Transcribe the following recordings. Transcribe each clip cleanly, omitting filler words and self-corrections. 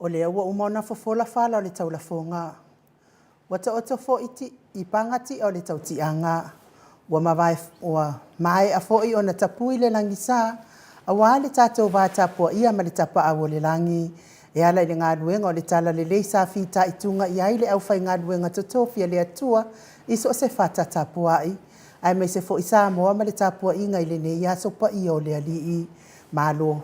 O lea ua uma ona fofola fala o le taulafoga. Ua taoto foi i paga ti'a o le tautiaga. Ua mavae ua maea foi ona tapui le lagisa aua le tatou va tapuaia ma le Tapaau o le Lagi e ala i le galuega o le Talalelei sa fitaituga i ai le aufaigaluega totofi a le Atua i so o se fata tapuai, aemaise foi Samoa ma le tapuaiga i lenei aso paia o le Alii. Malo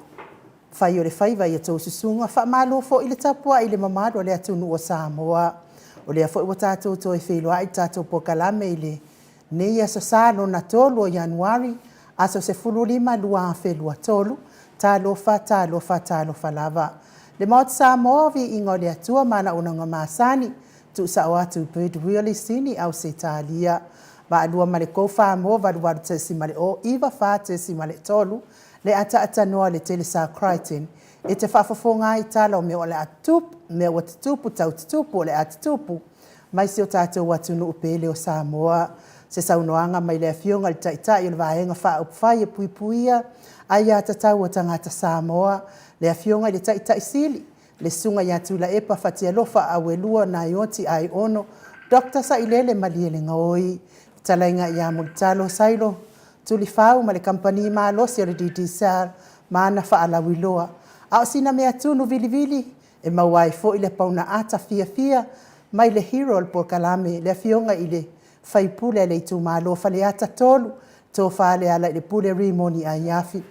fai o le faiva i a outou susuga, faamalo foi le tapuai i le mamalu o le atunuu o Samoa. O lea foi ua tatou toe feiloai i le tatou polokalame i lenei Aso Sa lona 3 o Ianuari, aso 15, 2023. Talofa, talofa, talofa lava. Le Maota Samoa, viiga o le Atua ma ana auaunaga masani, tuusao atu i Goodwill i Sini, Ausetalia. Vaalua ma le Go 88.0, 94.3 le ataatanoa o le Telesa Crichton e te faafofoga ai i tala o mea o le a tutupu, mea ua tutupu, tau tutupu, o le a tutupu mai si o tatou atunuu pele o Samoa. Se saunoaga mai le Afioga i le Taitai o le Vaega Faaupufai e Puipuia Aia Tatau a Tagata Samoa, le Afioga i le Taitai Sili, le Susuga ia Tuilaepa Fatialofa Auelua Naoti Aiono Dr. Sailele Malielegaoi, fetalaiga ia Mulitalo Sailo Tulifau ma le Kamupani malosi o le Digicel ma ana faalauiloa. A o sina mea tunu vilivili e maua ai foi le paunaata fiafia mai le hero o le polokalame, le Afioga i le sui usufono a le itumalo o Faleata 3, Tofa Lealailepule Rimoni Aiafi.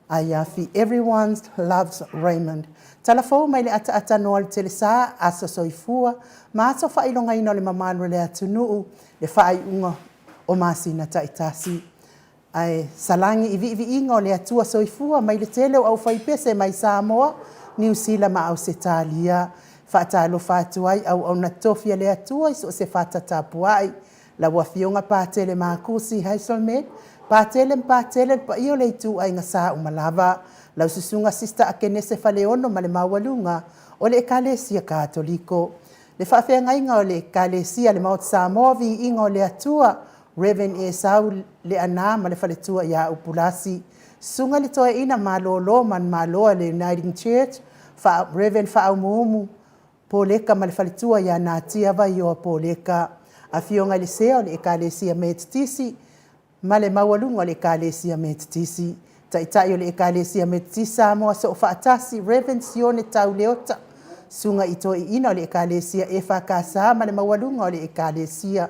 Aiafi, everyone loves Raymond. Talafou mai le ataatanoa o le Telesa, aso soifua ma aso faailogaina o le mamalu o le atunuu, le faaiuga o masina taitasi. Ae salagi i viiviiga o le Atua soifua mai le tele o aufaipese mai Samoa, Niu Sila ma Ausetalia. Faatalofa atu ai auauna totofi a le Atua i so o se fata tapuai. Lau Afioga Patele Makusi Hazelman, Patele ma Patele le paia o le ituaiga sa uma lava. Lau Susuga Sister Akenese Faleono ma le maualuga o le Ekalesia Katoliko. Le faafeagaiga o le Ekalesia le Maota Samoa, Viiga o le Atua, Rev. Esau Leaana ma le faletua ia Upulasi. Susuga i le Toeaina Malolo Manumalo a le Uniting Church, Rev. Faaumuumu Poleka ma le faletua ia Natia Vaioa Poleka. Afioga i le Sea o le Ekalesia Metotisi ma le maualuga o le Ekalesia Metotisi. Taitai o le Ekalesia Metotisi Samoa Soofaatasi, Rev. Sione Tau Leota. Susuga i Toeaina o le Ekalesia EFKS ma le maualuga o le Ekalesia.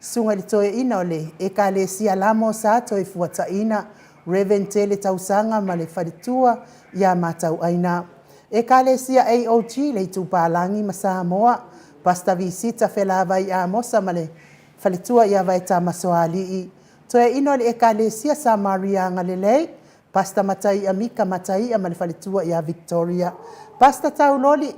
Susuga i le Toeaina o le Ekalesia Lamo Sa Toefuataina, Rev. Tele Tausaga ma le faletua ia Matauaina. Ekalesia AOG le Itupalagi ma Samoa, Pastor Visita Felavai Amosa ma le faletua ia Vaetama Soalii. Toeaina o le Ekalesia Samaria Agalelei, Pastor Mataia Mika Mataia ma le faletua ia Victoria. Pastor Tauloli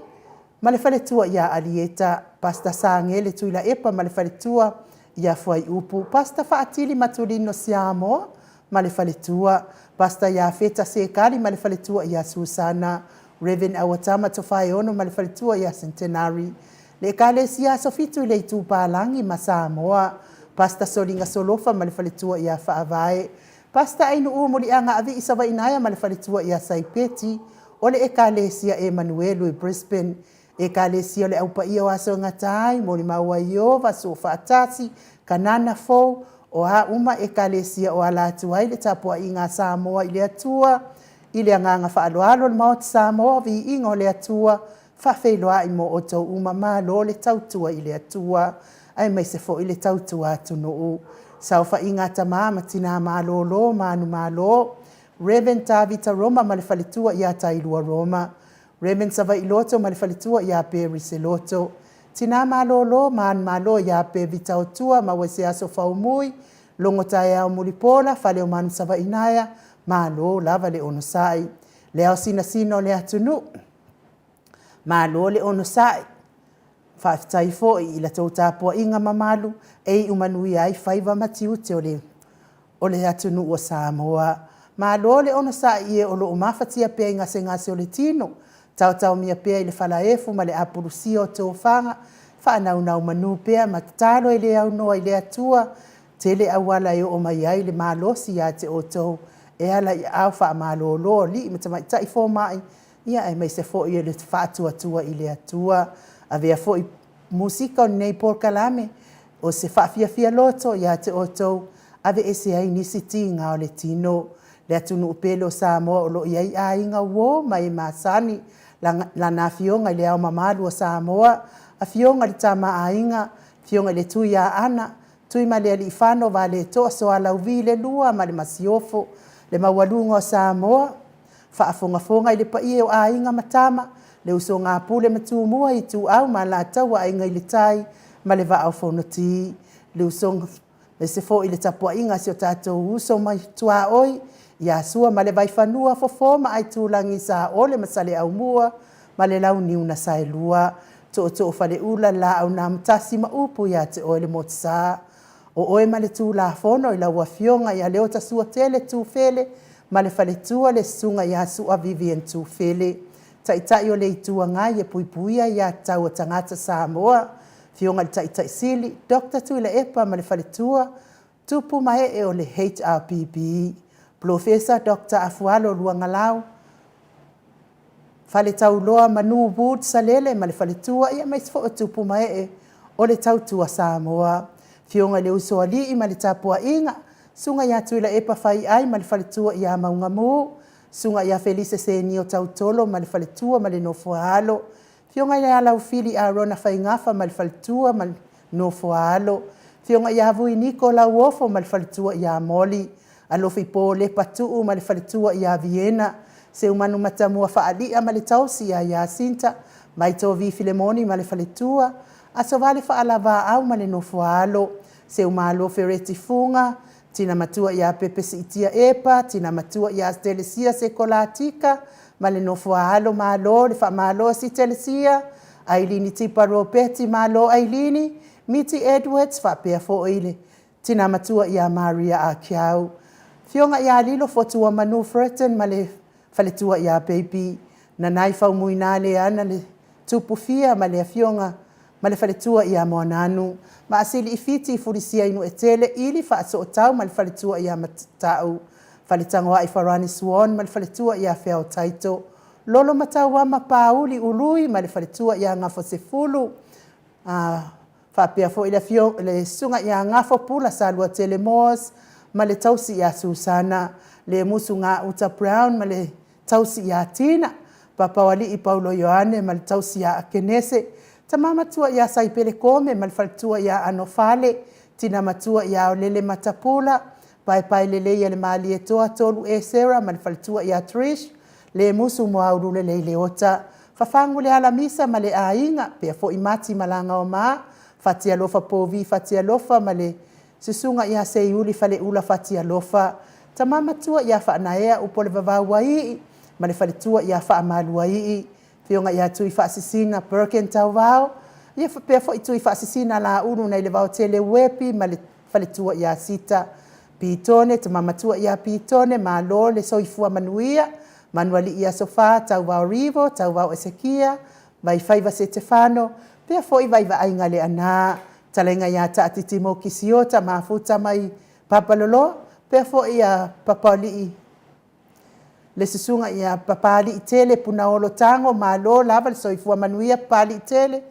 ma le faletua ia Alieta, Pastor Sagele Tuilaepa ma le faletua ia Fuaiupu, Pastor Faatili Matulino Siamoa ma le faletua, Pastor Iafeta Sekali ma le faletua ia Susana, Rev. Auatama Tofaeono ma le faletua ia Centenary, le Ekalesia Aso Fitu i le Itupalagi ma Samoa, Pastor Soliga Solofa ma le faletua ia Faavae, Pastor Ainuu Muliaga Avii Savainaea ma le faletua ia Saipeti, o le Ekalesia Emanuelu i Brisbane, Ekalesia o le Au Paia o Aso e Gata ai, Molimau a Ieova, Soofaatasi, Kanana Fou, o a uma Ekalesia o ala atu ai le tapuaiga a Samoa i le Atua, i le agaga faaaloalo o le Maota Samoa, viiga o le Atua, faafeiloai mo outou uma, malo le tautua i le Atua, aemaise foi le tautua atunuu. Saofaiga a tama ma tina malolo, manumalo, Rev. Tavita Roma ma le faletua ia Tailua Roma, Rev. Savaii Loto ma le faletua ia Perry Seloto, Tina malolo, manumalo ia Pe Vitaotua ma Ueseaso Faumui, Logo Taeao Mulipola, Faleomanu Savainaea, malo lava le onosai. Le ao sinasina o le atunuu, malo le onosai. Faafetai foi i la tou tapuaiga mamalu e iu manuia ai faiva ma tiute o le o le atunuu o Samoa. Malo le onosai i e o lo o mafatia pea i gasegase o le tino, taotaomia pea i le falaefu ma le apulusia o tofaga, faanaunau manu pea ma tatalo e le aunoa i le Atua, tele auala e oo mai ai le malosi ia te outou e ala i aao faamalolo o alii ma tamaitai fomai. ia aemaise foi o le faatuatua i le Atua. Avea foi musika o lenei polokalame o se faafiafia loto ia te outou, aveese ai nisi tiga o le tino. Le atunuu pele o Samoa o lo o i ai aiga uo ma e masani, Lana Afioga i Le Ao Mamalu o Samoa, Afioga i le Tama a Aiga, Afioga i le Tuiaana Tuimalealiifano Vaaletoa Sualauvi II ma le Masiofo, le maualuga o Samoa, faafogafoga i le paia o Aiga ma Tama, le usoga a Pule ma Tumua, Ituau ma Alataua, Aiga i le Tai ma le Vaa o Fonoti. Le usoga aemaise foi le tapuaiga a si o tatou uso mai tuaoi ia Sua ma le Vaifanua, Fofo ma Aitulagi, Saole ma Saleaaumua ma le Launiu na Saelua, Tootoo o Faleula, le Laau na Amotasi ma upu ia te oe le Motusa. O oe ma le Tulafono i lau Afioga ia Leota Suatele Tufele ma le faletua le Susuga ia Sua Vivian Tufele, Taitai o le Itu Agai e Puipuia Aia Tatau a Tagata Samoa, Afioga i le Taitai Sili Dr. Tuilaepa ma le faletua, tupu ma ee o le HRPP, Polofesa Dr. Afualo Luagalau, Faletauloa Manu Wood Salele ma le faletua, aemaise foi o tupu ma ee o le Tautua Samoa. Afioga i le Usoalii ma le tapuaiga, Susuga ia Tuilaepa Faiai ma le faletua ia Maugamu, Susuga ia Felise Senio Tautolo ma le faletua ma le nofo a alo, Afioga ia Laufili Arona Faigafa ma le faletua ma le nofo a alo, Afioga ia Vui Niko Lauofo ma le faletua ia Moli, Alofi Paul Lepa Tuu ma le faletua ia Viena, Seumanu Matamua Faalia ma le tausi ia Iasinta, Maitovi Filemoni ma le faletua, Asovale Faalavaau ma le nofo a alo, Seumalo Fereti Fuga, Tina Matua ia Pepe Siitia Epa, Tina Matua ia Telesia Sekolatika ma le nofo a alo. Malo le faamalosi Telesia, Ailini Tipa Ropeti, malo Ailini, Miti Edwards faapea foi le tina matua ia Maria Akiau. Afioga ia Lilo Fotuamanu Furton ma le faletua ia Baby, Nanai Faumuina Leana le Tupufia ma le afioga ma le faletua ia Moananu, Maasili Fiti Fulisia Inuetele Ili Faasootau ma le faletua ia Matatau, Faletagoai Farani Swan ma le faletua ia Feao Taito, Lolo Matauama Pauli Ului ma le faletua ia Gafosefulu, faapea foi le afio le susuga ia Gafo Pula Saluatele Moss ma le tausi ia Susana, le Musu Gauta Brown ma le tausi ia Tina, Papaoalii Paulo Ioane ma le tausi ia Akenese, Tama Matua ia Saipele Kome ma le faletua ia Anofale, Tina Matua ia Aolele Matapula, Paepaelelei a le Malietoa Tolu Esera ma le faletua ia Trish, le Musu Muaululelei Leota, Fafagu le Alamisa ma le aiga, pea foi Mati Malagaoma, Fatialofa Povi Fatialofa ma le susuga ia Seiuli Faleula Fatialofa, Tama Matua ia Faanaea Upolevavauaii ma le faletua ia Faamaluaii, Afioga ia Tuifaasisina Perkin Tauvao, ia faapea foi Tuifaasisina Laulu nai le Vaotele Uepi ma le faletua ia Sita Pitone, Tama Matua ia Pitone, malo le soifua manuia, Manualii Asofa, Tauvao Rivo, Tauvao Esekia, Vaifaiva Setefano, pea foi Vaivaaiga Leaana, Talaiga ia Taatiti Kisiota, Mafuta mai Papaloloa, pea foi ia Papalii le susuga ia Papaliitele Punaolo Tago, malo lava le soifua manuia Papaliitele,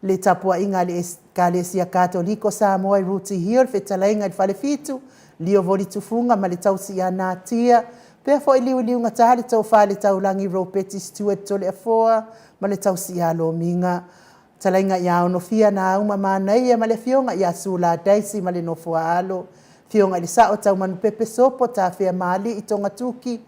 le tapuaiga a le Ekalesia Katoliko Samoa i Rooty Hill, fetalaiga i le Falefitu, Lio Voli Tufuga ma le tausi ia Natia, pea foi Liuliugata le tofa i le Taulagi Ropeti Stewart Toleafoa ma le tausi ia Lomiga, Talaiga ia Onofia Nauma Manaia ma le afioga ia Sula Daisy ma le nofo a alo, Afioga i le Sao Taumanupepe Sopo Tafea Maali'i Togatuki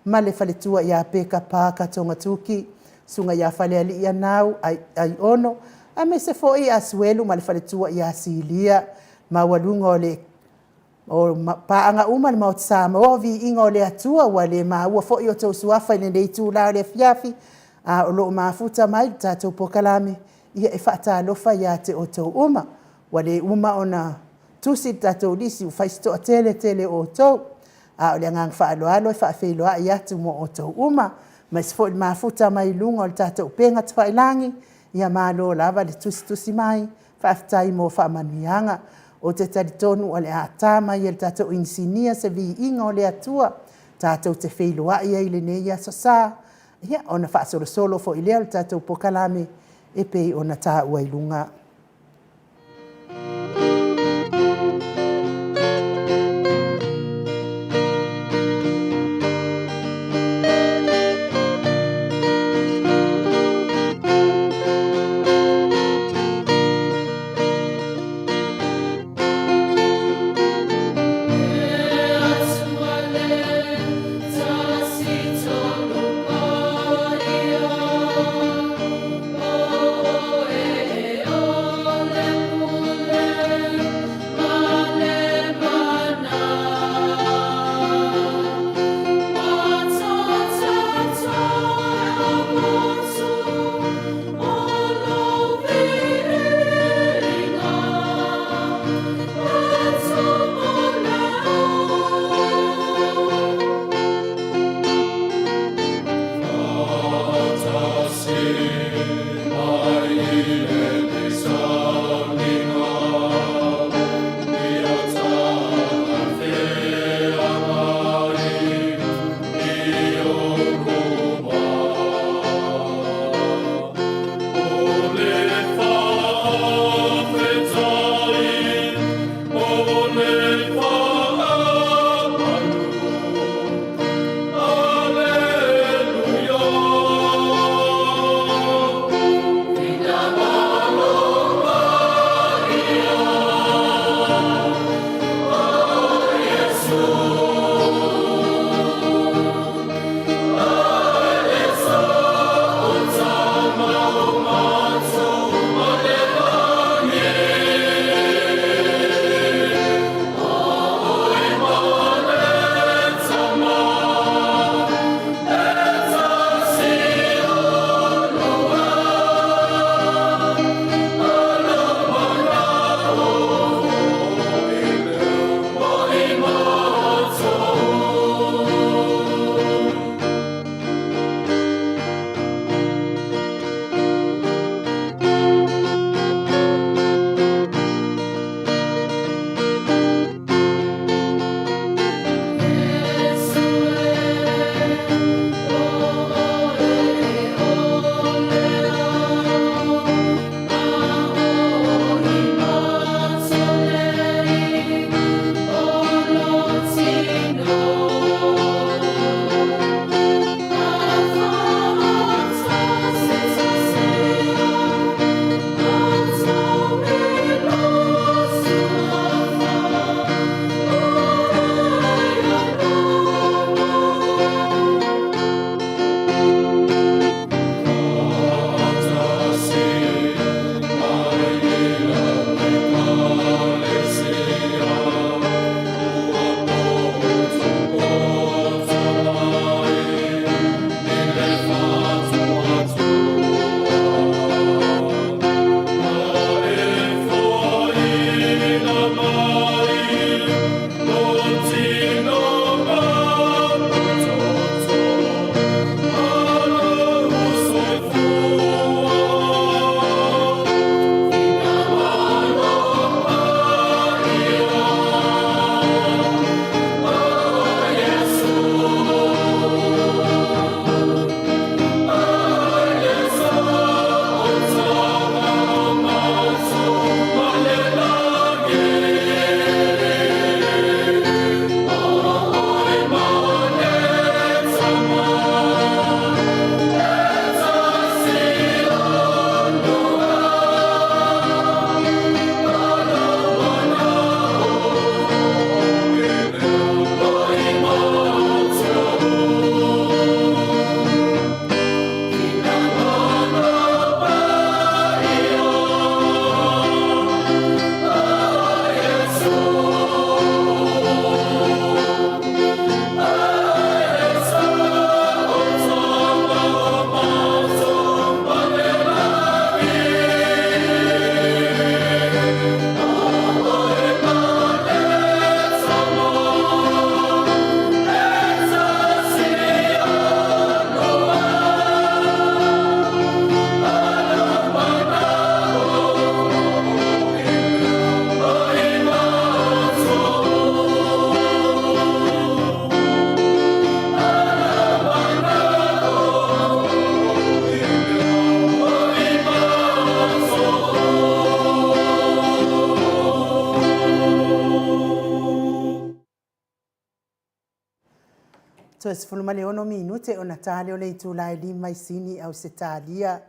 ma le faletua ia Peka Parker Togatuki, Susuga ia Falealii Anau Aiono, aemaise foi Asuelu ma le faletua ia Silia, maualuga o le o paaga uma le Maota Samoa, o viiga o le Atua ua le maua foi outou suafa i lenei itula o le afiafi, a o lo o mafuta mai le tatou polokalame, ia e faatalofa ia te outou uma. Ua le uma ona tusi le tatou lisi ua fai si toatele tele o outou, a o le agaga faaaloalo e faafeiloai atu mo outou uma, aemaise foi le mafuta mai luga o le tatou upega tafailagi. Ia malo lava le tusitusi mai, faafetai mo faamanuiaga. Ou te talitonu o le a ta mai e le tatou inisinia se viiga o le Atua tatou te feiloai ai i lenei aso sa. Ia, ona faasolosolo foi lea o le tatou polokalame e pei ona taua i luga. Toe 16 minute ona ta lea o le itula e 5 i Sini, Ausetalia.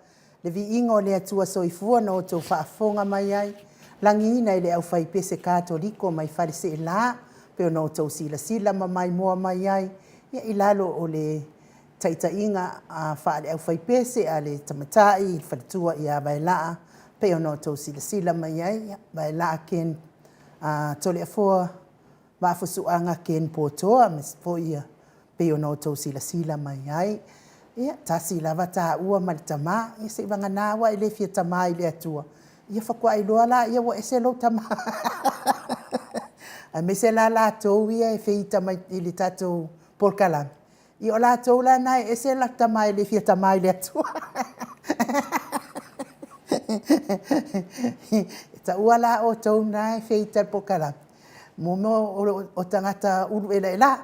Le viiga o le Atua Soifua na outou faafofoga mai ai, lagiina e le aufaipese Katoliko mai Faleseela, pei ona outou silasila ma maimoa mai ai, ia, i lalo o le taitaiga faale-aufaipese a le tamaitai le faletua ia Vaelaa, pei ona outou silasila mai ai, ia, Vaelaa Ken Toleafoa Vaafusuaga Ken Potoa, aemaise foi ia pei ona outou silasila mai ai. Ia, tasi lava taua ma le tama, ia seivagana ua e le fia tama i le Atua, ia faatoa iloa lea ua ese lou tama. Aemaise la latou ia e feita mai i le tatou polokalame, ia o latou la na e ese le latou tama e le fia tama i le Atua. E taua la outou na e feita i le polokalame, mo mea o tagata ulu elaela.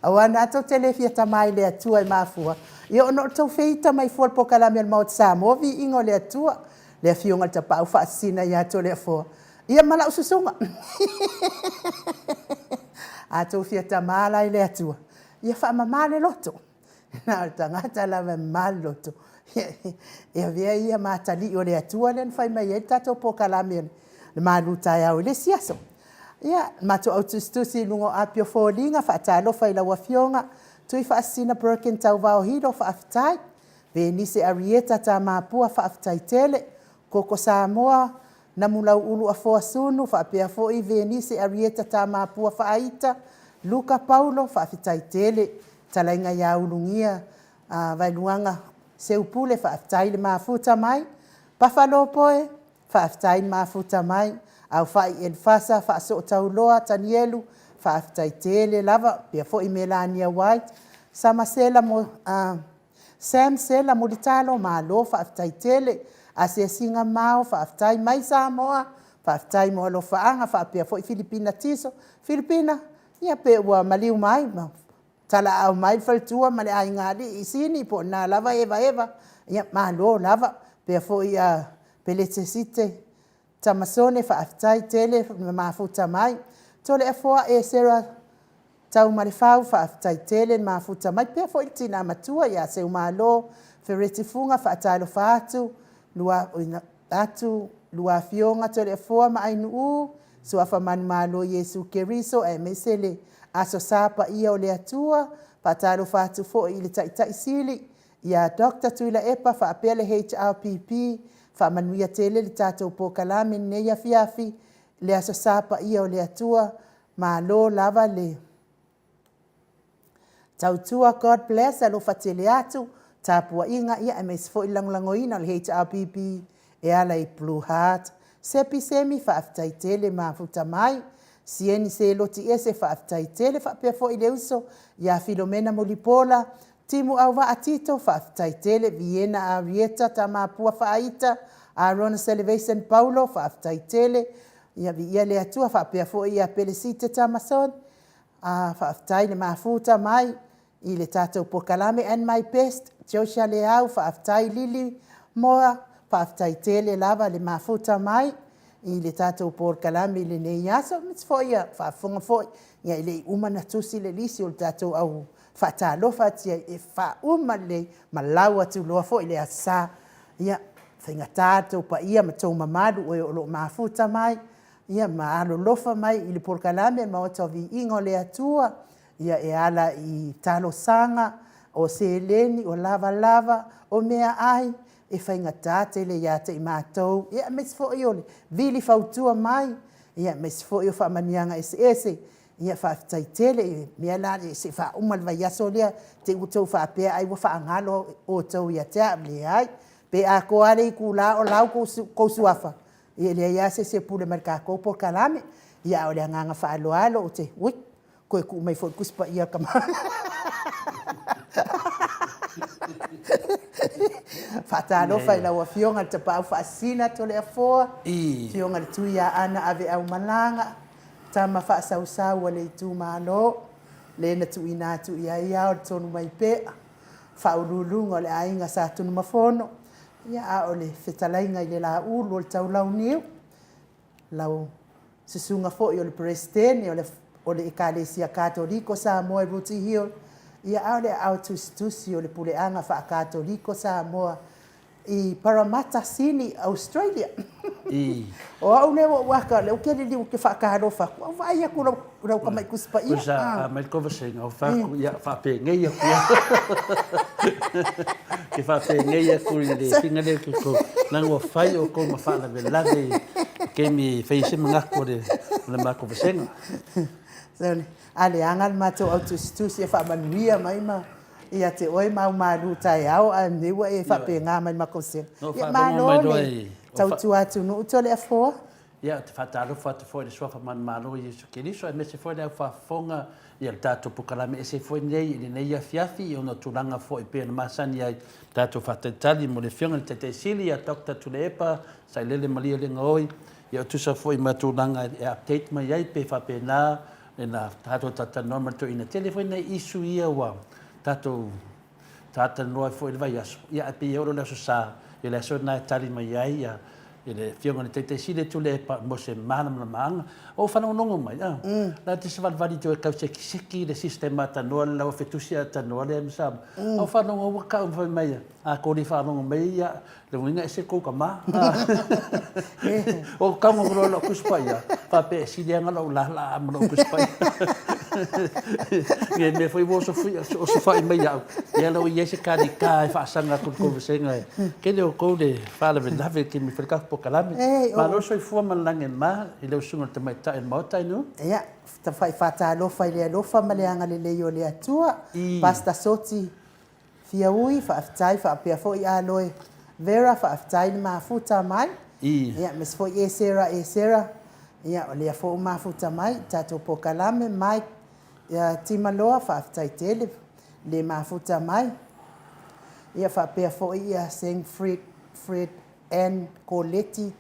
Aua o lena tou te le fia tama i le Atua e mafua ona o le tou feita mai fua i le polokalame a le Maota Samoa, Viiga o le Atua, le Afioga i le Tapaau Faasisina ia Toleafoa, ia ma lau susuga. A outou fia tama la i le Atua, ia faamama le loto. Na o le tagata lava e mama le loto e avea ia ma atalii o le Atua lea na fai mai ai le tatou polokalame le malu taeao i le isi aso. Ia, matou au tusitusi i luga o api o foliga, faatalofa i lau Afioga Tuifaasisina Perkin Tauvao Hilo, faafetai. Venise Arieta Tamapua, faafetai tele. Koko Samoa Namulauulu Afoa Sunu faapea foi Venise Arieta Tamapua Faaita, Luka Paulo, faafetai tele. Talaiga ia Ulugia Vaeluaga Seupule, faafetai le mafuta mai. Fafalopoe, faafetai le mafuta mai. Aufai Elefasa Faasootauloa Tanielu, faafetai tele lava. Faapea foi Melania White, Samasela Sam Sela Mulitalo, malo faafetai tele. Asiasiga Mao, faafetai mai Samoa, faafetai mo alofaaga faapea foi Filipina Tiso. Filipina, ia pe ua maliu mai ma talaaao mai le faletua ma le aigaalii i Sini po o lena lava e evaeva, ia malo lava. Faapea foi ia Pelesite Tamasone, faafetai tele le mafuta mai. Toleafoa Esera Taumalefau, faafetai tele le mafuta mai, faapea foi le tina matua ia Seumalo Fereti Fuga. Faatalofa atu lua Afioga Toleafoa ma Ainuu, Suafa manumalo o Iesu Keriso aemaise le Aso Sa Paia o le Atua. Faatalofa atu foi i le Taitai Sili ia Dr. Tuilaepa faapea le HRPP, faamanuia tele le tatou polokalame i lenei afiafi, le Aso Sa Paia o le Atua. Malo lava le tautua, God bless, alofa tele atu tapuaiga aemaise foi le lagolagoina o le HRPP e ala i Blue Heart. Sepi Semi, faafetai tele mafuta mai. Sieni Seloti Ese, faafetai tele faapea foi le uso ia Filomena Mulipola, Timu Auvaa Tito, faafetai tele. Viena Arieta Tamapua Faaita, Arona Seleveisan Paulo, faafetai tele. Ia viia le Atua faapea foi ia Pelesite Tamasone, faafetai le mafuta mai i le tatou polokalame. And my best, Joshua Leau, faafetai Lili Moa, faafetai tele lava le mafuta mai i le tatou polokalame i lenei aso. Aemaise foi ia faafofoga foi, ia e le i uma ona tusi le lisi o le tatou au faatalofa atu e faauma lelei ma lau atu loa foi le Aso Sa. Ia, faigata lo outou paia ma outou mamalu o e o lo o mafuta mai, ia ma alolofa mai i le polokalame Maota o Viiga o le Atua, ia e ala i talosaga, o seleni, o lavalava, o meaai, e faigata tele ia te i matou, ia aemaise foi o le vili fautua mai, ia aemaise foi o faamanuiaga eseese. Ia faafetai tele. O le mea la lea se i faauma le vaiaso lea, te i ua outou faapea ai ua faagalo outou ia te au. Leai, pe atoa lava le itula o lau tou suafa, ia e leai lava se isi e pule mai i le tatou polokalame. Ia a o le agaga faaaloalo ou te, ui, toe tuu mai foi le Tusi Paia a le tama. Faatalofa i lau Afioga i le Tapaau Faasisina Toleafoa, Afioga i le Tuiaana Aveaumalaga, tama faasausau a le itumalo, le na tuuina atu i ai ao le Tonumaipea, faauluuluga o le Aiga Sa Tunumafono, ia a o le fetalaiga i le Laulu o le Taulauniu, lau susuga foi o le Peresetene o le o le Ekalesia Katoliko Samoa i Rooty Hill, ia a o le aao tusitusi o le Puleaga Faa-Katoliko Samoa i Parramatta, Sini, Australia. O au lea ua ou aka, o lea ou te liliu ou te faatalofa atu, ae ou vaai atu i lau tamai Tusi Paia. Poisa, a aumai le kovasega, ou fai atu, ia, faapenei atu ia. Ke faapenei atu i le figa lea ki kou. Leaga ua fai outou ma faalavelave i taimi e fai ai se manatu o le matou vasega. A leaga le matou au tusitusi e faamanuia mai ma ia te oe ma au malu taeao, ae lenei ua e faapena mai i le matou vasega. Ia malo le tautua atunuu Toleafoa. Ia, ou te faatalofa atu foi i le Suafa manumalo o Iesu Keriso, aemaise foi le au faafofoga i le tatou polokalame ese foi lenei i lenei afiafi ona o tulaga foi e pei ona masani ai tatou faatalitali mo le Afioga i le Taitai Sili ia Doctor Tuilaepa Sailele Malielegaoi, ia o tusa foi ma tulaga e update mai ai pe faapena ina tatou talatalanoa ma le toeaina. Tele foi nai issue ia ua tatou talatalanoa ai foi i le vaiaso, ia ae pei e oo loa i le Aso Sa, ia le aso lena e tali mai ai ia le Afioga i le Taitai Sili e Tuilaepa mo se malamalamaaga. Ua ou faalogologo mai, a, la te savalivali toe tau sekiseki le system a tanoa le lau afetusi a tanoa lea ma Samoa. A ou faalogo ua tau fai mai, a tou le faalogo mai, ia, le uiga ese le tou tama. Ou tago loa i lau Tusi Paia, faapea e sili lava ona lou lala ma lou Tusi Paia. Ia mea foi ua osofai mai au, ia la ua i ai se talita e faasaga atu i le tou vasega. Tele outou le faalavelave i le taimi e fai ai le tatou polokalame. Malo le soifua ma le lagi e mama i lau susuga i le Tamaitai o le Maota Ainuu. Ia, tafai faatalofa i le alofa ma le agalelei o le Atua. Pastor Soti Fiaui, faafetai faapea foi Aloe Vera, faafetai le mafuta mai. Ia, aemaise foi Esera Esera, ia, o lea foi ua mafuta mai i le tatou polokalame. Mike Timaloa, faafetai tele le mafuta mai. Ia, faapea foi ia Sengfred Fred Ann Koleti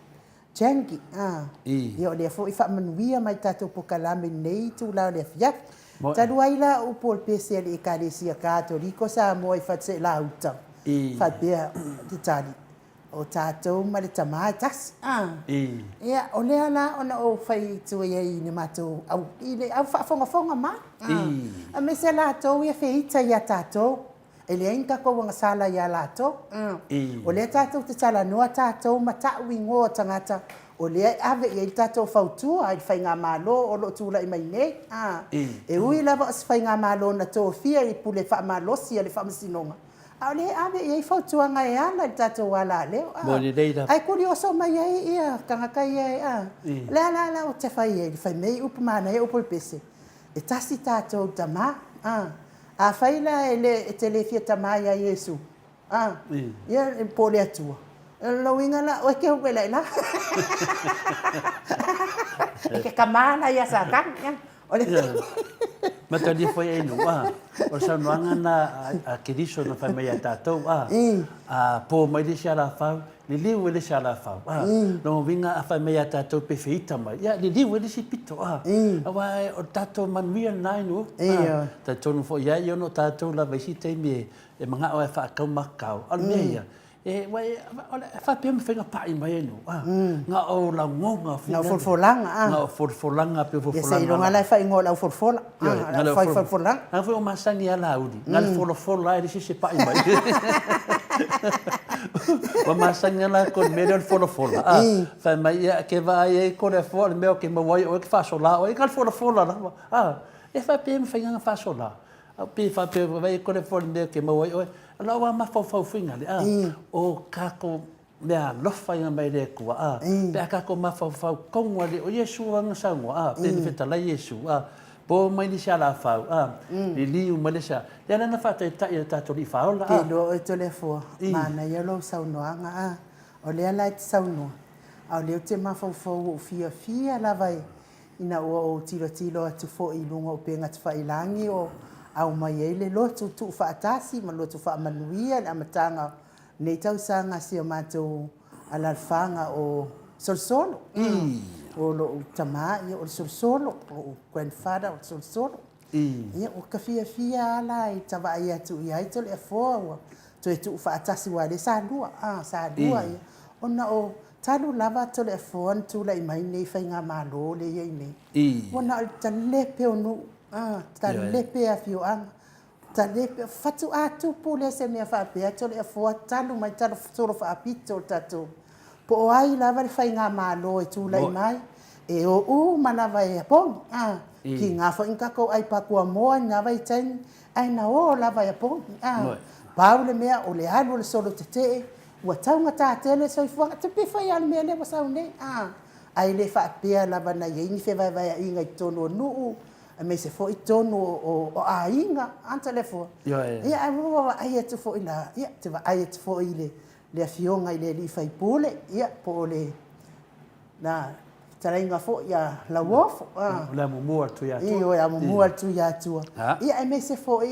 Changi, a. Ia, o lea foi e faamanuia mai i le tatou polokalame i lenei itula o le afiafi. Talu ai la o upu o le pese a le Ekalesia Katoliko Samoa i Faleseelauta, faapea te tali, o tatou ma le Tama e tasi. A. Ia, o lea la ona ou fai atu ai i le matou au, i le au faafogafoga mai, a, aemaise latou ia feita ia tatou. E leai ni tatou agasala ia latou. O lea tatou te talanoa tatou ma tau igoa o tagata o lea e ave i ai le tatou fautua i le faigamalo o lo o tulai mai nei. E ui lava o se faigamalo na tofia i pule faamalosi a le Faamasinoga, a o lea e ave i ai fautuaga e ala i le tatou alaleo. Ae kulioso mai ai ia tagata ia. O le a la la ou te fai ai? Fai mai upu manaia upu o le pese, e tasi tatou tama. Afai la e le, e te le fia tama ia Iesu, a, ia, po o le Atua, o lona uiga la, oe e te alu ela i la. E te tama la ia Satani, ia. O le... Matalia foi e nu, a, o le saunoaga na a Keriso na fai mai ia tatou, a, a po mai le isi alafau, Liliu e le isi alafau, a, lona uiga a fai mai ia tatou pe feita mai, ia liliu e le isi pito, a, aua o le tatou manuia lena i nuu, a, talitonu foi i ai ona o tatou lava i isi taimi e manao lava e faatau makau, a o le mea ia, e, ua e, e faapea ma faiga pai mai e nuu, a, na o lagona foi Na o folafolaga, a. Na o folafolaga, pei o folafolaga. Ia seiloga la e faaigoa o le aufolafola. Ioe, na o folafolaga. Leaga foi ua masani ia Laauli, na o le folafola lava e leai se isi e pai mai. Ua masani lava latou i le mea lea o le folafola, a, fai mai, ia, e te vaai ai Toleafoa o le mea ou te maua ai oe, e te faasola oe, na o le folafola lava, a. E faapea e mafai ona faasola, ae pei e faapea, vaai Toleafoa i le mea ou te maua ai oe. O lou lava mafaufau foi lea, a, o tatou mea alofa ia mai le Atua, a, pe a tatou mafaufau tonu lava, o Iesu lava na saunoa, a, pei ona fetalai Iesu, a, po mai le isi alafau, a, liliu mai le isi a, lea la na faataitai e le tatou Alii Faaola, a. Te iloa oe Toleafoa, manaia lou saunoaga, a, o lea la e te saunoa, a o lea ou te mafaufau ua ou fiafia lava i, ina ua ou tilotilo atu foi i luga o upega tafailagi o aumai ai le lotu tuufaatasi ma lotu faamanuia i le amataga Nei tausaga si o matou alalafaga o Solosolo. O lou tama ia o le Solosolo, o lou grandfather o le Solosolo. Ia ua ka fiafia lava la i ta vaai atu i ai Toleafoa ua toe tuufaatasi aua o lea sa lua, sa lua ia ona o Talu lava Toleafoa na tulai mai nei Faigamalo lea e i ai nei, ua na o le talepe o nuu, talepe afioaga, talepe, faatoa tupu lea se mea faapea Toleafoa talu mai talu solo faapito le tatou, po o ai lava le Faigamalo e tulai mai, e o uma lava e opogi. Tiga foi na tatou ai pakuamoa i lena vaitaimi, ae na o lava e opogi. Pau le mea o le alu o le solo tetee, Ua taugata tele le soifuaga, e pei foi lava o le mea lea ua sau nei, a, ae le faapea lava na i ai ni fevaevaeaiga i totonu o nuu, aemaise foi totonu o aiga, a Toleafoa? Ioe. Ia, ae ua vaai atu foi la, ia, ou te vaai atu foi i le Afioga i le sui usufono, ia, po o le fetalaiga foi ia Lauofo. O le amomua a le Tuiatua. Ioe, amomua a le Tuiatua. Ia, aemaise foi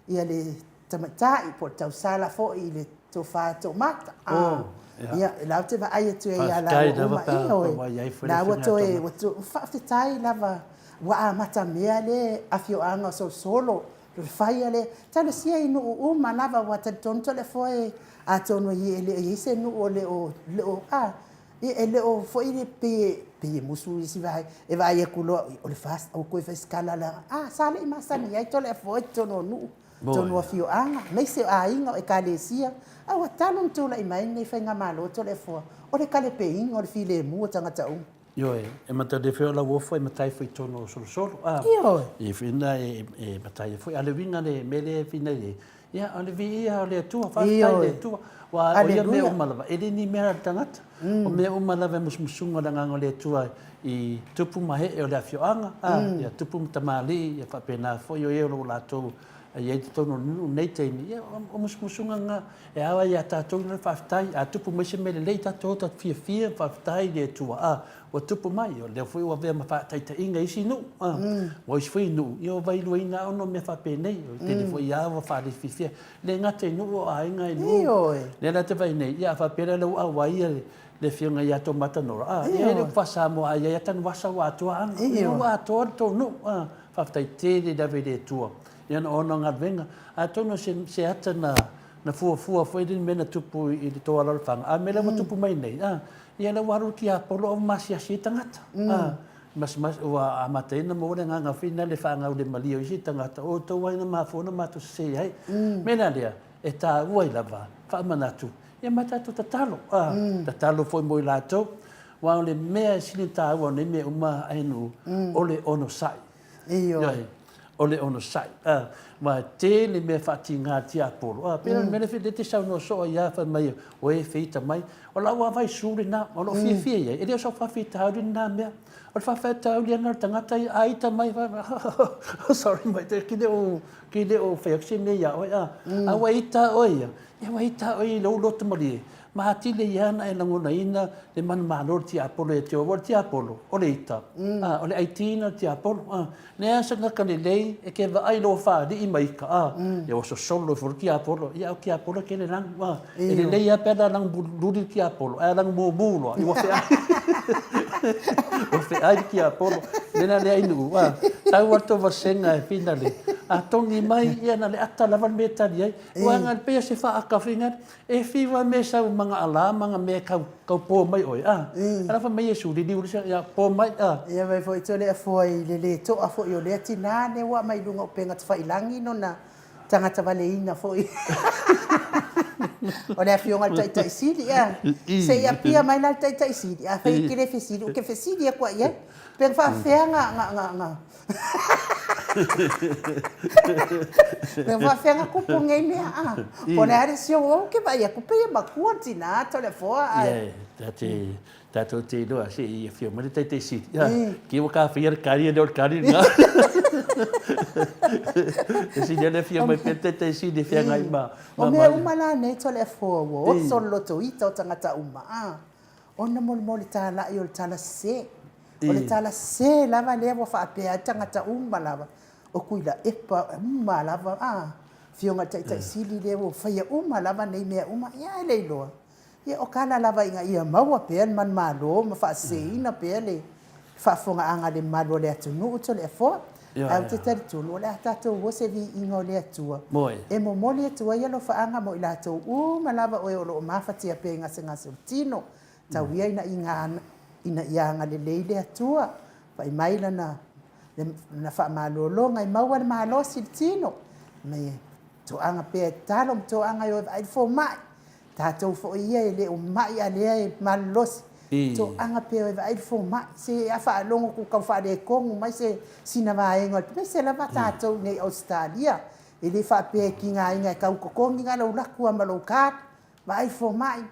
le tamaitai po o le tausala foi i le tofa Toomata. Oh, yeah. Ia, la ou te vaai atu ai ia laua uma. Ioe, la ua toe, faafetai lava ua amata mea le afioaga o Solosolo, le faia lea. Talosia i nuu uma lava, aua e talitonu Toleafoa e, atonu e le o i ai se nuu e le o, le o, a, e le o foi le pei e musu isi vaega, e vaai atu loa, o le FAST, aua toe fai se tala leaga, a, sa le i masani ai Toleafoa i totonu o nuu. totonu o afioaga, aemaise o aiga, o ekalesia, a ua talu ona tulai mai lenei Faigamalo Toleafoa, o le talepeiga o le filemu o tagata uma. Ioe, e matalia foi o Lauofo e matai foi i totonu o Solosolo, a. Ioe. E foi na e matai ai foi. A o le uiga le mea lea e finai ai, ia, o le viia o le Atua, faafetai i le Atua. Aua o ia mea uma lava, e le ni mea a le tagata. O mea uma lava e musumusuga o le Agaga o le Atua i tupu ma ee o le afioaga, a, ia tupu ma tamalii, ia faapena foi o e o lo o latou i ai i totonu o le nuu i lenei taimi, ia, o musumusuga na e ao ai ia tatou ona faafetai. A tupu mai se mea lelei, tatou o tatou fiafia ma faafetai i le Atua, a, ua tupu mai, o lea foi ua avea ma faataitaiga i isi nuu, a, o isi foi nuu, ia ua vailuaina lava ona o mea faapenei, o le tele foi lava ua faalefiafia, e le gata i nuu o aiga i nuu. Ioe. Lea la te vaai nei, ia a faapea la ua auai ia le Afioga ia Tomata Nora, a, e i ai le upu faa-Samoa, a i ai Tanuvasa ua atoa aga, ia ua atoa le tou nuu, a, faafetai tele lava i le Atua i ana ona galuega. Atonu o se, se ata na, na fuafua foi le mea na tupu i le tou alaalafaga, a o le mea lea ua tupu mai nei, a, ia lea ua alu le tiapolo a ua masiasi ai tagata, a, masimasi, ua amata ai ona maua le agaga foi lena le faagaulemalie o isi tagata, o outou lava na mafua ona matou sese ai. O le mea la lea, e taua ai lava faamanatu, ia ma tatou tatalo, a, tatalo foi mo i latou, aua o le mea e sili ona taua o nei mea uma a nuu, o le onosai. Ioe. O le onosai. A, aua e tele mea e faatiga e le tiapolo. A, pei la o le mea lea e te saunoa soo ai lava fai mai o e feita mai. O lau lava vaisū lena, o lou fiafia i ai, e le o sau faafitauli lena mea. O le faafitauli lava lena o le tagata ia, a ita mai, sorry mate, ki le o, ki le o fai atu se mea iā oe, a, a ua ita oe ia, ia ua ita oe i lou loto malie, ma atili ai lava ona e lagonaina le manumalo o le tiapolo ia te oe, aua o le tiapolo, o le ita, a, o le aitina o le tiapolo, a. Leai se tagata lelei e te vaai i lou faalii ma ita, a, ia ua sosolo ifo le tiapolo, ia a o tiapolo e tele lanu, a. E lelei lava pe ana lanu luli le tiapolo, ae a lanu mumu loa, ia ua feai. Ua feai le tiapolo. O le mea la lea i nuu, a, tau lava le tou vasega e finale, a togi mai, ia na o le ata lava le mea e tali ai. Aua na o le pei o se faata foi lea, E fiu a me sau ma ga ala ma ga mea kau, kau po mai oe, a. Ala fai mai Iesu, liliu le ia, po mai, a. Ia mai foi Toleafoa i le le toa foi o lea tina lea ua aumai i luga o upega tafailagi lona tagata valeina foi o le afioga i le Taitai Sili, a. Se i apia mai la le Taitai Sili, afai e te le fesili, ou te fesili atu lava i ai, pe na faafefea na, na, na, na Mea faafefea na tupu nei mea a? Po o le a le sio ou ke vaai atu pei e matua le tina Toleafoa ae. Yeah, ta te tatou te iloa se i afio mai le Taitai Sili. Ia, ki ua kawhia le kari e leo le kari nga. E sili le afio mai pe le Taitai Sili e whangai ma. O mea uma la nei Toleafoa ua oso le loto ita o tagata uma a. Ona molimoli talai o le tala sese. O le tala sese lava lea ua faapea ai tagata uma lava, o Tuilaepa uma lava, a, Afioga i le Taitai Sili lea ua faia uma lava nei mea uma, ia e le iloa. Ia o tala lava ina ia maua pea le manumalo ma faaseseina pea le faafofogaaga a le mamalu o le atunuu Toleafoa. Ae ou te talitonu o le a tatou ua se viiga o le Atua e momoli atu ai alofaaga mo i latou uma lava o e o lo o mafatia pea i gasegase o le tino. Tau ia ina iga ina ia agalelei le Atua, fai mai lana lana faamalologa e maua le malosi i le tino, me toaga pea e tatalo ma toaga e o e vaai le fomai. Tatou foi ia e le o mai a lea e malolosi, toaga pea e o e vaai le fomai. Se a faalogo atu ua tau faaletonu mai se sina vaega o le, aemaise lava tatou i inei i Ausetalia. E le faapea e tigaina e tau totogi, na o le alu atu lava ma lou card, vaai le fomai.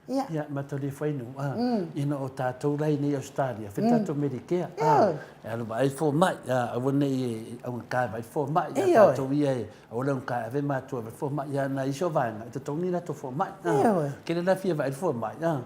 Ia. Ia, mataulia foi nu, a, ina o tatou la i nei Ausetalia, fai tatou Medicare, a, e alu vaai le fomai, a, aua ne i e augata e vaai le fomai, a tatou ia e aua le augata e ave matua e vaai le fomai, a na isi o vaega, e totogi latou fomai, a, tele la fia vaai le fomai, a,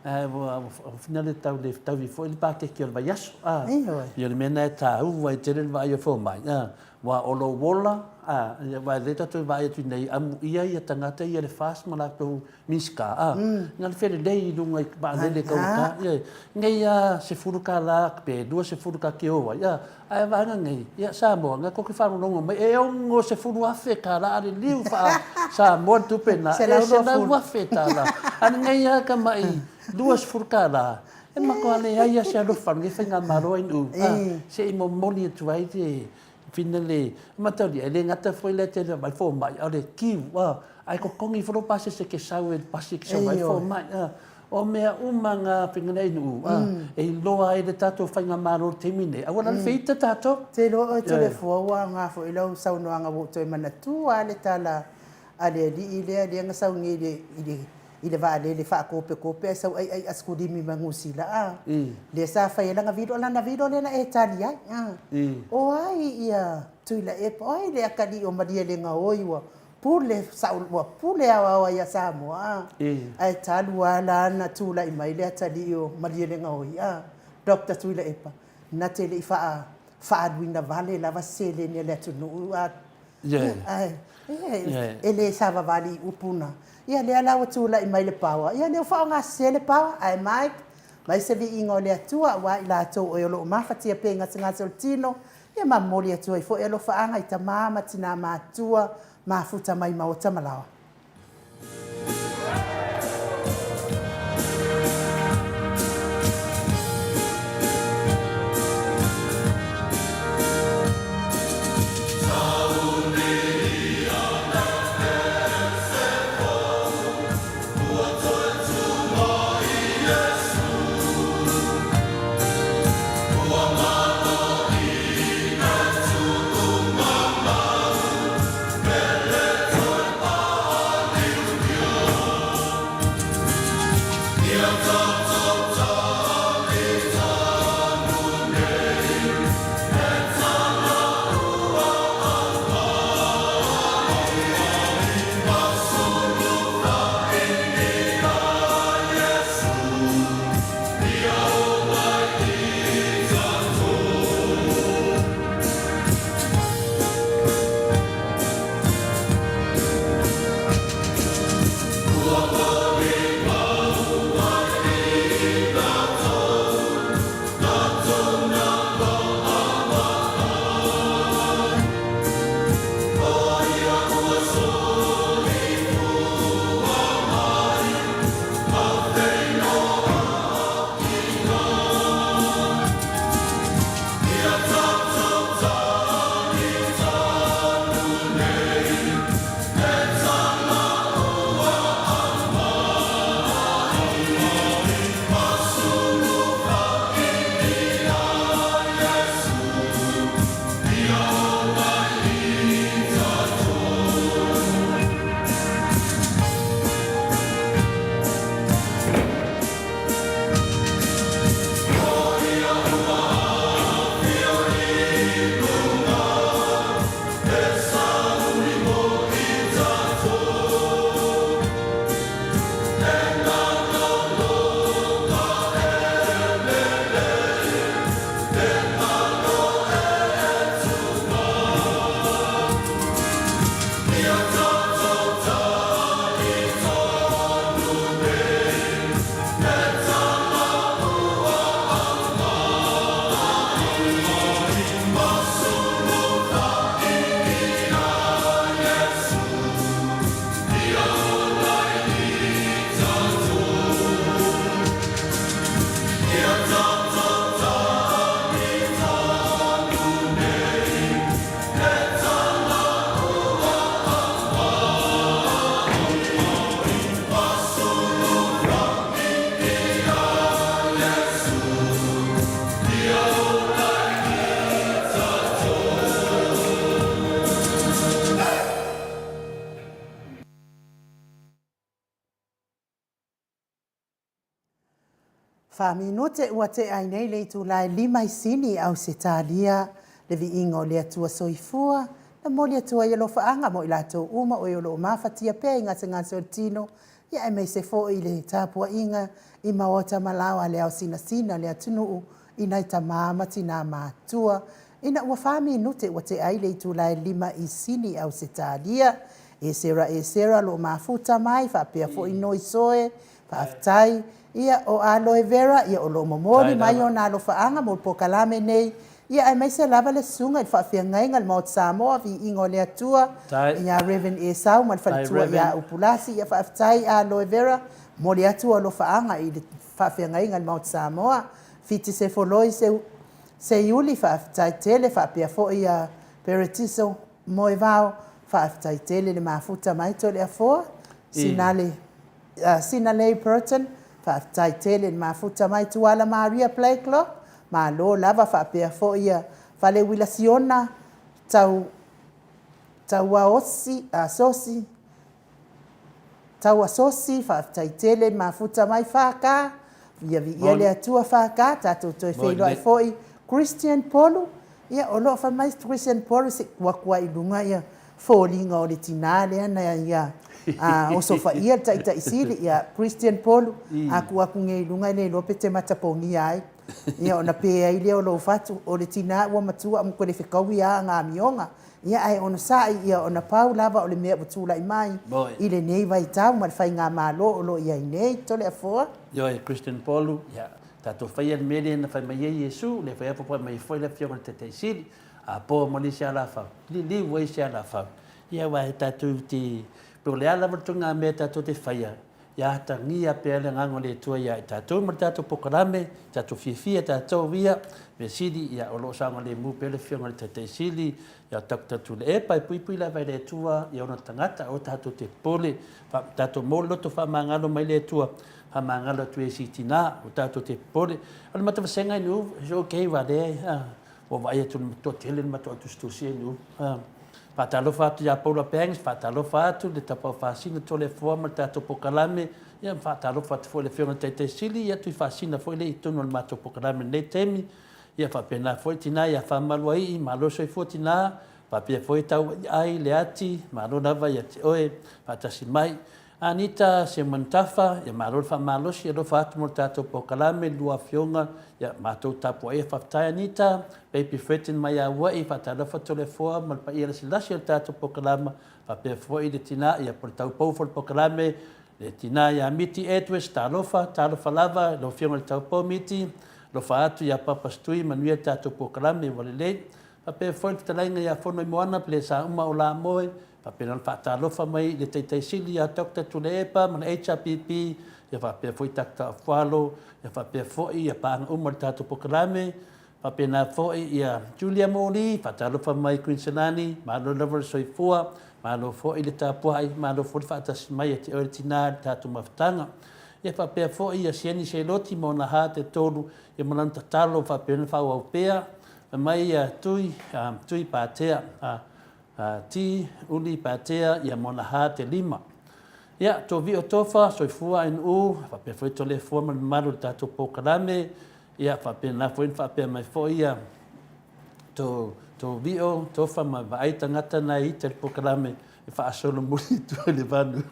ae ua fina le tau le fetaui foi le paketi o le vaiaso, a, ia o le mea lena e taua ai tele le vaai o fomai, a, aua o lou ola, a, aua o lea tatou te vaai atu nei, amuia ia tagata ia le FAST ma latou Minisita, a, na o le felelei i luga i vaalele taugata, ioe, nei a $10 pe 20 ta te o ai, a, ae vaega nei, ia Samoa, na tou te faalogologo mai, e $60,000 a le liu faa Samoa le tupe lena, e $100,000, a lenei a tamai $20, e matua leai a se alofa o lenei faigamalo ai nu, a, se i momoli atu ai le Fina le mataulia, e le gata foi la tele mai fomai, a o le kiu, a, ae totogi foi lou pasese e te sau e le pasi e te sau ai fomai, a. O mea uma na fina le ainu, a, e iloa ai le tatou faigamalo i le taimi lenei, aua la le feita tatou. Ou te iloa oe Toleafoa ua aoga foi lau saunoaga ua ou toe manatua lava le tala a le alii lea lea na sau nei i le i le vaalele faatopetope ae sau aiai asikulimi mai Niu Sila a, lea sa fai ai lana vilo, o lana vilo lea na e tali ai a. O ai ia Tuilaepa, o ai le atalii o Malielegaoi ua pule sao ua pule aoao ai ia Samoa a. Ae talu lava la ona tulai mai le atalii o Malielegaoi a, Doctor Tuilaepa, na te le i faaaluina vale lava se seleni a le atunuu a. Ae, e le savavali i upu na. Ia lea la ua tulai mai le power, ia lea ua faaaoga sese le power, ae Mike, mai se viiga o le Atua aua i latou o e o lo o mafatia pea i gasegase o le tino, ia ma momoli atu ai foi alofaaga i tama ma tina matutua, mafuta mai maota ma laoa. Faaminute ua tea ai nei le itula e lima i Sini i Ausetalia, le viiga o le Atua Soifua, na momoli atu ai alofaaga mo i latou uma o e o lo o mafatia pea i gasegase o le tino, ia aemaise foi le tapuaiga i maota ma laoa a le ao sinasina o le atunuu i nai tama ma tina matutua. Ina ua fa minute ua tea ai le itula e 5 i Sini i Ausetalia, Esera Esera o lo o mafuta mai faapea foi Noisoe, faafetai. Ia, o Aloe Vera, ia o lo o momoli mai ona alofaaga mo le polokalame nei, ia aemaise lava le susuga i le faafeagaiga i le Maota Samoa, Viiga o le Atua, ia Rev Esau ma le faletua ia Upulasi. Ia faafetai Aloe Vera, momoli atu alofaaga i le faafeagaiga i le Maota Samoa. Fiti Sefoloi Seiuli, faafetai tele, faapea foi ia Peretiso Moevao, faafetai tele le mafuta mai Toleafoa. Sinale Sinalei Burton, faafetai tele le mafuta mai. Tuala Maria Blakelock, malo lava, faapea foi ia Faleuila Siona Tauaosi Sosi Tauasosi, faafetai tele le mafuta mai. FK, ia viia le Atua FK, tatou toe feiloai foi. Christian Polu, ia o lo o fai mai Christian Polu, se i tuu atu lava i luga ia foliga o le tina lea na ia osofaia le Taitai Sili, ia Christian Polu, a tuu atu nei i luga e le iloa pe te matapogia ai, ia ona pe ai lea o lou fatu, o le tina ua matua ua matua le fetaui lava ana amioga. Ia ae onosai, ia ona pau lava o le mea ua tulai mai i lenei vaitau ma le faigamalo o lo o i ai nei. Toleafoa. Ioe, Christian Polu, ia, tatou faia le mea lea na fai mai ai Iesu, lea foi fai mai foi le Afioga i le Taitai Sili, a po ma nisi alafau, liliu ai se alafau. Ia aua e tatou te, po o le a lava le ituaiga mea tatou te faia, ia atagia pea le Agaga o le Atua ia i tatou ma le tatou polokalame, tatou fiafia tatou ia, mea sili, ia o lo o saogalemu pea le Afioga i le Taitai Sili, ia Doctor Tuilaepa e puipui lava e le Atua i ona tagata, aua tatou te popole, tatou maua le loto faamagalo mai le Atua, faamagalo atu e isi tina, aua tatou te popole. O le matavasega i Nu'u, it's okay, aua lea ua vaai atu i le toatele le matou tusitusia i Nu'u. Faatalofa atu ia Paula Banks, faatalofa atu le Tapaau Faasina Toleafoa ma le tatou polokalame, ia ma faatalofa atu foi i le Afioga i le Taitai Sili, ia Tuifaasina foi lea i totonu o le matou polokalame i lenei taimi. Ia faapena foi tina ia Faamaluaii, malo le soifua tina, faapea foi Tauaiai, Leati, malo lava ia te oe, faatasi mai. Anita Seumanutafa, ia malo le faamalosi, alofa atu mo le tatou polokalame, lua afioga, ia matou tapuaia, faafetai Anita, Baby Fredton mai Aua'i, faatalofa Toleafoa ma le paia lasilasi o le tatou polokalama, faapea foi le tina, ia po o le taupou foi o le polokalame, le tina ia Miti Edwards, talofa, talofa lava i lau afioga i le taupou Miti, alofa atu ia Papa Stui, manuia le tatou polokalame ua lelei. Faapea foi le fetalaiga ia Fonoimoana Pelesauma o Lamoe, faapena ona faatalofa mai i le Taitai Sili ia Doctor Tuilaepa ma le HRPP, ia faapea foi Doctor Afualo, ia faapea foi ia paaga uma o le tatou polokalame, faapena foi ia Julia Moli, faatalofa mai Kuiniselani, malo lava le soifua, malo foi le tapuai, malo foi le faatasi mai ia te oe le tina i le tatou mafutaga. Ia faapea foi ia Sieni Seloti ma ona ha te tolu, ia ma lana tatalo faapea ona faaauau pea, Fai mai ia Tui, Tui Patea, Ti, Uli Patea, ia Monaha te lima. Ia, Tovio Tofa, Soifua NU, faapea foi Toleafoa ma le mamalu o le tatou polokalame, ia faapena foi ona faapea mai foi ia to, Tovio Tofa ma vaai tagata na e ita i le polokalame e faasolomuli i tua i le vanu.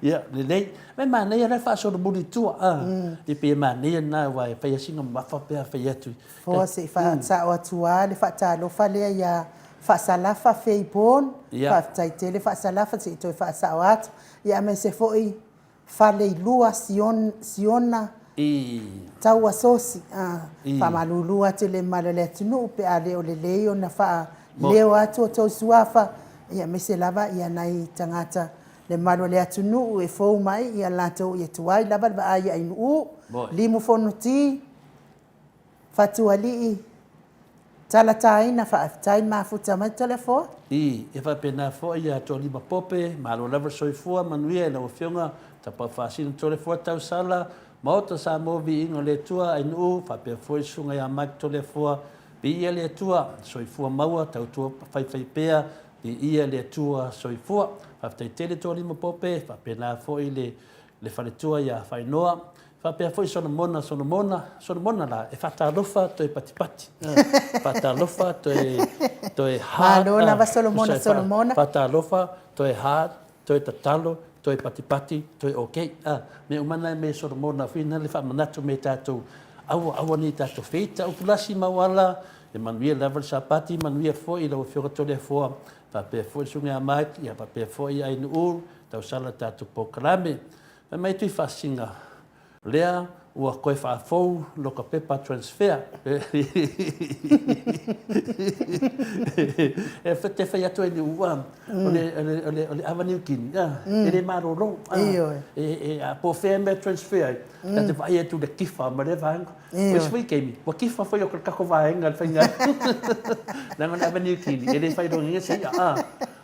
Ia, lelei. E manaia la le faasolomuli i tua, a. E pei e manaia lena aua e fai lava sina mamafa pe a fai atu. Foa se i faasao atu lava le faatalofa lea ia Faasalafa Faye Bourne. Faafetai tele Faasalafa se i toe faasao atu. Ia aemaise foi Faleilua Siona Tauasosi. Faamalulu atu i le mamalu o le atunuu pe a le o lelei ona faaleo atu o tou suafa, ia aemaise lava nai tagata le mamalu o le atunuu e fou mai ia latou ia tuai lava le vaai ia Ainuu, Limu Fonoti, Fatualii, Talataina, faafetai mafuta mai Toleafoa. Ii, E faapena foi ia Toalima Pope, malo lava le soifua manuia i lau Afioga Tapafaasino Toleafoa Tausala, Maota Samoa Viiga o le Atua Ainuu, faapea foi le Susuga ia Mike Toleafoa, Viia le Atua, Soifua maua, tautua faifaipea, Viia le Atua, Soifua. Faafetai tele Toalima Pope, faapena foi le le faletua ia Fainoa. Faapea foi Solomona, Solomona, Solomona la, e faatalofa toe patipati. Faatalofa toe, toe hard. Malo lava Solomona, Solomona. Faatalofa toe hard, toe tatalo, toe patipati, toe ok. Mea uma na e me Solomona, whina le faamanatu me tatou, aua, aua nei tatou feita upulasi mauala, e manuia lava le Sapati, manuia foi lau Afioga Toleafoa, faapea foi le Susuga ia Mike, ia faapea foi Ainu'u, tausala le tatou polokalame. Fai mai Tuifaasisina, Lea ua toe faafou loka pepa transfer. E te fai atu ai ua o le o le o le ava Niu Kini, e le malolo. E a po o fea mea transfer ai, ta te vaai atu i le kifa ma lea vaega. O isi foi taimi, ua kifa foi o le tatou vaega i le faiga atu. Leaga o le ava Niu Kini, e le failogaina se i'a.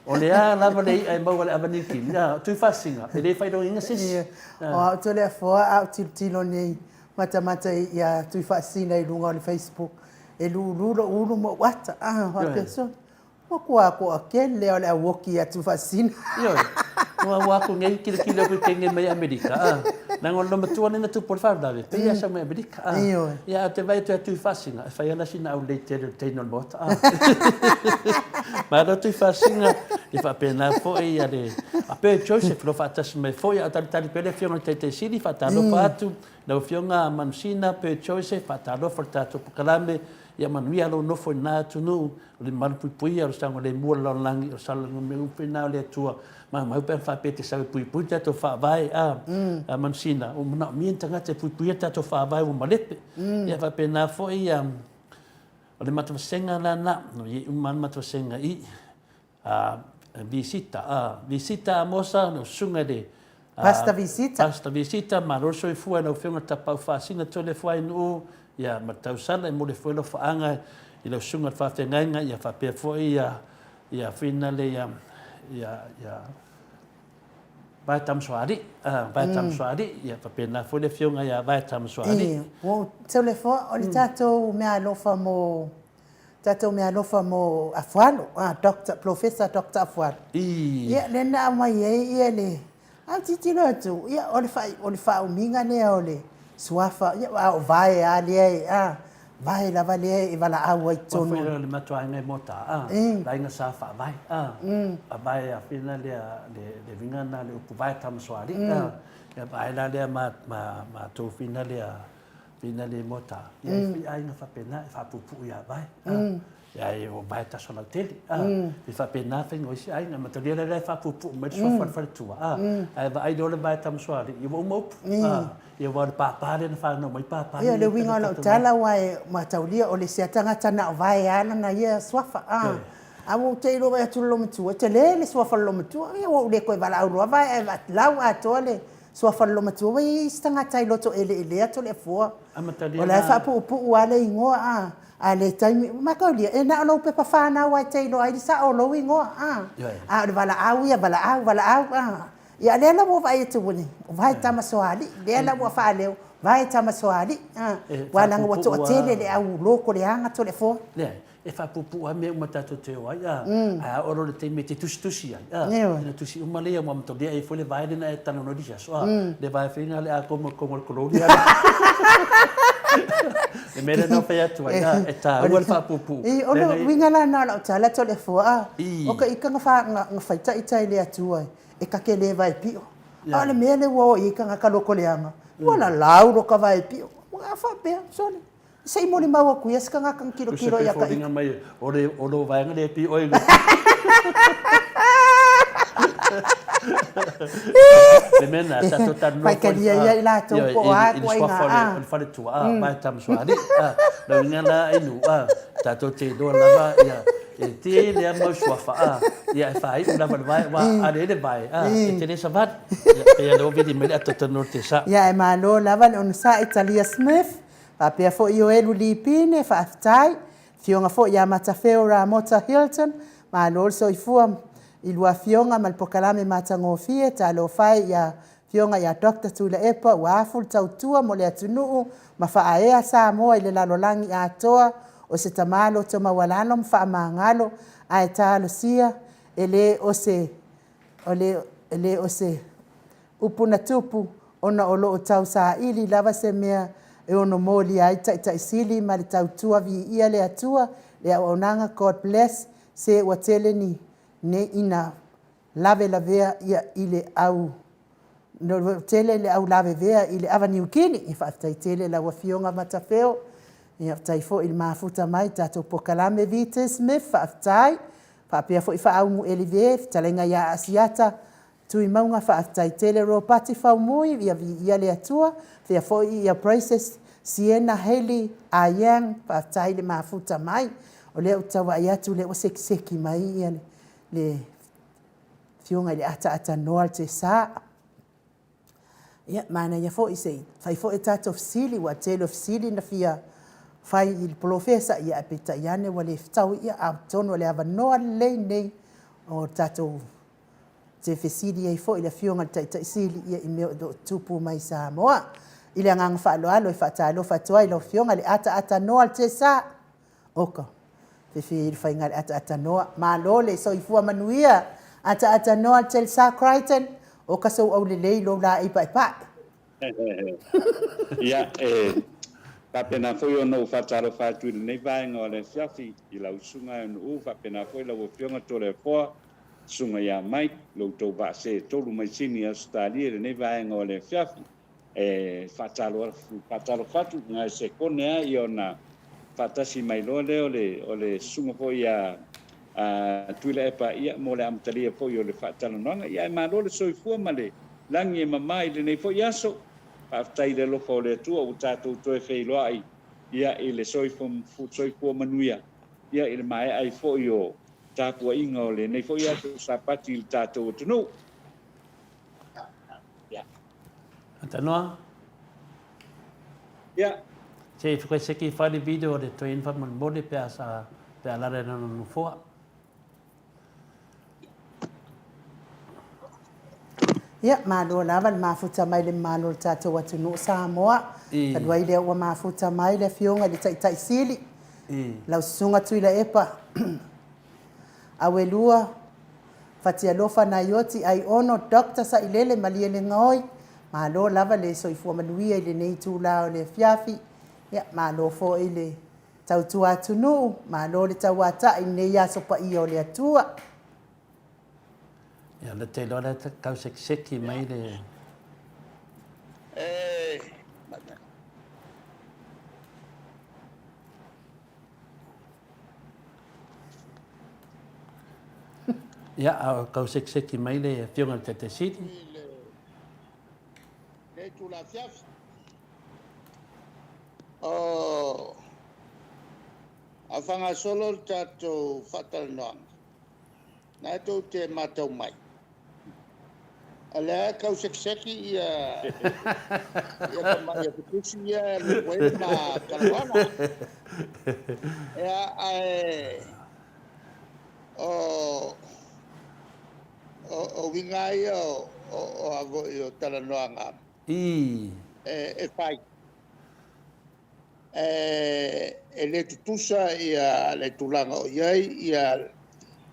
O le a lava le i'a e maua i le ava Niu Kini, o Tuifaasisina, e le failogaina se isi. O au Toleafoa, a ou tilotilo nei matamata ia Tuifaasisina i luga o le Facebook, e lulu lou ulu ma ou ata, a, faapea, sole, ua matua toatele lava o le au oki ia Tuifaasisina. Ioe, ua ua aku nei kilokilo aku i kenge mai Amerika, a, leaga o le loomatua lea na tupu o le faalavelave, pei lava e sau mai Amerika, a. Ioe. Ia, ae ou te vaai atu ia Tuifaasisina, e fai lava sina aulei tele o le teine o le Maota, a. Malo Tuifaasisina, e faapena foi ia le, a Bert Joseph o lo o faatasi mai foi, a o talitali pea le Afioga i le Taitai Sili, faatalofa atu lau Afioga Manusina Bert Joseph, faatalofa i le tatou polokalame, ia manuia lou nofo i lena atunuu, o le malupuipuia o le saogalemu o le lalolagi, o le saogalemu foi lena o le Atua. Maumau pe ana faapea e te sau e puipui le tatou Faavae, a, a Manusina, ua manaomia ni tagata e puipuia le tatou Faavae ua malepe. Ia faapena foi, o le matavasega la lena, o i ai uma lava le matavasega i, a, Visita, a, Visita Amosa, lau susuga i le Pastor Visita. Pastor Visita, malo le soifua i lau Afioga Tapaau-faasina Toleafoainuu, ia, ma le tausala, e momoli foi alofaaga i lau susuga i le faafeagaiga, ia faapea foi ia, ia finale ia, ia, ia Vae Tamasoalii, Vae Tamasoalii, ia faapena foi le Afioga ia Vae Tamasoalii. Ioe, ua ou Toleafoa, o le tatou meaalofa mo tatou meaalofa mo Afualo, a, Doctor, Polofesa Doctor Afualo. I. Ia, lea na aumai ai ia le, a ou tilotilo atu, ia, o le faa, o le faaumiga lea o le suafa, ia, a o vae lava lea e, a, vae lava lea e valaau ai i totonu. Aua foi o le matou aiga i Mota, a, le aiga sa faavae, a, faavae a fina lea, le, le uiga lena o le upu vae Tamasoalii, a, ia vae la lea ma, ma, matou fina lea, Pina le mota, ia e fai aiga faapena e faapuupuu ia vae. Ia e o vae taso lautele. E faapena faiga o isi aiga. Matalia la e faapuupuu mai le suafa o le faletua. Ae vaai loa le vae Tamasoalii, ia ua uma upu. Ia aua o le pāpā lea na fanau mai pāpā. Ia o le uiga o lau tala aua e mataulia o le isi lava tagata na o vae lava lana ia suafa. A ua ou te iloa vaai atu i le loomatua, e tele le suafa o le loomatua. Ia ua ou le toe valaau loa vae ae lau atoa le Suafa le loomatua, ua i ai isi tagata e loto eleelea Toleafoa. O la e faapuupuu lava le igoa, a, a le taimi, mataulia, e na o lou pepa fanau lava e te iloa ai le sao o lou igoa, a. A o le valaau ia, valaau, valaau, a. Ia, o lea la ua ou vaai atu, ua vae Tamasoalii, lea la ua faaleo, vae Tamasoalii, a. Aua leaga ua toatele le au lotoleaga Toleafoa. E faapuupuu lava mea uma tatou te o ai, a, ae a oo loa i le taimi e te tusitusi ai, a, ona tusi uma lea, aua matalia e i ai foi le vae lea na e talanoa i le isi aso, a, le vae foi lena o le a komo i totonu o le kololi. Le mea lea na ou fai atu ai, a, e taua le faapuupuu. I, o le uiga la lena o lau tala Toleafoa, a, o ka ika na faita ita i le Atua e ta te le vae pio. A o le mea lea ua o i ai tagata lotoleaga, ua lalau loka vae pio. Ua faapea, sole, Se i molimau atu ia se tagata na tilotilo ia ta ika. Mai o le o lo vaega le pi oi. Le mea na sa to tanu. Faitalia ia i latou po o a ituaiga a. O le faletua a mai Tamasoalii a. Lau inga la ai nu a tatou te iloa lava ia e tele a mau suafa a. Ia e faaiu lava le vae aua a leai le vae a e te le savali. Ia pei a lea ua vili mai le ata tonu o le tesa. Ia e malo lava le onosai Talia Smith. Faapea foi Ioelu Lipine, faafetai. Afioga foi ia Matafeo Ramota Hilton, malo le soifua i lua afioga ma le pokalame matagofie, talofa e ia Afioga ia Doctor Tuilaepa ua afu le tautua mo le atunuu ma faaea Samoa i le lalolagi atoa, o se tama loto maualalo ma faamagalo, ae talosia e le o se, e le o se upu na tupu. ona o lo o tau saili lava se mea e ono molia ai Taitai Sili ma le tautua Viia le Atua le auaunaga God bless se ua tele ni nei ina lavelavea ia i le au tele le au lavevea i le ava Niukini. Ia faafetai tele lau Afioga Matafeo. Ia faafetai foi i le mafuta mai i tatou polokalame Vita Smith, faafetai. Faapea foi Faaumu Elive, fetalaiga ia Asiata Tuimauga, faafetai tele. Ropati Faumui, ia viia le Atua. Faapea foi ia Praises Siena Hailey Ayang, faafetai le mafuta mai. O lea ou te tau vaai atu o lea ua sekiseki mai ia le Afioga i le Ataata Noa o le Tesa. Ia, manaia foi se i fai foi a tatou fesili, aua o le tele o fesili na fia fai i le polofesa, ia ae peitai ane ua le fetaui, ia atonu o le avanoa lelei lenei o tatou te fesili ai foi i le Afioga i le Taitai Sili i mea o lo o tutupu mai Samoa. I le agaga faaaloalo e faatalofa atu ai i lau Afioga i le Ataata Noa o le Tesa. Oka, fefe le faiga a le ataata noa. Malo le soifua manuia, ataata noa Telsa Crichton, oka sou aulelei i lou laei paepae. Ia, e faapena foi ona ou faatalofa atu i lenei vaega o le afiafi i lau Susuga Aunuu, faapena foi lau Afioga Toleafoa, Susuga ia Mike, lo outou vaa se tolu mai Sini, Ausetalia i lenei vaega o le afiafi. E faatalofa atu na o se sekone lava ia ona faatasi mai loa lea o le o le susuga foi ia Tuilaepa ia mo le amatalia foi o le faatalanoaga. Ia ae malo le soifua ma le lagi e mama i lenei foi aso. Faafetai i le alofa o le Atua ua tatou toe feiloai ia i le soifua manuia ia i le maea ai foi o tapuaiga o lenei foi aso Sapati i le tatou atunuu. Ia. Atanoa. Ia. Se i whakaiseki whai le video o le toeaina whamolemole pe a sa pe a lala i lana nofoa. Ia, malo lava le mafuta mai le mamalu o le tatou atunuu Samoa. Talu ai lea ua mafuta mai le Afioga i le Taitai Sili, lau Susuga Tuilaepa Auelua Fatialofa Naioti Aiono Doctor Sailele Malielegaoi, malo lava le soifua manuia i lenei itula o le afiafi. Ia, malo foi le tautua atunuu, malo le tauatai i lenei aso paia o le Atua. Ia, o lea te iloa o lea e tau sekiseki mai le... Ia, a o tau sekiseki mai le Afioga i le Taitai Sili. Le itula afiafi. O a faagasolo le tatou faatalanoaga, na tou te matau mai, o lea e tau sekiseki ia ia tamai afitusi ia e alu atu ai le ma talanoaga. Ia, ae o o o uiga ia o o o a foi o talanoaga I. e fai. E le tutusa ia le tulaga o i ai ia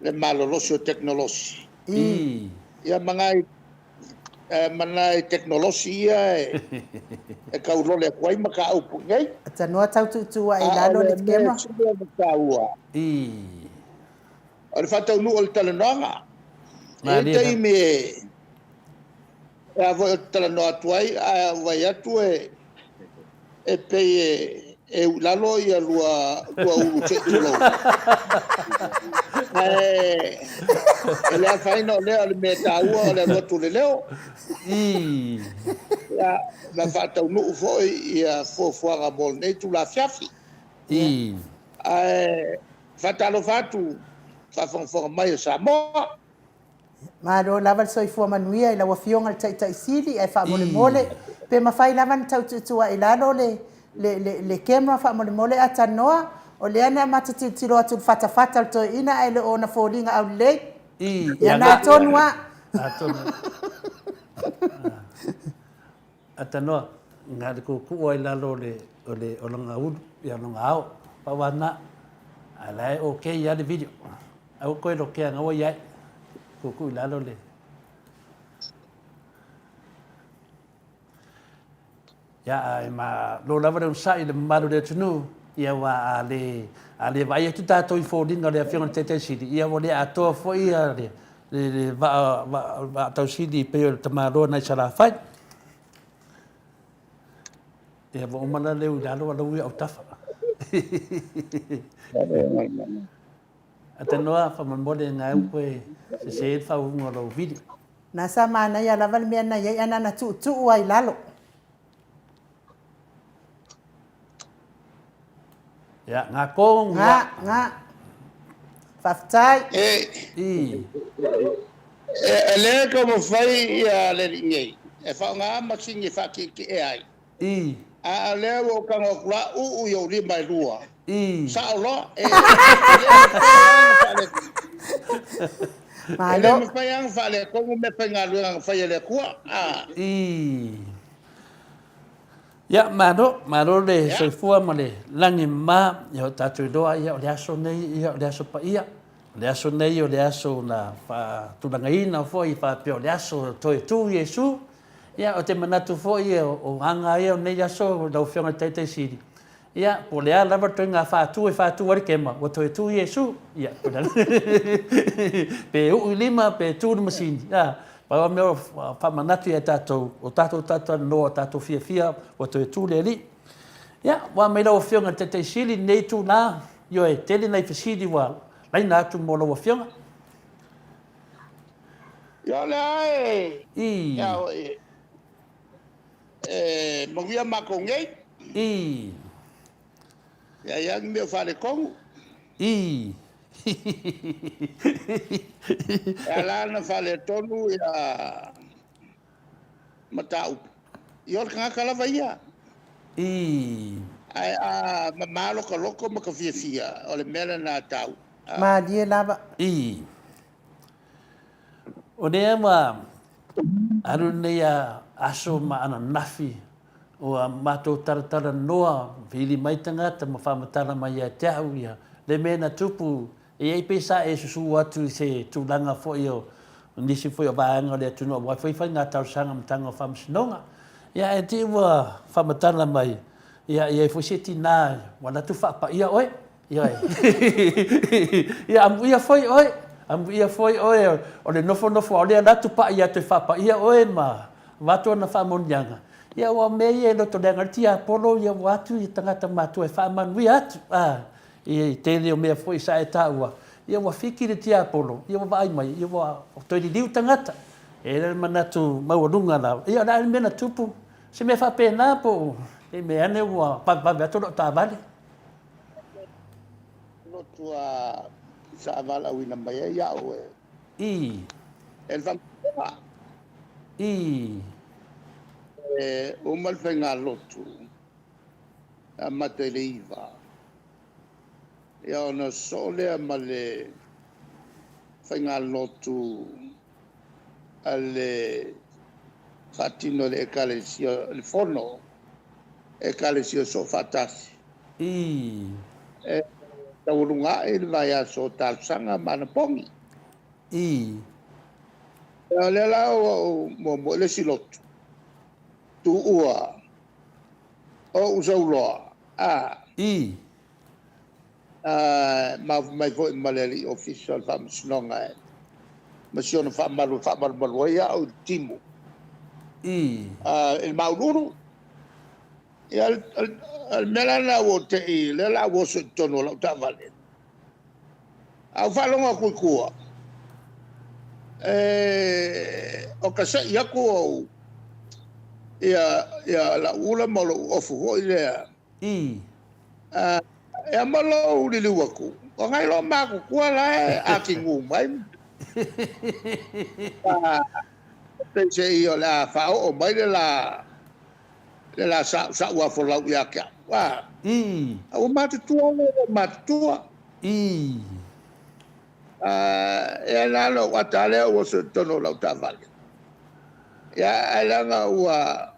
le malolosi o tekonolosi. I. Ia ma nai ma nai tekonolosi ia e taulole atu ai mataupu i nei. Tanoa tau tuutuu ae i A o lalo le le mea camera. e sili ona taua, I. o le faataunuu o le talanoaga. E i ai Malie lava. taimi e a foi ou te talanoa atu ai, ae ou vaai atu e pei e ui i lalo ia lua ulu se i tulou. Ae e le afaina o lea, o le mea taua o le alu atu o le leo. I. Ia, ma faataunuu foi ia fuafuaga mo lenei itula afiafi. I. Ae faatalofa atu faafogafoga mai a Samoa. Malo lava le soifua manuia i lau Afioga i le Taitai Sili, ae faamolemole pe mafai lava ona tau tuutuu ae i lalo le le le camera faamolemole Atanoa, o lea na matou tilotilo atu i le fatafata o le toeaina ae le o ona foliga aulelei. I. Ia na tonu lava. Atonu. Atanoa, na le kuukuu ai lalo o le o le o lona ulu, ia lona ao. Pau lava lena. Ae la e okay lava le video. Aua koe lokea na ua iai. Kuukuu i lalo le. Ia, ae malo lava le onosai i le mamalu o le atunuu, ia aua a le, a le vaai atu tatou i foliga o le Afioga i le Taitai Sili, ia ua le atoa foi ia le, le, le vaa, vaa, vaa tausili e pei o le tamaloa nai Salafai. Ia, ua uma la le ui lalo, a lau i autafa. Atanoa, faamolemole ngai koe sese le faauuga o lau video. Na sa manaia lava le mea na i ai ana na tuutuu ai lalo. Ia, ngā kong. Ngā, ngā. Faafetai. E, I. E, e le taumafai ia le alii nei e faaaoga masini e faatietie ai. I. A o lea ua ou tago atu la, uu i ou lima e lua. I. Sao loa, e, e le mafai lava ona faale, e le Malo. mafai lava ona faaletonu meafaigaluega na fai e le Atua. A. I. Ia, malo, malo le Ia. soifua ma le lagi mama, ia o tatou iloa, ia o le aso nei, ia o le aso paia. O le aso nei o le aso na faatulagaina foi faapea o le aso toe tu Iesu. Ia, ou te manatu foi o aga ia o nei aso lau Afioga i le Taitai Sili, ia, po o le a lava le ituaiga faatu e faatu ai le kema, ua toe tu Iesu. Ia, pe uu i lima, pe tu i le masini, a, pau lava mea o faamanatu ia tatou, o tatou talatalanoa, o tatou fiafia, ua toe tu le Alii. Ia, ua mai lau Afioga i le Taitai Sili i lenei itula, ioe, tele nai fesili ua laina atu mo lau Afioga. Ia o lea e, I. ia oi, e manuia matou nei. I. Ia ia ni mea o faaletonu. I. E ala ona faaletonu ia mataupu. Ia o le tagata lava ia. I. Ae a mama lota loto ma ka fiafia, o le mea lena e taua. Malie lava. I. O lea ua alu lenei aso ma ananafi ua matou talatalanoa, vili mai tagata ma faamatala mai ia te au ia le mea na tupu. E i ai pe sa e susu atu i se tulaga foi o nisi foi o vaega o le atunuu aua foi faiga talosaga ma taga o faamasinoga. Ia ae te i ua faamatala mai, ia e i ai foi se tina ua alu atu faapaia oe. Ioe. Ia amuia foi oe, amuia foi oe o le nofonofo aole alu atu pai atu e faapaia oe ma avatu ana faamanuiaga. Ia aua o mea ia e lotoleaga ai le tiapolo ia ua atu i tagata matua e faamanuia atu. A, i tele o mea foi sa e taua, ia ua fiki le tiapolo, ia ua vaai mai, ia ua toe liliu tagata. E i ai le manatu maualuga lava, ia o le a le mea na tupu, se mea faapena po o se mea ane ua vavevave atu lau taavale. Lotu a sa valaauina mai ai au e. I. E le faamasinoga. I. E uma le faigalotu e amata i le 9. Ia ona sosoo lea ma le faigalotu a le faatino e le Ekalesia, le fono Ekalesia Soofaatasi. I. E taualuga ae le vaiaso o talosaga ma anapogi. I. O lea la ua ou muamua i le isi lotu, tuua ou sauloa, a. I. A, mafu mai foi ma le alii ofisa o le faamasinoga e ma si ona faamalu e faamalumalu ai au i le timu. I. A, i le maualulu. Ia, o le mea la lena ua ou te i, lea la ua oso i totonu o lau taavale. A ou faalogo atu i tua, e, o ka se'i atu ou, ia, ia lau ula ma lou ofu foi lea. I. A, e ama lou liliu atu, o nai loa matutua la e atigu mai. A, peiseai o le a faaoo mai le la le la sa'u afolau ia te au. A, I. a ua matutua le ua matutua. I. A, e na lou ata lea ua oso i totonu o lau taavale. Ia, ae leaga ua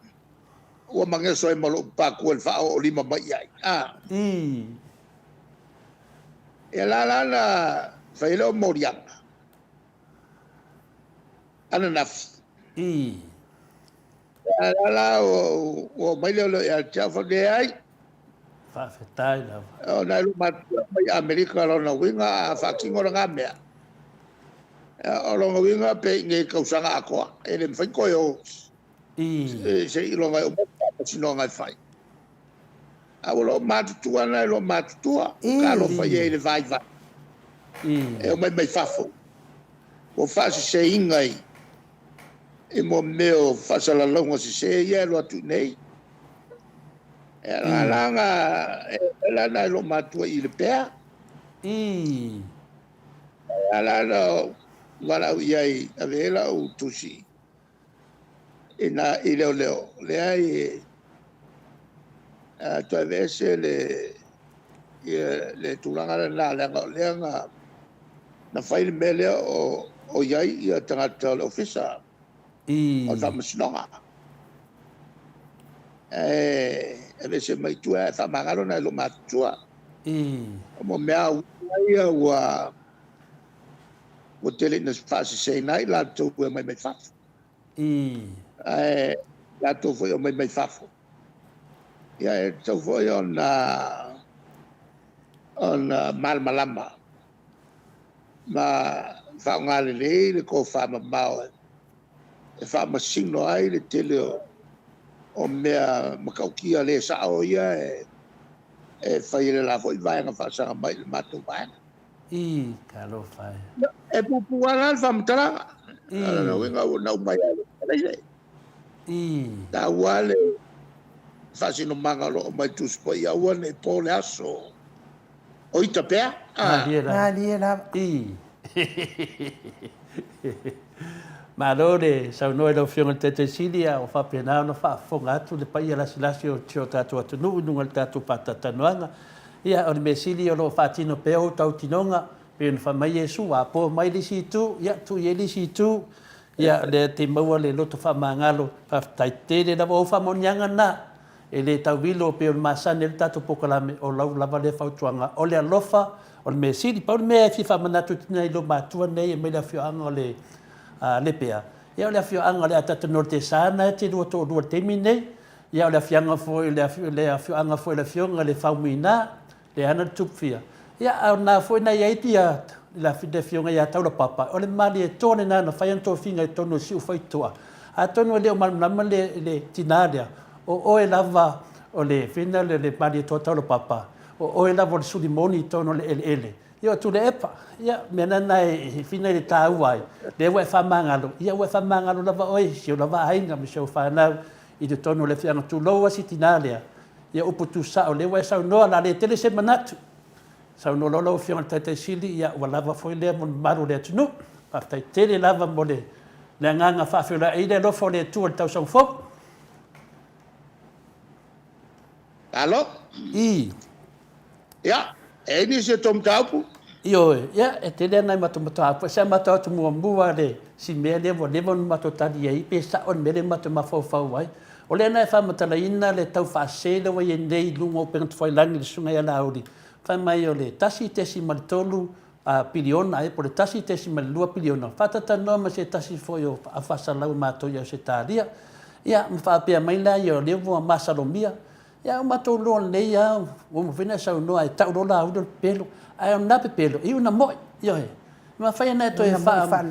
ua mageso ai ma lou paku e le faaoo lima mai i ai. A. I. Ia la la na fai ai lea o moliaga ananafi. I. A la la ua omai leoleo ia te au, fai atu, Leai. Faafetai lava. Ona e lua matua mai Amerika lona uiga a faatino lena mea, o lona uiga pe i nei tausaga atoa, e le mafai ona toe o seiloga e uma le faamasinoga e fai. A ua loo matutua na e loo matutua, talofa i ai i le vaivai e omai mai fafo, ua faaseseina i mea o faasalalauga sese ia e alu atu i inei. E ala la ona e loo matua i Lepea. E ala ona valaau i ai, ave ai lau tusi i leoleo, leai, toe aveese le tulaga lena, leaga o lea na fai le mea lea o i ai tagata o le Ofisa o le Faamasinoga. Ae aveese mai tua ae faamagalo nai loomatutua. O mea ia ua tele ina faaseseina ai latou e omai mai fafo. Ae latou foi e omai mai fafo, ia e tatau foi ona malamalama ma faaaoga lelei le tofamamao e faamasino ai le tele o mea matautia le sao ia e fai e le la foi vaega faasaga mai i le matou vaega. Talofa e. E puupuu lava la le faamatalaga. O lona uiga na uma ai lava i le taua le faasinomaga o lo o aumai i le Tusi Paia, aua ne i po le aso o ita pea. Malie lava. Malie lava. Malo le saunoa i lau Afioga i le Taitai Sili, a ua faapena ona faafofoga atu le paia lasilasi o si o tatou atunuu i luga o le tatou faatalatalanoaga. Ia, o le mea sili o lo o faatino pea ou tautinoga, pei ona fai mai Iesu, a po mai le isi itu, ia tuu i ai le isi itu. Ia, o lea e te maua le loto faamagalo. Faafetai tele lava. O ou faamanuiaga na, e le tauilo pei o le masani ai le tatou polokalame, o lau lava lea fautuaga, o le alofa, o le mea sili. Pau le mea e fia faamanatu atu i loomatutua nei e mai le afioaga o Lepea, ia o le afioaga o Leataata Norte Sa lena e te lua toalua i le taimi lenei. Ia o le afioaga foi le afioaga foi o le Afioga i le Faumuina, le ana le Tupufia. Ia a o lena foi na i ai le Afioga ia Taulapapa, o le Malietoa lena na fai ana tofiga i totonu o Siufaitoa. Atonu e le o malamalama le tina lea, o oe lava o le fina le Malietoa Taulapapa, o oe lava o le suli moni i totonu o le eleele. Ia o Tuilaepa, ia o mea na e fina i le taua ai, lea ua e faamagalo, ia ua e faamagalo lava oe i si ou lava aiga ma si ou fanau i totonu o le afioaga. Tulou lava si tina lea, ia upu tuusao, o lea ua e saunoa, o le a le tele se manatu. Saunoa loa lau Afioga i le Taitai Sili, ia ua lava foi lea mo le mamalu o le atunuu. Faafetai tele lava mo le agaga faafeiloai ai le alofa o le Atua i le tausaga fou. Malo. Ia, e i ai nisi o tou mataupu? Ioe, ia, e tele lava nai matou mataupu. Ae se i matou atu muamua le si mea lea ua leva ona matou tali ai, pe sao le mea lea matou te mafaufau ai. O lea na e faamatalaina le tau faasese lea ua i ai nei i luga o upega tafailagi i le susuga ia Laauli, fai mai o le 1.3 piliona ea po o le 1.2 piliona, faatatalanoa ma se tasi foi o faasalau a matou i Ausetalia. Ia, ma faapea mai laia o lea ua masalomia. Ia, ua matou iloa lelei lava, ua uma foi ona e saunoa e tau loa Laauli o le pepelo. Ae o lena pepelo, e iu ina mo'i, ioe. E mafai ona e toe faa...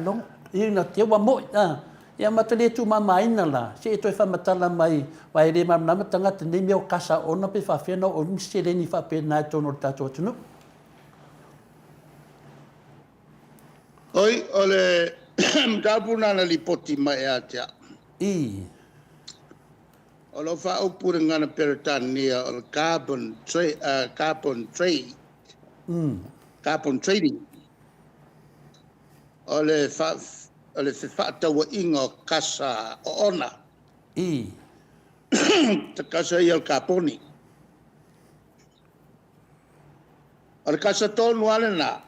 E iu ina ua mo'i, a. Ia matou le tuumamaina la, se i e toe faamatala mai, aua e le malamalama tagata i nei mea o kasa oona pe faapefea ona oo ai ni seleni faapena i totonu o le tatou atunuu. Oi, o le mataupu lena na lipoti mai ia te au. O lo o faaupu i le gagana Peretania o le carbon, carbon trade, carbon trading. O le fefaatauaiga o kasa oona. Kasa ia o le kaponi. O le kasa tonu lava lena,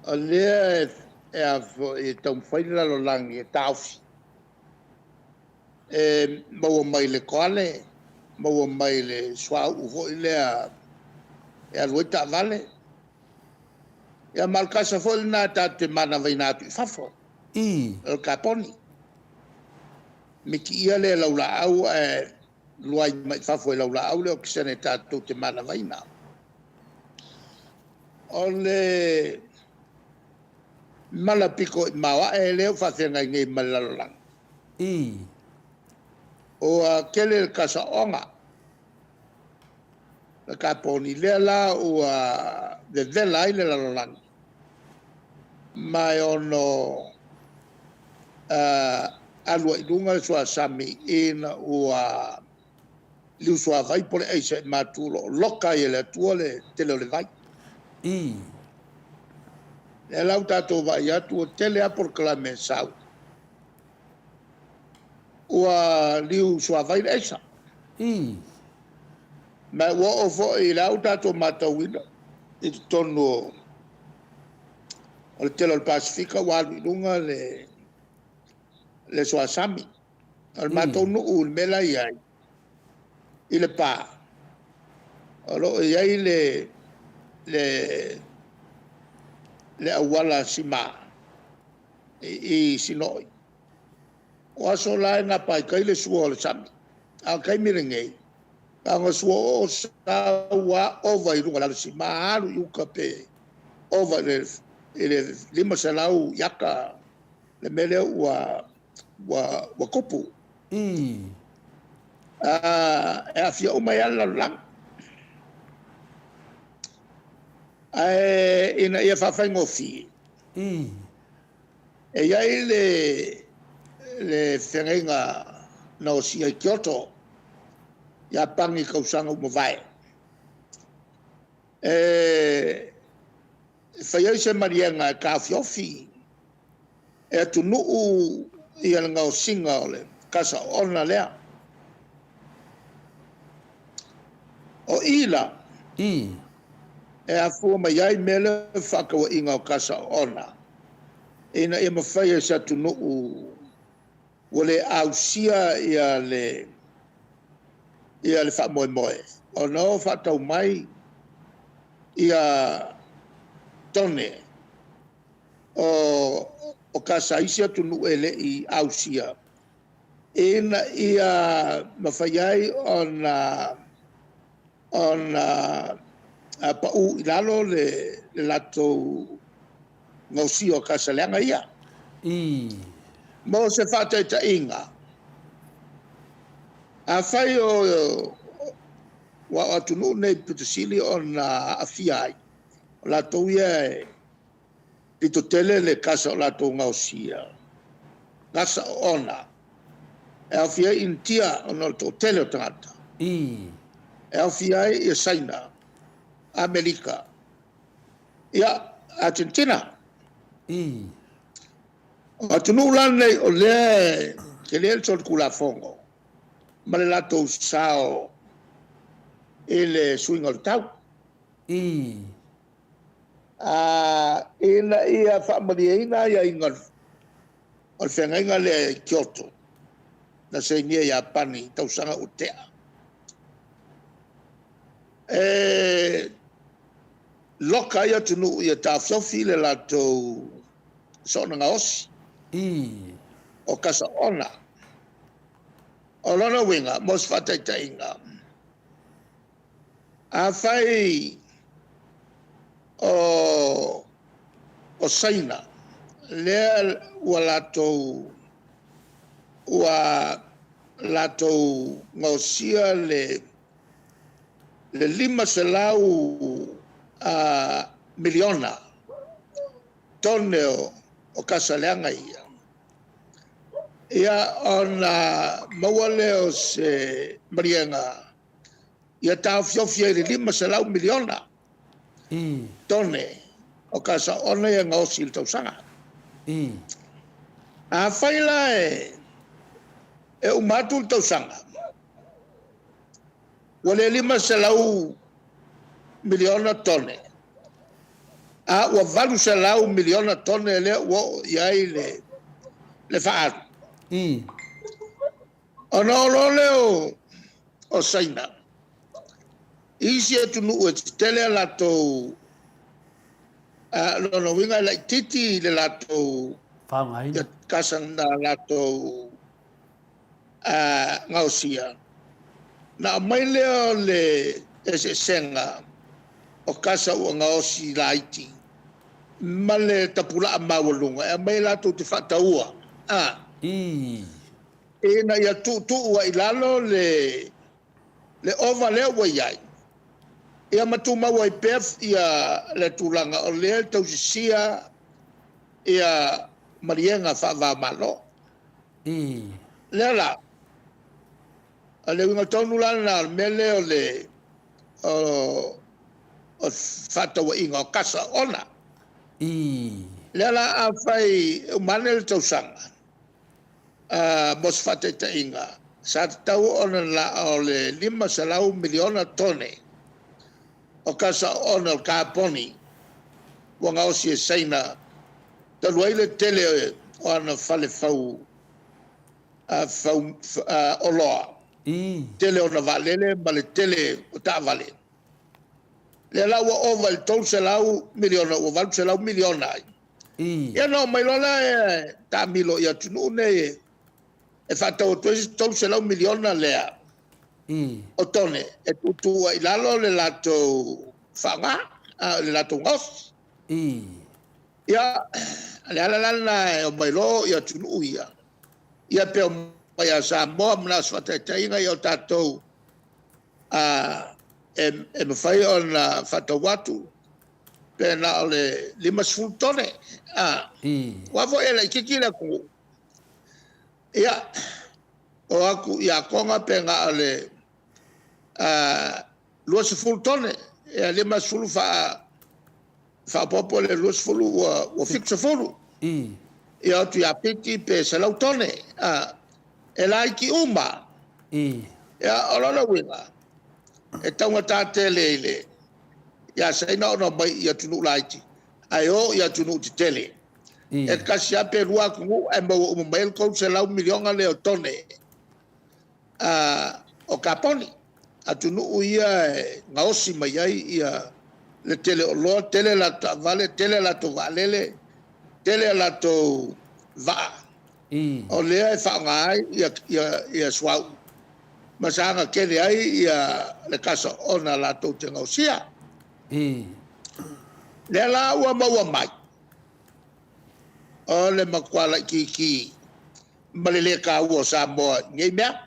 o lea e taumafai le lalolagi e taofi, e maua mai le koale, maua mai le suauu foi lea e alu ai taavale. Ia ma o le kasa foi lena tatou te manavaina atu i fafo, o le kaponi. Mitiia lea e laulaau ae luai mai fafo e laulaau le okesene tatou te manavaina. O le mala pito i maoae lea ua faafeagai nei ma le lalolagi. Ii. Ua tele le kasaoga, le kaponi, lea la ua vevela ai le lalolagi, ma e ono alu ai i luga le suasami ina ua liusuavai po o le aisa i matu o lo o loka ai e le Atua le tele o le vai. Ii. Lea la ua tatou vaai atu ua tele lava polokalame e sau, ua liusuavai le aisa. Ii. Ma ua oo foi i le ua tatou matauina i totonu o le tele o le Pasefika ua alu i luga le suasami. O le matou nuu i le mea la e i ai, i Lepa, o lo o i ai le auala sima i Sinoi. O aso la e gapa ai tai le sua o le sami, a o le taimi lenei, na ona sua oo sau lava ova i luga o le alasima, alu i uta pe ova i le 500 iata le mea lea ua tupu. Ii. E aafia uma ai lava le lalolagi. Ae ina ia faafaigofie, Ii. e i ai le feagaiga na osia i Kyoto, Iapani i tausaga ua mavae, e fai ai se maliega e taofiofi e atunuu ia le gaosiga o le kasa oona lea. O i la, Ii. e afua mai ai mea lea o fefaatauaiga o kasa oona, ina ia mafai e se atunuu ua le ausia ia le faamoemoe ona o faatau mai ia tone o kasa a isi atunuu e le i ausia, ina ia mafai ai ona pau i lalo le latou gaosia o kasa leaga ia. Ii. Mo se faataitaiga, afai o ua o atunuu nei pito sili ona aafia ai, o latou ia e pito tele le kasa o latou gaosia, kasa oona, e aofia ai Initia ona o le toatele o tagata. Ii. E aofia ai ia Saina, Amerika, ia Argentina. Ii. O atunuu la nei o lea e tele le solitulafono ma le latou sao i le suiga o le tau. Ii. Ina ia faamalieina aiaiga o le feagaiga lea i Kyoto na sainia i Iapani i tausaga ua tea. E loka ai atunuu ia taofiofi le latou soona gaosi Ii. o kasa oona. O lona uiga, mo se faataitaiga, afai o Saina lea ua latou gaosia le 500 miliona tone o kasa leaga ia, ia ona maua lea o se maliega ia taofiofi ai le 500 miliona Ii. tone o kasa oona ia gaosi i le tausaga. Ii. Afai la e uma atu le tausaga, ua le 500 miliona tone, a ua 800 miliona tone lea ua oo i ai le faaalu. Ii. Ona oo loa lea o Saina, isi atunuu e tetele a latou lona uiga e laitiiti le latou Faaaogaina. kasa na latou gaosia, ona aumai lea o le eseesega o kasa ua gaosi laiti ma le tapulaa maualuga e aumai latou te faataua, a, ina ia tuutuu ai i lalo le ova lea ua i ai, ia ma tumau ai pea ia le tulaga o lea e tausisia ia maliega faava-o-Malo. Lea la, o le uiga tonu la lena o le mea lea o le o fefaatauaiga o kasa oona. Lea la afai e uma ane le tausaga, mo se faataitaiga, sa tatau ona na o le 500 miliona tone o kasa oona o le kaponi ua gaosi e Saina talu ai le tele o ana fale fau oloa, tele ona vaalele ma le tele o taavale. Lea la ua ova i le 300 miliona ua 800 miliona ai. Ia ona omai loa lea e taamilo i atunuu nei e faatau atu ai se 300 miliona lea o tone e tuutuu ai i lalo le latou faaaoga, le latou gaosi. Ia, o le ala la lena e omai loa o atunuu ia, ia pe omai ia Samoa mo se faataitaiga, ia o tatou e mafai ona faatau atu pe na o le 50 tone. Aua foi e laitiiti le atunuu. Ia, o atu ia Toga pe na o le 20 tone, ia 50 faaopoopo le 20 ua 70. Ia o atu ia Fiti pe 100 tone. E laiti uma. Ia, o lona uiga, e taugata tele ia Saina ona omai i atunuu laiti, ae o i atunuu tetele. E tasi lava pe lua atunuu ae maua uma mai ai le 300 miliona lea o tone o kaponi. Atunuu ia e gaosi mai ai le tele o oloa, tele latou taavale, tele latou vaalele, tele a latou vaa, o lea e faaaoga ai ia suauu ma saga tele ai le kasa oona latou te gaosia. Lea la ua maua mai, o le matua laitiiti ma le le taua o Samoa i nei mea.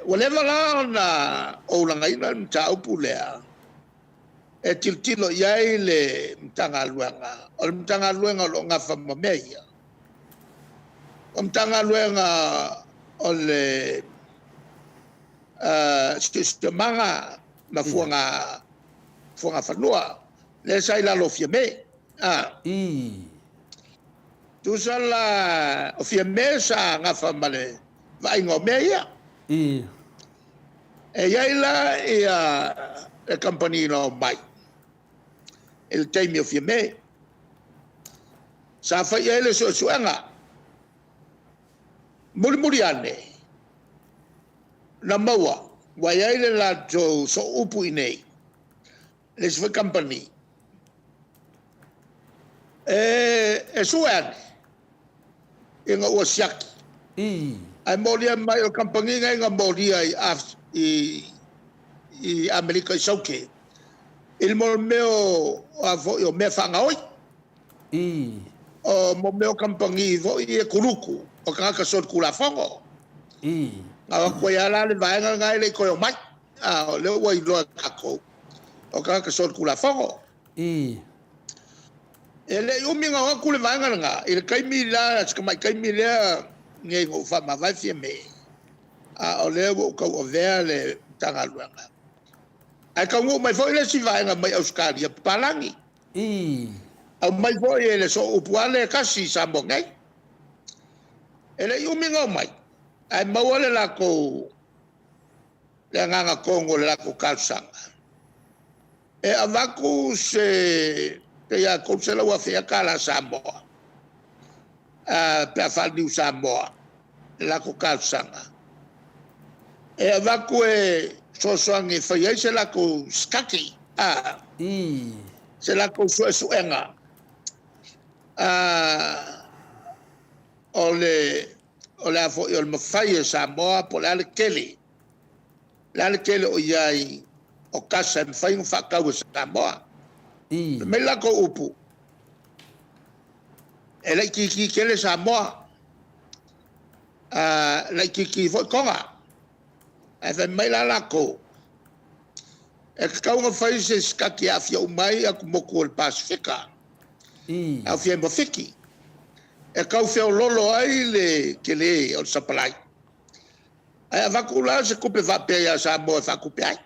Ua leva la ona ou lagaina le mataupu lea e tilotilo i ai le Matagaluega. O le Matagaluega o lo o nafa ma mea ia, o le Matagaluega o le Siosiomaga ma Fuagafanua, lea sa i lalo o Fiame. Tusa la o Fiame sa nafa ma le vaaiga o mea ia. E i ai la le kamupani na omai i le taimi o Fiame, sa fai i ai le suesuega. Mulimuli ane, na maua ua i ai le latou sooupu i inei, le isi foi kamupani, e sue ane ina ua siaki, ae molia mai o le kamupani lenei na molia i Amerika i Saute i le mea o mea faagaoi. O mea o kamupani foi ia kuluku o tagata solitulafono. Na o atu ai lava la le vaega lena e le i toe omai. O lea ua iloa e tatou o tagata solitulafono. E le i umi ona o atu le vaega lena, i le taimi la, si tamai taimi lea nei na ou faamavae Fiame, a o lea ua ou tauavea le Matagaluega. Ae taunuu mai foi le isi vaega mai Ausetalia, papalagi. Aumai foi e le sooupu lava lea e tasi i Samoa nei. E le i umi ona omai, ae maua le latou le agaga tonu o le latou talosaga, e avatu se pei lava $300,000 ea tala Samoa pe a faale-Niu Samoa le latou talosaga, e avatu e fesoasoani e fai ai se latou study, se latou suesuega. O le, o le a foi o le mafai e Samoa po o le a le tele, le a le tele o i ai o kasa e mafai ona faatau e Samoa. Fai mai le latou upu, e laitiiti tele Samoa, laitiiti foi Toga. Ae fai mai la latou, e tatau ona fai se sikati e aafia uma ai atumotu o le Pasefika, aofia ai ma Fiti, e tau feoloolo ai le tele o le sapalai. Ae avatu la se tupe faapea ia Samoa e faatupe ai.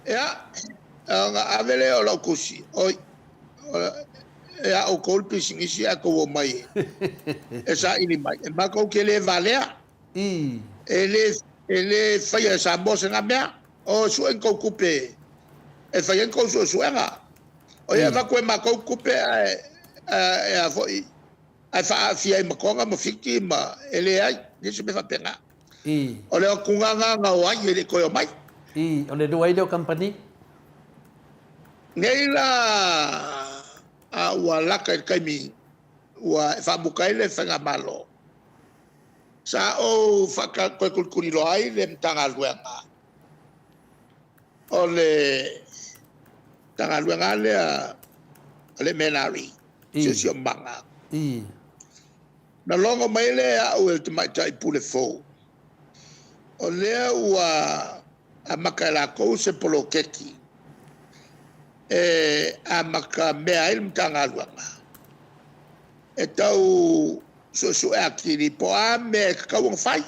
Ia, ona ave lea o lau tusi, oi, e a outou le pisinisi ae tou omai e saili mai, e matou te le valea. E le faia e Samoa se na mea. O sue ni tou tupe e fai ai ni tou suesuega. O ia avatu e matou tupe ae a foi ae faaaafia ai ma Toga ma Fiti ma e leai, leai se mea faapena. O le o atu lena na o ai e le i toe omai. O le lua ai lea o kamupani. Nei la a ua lata i le taimi ua faamuta ai le faigamalo, sa ou toe tulituliloa ai le Matagaluega o le Matagaluega lea o le MNRE, Siosiomaga. Na logo mai lea e au e le tamaitai pule fou, o lea ua amata e latou se poloketi e amata mea ai le Matagaluega e tau suesue atili po o a mea e tatau ona fai.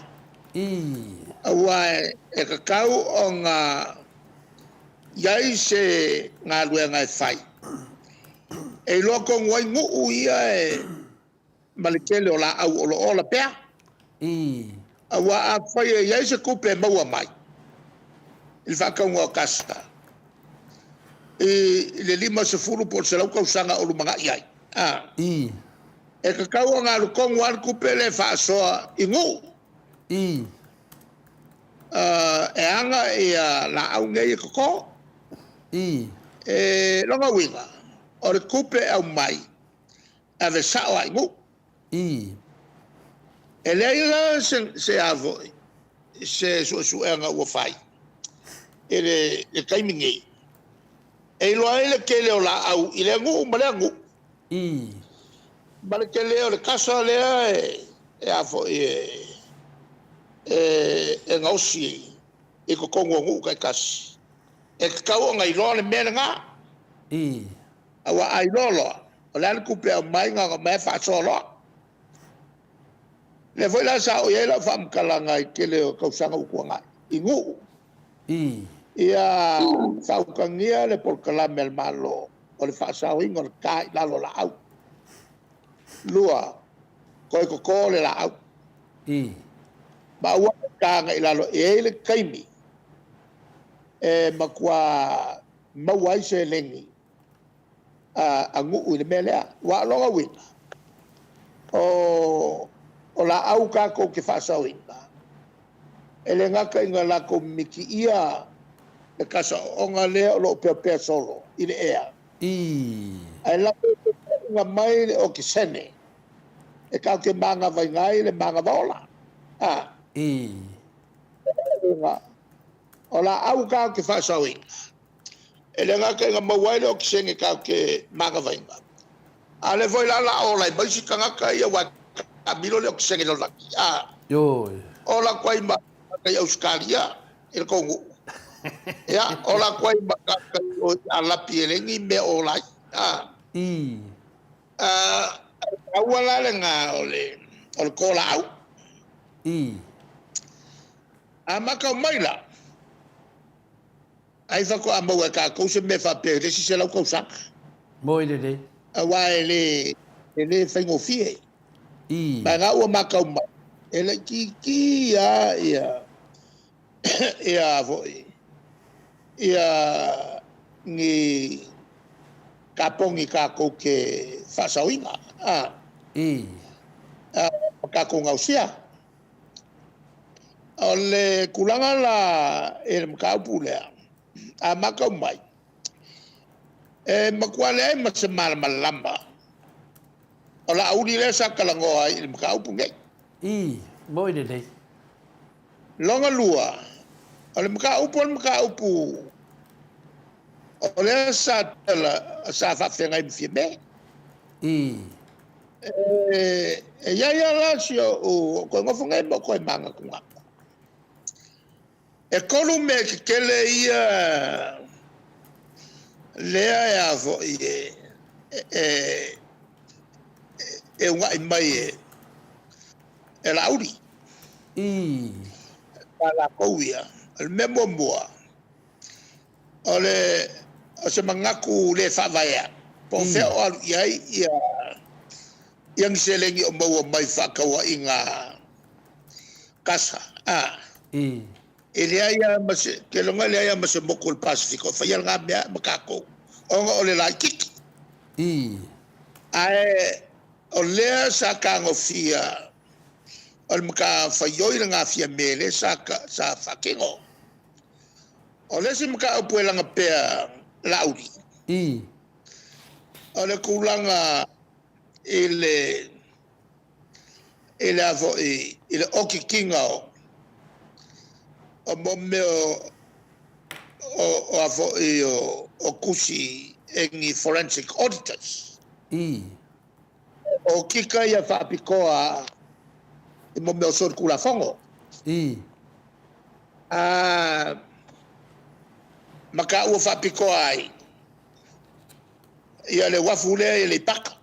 Aua e tatau ona i ai se galuega e fai e iloa tonu ai nuu ia e ma le tele o laau o lo o ola pea. Aua afai e i ai se tupe e maua mai i le faatauga o kasa i le 50 po o le 100 tausaga o lumanai ai, e tatau ona alu tonu lava le tupe lea e faasoa i nuu e aga ia laau nei e toto. E lona uiga, o le tupe e aumai, e ave sao lava i nuu. E leai la se a foi, se suesuega ua fai i le taimi nei, e iloa ai le tele o laau i lea nuu ma lea nuu, ma le tele o le kasa lea e a foi e gaosi i totonu o nuu taitasi. E tatau ona iloa le mea lena. Aua a iloa loa, o le a le tupe e aumai, na ona aumai lava faasoa loa. O lea foi la sa oo i ai lau faamatalaga i le tele o tausaga ua tuanai i nuu, ia faautagia le polokalame a le Malo o le faasaoina o le ta i lalo o laau. 2, toe toto le laau. Ma aua le ta agai i lalo. E i ai le taimi e matua maua ai seleni a nuu i le mea lea. Aua o lona uiga, o laau tatou te faasaoina, e le gata ina latou mimitiia le kasa oona lea o lo o peapea solo i le ea, ae latou te tauga mai le okesene e tatou te magavaina ai le manava ola. O laau tatou te faasaoina, e le gata ina maua ai le okesene tatou te magavaina, a o lea foi la o le a ola ai ma isi tagata ia aua e taamilo le okesene i le lalolagi. Ola atu ai ma tagata i Ausetalia i le tou nuu. Ia, ola atu ai ma tagata i Alapi e leai ni mea o ola ai. Taua la lena o le tolaau. A matau mai la, ai faatoa maua e tatou se mea faapea i le isi 100 tausaga. Moi lelei. Aua e le faigofie. Ma na ua matau mai, e laitiiti lava ia foi ia ni kaponi tatou te faasaoina. Ma tatou gaosia. O le tulaga la i le mataupu lea, a matau mai, e matua leai ma se malamalama. O Laauli lea sa talanoa ai i le mataupu nei. Ii, Moi lelei. Lona lua, o le mataupu o le mataupu o lea sa tala sa faafeagai ma Fiame. Ii. E, e i ai lava la si ou toe nofo nei ma ou toe manatunatu. E kolu mea tetele ia lea e a foi e, e, e unaʻi mai e, e Laauli. Ii. Ma lakou ia. O le mea muamua, o le o se manatu le faavaea, po o fea o alu i ai ia ia ni seleni o maua mai faatauaiga kasa, a. Ii. E leai lava ma se, ke loga e leai lava ma se moku o le Pasefika o faia lena mea ma tatou, ona o le laititi. Ii. Ae o lea sa tagofia o le matafaioi lena Fiame lea sa, sa faatino. O le isi mataupu e laga pea Laauli, Ii. o le tulaga i le i le a foi i le okikina o o mo mea o o, o a foi o, o tusi e ni forensic auditors. Ii. O kika ia faapitoa i mo mea o solitulafono. Ii. A ma taua faapitoa ai ia le uafu lea i Aleipata.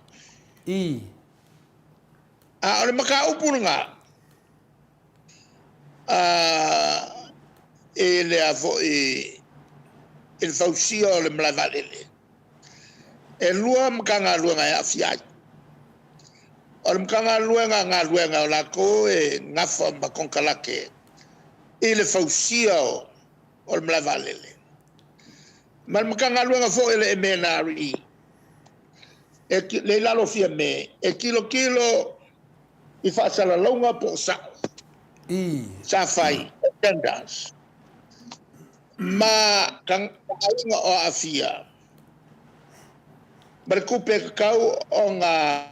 Ii. A o le mataupu lena, a, i le a foi i le fausia o le malae vaalele, e lua Matagaluega e aafia ai. O le Matagaluega a Galuega o latou e gafa ma konekarate i le fausia o o le malae vaalele. Ma le Matagaluega foi o le MNRE, e, le i lalo o Fiame, e tilotilo i faasalalauga po o sao. Ii. Sa fai, tenders, ma ka aiga o aafia ma le tupe e tatau ona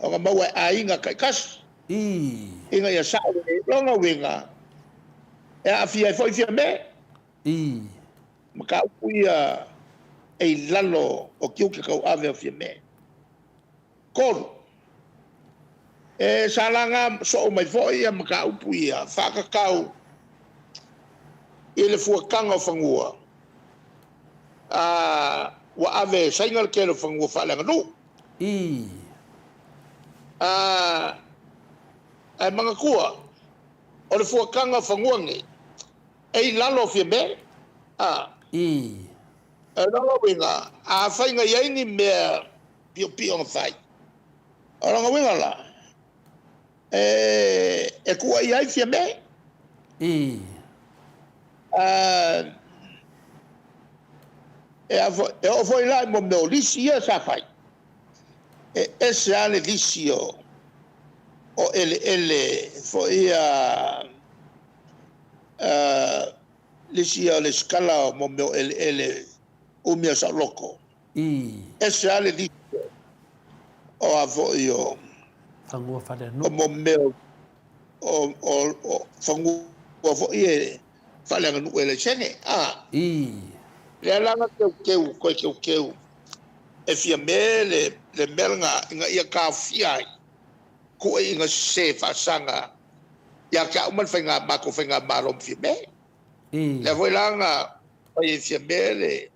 ona maua e aiga taitasi. Ii. Ina ia sao lelei. Lona uiga, e aafia ai foi Fiame. Ii. Mataupu ia e i lalo o tiute tauave o Fiame. Kolu, e sa laga soo mai foi ia mataupu ia faatatau i le fuataga o fanua, a ua ave e Saina le tele o fanua faaleaganuu. Ii. A, ae manatua, o le fuataga o fanua nei, e i lalo o Fiame, a. Ii. O lona uiga, afai na i ai ni mea piopio na fai, o lona uiga la, e, e tuuaia ai Fiame. Ii. A, e, a foi, e oo foi la i mo mea o lisi ia sa fai, e ese lava le lisi o, o eleele foi ia, uh, lisi ia o le sikala o mo mea o eleele umia saoloto. Ii. Ese lava le lisi o a foi o Fanua faaleaganuu. o mo mea o o o, o fanua foi e faaleaganuu e laisene. A. Ii. Lea la na teuteu, toe teuteu e Fiame le, le mea lena ina ia taofia ai tuuaiga sese faasaga ia te au ma le faiga matou faigamalo ma Fiame. Ii. Lea foi la na fai e Fiame le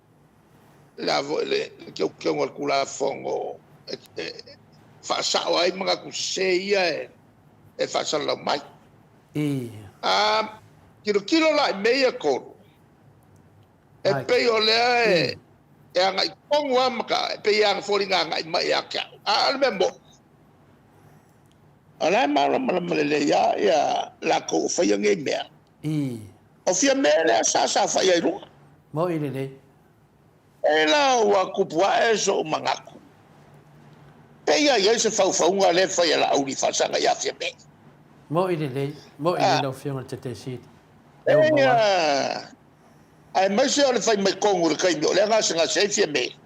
le a foi le teuteuga o le Tulafono e, e faasao ai manatu sese ia e, e faasalalau mai. Ii. A tilotilo la i mea ia tolu, e pei o lea e, e agai tonu lava ma ka, e pei e foliga agai mai ia te au. A o le mea moni, o la e malamalama lelei lava ia latou o faia nei mea. Ii. O Fiame lea sa saofai ai i luga. Moni lelei. E la ua tupu ae so'u manatu, pei a i ai se faufauga lea e fai e Laauli i faasaga ia Fiame. Moni lelei, moni lelei lau Afioga i le Taitaiseili. Lea ua maua atu. Aemaise o le fai mai tonu i le taimi o lea gasegase ai Fiame.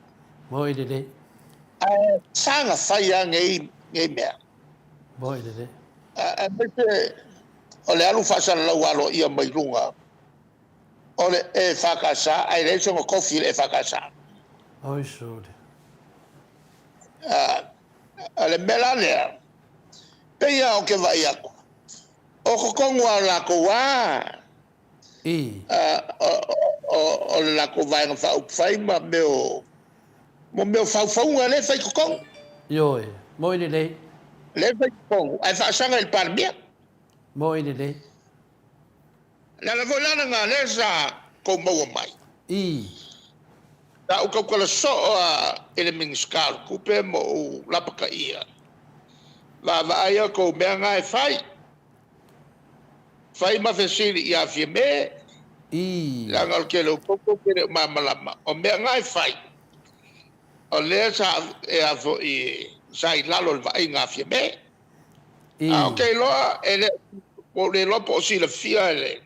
Moni lelei. Ae sa na fai lava nei, nei mea. Moi lelei. Aemaise o le alu faasalalau aloaia mai luga o le EFKS ae leai sona kofi i le EFKS. Oi sole. O le mea la lea, pei lava ou te vaai atu, o totonu lava o latou lava I. O le latou Vaega Faaupufai ma mea o, mo mea o faufauga lea e fai i totonu. Ioe. Moi lelei. Lea e fai i totonu, ae faasaga i le Palemia. Moi lelei. O le ala foi la lena lea sa tou maua mai. I. Sa ou tautala soo lava i le Minisita o le Tupe ma ou lapataia, vaavaai a outou mea na e fai. Fai ma fesili ia Fiame, I. leaga o le tele o outou tou te le o malamalama, o mea na e fai, o lea sa e a foi sa i lalo o le vaaiga a Fiame. I. A ou te iloa e le ua ou le iloa po o silafia e le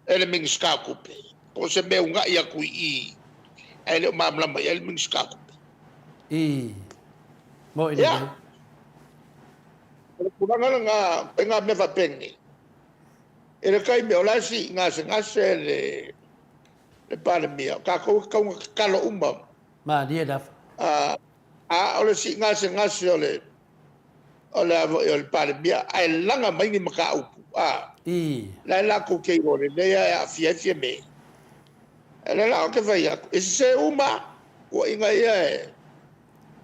e le Minisita o Tupe, po o se mea una'i atu i i ae le o malamalama i ai le Minisita o Tupe. I. Moi Ia, lelei. o le tulaga lena, o ituaiga mea faapenei, i le taimi o la e sii gasegase le le Palemia, o tatou e tatau ona tatalo uma. Malie lava. A, a o le sii gasegase o le o le a foi o le Palemia ae laga mai ni mataupu, a, I. la e latou te iloa lelei lava e aafia ai Fiame. O lea la ou te fai atu, e sese uma tuuaiga ia e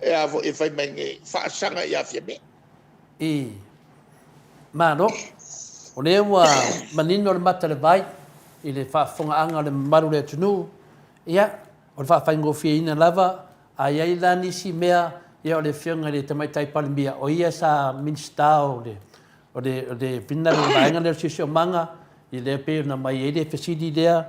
e a foi e fai mai nei, faasaga ia Fiame. I. Malo. O lea ua manino le mata i le vai i le faafofogaaga a le mamalu o le atunuu, ia, o le faafaigofieina lava, a i ai la nisi mea, ia o le Afioga i le Tamaitai Palemia, o ia sa Minisita o le, o le, o le finagalo o le vaega lea o le Siosiomaga, ia lea pei ona aumai ai le fesili lea,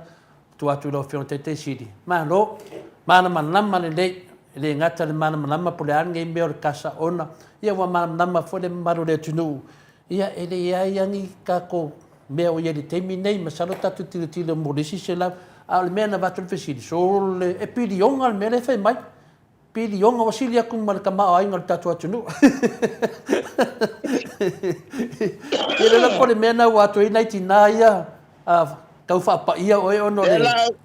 tua atu i lau Afioga i le Taitai Sili. Malo! Malamalama lelei, e le gata i le malamalama po o le a lenei mea o le kasa ona, ia ua malamalama foi le mamalu o le atunuu, ia e leai lava ni tatou mea o i ai i le taimi lenei. Masalo tatou te tilotilo mo le isi 100, a o le mea na avatu ai le fesili, sole, e piliona le mea lea e fai mai. Piliona, ua sili atu ma le tamaoaiga o le tatou atunuu. Ia le po le mea na ua atu ai nai tinā ia tau faapaia oe ona o le...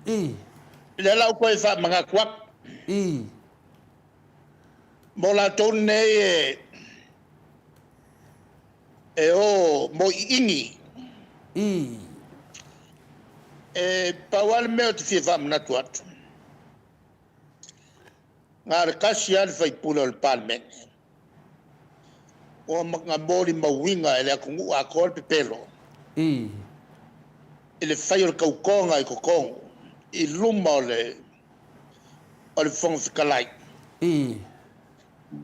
I. Lea la ou toe faamanatu atu. I. Mo latou nei e e o mo iini. I. E pau lava le mea ou te fia faamanatu atu. Na o le tasi lava le sui usufono o le Palemene ua na molimauina e le atunuu atoa le pepelo I. i le fai o le tautoga i totonu i luma o le o le Fofoga Fetalai. I.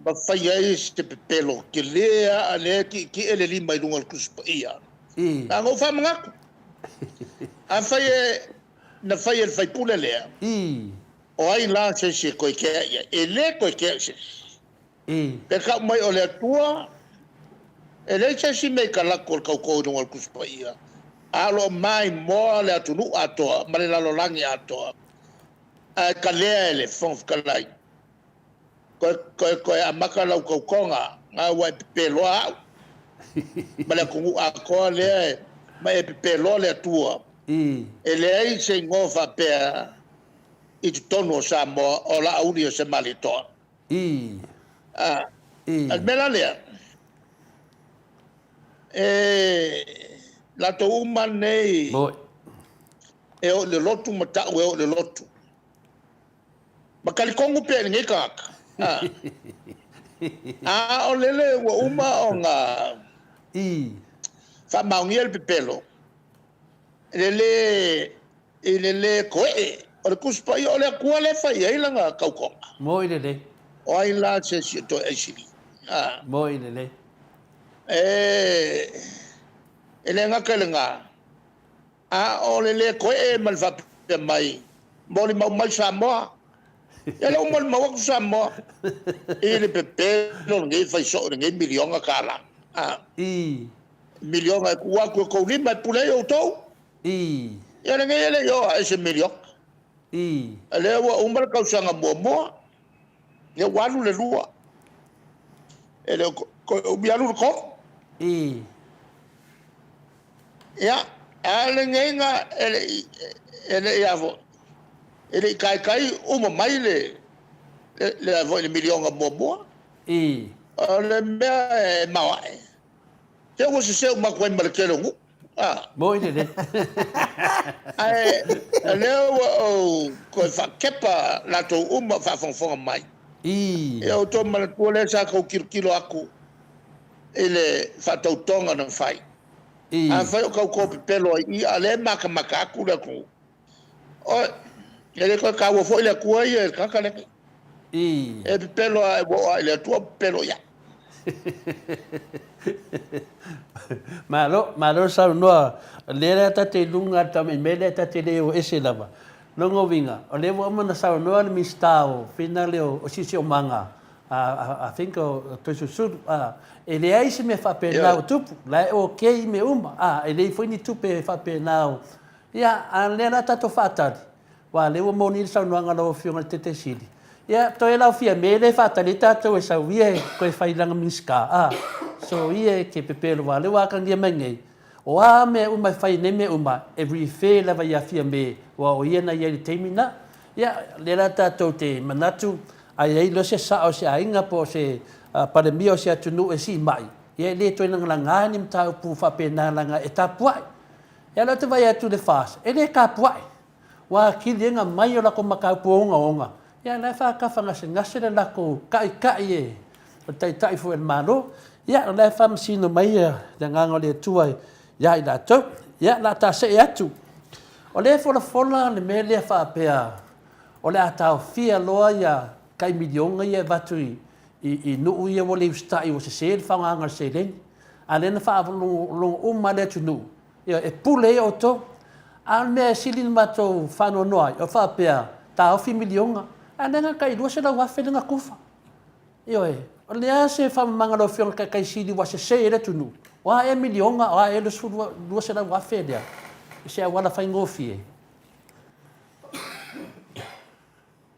Ma fai ai se pepelo tele lava lea e tietie le lima i luga o le Tusi Paia. I. Na ona ou faamanatu. Afai e na fai e le sui usufono lea. I. O ai la se isi e toe kea i ai? E le toe kea i se isi. I. Pe tau mai o le Atua, e leai se isi mea i talaatu o le tautō i luga o le Tusi Paia, a o lo o maimoa le atunuu atoa ma le lalolagi atoa, ae kalea e le Fofoga Fetalai, Toe, toe, toe amata lau tautoga, na ua e pepeloa au ma le atunuu atoa lea e, ma e pepeloa le Atua. I. E leai se igoa faapea i totonu o Samoa o Laauli o se Malietoa. I. A, I. a le mea la lea, e latou uma nei Moi. e o i le lotu ma ta'u e o i le lotu. Ma talitonu pea i lenei tagata. A, a o lele ua uma ona I. faamaonia le pepelo, i le lē i le lē koe'e o le Tusi Paia o le Atua lea e fai i ai lana tautoga. Moi lelei. O ai la se isi e toe aisili? A. Moi lelei. E, e le gata i lena, a o le lē koe'e ma le faapea mai, molimau mai Samoa. Ia lea ua molimau atu Samoa i le pepelo lenei fai soo i lenei miliona tala. A. I. Miliona e tuu atu e tou lima e pule ai outou. I. Ia lenei e le i oo ae se miliona. I. Lea ua uma le tausaga muamua. Ia ua alu le lua. E le o toe umi alu le tolu. I. Ia, a o lenei na e le i, e le i a foi, e le i taitai uma mai le, le, le a foi le miliona muamua. I. O le mea e maoae, te ua sese uma atu ai ma le tele o nuu. Ah. Moi lelei. Ae o lea ua ou toe faakepa latou uma o faafogafoga mai. I. Ia outou manatua lea sa tou tilotilo atu i le faatautoga na fai. I. Afai o tau pepelo ai i i, a o lea e matamata atu le atunuu. Oi, e le toe taua foi le Atua ia i le tagata lenei. I. E pepelo lava ua oo lava i le Atua pepelo i ai. Malo, malo saunoa. O lea la ta te i luga o le taumeamea lea ta te le o ese lava. Lona uiga, o lea ua uma ona saunoa le Minisita o fina lea o Siosiomaga, I think o Toeolesulusulu, e leai se mea faapena o tupu, la e okay mea uma, e leai foi ni tupe faapena o, ia, a o lea la tatou faatali, Aua o lea ua moni le saunoaga a lau Afioga i le Taitaisili. Ia, toe lau Fiame lea e faatali ai tatou e sau ia e toe fai lana Minisita, a, so ia e te pepelo aua o lea ua atagia mai nei, o a mea uma e fai i nei mea uma, e refer lava ia Fiame aua o ia na i ai i le taimi lena. Ia, o lea la tatou te manatu a i ai loa se sao o se aiga po o se Palemia o se atunuu e siimai, ia e le toe lagalaga ni mataupu faapena leaga e tapuai. Ia o lea ou te vaai atu i le FAST, e le tapuai. Ua atili ai ona mai o latou mataupu ogaoga, ia la e faatafa gasegase le latou taitai e, o le taitai foi o le Malo. Ia o la e faamasino mai le Agaga o le Atua ia i latou. Ia o le a ta see atu. O lea e folafola le mea lea faapea o le a taofia loa ia tai miliona ia e avatu i, i, i nuu ia ua le usitai ua sese le faaaogaina o le seleni. A lea na faalogologo uma lava le atunuu Ioe, e pule ia outou. A o le mea e sili ona matou faanoanoa ai, o faapea, taofi miliona, a o lea na tai 200,000 lea na tufa. Ioe, o le a se faamamaga a lau Afioga i le Taitai Sili ua sese ai le atunuu? O a ea miliona, o a ea 200,000 lea i se auala faigofie?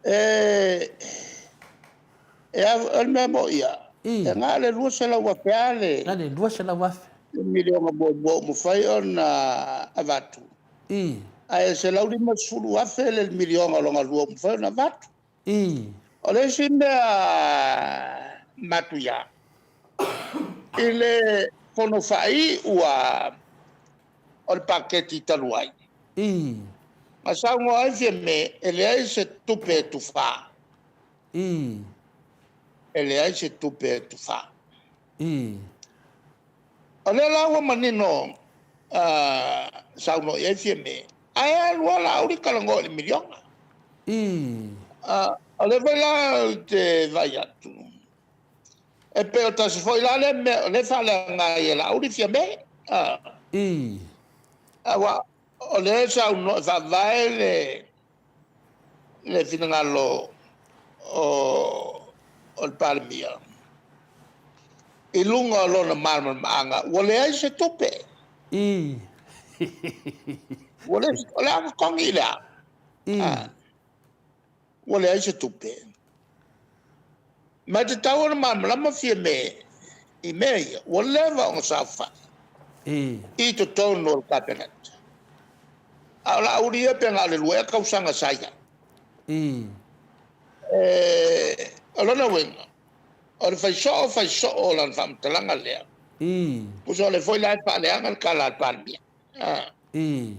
E, e a, o le mea moni ia, I. e na o le 200,000 lava le, Na le 200,000. le miliona muamua ua mafai ona avatu. I. Ae 150,000 le miliona lona lua ua mafai ona avatu. I. O le isi mea matuia, i le fono faaiu a o le paketi talu ai. I. Na saunoa ai Fiame, e leai se tupe e tufa. I. E leai se tupe e tufa. I. O lea la ua manino uh, saunoa i ai Fiame, ae alu lava Laauli talanoa i le miliona. I. Uh, o lea foi la ou te vaai atu, E pei o tasi foi la lea mea o lea e faaleaga ai e Laauli Fiame. A. I. Aua o lea e saunoa e faavae le le finagalo o o le Palemia i luga o lona malamalamaaga ua leai se tupe. I. Ua leai, o le a totogi i le a? I. A. Ua leai se tupe. Ma e tatau ona malamalama Fiame i mea ia, ua leva ona saofai I. i totonu o le Kapeneta. A o Laauli ia pe na o le lua ea tausaga sa i ai. I. E, o lona uiga, o le fai soo fai soo o lana faamatalaga lea. I. Tusa o lea foi la e faaleaga le tala a le Palemia. A. I.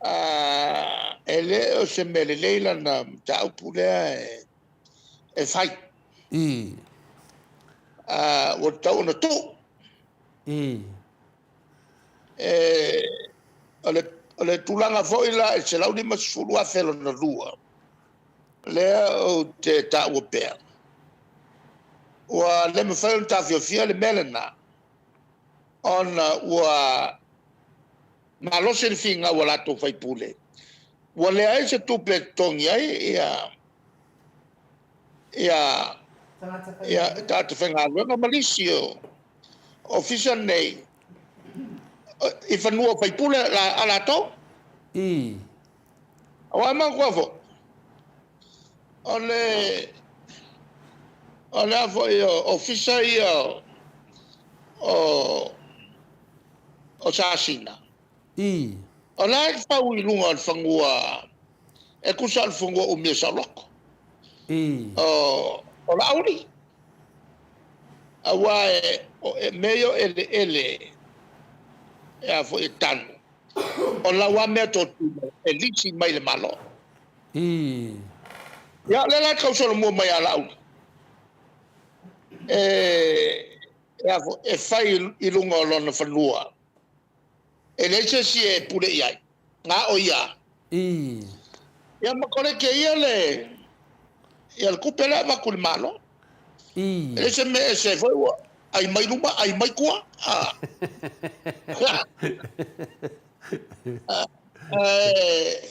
A, e le o se mea lelei lana mataupu lea e, e fai. I. A, ua tatau ona tuu. I. E, o le, o le tulaga foi la i 150,000 lona lua, lea ou te taua pea, ua le mafai ona taofiofia le mea lena, ona ua malosi le finau a latou faipule, ua leai se tupe e totogi ai ia ia ia tagata faigaluega ma lisi o ofisa nei i fanua o faipule a latou. I. Aua e manatua foi, o le O le a foi o ofisa ia o o Sasina. I. O la e fau i luga o le fanua e tusa o le fanua umi o Saoloto. I. O o Laauli. Aua e o e mea ia o eleele e a foi e tanu. O lau a mea totino e lisi mai le Malo. I. Ia o lea la e tausolomua mai ia Laauli e e a foi e fai i luga o lona fanua. E leai se isi e pule i ai, na o ia. I. Ia ma koleke ia le ia le tupe lea avatu i le Malo. I. E leai se mea ese foi ua ai mai luma ai mai tua. A. Ae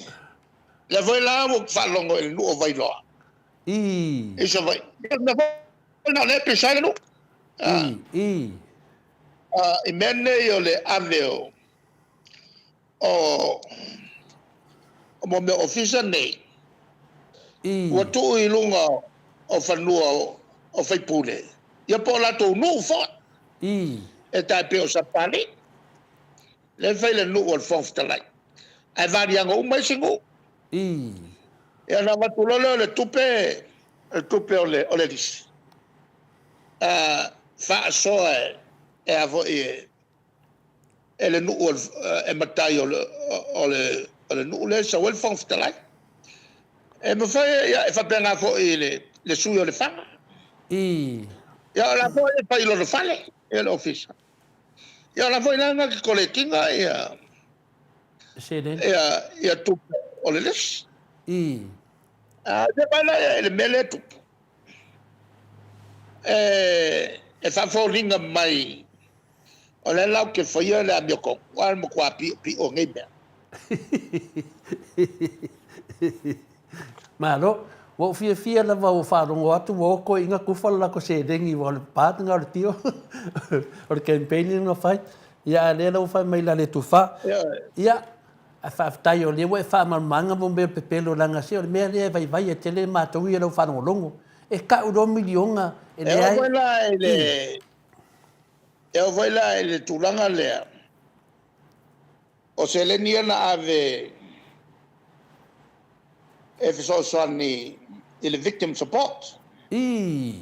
lea foi la ua ou faalogo i le nuu o Vailoa. I. I Savaii. Ia le mea foi lena o lea e pisa ai le nuu. I. I. I mea nei o le ave o o o mea ofisa nei I. ua tuu i luga o fanua o faipule ia po o latou nuu foi. I. E tai pei o Sapali lea e fai le nuu o le Fofoga Fetalai ae valiaga uma isi nuu. I. Ia ona avatu loa lea o le tupe le tupe o le o le lisi faasoa e a foi e le nuu e matai o le o le o le nuu lea e sau ai le Fofoga Fetalai. E mafai ia e faapena foi i le le sui o Lefaga. I. Ia o la foi e fai i lona fale ia le ofisa. Ia o la foi la na te collect ina ia Seleni. Ia ia tupe o le lisi. I. A se mai la i le mea lea e tupu. E faafoliga mai o lea la ou te faia le amiotonu, aua o le matua piopio o nei mea. Malo. Ua ou fiafia lava ua faalogo atu ua oko i gatufa le latou seleni ua o le part lena o le tio o le campaign lea na fai. Ia a o lea la ua fai mai la le tufa. Ia, Ae faafetai o lea ua e faamalamalamaina mo mea o le pepelo leaga se o le mea lea e vaivai e tele matou ia i lau faalogologo. E tau loa miliona e leai. E oo foi la i le e oo foi la i le tulaga lea o seleni ia na ave e fesoasoani i le victim support. I.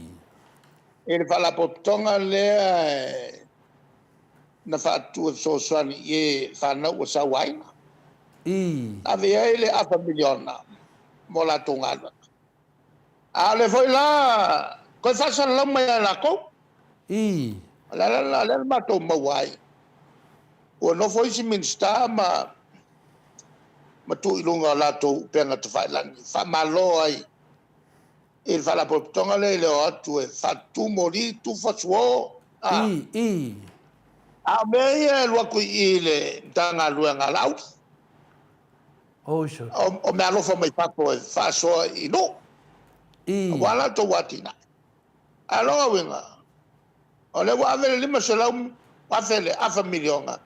I le faalapotopotoga lea na faatu e fesoasoani i e fanau ua sauaina. I. Na ave i ai le afa miliona mo latou galuega. A o lea foi la toe faasalalau mai lava e latou. I. O le ala lena lea na matou maua ai, ua nofo isi Minisita ma ma tuu i luga o latou upega tafailagi, faamalo ai i le Faalapotopotoga lea i le o atu e faatutu moli, tufa suo, a. I, i. A o mea ia e alu atu i i le Matagaluega a Laauli. Oi sole. O, o meaalofa mai fafo e faasoa i nuu. I. Aua latou atinae. A o lona uiga, o lea ua ave le $500,000 le afa miliona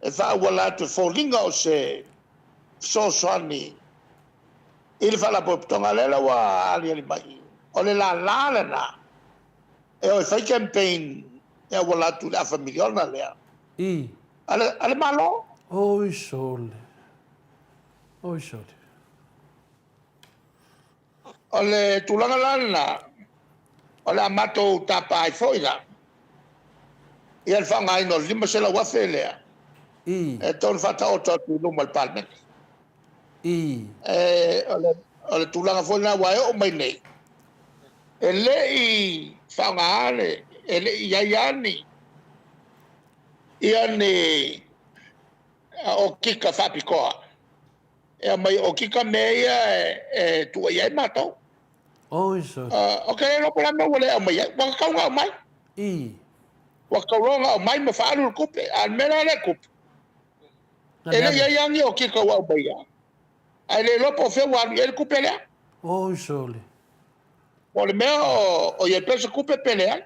e faaauala atu e foliga o se fesoasoani i le Faalapotopotoga lea la ua aliali mai, o le lala lena e o e fai campaign e auala atu i le afa miliona lea I. a le, a le Malo. Oi sole. Oi sole. O le tulaga la lena, o le a matou tapa ai foi la ia le faaaogaina o le $500,000 lea I. e tatau ona faataoto atu i luma o le Palemene. I. O le, o le tulaga foi lena aua e oo mai nei, e le i faaaogaina le, e le i i ai lava ni, ia ni okika faapitoa e aumai e okika mea ia e tua i ai matou. Oi, sorry. Ou te le iloa po o le a le mea ua le aumai ai. Ua tatau ona aumai. I. Ua tatau loa ona aumai ma faaalu le tupe. A o le mea la lea e tupu, E le i ai lava ni okika ua aumaia, ae le iloa po o fea ua alu i ai le tupe lea. Oi sole. Po o le mea o i ai pea se tupe pe leai.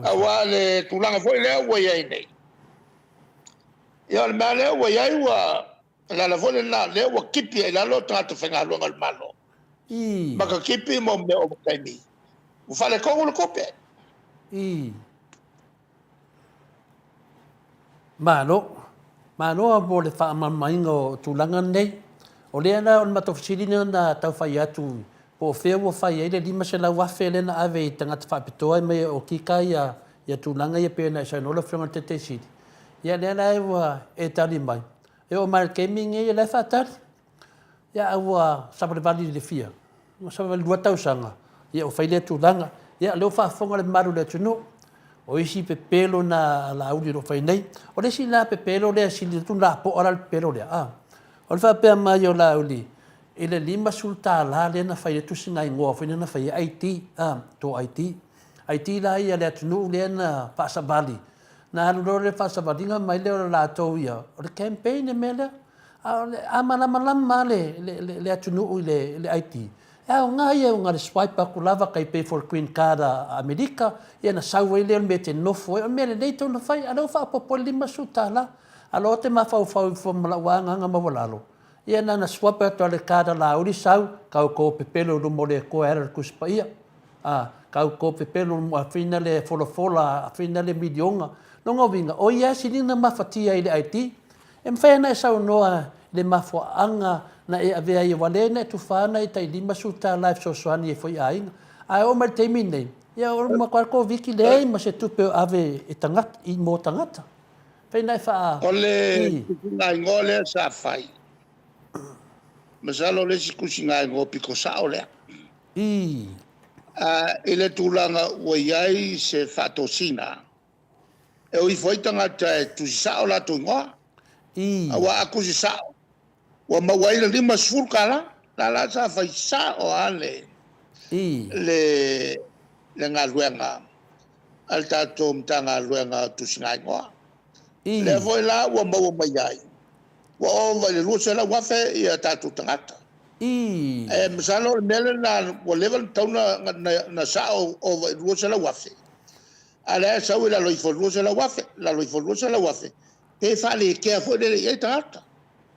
Aua le tulaga foi lea ua i ai nei. Ia o le mea lea ua i ai ua, o le ala foi lena lea ua tipi ai i lalo tagata faigaluega a le Malo. I. Makatipi mo mea o overtime. Ua faaletonu le tupe. Ii. Malo. Malo a mo le faamalamalamaina o tulaga nei. O lea la o le matou fesili lea na tau fai atu po o fea ua fai ai le $500,000 lea na ave i tagata faapitoa mai o kika ia ia tulaga ia pei ona e saunoa lau Afioga i le Taitai Sili. Ia lea la ua e tali mai, e oo mai i le taimi lenei o la e faatali. Ia a ua savalivali i le fia? Ua savalivali 2 tausaga, ia ua fai lea tulaga. Ia o lea ua faafofoga le mamalu o le atunuu, o isi pepelo na a Laauli o lo o fai nei. O le isi la pepelo lea e sili atu ona lapoa la le pepelo lea, a, o le faapea mai o Laauli i le $50 lea na fai ai le tusigaigoa foi lea na fai ai ID, a, to ID. ID la ia a le atunuu lea na faasavali, na alu loa le faasavaliga mai lea o latou ia, o le campaign le mea lea. A o le, a malamalama lava le atunuu i le ID, e aoga ia ona le swipe atu lava tai pei foi o le green card a Amerika, ia ona sau ai lea o le mea e te nofo ai. O le mea lelei tatau ona fai, a o lea ua faaopoopo ai le $50. A o lea ou te mafaufau ifo ma lau lava agaga maualalo, ia na ona swipe atu lava i le card a Laauli sau, tau pepelo i luma o le Atua e ala i le Tusi Paia. A, tau to pepelo afina le folafola, afina le miliona. Lona uiga, o ia e sili ona mafatia i le ID. E mafai ona e saunoa i le mafuaaga na e avea ai aua lea na e tufa na e tai $50 e fesoasoani ai foi i aiga. Ae oo mai i le taimi lenei, ia o le matua Koviti leai ma se tupe o ave e tagata, i mo tagata. Fai na e faa... O le tusigaigoa lea sa fai, masalo o le isi tusigaigoa pito sao lea. Ii. I le tulaga ua i ai se faatosina e o ifo ai tagata e tusi sao latou igoa. Ii. Aua a tusi sao, ua maua ai le $50. La la sa fai sao lava le, Ii. le, le galuega a le tatou Matagaluega o Tusigaigoa. Ii. Lea foi la ua maua mai ai, ua ova i le 200,000 ia tatou tagata. Ii. E masalo o le mea lena ua leva ona tatau na sao ova i 200,000. A o lea e sau i lalo ifo o le 200,000, lalo ifo o le 200,000, pe faalekea foi lele i ai tagata.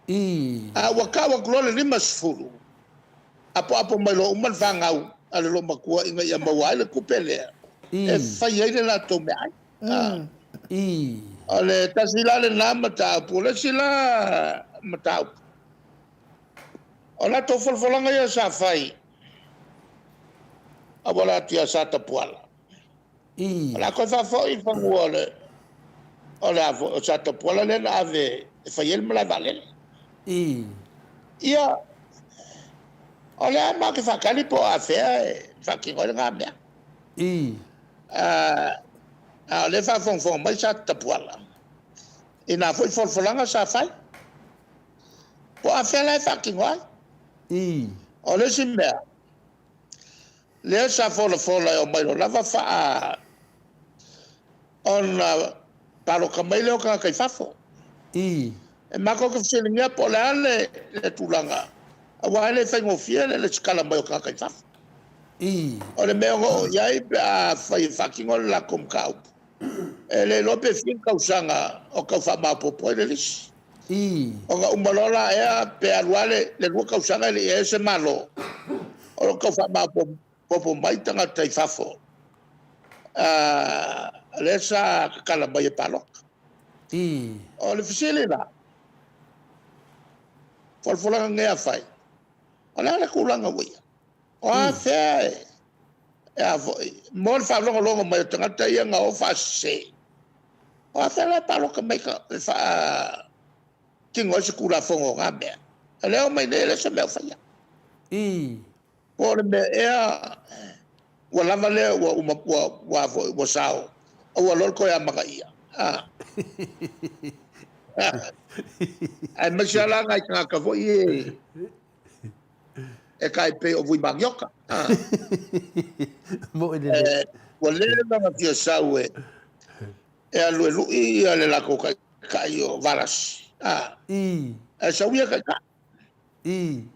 Ii. A ua tau atu loa le 50, apoapo mai loa uma le fanau a le loomatua ina ia maua ai le tupe lea e fai ai le latou meaai. Ii. O le tasi la lena mataupu. O le isi la mataupu, o latou folafolaga ia sa fai auala atu ia Satapuala. Ii. O le a toe faafoi le fanua o le o le a foi o Satapuala lea na ave e fai ai le malae vaalele. Ii. Ia, o lea matou te faatali po o afea e faatino ai lena mea. Ii. A o lea e faafogafoga mai Satapuala i nā foi folafolaga sa fai. Po o afea la e faatino ai. Ii. O le isi mea, lea sa folafola e omai loa lava faa ona palota mai lea o tagata i fafo. Ii. E matou te fesiligia po o le a le, le tulaga, aua e le faigofie le lesitala mai o tagata i fafo. Ii. O le mea o oo i ai pe a fai e faatino le latou mataupu, e le iloa pe fia tausaga o tau faamaopoopo ai le lisi. Ii. Ona uma loa la ea pe alu lava le, le 2 tausaga e le i i ai se Malo, o lo o tau faamaopoopo mai tagata i fafo, lea sa tatala mai e palota. Ii. O le fesili la, folafolaga nei a fai, o le a le tulaga ua i ai? O a fea e, e a foi, mo le faalogologo mai o tagata ia na o faasese, o a fea la e palota mai ka, e faatino ai se Tulafono o na mea? O lea e omai nei e leai se mea o faia. Ii. Po o le mea ea ua lava lea ua uma ua ua foi ua sao aua loa le toe amanaia. A. Aemaise lava la nai tagata foi ia e tai pei o Vui Manioka. A. Moʻi lelei. Ua leva ona fia sau e e alu e lui ia le latou taitai o Valasi. A. Ii. Ae sau ia taitai. Ii.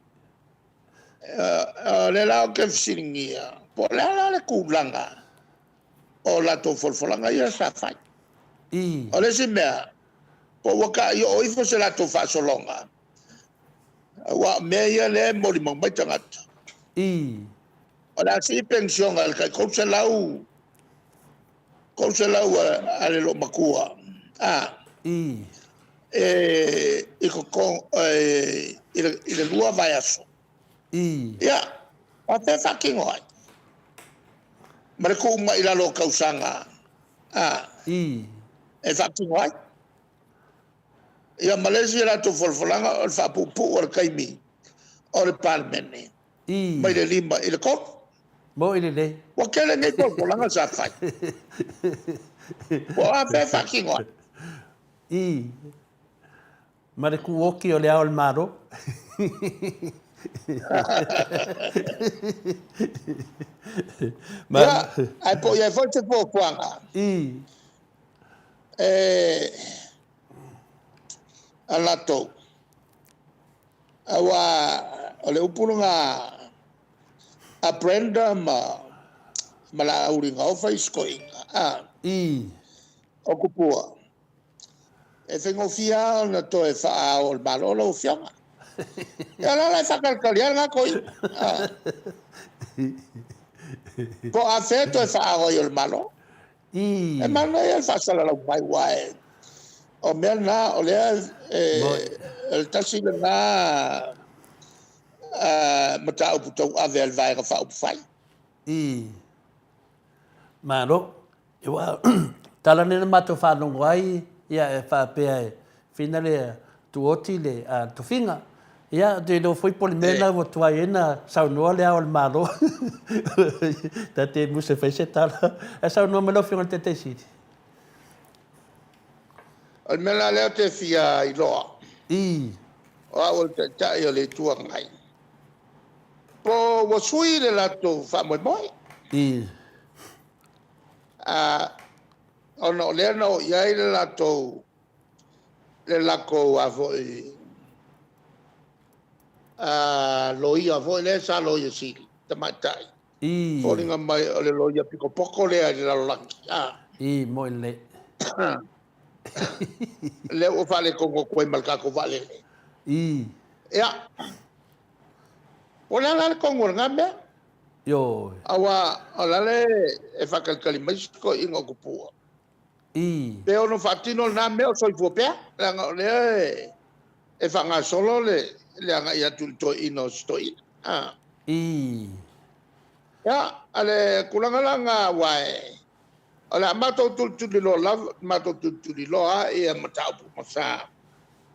O lea la ou te fesiligia, po o le a la le tulaga o latou folafolaga ia sa fai. Ii. O le isi mea, po ua tai oo ifo se latou faasologa, aua o mea ia lea e molimau mai tagata. Ii. O le a sii penisione i le tai 300, 300 a le loomatua, a. I. E i totonu, i le 2 vaiaso. I. Ia, faapea e faatino ai. Ma le tuu mai i lalo o tausaga, a. I. E faatino ai. Ia ma le isi a latou folafolaga o le faapuupuu o le taimi o le Palemene. I. Mai le 5 i le 3. Moi lelei. Ua tele nei folafolaga sa fai. Po o afea e faatino ai. I. Ma le kūoki o le Ao o le Malo. Ma... Ia, ae po o i ai foi se fuafuaga. I. E a latou. Aua o le upu lena a Brenda ma ma Laauli Gaofa i Sikoiga, a. I. O Tupua, e faigofie lava ona toe faaao o le Malo lau Afioga. Ia o la la e faatalitali lava lena toeaina. A. Po o afea e toe faaao ai o le Malo. I. E manaia le faasalalau mai aua e, o mea na o lea e, o le tasi lena mataupu tauave a le Vaega Faaupufai. I. Malo. Ua tala nei na matou faalogo ai, ia e faapea e whina le tuoti le tofiga. Ia, ou te iloa foi po o le mea lena ua tuai ai ona saunoa le Ao o le Malo. Ta te musu e fai se tala. Ae saunoa mai lau Afioga i le Taitai Sili. O le mea la lea ou te fia iloa. I. O au o le Taitai o le Itu Agai. Po ua sui le latou faamoemoe. I. Ona o lea na oo i ai le latou le latou a foi loia foi lea sa loia sili tamaitai. I. Foliga mai o le loia pikopoto lea i le lalolagi. A. I, moi lelei. Lea ua faaletonu atu ai ma le tatou vaalele. I. Ia. Po o le a la le tonu o lena mea? Ioe. Aua o la le e faatalitali mai si toeaina o Tupua. I. Pe ono faatino lena mea o soifua pea, leaga o lea e faagasolo le le agai atu i le toeaina o si toeaina. A. I. Ia, a le tulaga la lena aua e o le a matou tulituliloa lava, matou tulituliloa ia mataupu uma sa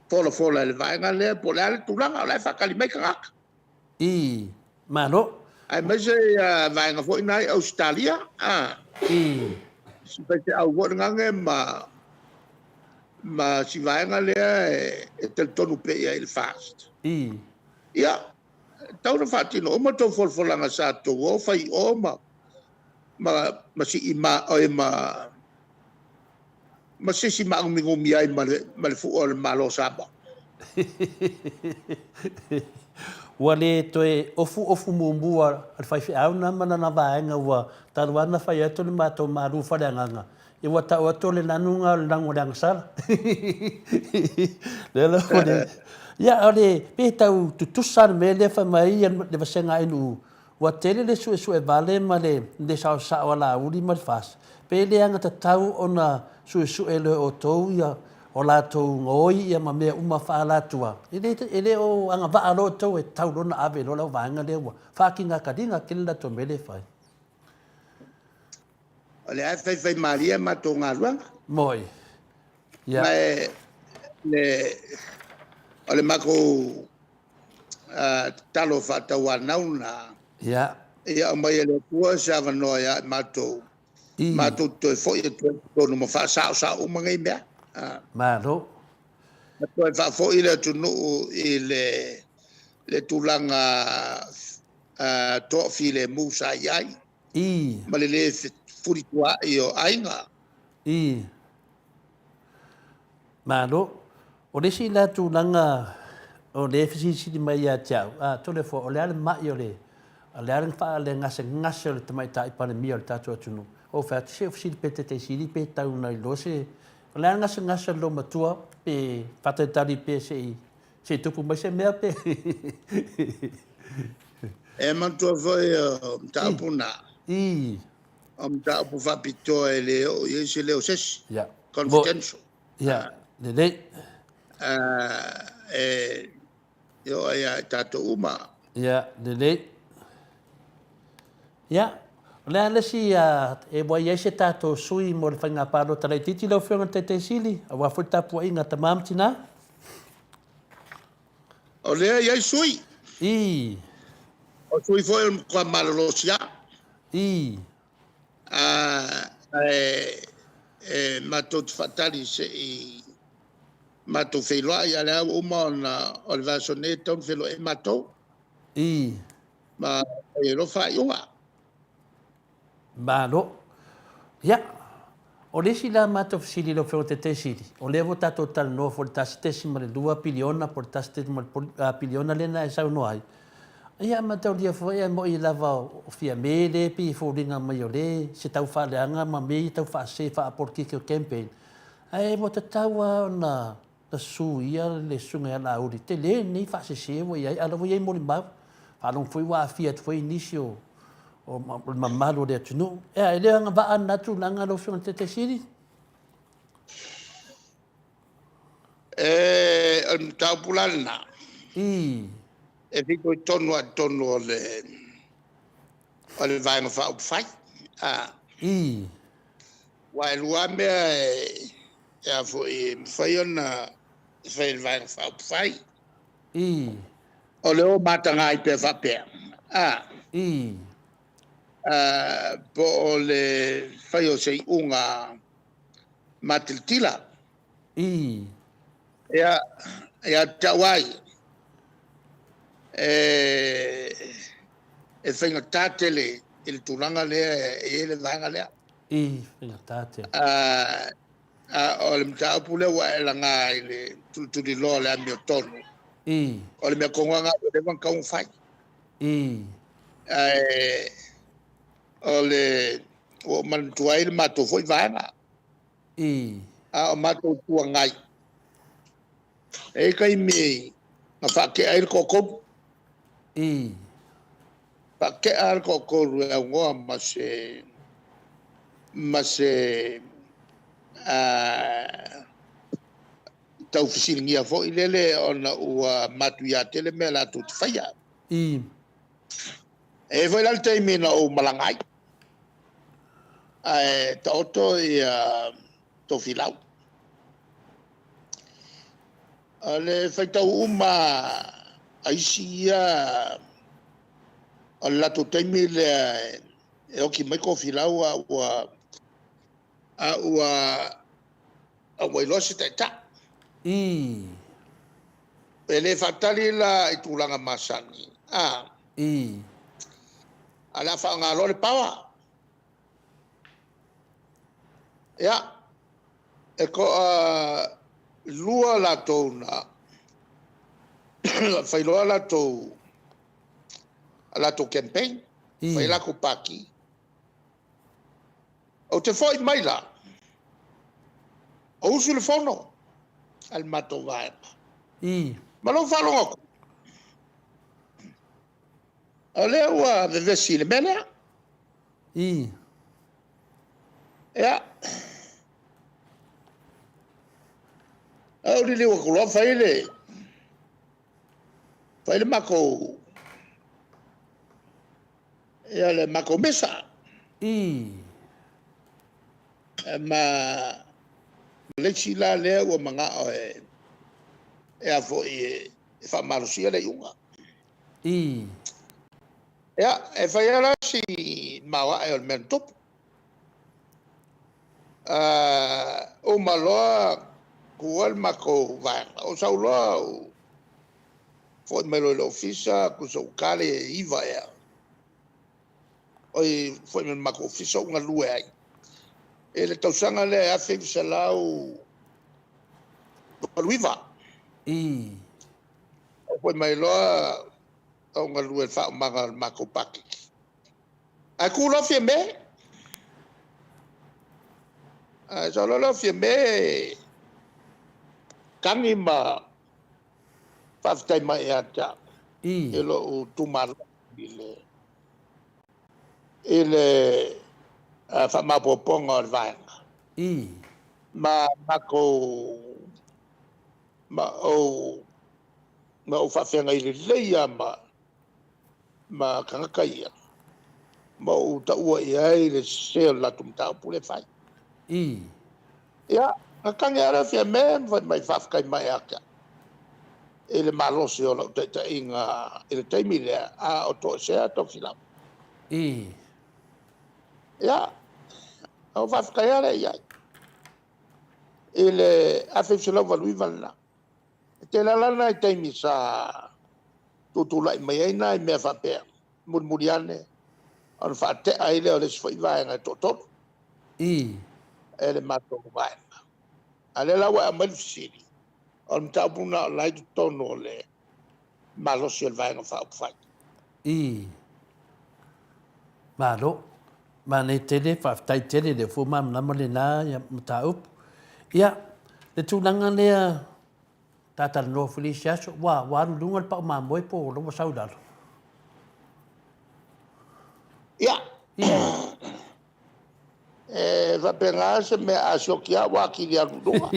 folafola e le vaega lea po o le a le tulaga o la e faatali mai tagata. I. Malo. Aemaise ia vaega foi na i Ausetalia, a. I. Si faifeau foi lena ma ma si vaega lea e talitonu pea i ai i le FAST. I. Ia, tau na faatino uma tou folafolaga sa tou o fai i o ma ma ma sii ma oe ma ma se isi maagumigomi ai ma le, ma le fua o le Malo o Samoa. Ua le toe ofuofu muamua a le faifeau na ma lana vaega ua talu lava ona fai atu le matou malu faleagaga, ia ua tau atu o le lanu na o le lanu o le agasala. Lea la ua le... Ia, o le, pe tau tutusa le mea lea fai mai ai le vasega NU, Ua tele le suesue vale ma le le saosao a Laauli ma le FAST, pe le agatatau ona suesue loa e outou ia o latou gaoi ia ma mea uma faaalatua, e le e le o agavaa loa outou e tau loa ona ave loa lau vaega lea ua faakigakaliga tele le latou mea lea e fai. O lea e faifaimalie a matou galuega. Moi. Ia. Ma e le, o le matou tatalo faatauanau na. Ia. Ia aumai e le Atua se avanoa ia i matou. I. Matou te toe foi atu ai i totonu ma faasaosao uma nei mea. Malo. Ma toe faafoi le atunuu i le, le tulaga toafilemu sa i ai. I. Ma le le fefulituaai o aiga. I. Malo. O le isi la tulaga o lea e fesilisili mai ia te au, a, Toleafoa, o le a le ma'i o le, o le a le faa, le gasegase o le Tamaitai Palemia o le tatou atunuu? Ou fai atu, se ou fesili pea Taitai Sili pe tau ona iloa se, o le a le gasegase o le loomatua pe faatalitali pea se i, se i tupu mai se mea pe? E manatua foi o mataupu na. O mataupu faapitoa e le oo i ai se leo o se isi. Confidential. Ia, lelei. E oo ai ia i tatou uma. Ia, lelei. Ia, o le a le isi e ua i ai se tatou sui mo le faiga palota laitiiti lau Afioga i le Taitai Sili, aua foi le tapuaiga a tama ma tina? O lea e i ai sui. Ii. O sui foi o le matua malolosi lava. Ii. Ae e matou te faatali se i matou feiloai, a o lea ua uma ona o le vaiaso nei e tatau ona feiloai ai matou. Ii. Ma fai ai loa faaiuga. Malo. Ia, o le isi la matou fesili i lau Afioga i le Taitai Sili, o lea ua tatou talanoa foi i le 1.2 piliona po o le 1.2 piliona lea na e saunoa ai. Ia, mataulia foi ae moni lava o Fiame lea e pei e foliga mai o lea se tau faaleaga ma mea ia tau faasese faapolokiki o campaign, ae ua tatau lava ona Na suia le Susuga ia Laauli, tele lenei faasese ua i ai, a o la ua i ai molimau. Faalogo foi ua aafia atu foi nisi o le mamalu o le atunuu. Ea, e le agavaa lena tulaga lau Afioga i le Taitai Sili? E, o le mataupu la lena. Ii. E fitoitonu lava i totonu o le o le Vaega Faaupufai. A. Ii. Aua e lua lava mea e a foi e mafai ona fai e le Vaega Faaupufai. Ii. O le o mataga ai pea faapea. A. Ii. Po o le fai o se iuga matilatila. Ii. Ia, ia te au ai, e faigata tele i le tulaga lea e i ai le vaega lea. Ii, faigata tele. A o le mataupu lea ua e laga i le tulituliloa o le amiotonu. Ii. O le mea tonu lava lena ua leva ona tatau ona fai. Ii. Ae o le ua ou manatua ai le matou foi vaega. Ii. A o matou Itu Agai, e i ai taimi na faatea ai le toatolu. Ii. Faatea le toatolu e aunoa ma se ma se tau fesiligia foi lele ona ua matuia tele mea latou te faia. Ii. E i ai foi la le taimi na ou malaga ai, ae taoto ia Tofilau. O le faitau uma a isi ia o le latou taimi lea e oti mai Tofilau a ua a ua a ua iloa se taitai. Ii. E le faatali la i tulaga masani, a. Ii. Ae o le a faaaoga loa le power. Ia, e toa lua latou na fai loa latou a latou campaign, fai latou pati. Ou te foi mai la, o usu le fono a le matou vaega. Ma lou faalogo atu, o lea ua vevesi i le mea lea. Ia, ou liliu atu loa fai le fai le matou ia le matou mesa. Ma le isi la lea ua manao e a foi e faamalosia le iuga. Ia, e fai lava la si maoae o le mea na tupu. Uma loa tu ai le matou vaega, ou sau loa ou foi mai loa i le Ofisa, tusa ua ta le 9 ea, oi, foi mai le matou Ofisa ou galue ai. I le tausaga lea 1989. Ou foi mai loa ou galue i le faaumaga o le matou paketi. Ae tu loa Fiame. Ae sau loa lea o Fiame tagi ma faafetai mai ia te au i lou itumalo. i le faamaopoopoga o le vaega. Ma matou ma ou ma ou faafeagai lelei lava ma tagata ia, ma ou taua i ai le sese o le latou mataupu lea e fai. Ia, na tagi lava lea o Fiame ma fai mai, faafetai mai ia te au i le malosi o lau taitaiga i le taimi lea, a o toesea Tofilau. Ia, ona ou faafetai lava lea i ai i le 1989 lena. E tele lava la nai taimi sa tutulai mai ai nai mea faapea, mulimuli ane ona faatea ai lea o le isi foi vaega e toatolu e le matou vaega. A o lea la ua e aumai le fesili, o le mataupu lena o la e i totonu o le malosi o le Vaega Faaupufai. Malo. Manaia tele, faafetai tele, o lea foi ua malamalama lena mataupu. Ia, le tulaga lea ta talanoa foi i le isi aso, ua alu i luga le pau mamoe po o la ua sau i lalo? Ia, e faapena se mea, a sioki lava ua atili alu i luga.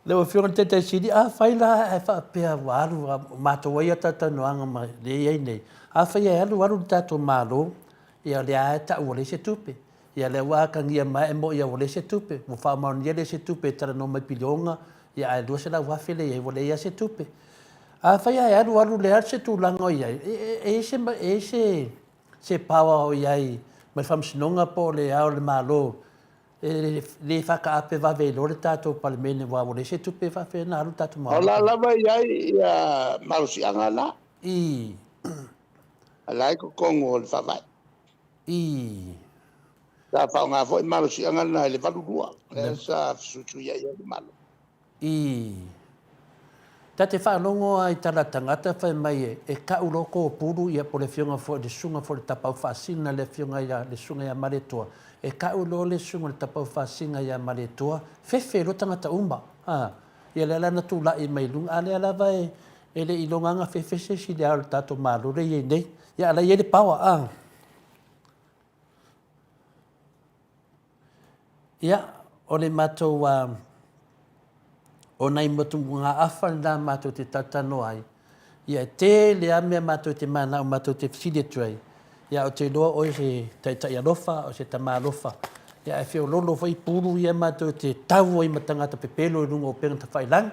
Lau Afioga i le Taitai Sili, afai la ae faapea ua alu, matou ai talatalanoaga ma lea e i ai nei, afai e alu alu le tatou Malo, ia o lea lava e tau ua leai se tupe. Ia lea ua atagia mai e moni lava ua leai se tupe, ua faamaonia leai se tupe e talanoa mai i piliona, ia ae $200,000 lea e i ai ua leai lava se tupe. Afai ae alu alu leai se tulaga o i ai, e i ai se power o i ai mai le Faamasinoga po o Le Ao o le Malo e le faataape vave ai loa le tatou Palemene aua ua leai se tupe e faapefea ona alu le tatou Malo? O la lava e i ai ia malosiaga la. O la e i totonu o le Faavae. Sa faaaoga foi malosiaga na i le 82, lea sa fesuisuiai ai le Malo. Ta te faalogo lava i tala a tagata fai mai e tau loa topulu ia po o le afioga foi le susuga foi i le Tapaau Faasisina le afioga ia le susuga ia Malietoa, e tau loa le susuga i le Tapaau Faasisina ia Malietoa, fefe loa tagata uma. A, ia lea la na tulai mai i luga, a lea lava e le i iloga lava ona fefe se isi i le ao o le tatou Malo lea e i ai nei. Ia a o la e i ai le power, a. Ia, o le matou, o nai motugaafa na matou te talatalanoa ai, ia e tele lava mea matou te mananao matou te fesili atu ai, ia ou te iloa o oe o se taitai alofa, o se tama alofa, ia ae feoloolo foi pulu ia matou te tau ai ma tagata pepelo i luga o upega tafailagi,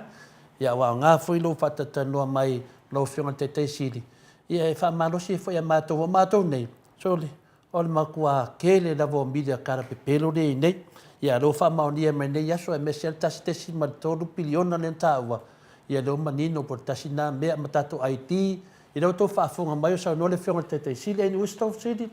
ia ua aoga foi lou faatalatalanoa mai lau Afioga i le Taitai Sili, ia e faamalosi ai foi ia matou, aua o matou nei, sole, O le matua tele lava o mili a tala pepelo lea e i ai nei. Ia, o lea ua faamaonia mai nei aso aemaise lava le 1.3 piliona lea na taua, ia lea ua manino po o le tasi lena mea ma tatou ID. Ia lea ua outou faafofoga mai o saunoa le Afioga i le Taitai Sili. Any wisdom Sili?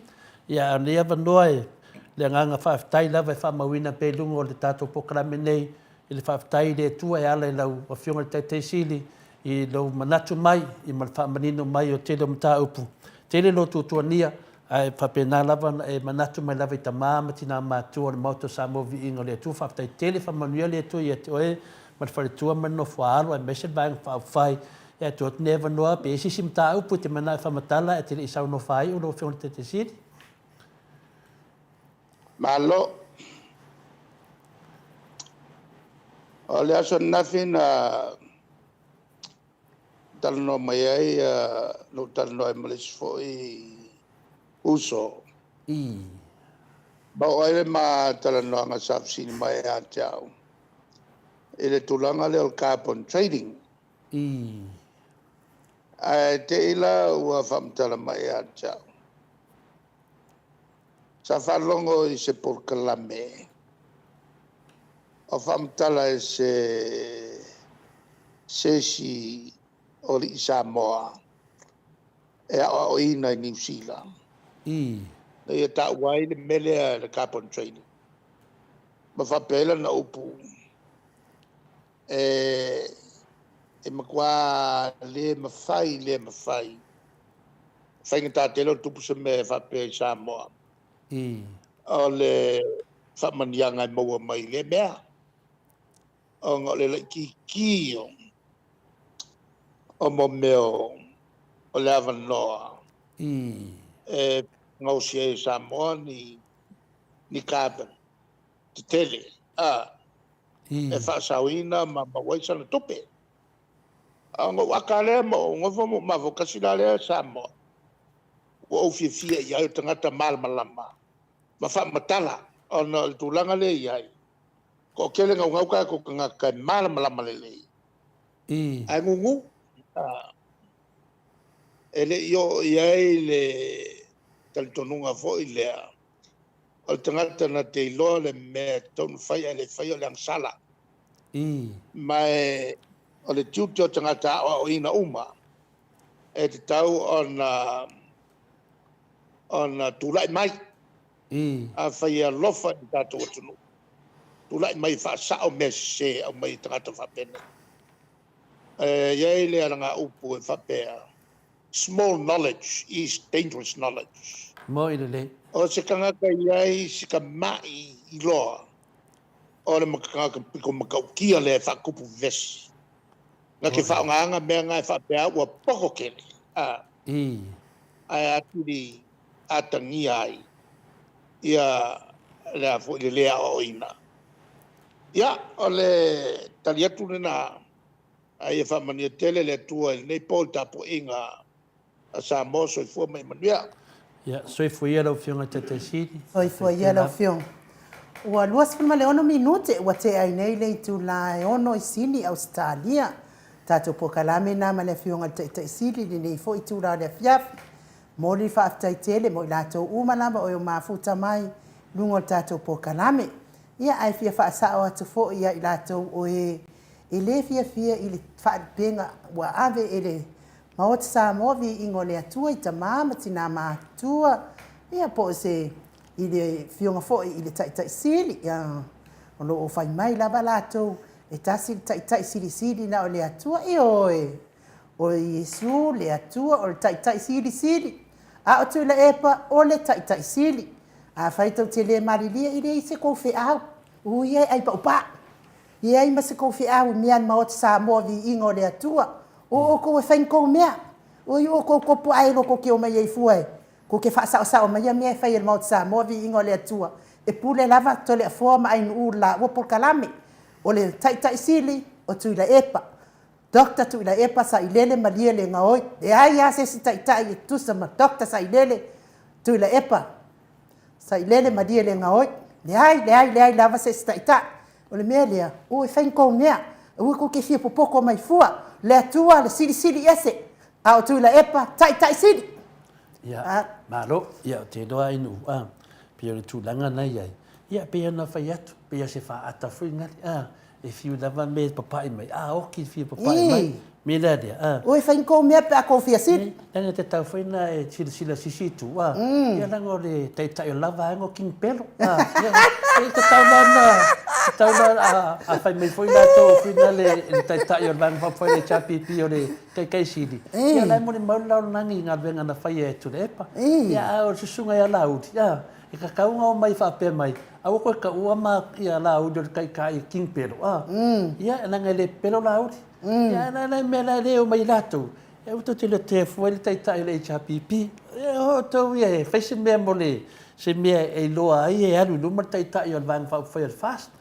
Ia, a o lenei avanoa e le agaga faafetai lava e faamauina pea i luga o le tatou polokalame nei i le faafetai i le Atua e ala i lau Afioga i le Taitai Sili i lou manatu mai ma le faamanino mai o le tele o mataupu. Tele lou tuatuania, ae faapena lava ona e manatu mai lava i tama ma tina matutua o le Maota o Samoa Viiga o le Atua. Faafetai tele, faamanuia le Atua ia te oe ma le faletua ma le nofo-a-alo aemaise le Vaega Faaupufai. Ia, e tuu atu lenei avanoa pe i ai se isi mataupu e te manao e faamatala ae te le i saunoa faaiu lau Afioga i le Taitai Sili. Malo. O le aso ananafi na talanoa mai ai, na ou talanoa ai ma le isi foi uso. Ma oo ai le ma talanoaga sa fesili mai ia te au i le tulaga lea o le carbon trading. Ae te i la ua faamatala mai ia te au, sa faalogo i se polokalame o faamatala e se isi o alii Samoa e aoaoina i Niu Sila, na ia taua ai le mea lea le carbon trading, ma faapea ai lana upu, e matua le mafai, le mafai, faigata tele ona tupu se mea faapea i Samoa, o le faamanuiaga e maua mai lea mea, ona o le laitiiti O mo mea o le avanoa e gaosi ai e Samoa ni ni carbon tetele a e faasaoina ma maua ai sana tupe. A ona ou aka lea ma ou nofo ma ou mafaufau, tasi la lea Samoa ua ou fiafia i ai, o tagata malamalama ma faamatala, ona o le tulaga lea e i ai, toatele naunau tatou tagata e malamalama lelei, ae gugu. E le i oo i ai le talitonuga foi lea, o le tagata na te iloa le mea e tatau ona fai ae le faia, o le agasala. Ma o le tiute o tagata aoaoina uma, e tatau ona tulai mai. Afai e alofa i le tatou atunuu, tulai mai e faasao mea sese e aumai e tagata faapenei. E i ai le alagaupu e faapea, small knowledge is dangerous knowledge. Moi lelei. O se tagata e i ai si tamai iloa, o le tagata pito matautia lea e faatupu vevesi. Na te faaaogaina mea na e faapea ua poto tele, a, ae atili atagia ai ia le a foi le lē aoaoina. Ia, o le tali atu lena, a ia faamanuia tele le Atua i lenei po i le tapuaiga a Samoa. Soifua ma ia manuia. Ia, soifua ia lau Afioga i le Taitai Sili. Soifua ia lau Afioga. Ua 26 minute ua tea ai nei le itula e 6 i Sini, Ausetalia. Tatou polokalame na ma le Afioga i le Taitai Sili i lenei foi itula o le afiafi. Momoli le faafetai tele mo i latou uma lava o e mafuta mai i luga o le tatou polokalame. Ia, ae fia faasao atu foi ia i latou o e e le fiafia i le faalupega ua ave e le Maota Samoa viiga o le Atua i tama ma tina matutua, ia po o se i le afioga foi i le Taitai Sili, ia, o lo o fai mai lava latou e tasi le Taitai Silisili na o le Atua. Ioe, o Iesu le Atua o le Taitai Silisili, a o Tuilaepa o le Taitai Sili. Afai tou te le malilie, e leai se tou feau, ui e ai paupā. E leai ma se tou feau i mea a le Maota Samoa viiga o le Atua. O outou e fai ni tou mea. Oi outou topo aelo tou te omai ai fua e tou te faasaosao maia mea e fai e le Maota Samoa viiga o le Atua. E pule lava Toleafoa ma Ainuu i le laua polokalame. O le Taitai Sili o Tuilaepa. Doctor Tuilaepa Sailele Malielegaoi. Leai lava se isi Taitai e tutusa ma Doctor Sailele Tuilaepa Sailele Malielegaoi. Leai, leai, leai lava se isi Taitai. O le mea lea, o e fai ni tou mea. Aua tou te fia popoto mai fua. Le Atua le Silisili Ese, a o Tuilaepa, Taitai Sili. Ia, malo. Ia, ou te iloa Ainuu, a, pei o le tulaga na i ai, ia, pei ona fai atu, pei o se faata foi nale, a, E fiu lava me papaʻi mai, a oki fia papaʻi mai. Me lea lea, a. Oi fai ni kou mea pe a kou fia sili. Leaga te tau foi na e silasila sisi itu, a. Ia leaga o le taitai o la vaega o King Pelo, a. Ia, e tatau la ona, tatau la a, a fai mai foi latou foi na le, le taitai o le Vaega Faaupufai o le HRPP o le Taitai Sili, ia la e molimau le lalolagi i galuega na faia e Tuilaepa. Ia a o le susuga ia Laauli, a. E tatau ona omai faapea mai, aua koe taua ma ia Laauli o le taitai King Pelo, a. Ia, leaga e le pepelo Laauli. Ia, a o le mea la e le omai latou, e aua tou te iloa tea fua ai le taitai o le HRPP. Ia, o outou ia e fai se mea mo le, se mea e iloa ai e alu i luma le taitai o le Vaega Faaupufai o le FAST.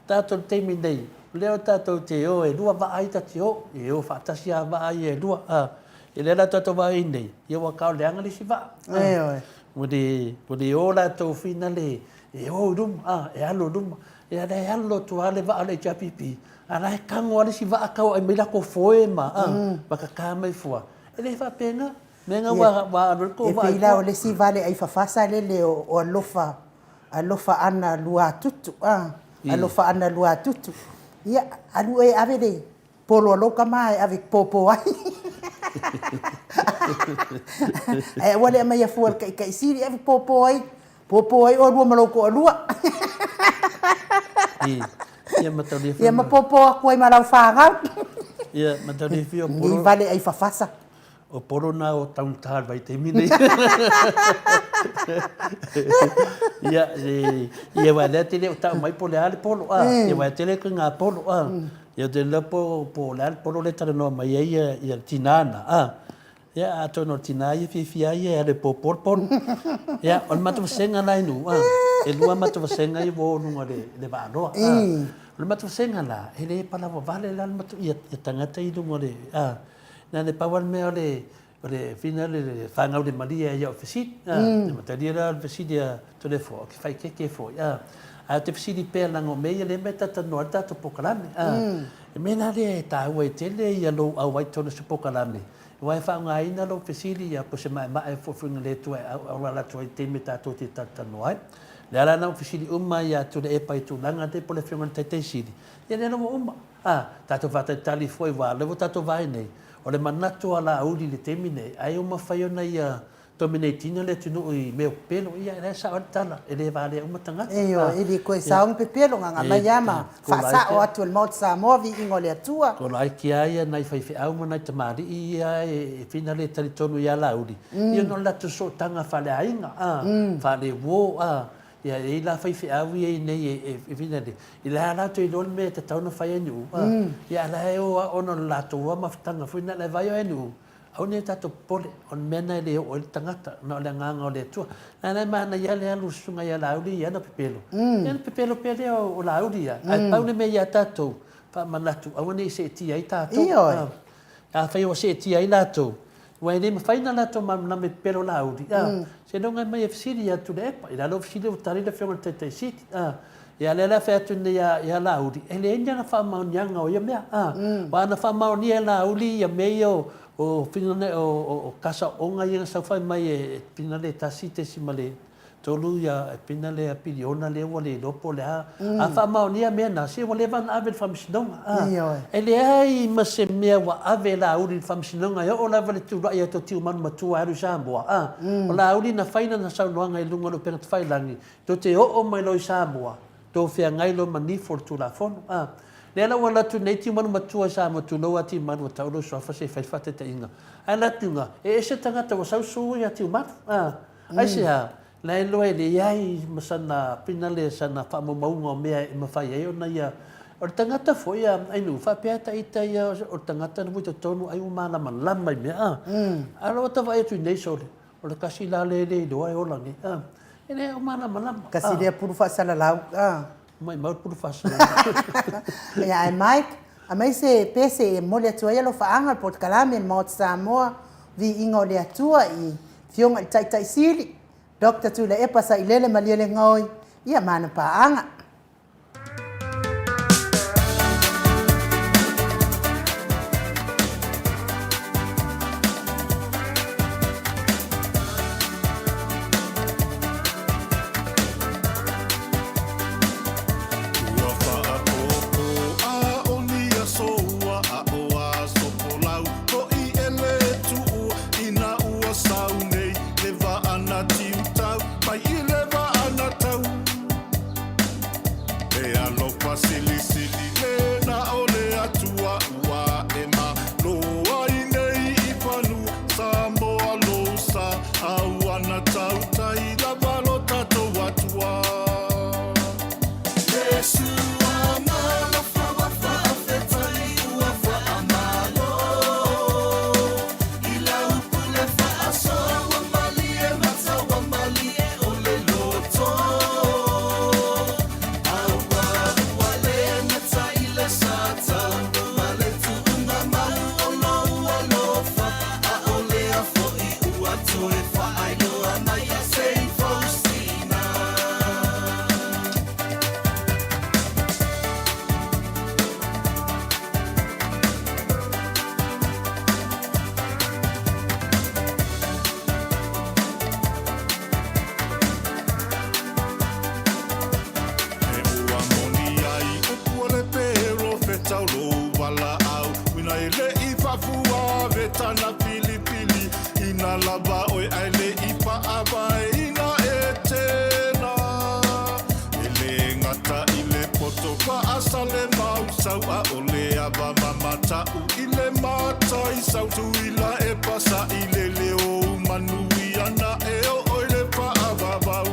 Tatou i le taimi nei, o lea tatou te o e lua vaa ia ta te o, e o faatasi lava vaa ia e lua. A, ia lea la tatou vaai nei, ia ua tau leaga le isi vaa. Ioe. Ua le, ua le o latou finale e o i luma, a, e alu i luma. Ia lea e alu lotu lava le vaa o le HRPP, a la e tago lava le isi vaa tauai mai latou foe ma, a, ma tata mai fua. E le faapena. Mea na ua, ua alu ai le tou vaa i tua. E pei la o le isi vale ai fafasa lele o alofa Alofa ana Luatutu, a. Alofa ana Luatutu. Ia, alu oe e ave le polo a lou tama e ave popo ai. Ae aua le aumaia fua i le taitai sili, ave popo ai, popo ai oulua ma lou toalua. Ia, ma tau le Ia, ma popo atu ai ma lau fanau. Ia, ma tau le fia o polo. Ni vale ai fafasa. O polo na o taugata i le vaitaimi nei. Ia, e, ia aua o lea e te le o tau mai po o le a le polo, a. Ia aua e tele ituaiga polo, a. Ia ou te iloa po po o le a le polo lea e talanoa mai ai ia ia le tina na, a. Ia atonu o le tina ia e fiafia ai ia e alu e popo le polo. Ia, o le matou vasega la i Nuu, a, e lua matou vasega ia ua o i luga o le le vaaloa, a. O le matou vasega la, e le palauvavale la le matou ia tagata ia i luga o le, a. Na o le pau lava le mea o le O le fina le faagaulemalie ai au fesili, a, e matalia la le fesili a Toleafoa, ou te faaeteete foi, a, ae ou te fesili pea leaga o mea ia lea e talatalanoa ai le tatou polokalame, a. O le mea la lea e taua ai tele ia lou auai i totonu o se polokalame, aua e faaaogaina lou fesili ia po o se maemae foi fuiga le Atua e auala atu ai i le taimi tatou te talatalanoa ai. O le ala lena ua fesili uma ia Tuilaepa i tulaga nei po o le Afioga i le Taitai Sili, ia lea la ua uma, a, tatou faatalitali foi aua o lea ua tatou vaai nei, O le manatu a Laauli i le taimi nei, ai ua mafai ona ia dominate ina le atunuu i mea o pepelo. Ia, o la e sao ai le tala, e le valea uma tagata. Ioe, e le toe sao ni pepelo, gaga mai lava ma faasao atu e le Maota Samoa viiga o le Atua. Ko laiti lava ia nai faifeau ma nai tamalii ia e fina le talitonu ia Laauli, ia ona o le latou sootaga faaleaiga, a, faaleuo, a, Ia, e i ai la faifeau ia i inei e fina le, i la e latou iloa le mea e tatau ona fai e Nu'u, a, ia a la e o lava ona o le latou lava mafutaga foi lena, la e vaai oe Nu'u, aua ne i o tatou popole, o le mea lena e le oo ai le tagata, na o le agaga o le Atua. A la e manaia lava le alu o le susuga ia Laauli i ana pepelo, ia ona pepelo pea lea o Laauli ia, ae pau le mea ia tatou, faamanatu, aua ne i seetia ai tatou. Ioe. Afai ua seetia ai latou, aua e le mafai ona latou malamalama i pepelo Laauli, a, seiloga e mai e fesili ia Tuilaepa. I lalo o fesili ua tali le Afioga i le Taitai Sili, a. Ia lea la e fai atu nei ia Laauli, e leai ni ana faamaoniaga o ia mea, a. Aua ana faamaonia e Laauli ia mea ia o, o, o kasaoga ia na saofai mai e finagalo e 1.3 ia pina lea piliona lea ua le iloa po o le a. A faamaonia mea na, se ua leva ona ave i le Faamasinoga. Ioe. E leai ma se mea ua ave e Laauli i le Faamasinoga e oo lava i le tulai atu o Tiumalu Matua e alu i Samoa. A. O Laauli na fai lana saunoaga i luga o le upega tafailagi, tou te oo mai loa i Samoa, tou feagai loa ma nifo o le Tulafono. A. Lea la ua alu atu nei Tiumalu Matua i Samoa, tulou lava Tiumalu ua tau lou suafa se i fai le faataitaiga. Ae alu atu i luga, e ese tagata ua sau sue ia Tiumalu. A. Aisea? La e iloa e leai ma sana pinale, sana faamaumauga o mea e mafai ai ona ia. O le tagata foi a Ainuu, faapea ta ita ia o le tagata na ua i totonu ai ua malamalama i mea, a. A o lau ata vaai atu i nei sole, o le tasi la lea e le iloa e ola nei, a. E le o malamalama, a. Kasi lea pulu faasalalau, a. Maimau le pulu faasalalau. Ia, ae Mike, aumai se pese e momoli atu ai alofaaga o le polokalame a le Maota Samoa, Viiga o le Atua i Afioga i le Taitai Sili, Doctor Tuilaepa Sailele Malielegaoi, ia ma ana paaga. Ua faapopo a o ni aso ua aʻo aso folau hoʻi e le tuʻu ina ua sau nei le waa na tiutau mai i le waa na tau E alofa silisili le na o le Atua ua e malo ai nei i fanua Samoa lou sa a ua na tautai lava lo tatou Atua. E ua moni ai upu o le perofeta o lou valaau Uina e le i faafuave tana filifili Ina lava oe ae le i faaavaeina e tena E le gata i le poto faasale mausau A o le ava mamatau i le mataisau Tuila e pasaʻi le leo manuia na e oo i le faavavau.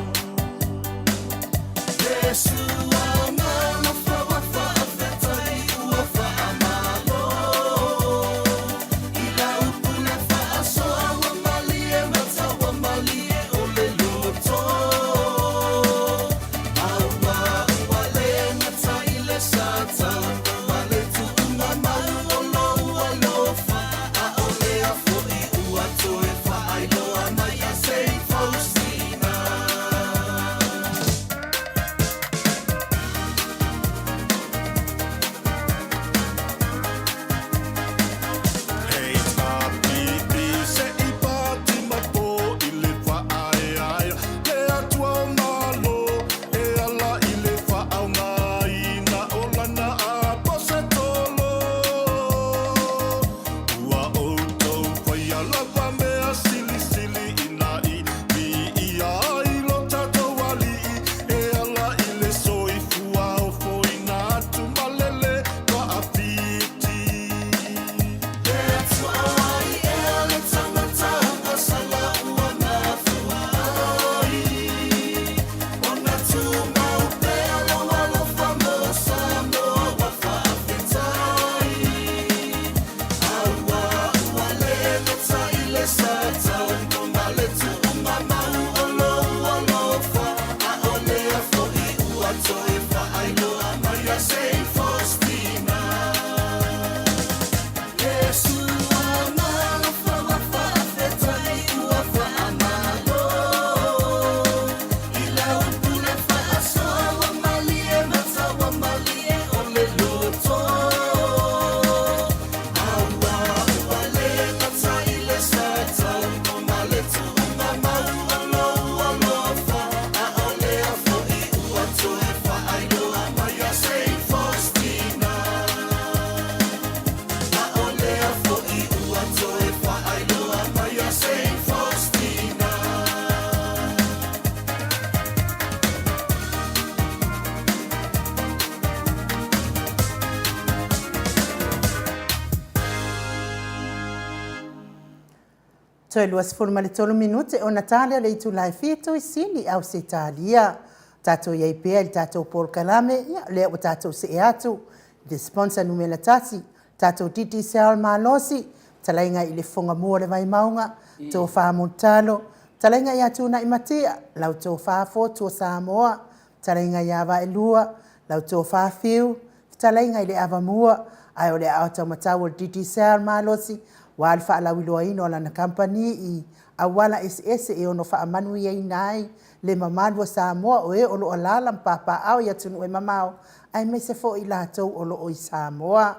Toe 23 minute ona ta lea o le itula e fitu i Sini, Ausetalia. Tatou i ai pea i le tatou polokalame, ia, lea ua tatou see atu i le sponsor numera tasi, tatou Digicel Malosi, fetalaiga i le Fofoga Mua o le Vaimauga, Tofa Mulitalo, fetalaiga ia Tunai Matia, lau Tofa Fotu o Samoa, fetalaiga ia Vaelua, lau Tofa Fiu, fetalaiga i le Avamua, ae o le aao taumatau o le Digicel malosi aua le faalauiloaina o lana kamupani i auala eseese e ono faamanuiaina ai le mamalu o Samoa o e o lo o alaala ma papaaao i atunuu e mamao aemaise foi i latou o lo o i Samoa.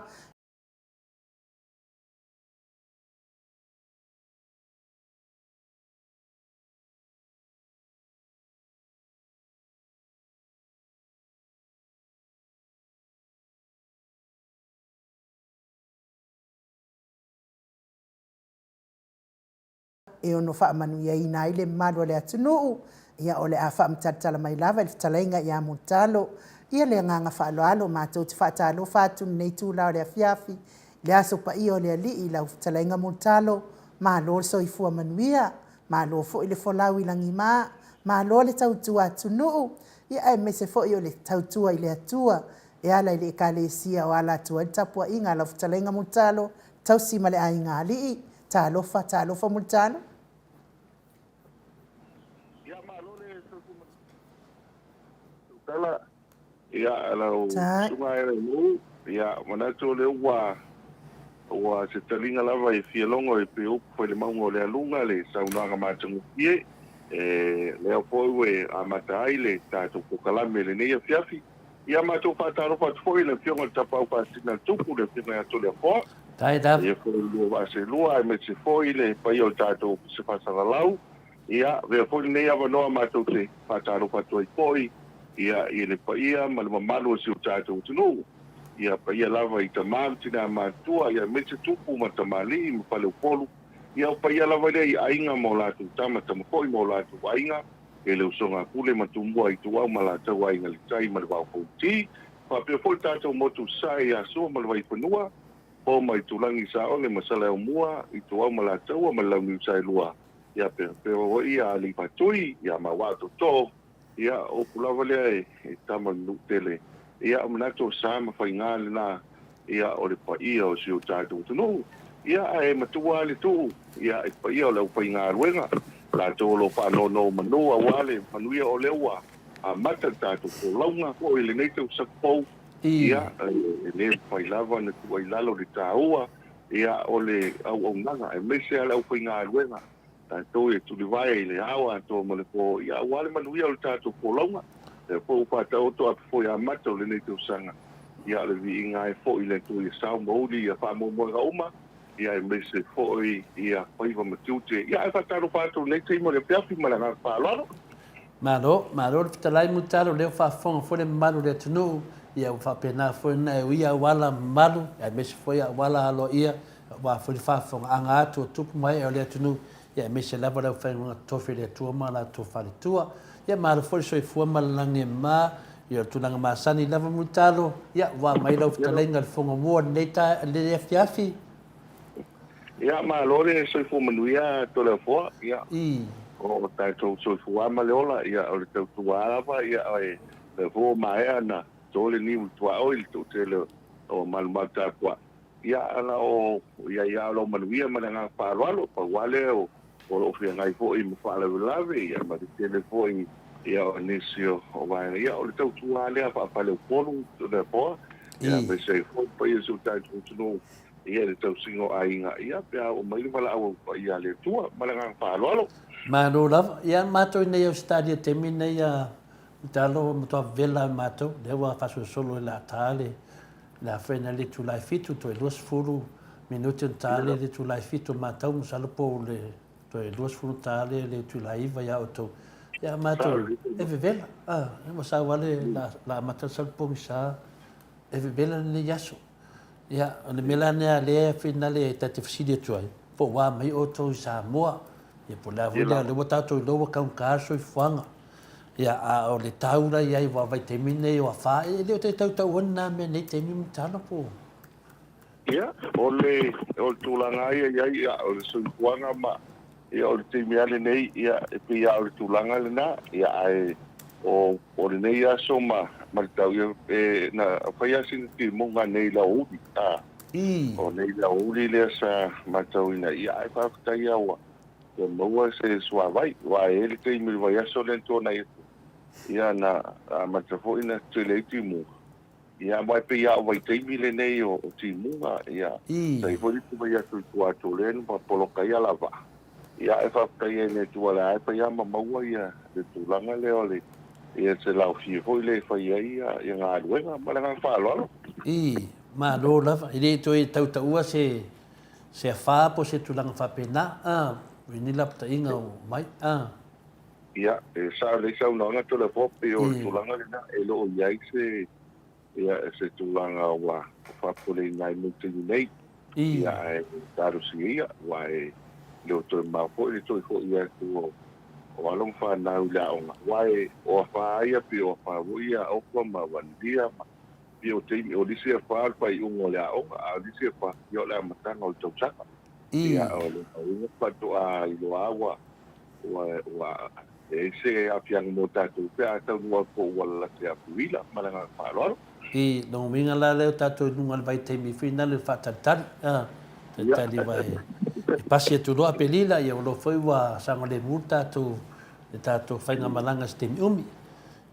E ono faamanuiaina ai le mamalu o le atunuu, ia o le a faamatalatala mai lava i le fetalaiga ia Mulitalo. Ia le agaga faaaloalo, matou te faatalofa atu i lenei itula o le afiafi, i le aso paia o le Alii i lau fetalaiga Mulitalo, malo le soifua manuia, malo foi le folau i lagima, malo le tautua atunuu, ia aemaise foi o le tautua i le Atua e ala i le Ekalesia o ala atu ai le tapuaiga a lau fetalaiga Mulitalo, tausi ma le aiga alii. Talofa, talofa Mulitalo. Ia malo le soifua manuia. Tautala ia lau susuga Elu ia manatu o lea ua ua se taliga lava e fia logo e pei o upu fai le mauga o le aluga le saunoaga matagofie e lea foi ua amata ai le tatou polokalame i lenei afiafi. Ia matou faatalofa atu foi i le Afioga i le Tapaau Faasisina a le Tupu, le Afioga ia Toleafoa, Faafetai ia foi le lua vaa seelua aemaise foi le paia o le tatou Ofisa Faasalalau. Ia, avea foi lenei avanoa matou te faatalofa atu ai foi ia i le paia ma le mamalu o si o tatou atunuu, ia paia lava i tama ma tina matutua, ia aemaise tupu ma tamalii ma faleupolu, ia o paia lava lea i aiga ma o latou tama, tama foi ma o latou aiga, e le usoga a Pule ma Tumua Ituau ma latou aiga le tai ma le vao Fonoti, faapea foi le tatou motu sae ia Sua ma le Vaifanua, Po ma Itulagi Saole ma Saleaumua, Ituau ma Lataua ma le Launiu Saelua, ia faapea foi ia Alii Faatui, ia Mauaa Tootoo, ia o upu lava lea e tama le nuu tele, ia o manatu o sa ma faiga lena ia o le paia o si o tatou atunuu, ia ae matua lava le tuu ia i le paia o le aufaigaluega, latou o lo o faanonomanu aua le manuia o lea ua amata le tatou folauga foi i lenei tausaga fou, ia e le mafai lava ona tuu ai i lalo le taua ia o le auaunaga aemaise lava le aufaigaluega tatou e tulivae i le ao atoa ma le po, ia aua le manuia o le tatou folauga. Lea foi ua faataoto ape foi amata o lenei tausaga, ia o le viiga ai foi i le Atua ia sao ma uli ia faamoemoega uma, ia aemaise foi ia faiva ma tiute. Ia ae faatalofa atu i lenei taimi o le afiafi ma le agaga faaaloalo. Malo, malo le fetalai Mulitalo, o lea ua faafofoga foi le mamalu o le atunuu, ia ua faapena foi ona e uia auala mamalu, aemaise foi auala aloaia Aua foi le faafofogaaga atu o tupu ma ee o le atunuu, ia aemaise lava le aufaigaluega totofi a le Atua ma latou faletua. Ia malo foi le soifua ma le lagi e mama, ia o le tulaga masani lava Mulitalo, ia ua aumai lau fetalaiga i le fono mua i lenei tae, lenei afiafi. Ia malo le soifua manuia Toleafoa, ia o tatou soifua ma le ola, ia o le tautua lava, ia o lea foi ua maea ona to le niu i le tuaoi i le toatele o malumalu tapuai. Ia, ana o i ai lava o lou manuia ma le agaga faaaloalo, pau lava lea o lo o feagai foi ma faalavelave, ia, ma le tele foi ia o nisi o vaega. Ia, o le tautua lava lea faa-faleupolu, Toleafoa, ia, aemaise ai foi le paia o si o tatou atunuu i le tausiga o aiga, ia, pe a oo mai le valaau paia a le Atua. Ma le agaga faaaloalo. Malo lava. Ia, matou i inei i Ausetalia i le taimi lenei, a, Talo, ua matua vevela lava matou, lea ua faasolosolo i le ata le Le a fai nei le itula e fitu toe 20 minute ona ta lea i le itula e fitu o matou masalo po o le toe 20 ta lea i le itula e iva ia outou. Ia matou e vevela a ua sau lava le la amata le salupogisa e vevela lenei aso. Ia o le mea la lea lea finale ta te fesili atu ai po o ua mai outou i Samoa ia po o le a foi lea ua tatou iloa ua taugata le soifuaga. Ia, a o le tau la i ai aua vaitaimi nei o afa, e le o te tautau ai lena mea nei taimi Mulitalo po o. Ia, o le, o le tulaga lava ia i ai, ia, o le soifuaga ma, Ia, o le taimi lava lenei, ia, e pei lava o le tulaga lena, ia, ae o, o lenei aso ma, ma le tau, ia, e, na fai lava sina timuga nei i le aoauli, a, o nei le aoauli lea sa matauina, ia, ae faafetai lava ua, ua maua se suavai, aua e i ai le taimi i le vaiaso lea na tuanai atu, ia, na amata foi ona tele ai timuga. Ia, aua e pei lava o vaitaimi lenei o timuga, ia, sa i ai foi le isi vaiaso i tua atu o lea na poloka ai alavaa. Ia, ae faafetai ai i le Atua o lea lava e fai lava ma maua ia le tulaga lea o le, ia se laofie foi lea e fai ai ia galuega. Ma le agaga faaaloalo. I, malo lava. E le toe tautaua se, se afa po o se tulaga faapena, a, i ni lapataiga o mai, a. Ia, e sao lelei saunoaga Toleafoa, pei o le tulaga lena, e le o i ai se, ia, se tulaga ua faapopoleina ai mo le taimi nei. Ia, ae talosia ia, aua e le o toe mamao foi le toe foi atu o, o alo ma fanau i le aoga, aua e, o afa lava ia, pei o afa foi ia a Ofa ma Vanilia ma, pei o taimi, o le isi afa o le faaiuga o le aoga, a o le isi afa, ia o le amataga o le tausaga. Ia, o le uiga faatoa iloa ua, Ua, ua leai se aafiaga mo tatou pe a taunuu atu po o ua lalate ia Aperila. Ma le agaga faaaloalo. I lona uiga la lea o tatou i luga o le vaitaimi foi na le faatalitali, a, talitali aua e, e pasi atu loa Aperila, ia ua iloa foi ua saogalemu le tatou, le tatou faigamalaga i se taimi umi.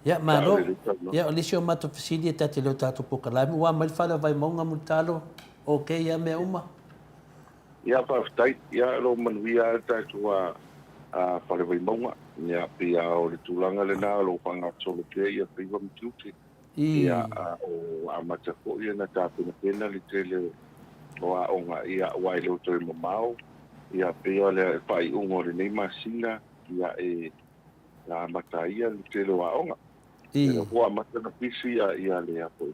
Ia, malo. Ia, o le isi o matou fesili e ta te le o tatou polokalame, ua aumai le fale o Vaimauga Mulitalo, okay ia mea uma? Ia faafetai, ia lo manuia lava le tatou a Fale Vaimauga. Ia pei lava o le tulaga lena o lo o faagasolo pea ia faiva ma tiute. Ia a o amata foi ona tapenapena le tele o aoga ia aua e le o toe mamao. Ia pei o le faaiuga o lenei masina ia e amata ai ia le tele o aoga. Ia lea foi ua amata ona pisi ia le a foi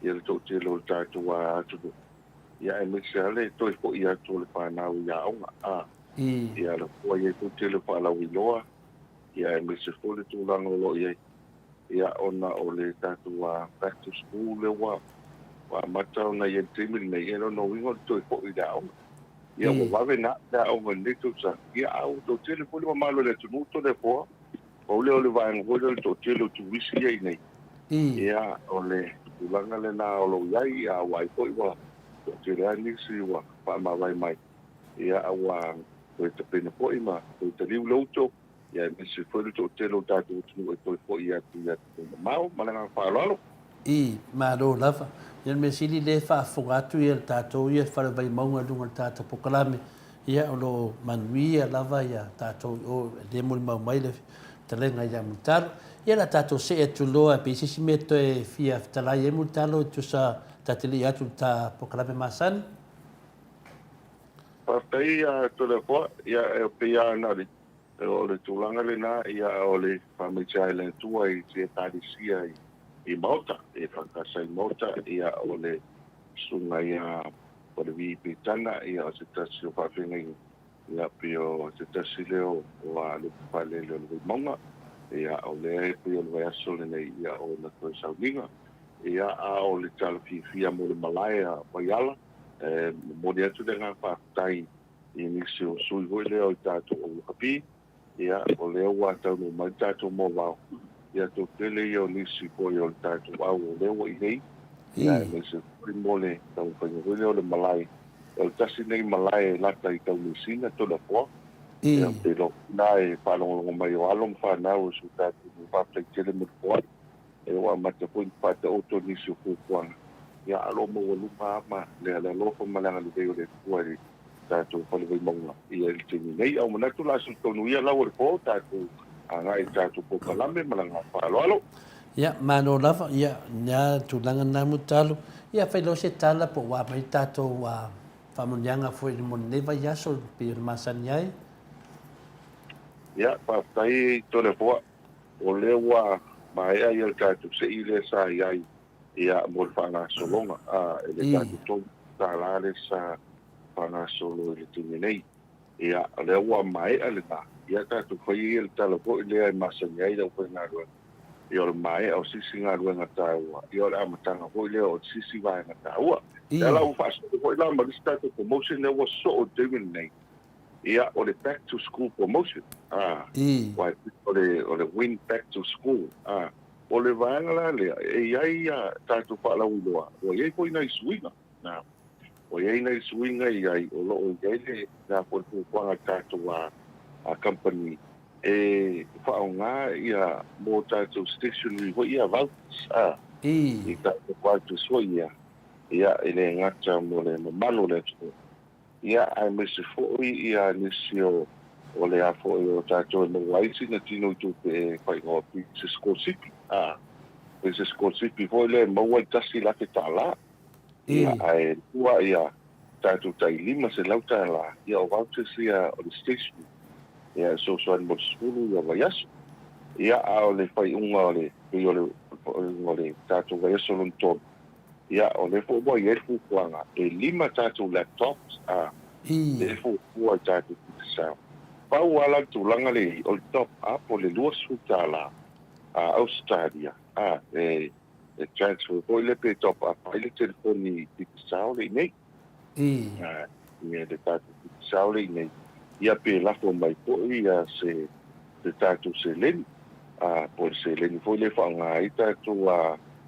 ia le toatele o le tatou atunuu. Ia aemaise lava le toe foi atu o le fanau i aoga, a. Ia o lea foi ua i ai foi le tele o faalauiloa, ia aemaise foi le tulaga o lo o i ai, ia ona o le tatou back to school lea ua amata ona i ai i le taimi lenei, ia o lona uiga o le toe foi i le aoga. Ia ua vave ona ae le aoga i lenei tausaga, ia a ua toatele foi le mamalu o le atunuu Toleafoa, Pau lea o le vaega foi lea o le toatele o turisi ia i inei. Ia, o le tulaga lena o lo o i ai, a ua ai foi ua toatele lava nisi ua faamavae mai, ia, a ua toe tapena foi ma toe taliu le uto, ia aemaise foi le toatele o le tatou atunuu e toe foi atu i atunuu mamao. Ma le agaga faaaloalo. I, malo lava. Ia, o le mea sili lea e faafofoga atu ia le tatou ia Fale Vaimauga i luga o le tatou polokalame, Ia, o lo o manuia lava ia tatou i o, e le molimau mai le fetalaiga ia Mulitalo. Ia, o le a tatou see atu loa, pe i se isi mea e toe fia fetalai ai Mulitalo e tusa ta te le i atu i le ta polokalame masani. Faafetai ia Toleafoa, ia e pei lava na o le tulaga lena, ia o le faamaite lava i le Atua i se Ekalesia i Maota, e whakasa i Maota, ia o le susuga ia o le Vii Petana, ia o se tasi o faafeagaiga, ia pei o se tasi lea o a lupe faalele o le Vaimauga, ia o lea e pei o le vaiaso lenei, ia o na toe sauniga, ia a o le tala fiafia mo le malae a Vaiala, e momoli atu le agaga faafetai i nisi o sui foi lea o i tatou o Lakapi, Ia, o lea ua taunuu mai le tatou moavao, ia toatele ia o nisi foi o le tatou au o lea ua i nei, ia aemaise foi mo le taumafaiga foi lea o le malae, o le tasi lenei malae e lata i Taumeasina, Toleafoa, ia pe iloa foi la e faalogologo mai o alo ma fanau o si o tatou nuu, faafetai tele mo le foai. E ua amata foi ona faataoto nisi o fuafuaga, ia a o lo o maualuga lava ma le alofa ma le agalelei o le Atua i tatou fale Vaimauga ia i le taimi nei. Ae ua manatu o le a sui tonu ia lau o le po, tatou agai i le tatou polokalame ma le agaga faaaloalo. Ia, malo lava, ia, nia tulaga na Mulitalo. Ia, fai loa se tala po o ua aumai tatou faamanuiaga foi mo lenei vaiaso pei ona masani ai. Ia, faafetai Toleafoa. O lea ua maea ia le tatou sei lea sa i ai ia mo le faagasologa a e le tatou $3 lea sa faagasolo i le taimi nei. Ia o lea ua maea lena, ia tatou faia ia le tala foi lea e masani ai le aufaigaluega, ia o le maea o se isi galuega taua, ia o le amataga foi lea o se isi vaega taua. Lea la ua faasolo foi la ma le isi tatou promotion lea ua soo i le taimi lenei. Ia, o le back to school promotion, ā, aua o le, o le win back to school, ā, o le vaega la lea, e i ai a tatou faalauiloa, ua i ai foi nai suiga, ā, ua i ai nai suiga i ai, o lo o i ai le, le a foi le fuafuaga a le tatou a, a company e faaaoga ia mo tatou stationery foi ia vouchers, ā, i tatou vouchers foi ia, ia, e le gata mo le mamalu o le atunuu, Ia, aemaise foi ia nisi o, o le a foi o tatou e maua ai sina tino i tupe e faaigoa pei se sikolasipi, a, pei se sikolasipi foi lea e maua i le $1,000. Ia, ae lua ia tatou tai $500, ia o vouchers ia o le stationery, ia e fesoasoani mo le sefulu ia vaiaso. Ia, a o le faaiuga o le, pei o le faaiuga o le tatou vaiaso lona tolu, Ia, o lea foi ua i ai le fuafuaga, e lima tatou laptops, a, lea e fuafua i tatou Digicel. Pau lava la le tulaga lea e i ai, o le top up o le $20 a Ausetalia, a, e transfer foi lea pe top up ai le telefoni Digicel lea i inei. A, ia le tatou Digicel lea i inei, ia pe lafo mai foi se le tatou seleni, a, po o le seleni foi lea e faaaoga ai tatou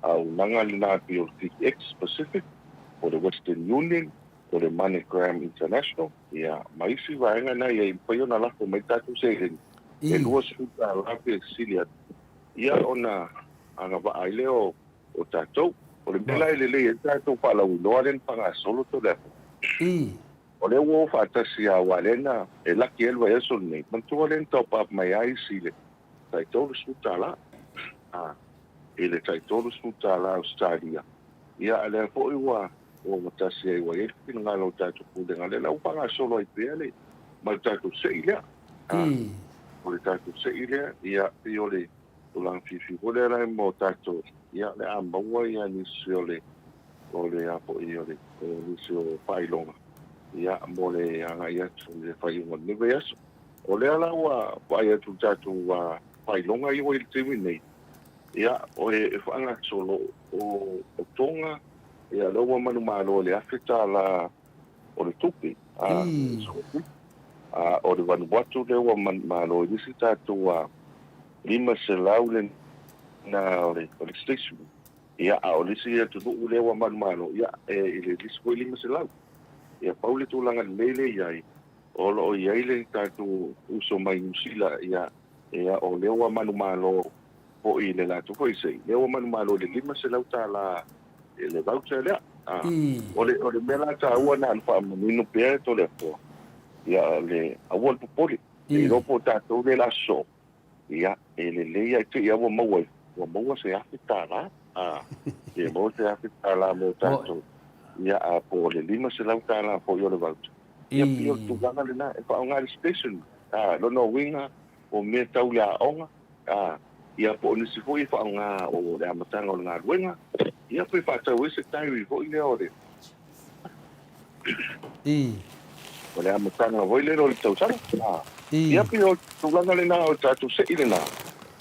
auaunaga lena pei o le KickEx Pacific, po o le Western Union, po o le MoneyGram International, ia, ma isi vaega na ia e mafai ona lafo mai tatou seleni e $20 pe sili atu, ia ona agavaa ai lea o tatou. O le mea la e lelei ai le tatou faalauiloa lea na faagasolo Toleafoa, O lea ua o faatasi a aua lea na e laki ai le vaiaso lenei, manatua lea na top up mai ai isi i le tai $30 a i le tai $30 Ausetalia. Ia a lea foi ua ogatasi ai ua i ai le finagalo o le tatou Pulega lea la ua faagasolo ai pea le ma le tatou sei lea. A o le tatou sei lea ia pei o le tulaga fiafia foi lea la mo tatou ia o le a maua ia nisi o le o le a foi o le o nisi o faailoga ia mo le agai atu i le faaiuga o lenei vaiaso. O lea la ua vaai atu i le tatou faailoga ia ua i le taimi nei, ia e faagasolo o Tonga, ia lea ua manumalo i le $1,000 o le tupe, a, a o le Vanuatu lea ua manumalo i le isi tatou 500 lena o le station. Ia, a o le isi atunuu lea ua manumalo, ia, e i le isi foi 500. Ia, pau le tulaga lelei lea e i ai, o lo o i ai le tatou uso mai Niu Sila, ia, ia, o lea ua manumalo foi i le latou foi sei, lea ua manumalo i le $500 i le voucher lea. A, o le, o le mea la taua na ona faamanino pea e Toleafoa, ia, le, aua le popole, le iloa po o tatou lea o le a sosoo, Ia, e lelei lava te i ua maua ai, ua maua se $1,000, a, pe maua se $1,000 mo tatou, ia, a po o le $500 foi o le voucher. Ia, pei o le tulaga lena, e faaaoga i le station, a, lona uiga, o mea tau le aoga, a, ia, po o nisi foi e faaaoga o le amataga o le galuega, ia, pe faatau ai se diary foi lea o le, O le amataga foi lea o le tausaga. Ia pei o le tulaga lena o le tatou sei lena.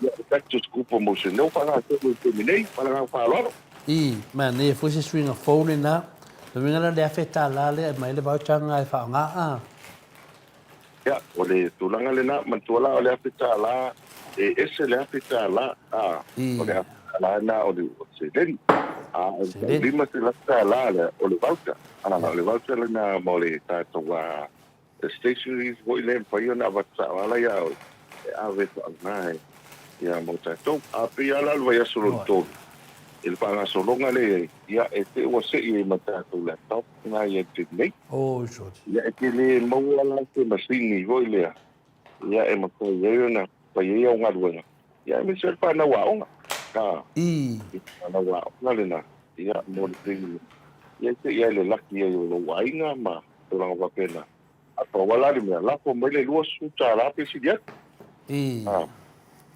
Ia back to school promotion lea ua faagasolo i le taimi nei ma le agaga faaaloalo. I, manaia foi se suiga fou lena. O le uiga la o le $1,000 lea e aumai ai le voucher lena e faaaoga a. Ia, o le tulaga lena, manatua la o le $1,000, e ese le $1,000, a, o le $1,000 lena o le seleni, a o le $500 lea, o le voucher, a, o le voucher lena mo le tatou stationery foi lea e mafai ona avatu sao lava ia oe, e ave e faaaoga e, mo tatou. A pei lava la o le vaiaso lona tolu, i le faagasologa lea e i ai, ia, e te i ua sei ai ma tatou laptop na i ai i le taimi nei. Oi sori. Ia e te le maua la se masini foi lea, ia e mafai ai ona fai ai au galuega, ia aemaise ai le fanau aoga. A, i fanau aoga lena, ia mo le taimi nei. Ia e te i ai le laki ai o lou aiga ma tulaga faapena. A pau lava la le mea, lafo mai le $20 pe sili atu. A,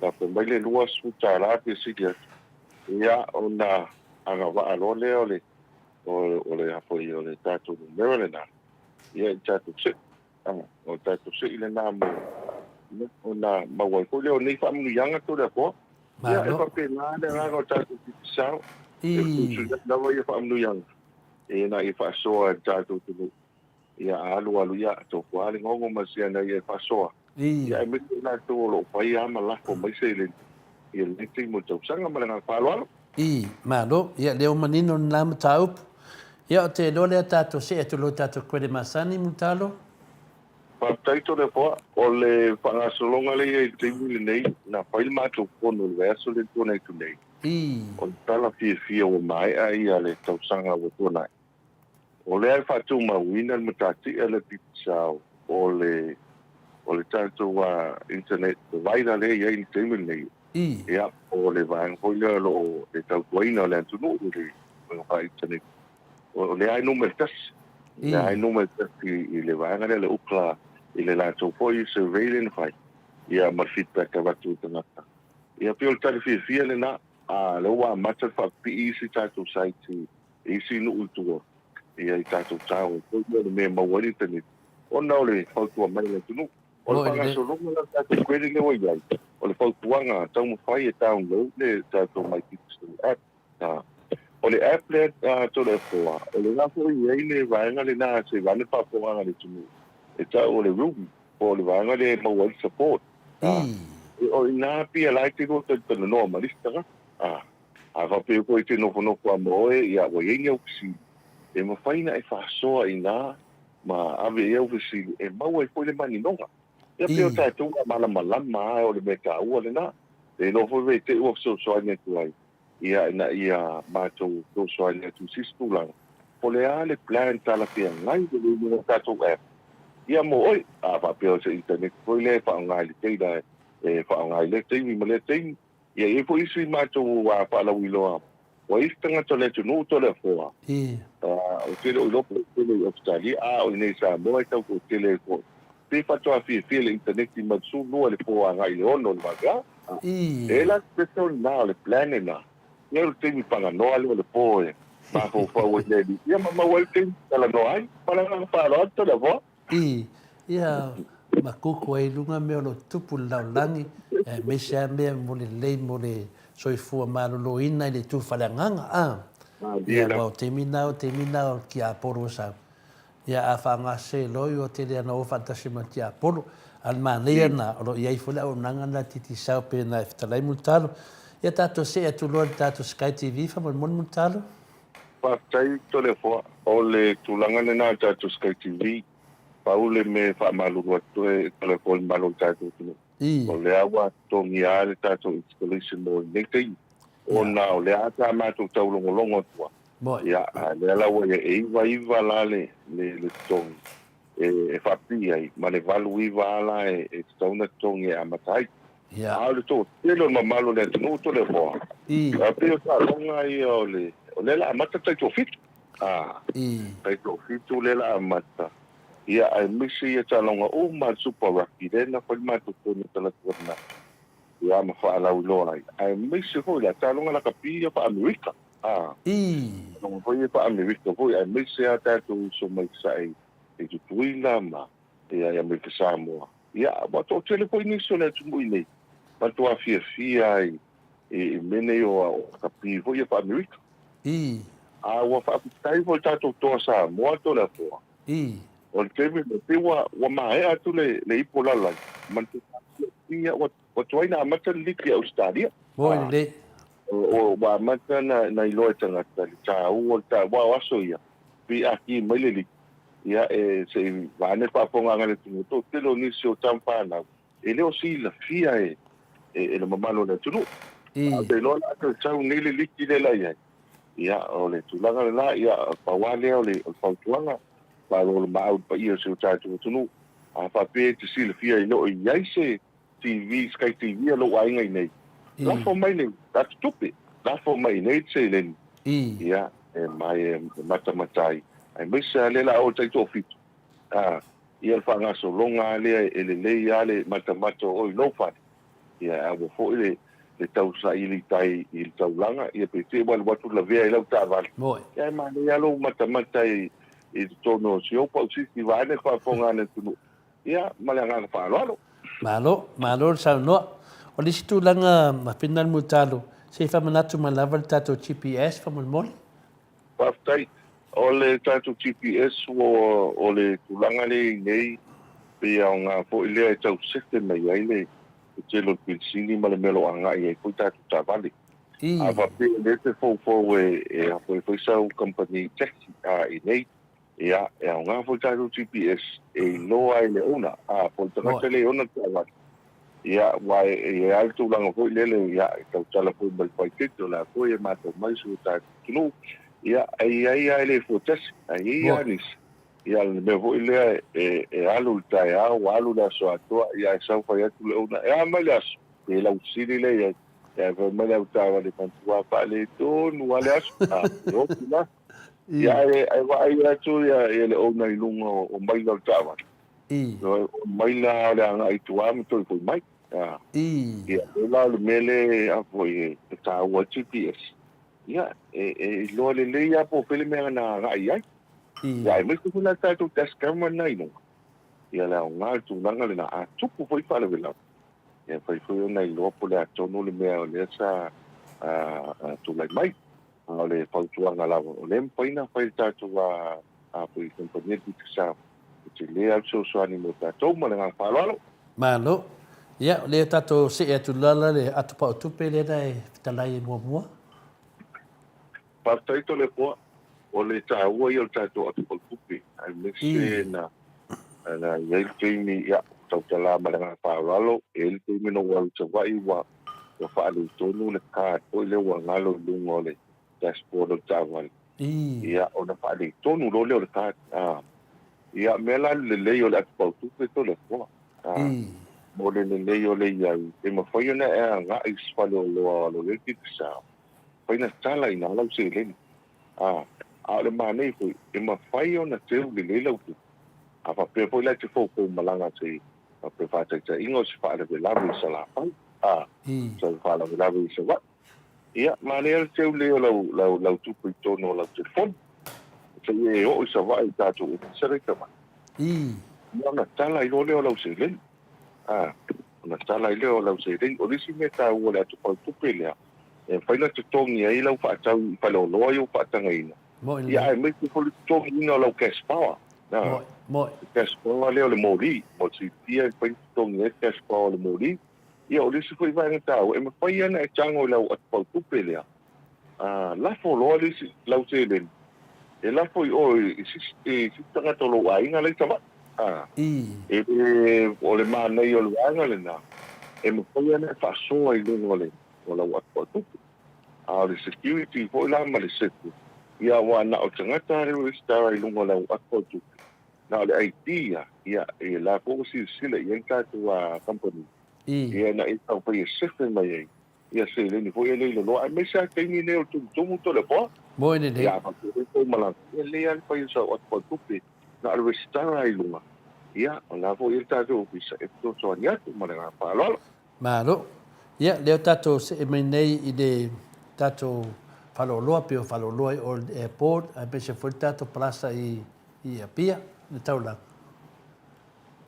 lafo mai le $20 pe sili atu, ia ona agavaa loa lea o le o le a foi o le tatou numera lena, ia i tatou sei. A, o le tatou sei lena mo ona maua ai foi lea o nei faamanuiaga Toleafoa. Ia, e faapena le agaga o le tatou Digicel, e tuutuuina lava ia faamanuiaga ina ia faasoa e le tatou atunuu. Ia, a alu alu, ia, tofu lava le gogo ma siana ia e faasoa. Ia, aemaise i latou o lo o fai lava ma lafo mai seleni i lenei taimi o le tausaga. Ma le agaga faaaloalo. I, malo. Ia, lea ua manino lena mataupu. Ia, ou te iloa lea tatou see atu loa i tatou kuele masani, Mulitalo. Faafetai Toleafoa. O le faagasologa lea e i ai i le taimi lenei, na fai le matou fono i le vaiaso lea na tuanai atu nei. O le tala fiafia ua maea ia le tausaga ua tuanai. O lea e faatumauina le matatia lea Digicel o le o le tatou internet provider lea e i ai i le taimi lenei. Ia, o le vaega foi lea o lo o e tautuaina le atunuu i le vaega faa-internet. O lea e numera tasi. O lea e numera tasi i le vaega lea le Ookla i le latou foi survey lea na fai, ia ma le feedback e avatu i tagata. Ia pei o le tali fiafia lena, a lea ua amata le faapipii isi tatou site i isi nuu i tua, ia i tatou tower foi lea o le mea e maua ai le internet, ona o le fautua mai a le atunuu. O le faagasologa la o le tatou credit lea ua i ai, o le fautuaga, taumafai e download le tatou My Digicel app. O le app lea Toleafoa, o lena foi e i ai le vaega lena se i vaeane le faafofogaaga a le atunuu, e tau o le Ruby, po o le vaega lea e maua ai le support. O i ina pei la e te lua talatalanoa ma le isi tagata. A faapea foi e te nofonofo lava ma oe, ia ua i ai ni au fesili, e mafai ona e faasoa i ina ma ave i ai au fesili e maua ai foi le maninoga. Ia pei o tatou a malamalama lava o le mea taua lena. Le iloa foi pe te i ua fesoasoani atu ai ia ina ia matou fesoasoani atu i se isi tulaga, po o le a le plan talafeagai lelei i luga o le tatou app ia mo oe. A faapea o se internet foi lea e faaaoga i le data e faaaoga i lea taimi ma lea taimi, ia e i ai foi isi matou faalauiloa ua i ai isi tagata o le atunuu Toleafoa, ou te le o iloa po o tele i Ausetalia, a o i inei i Samoa e tau toatele ai foi. Pe faatoa fiafia i le internet mai le 12 i le po agai i le 6 i le vaveao. E la special lena o le plan lena. Ia o le taimi paganoa lea o le po e mafaufau ai le alii ia ma maua ai le taimi e talanoa ai. Ma le agaga faaaloalo Toleafoa. I, ia makuku ai i luga mea o lo o tutupu i le lalolagi, aemaise lava mea mo le lelei mo le soifua maloloina i le itu faaleagaga, a. Ia, aua o taimi na, o taimi na o le tiapolo ua sau. Ia, a faagase loa, ua tele lava ina o faatasi ma le tiapolo. A o le manaia lena, o lo o i ai foi le auaunaga lena a le Digicel pei ona e fetalai Mulitalo. Ia tatou see atu loa i le tatou Sky TV faamolemole Mulitalo. Faafetai Toleafoa. O le tulaga lena a tatou Sky TV, pau le mea e faamalulu atu e Toleafoa i le mamalu o le tatou atunuu, o lea ua totogia lava le tatou installation mo lenei taimi, ona o lea sa matou taulogologo atu lava, ia, a o lea la ua i ai, e 99 la le totogi e faapipii ai, ma le 89 lava la e tatau ona totogi e amata ai. A o le toatele o le mamalu o le atunuu Toleafoa, e pei o taaloga ia o le, o lea la amata le taitoafitu. A, taitoafitu lea la amata, ia aemaise ia taaloga uma a le Super Rugby lea na fai le matou fono talaatu ananafi, ia ma faalauiloa ai, aemaise foi la taaloga lakapi ia faa-Amerika. A, taaloga foi ia faa-Amerika foi, aemaise lava tatou uso mai Sasae i Tutuila ma ia Amerika Samoa. Ia, ua toatele foi nisi o le atunuu i nei, matua fiafia ai i mea nei o lakapi foi ia faa-Amerika. A ua faafetai foi i le tatou toa Samoa Toleafoa. O le taimi lenei, pei ua, ua maea atu le, le ipu o lalolagi, ma le fiafia, ua, ua tuai ona amata le liki a Ausetalia. Moi lelei. Ua amata na iloa e tagata le taua o le taua, aua o aso ia, pei a ki mai le liki, ia e se i vaeane le faafofogaaga a le atunuu, toatele o nisi o tama fanau e le o silafia e le mamalu o le atunuu. A ou te iloa la a toe sau nei le liki lea la i ai, ia o le tulaga lena, ia pau lava lea o le fautuaga, faaoloolomaau i le paia o si o tatou atunuu. A faapea e te silafia e le o i ai se TV, Sky TV a lou aiga i inei, lafo mai le tatou tupe, lafo mai i inei le seleni, ia, e mai e matamata ai, aemaise lava lea o le a oo i le taitoafitu, a, ia le faagasologa lava lea e lelei lava le matamata o oe i lou fale, ia, ae aua foi le le tau saili tai i le taulaga, ia pe te i ua alu atu lavea i lau taavale, ia ae manaia lava lou matamata i totonu o si ou pausisi vaeane le faafofoga a le atunuu. Ia, ma le agaga faaaloalo. Malo, malo le saunoa. O le isi tulaga mafina le Mulitalo, se i faamanatu mai lava le tatou GPS faamolemole. Faafetai. O le tatou GPS ua o le tulaga lea i nei pei e aoga foi lea e tau sefe mai ai le tele o le penisini ma le mea o lo o agai ai foi tatou taavale. A faapea o lea e te foufou e e a foi e fai sau kamupani taxi a i nei, ia e aoga foi le tatou GPS e iloa ai le owner a po o le tagata lea e ona le taavale. Ia, aua e i ai lava le tulaga foi lele, ia, e tautala foi ma le faitete, o le a foi e matau mai si o tatou atunuu, ia, e i ai lava e le fuatasi, ae i ai lava nisi, ia, o le mea foi lea e, e alu i le taeao, ua alu le aso atoa, ia, ae sau fai atu le owner, e a mai le aso? Pe lau fesili lea i ai, ia, ae fai mai le avetaavale, matua faaletonu lava le aso, a, e oti la. Ia, ae, ae vaai atu ia, ia le owner i luga o, o maila o le taavale, O maila o le agai i tua ma toe foi mai. Ia, o la o le mea lea a foi e taua ai GPS. Ia, e, e iloa lelei lava po o fea le mea na agai i ai. Ia, aemaise foi la le tatou dash camera lena i luga. Ia, le aoga o le tulaga lena, a tupu foi faalavelave, ia, e mafai foi ona iloa po o le a tonu le mea o lea sa tulai mai. A o le fautuaga lava, o lea e mafai ona fai e le tatou a foi kamupani a le Digicel, e tele lava le fesoasoani mo tatou. Ma le agaga faaaloalo. Malo. Ia, o lea tatou see atu lala le ato pao tupe lea na e fetalai ai muamua. Faafetai Toleafoa. O le taua ia o le tatou ato pao tupe, aemaise na na i ai le taimi, ia, tautala ma le agaga faaaloalo, e i ai le taimi na ou alu i Savaii ua ua faaletonu le card foi lea ua galo i luga o le dashboard o le taavale. Ia, ona faaletonu loa lea o le card. A. Ia, mea la le lelei o le atupau tupe Toleafoa. A. Mo le lelei o le i ai, e mafai ona e agai i se faleoloa o lo o i ai le Digicel, mafai ona tala i ina lau seleni. A. A o le manaia foi, e mafai ona teu lelei lau tupe. A faapea foi la e te foufou malaga se Faapea faataitaiga o se faalavelave i Salafai, a, se faalavelave i Savaii. Ia, manaia le teu lelei o lau, lau, lau tupe i totonu o lau telefoni. Seia e oo i Savaii i tatou ofisa la i Savaii. Ia ona tala ai loa lea o lau seleni. A, ona tala ai lea o lau seleni. O le isi mea taua o le atopau tupe lea, e mafai ona totogi ai lau faatau i faleoloa ia ua faatagaina. Ia aemaise foi le totogiina o lau cash power. Moe. Le cash power lea o le moli. Mo le silafia e mafai ona totogi ai le cash power o le moli. Ia o le isi foi vaega taua, e mafai lava ona e tago i lau atopau tupe lea, lafo loa le isi lau seleni, e lafo i o i se isi tagata o lou aiga la i Savaii. E le, o le manaia o le vaega lena, e mafai lava ona e faasoa i luga o le o lau atopau tupe. A o le security foi la ma le safety, ia aua na o tagata lea ua resitala i luga o le au ato o tupe, na o le ID ia, ia e la foi ua silasila i ai le tatou company, ia ina ia taumafai e sefe mai ai ia seleni foi ia lea i laloa, aemaise lava taimi nei o le tumutumu Toleafoa. Moe lelei. Ia a faapea foi tou malaga, ia lelei lava le fai o sau ato o tupe, na o le resitala i luga, ia o la foi e i ai le tatou ofisa e fesoasoani atu ma le agaga faaaloalo. Malo. Ia, lea ua tatou see mai nei i le tatou faleoloa, pei o faleoloa i Old Airport, aemaise foi le tatou palasa i i Apia, le taulaga.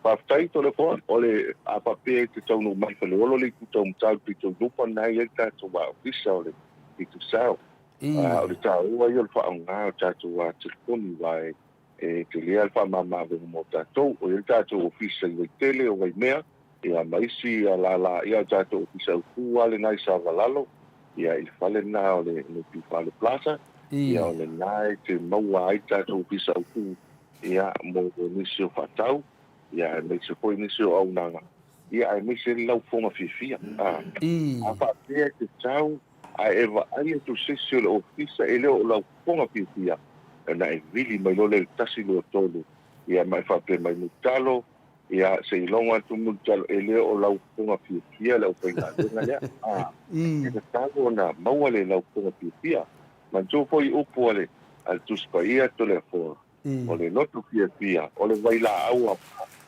Faafetai Toleafoa, o le a faapea e te taunuu mai Faleolo le itu taumatau le pito i lupa lena e i ai le tatou ofisa o le Digicel. O le taua ia o le faaaoga o tatou telefoni aua e tele lava le faamama-avega mo tatou. O i ai le tatou ofisa i Vaitele, o Vaimea, ia ma isi lala, ia o le tatou ofisa autu lava lena i Savalalo, ia i le fale lena o le NPF Plaza, ia o lena e te maua ai le tatou ofisa autu ia mo nisi o faatau, ia aemaise foi nisi o auaunaga, ia aemaise le laufoga fiafia. A faapea e te tau Ae e vaai atu se isi o le ofisa e le o lau fofoga fiafia ona e vili mai loa lea i le 1, 2, 3, ia ma e faapea mai, Mulitalo, ia se i logo atu Mulitalo, e le o lau fofoga fiafia le aufaigaluega lea. A, e tatau ona maua le lau fofoga fiafia. Manatua foi upu a le Tusi Paia Toleafoa, O le loto fiafia, o le vailaau a,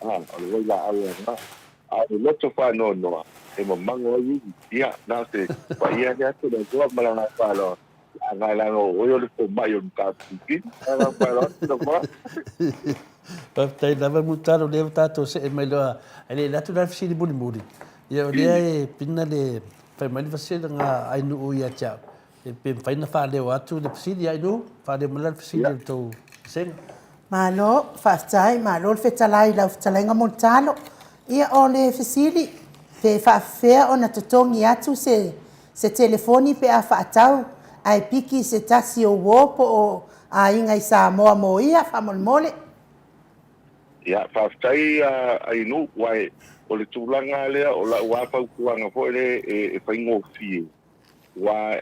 o le vailaau aoga, a o le loto faanoanoa, e mamago ai ivi. Ia, na o se paia lea atu le Atua ma lana faaaloalo, a leaga o oe o le fomai o le mataupu filifili. Ma lana faaaloalo atu le Atua. Faafetai lava Mulitalo, o lea ua tatou see mai loa, ae le i alu atu la le fesili mulimuli, ia o lea e pina le fai mai le vasega a Ainuu ia te au. Pe mafai ona faaleo atu le fesili ia Ailuu? Faaleo mai la le fesili a le tou vasega. Malo faafetai, malo le fetalai i lau fetalaiga Mulitalo. Ia o le fesili, pe faafefea ona totogi atu se se telefoni pe a faatau ae piki i se tasi o uo po o aiga i Samoa mo ia faamolemole? Ia, faafetai Ainuu, aua o le tulaga lea o lau lava fautuaga foi lea e faigofie, aua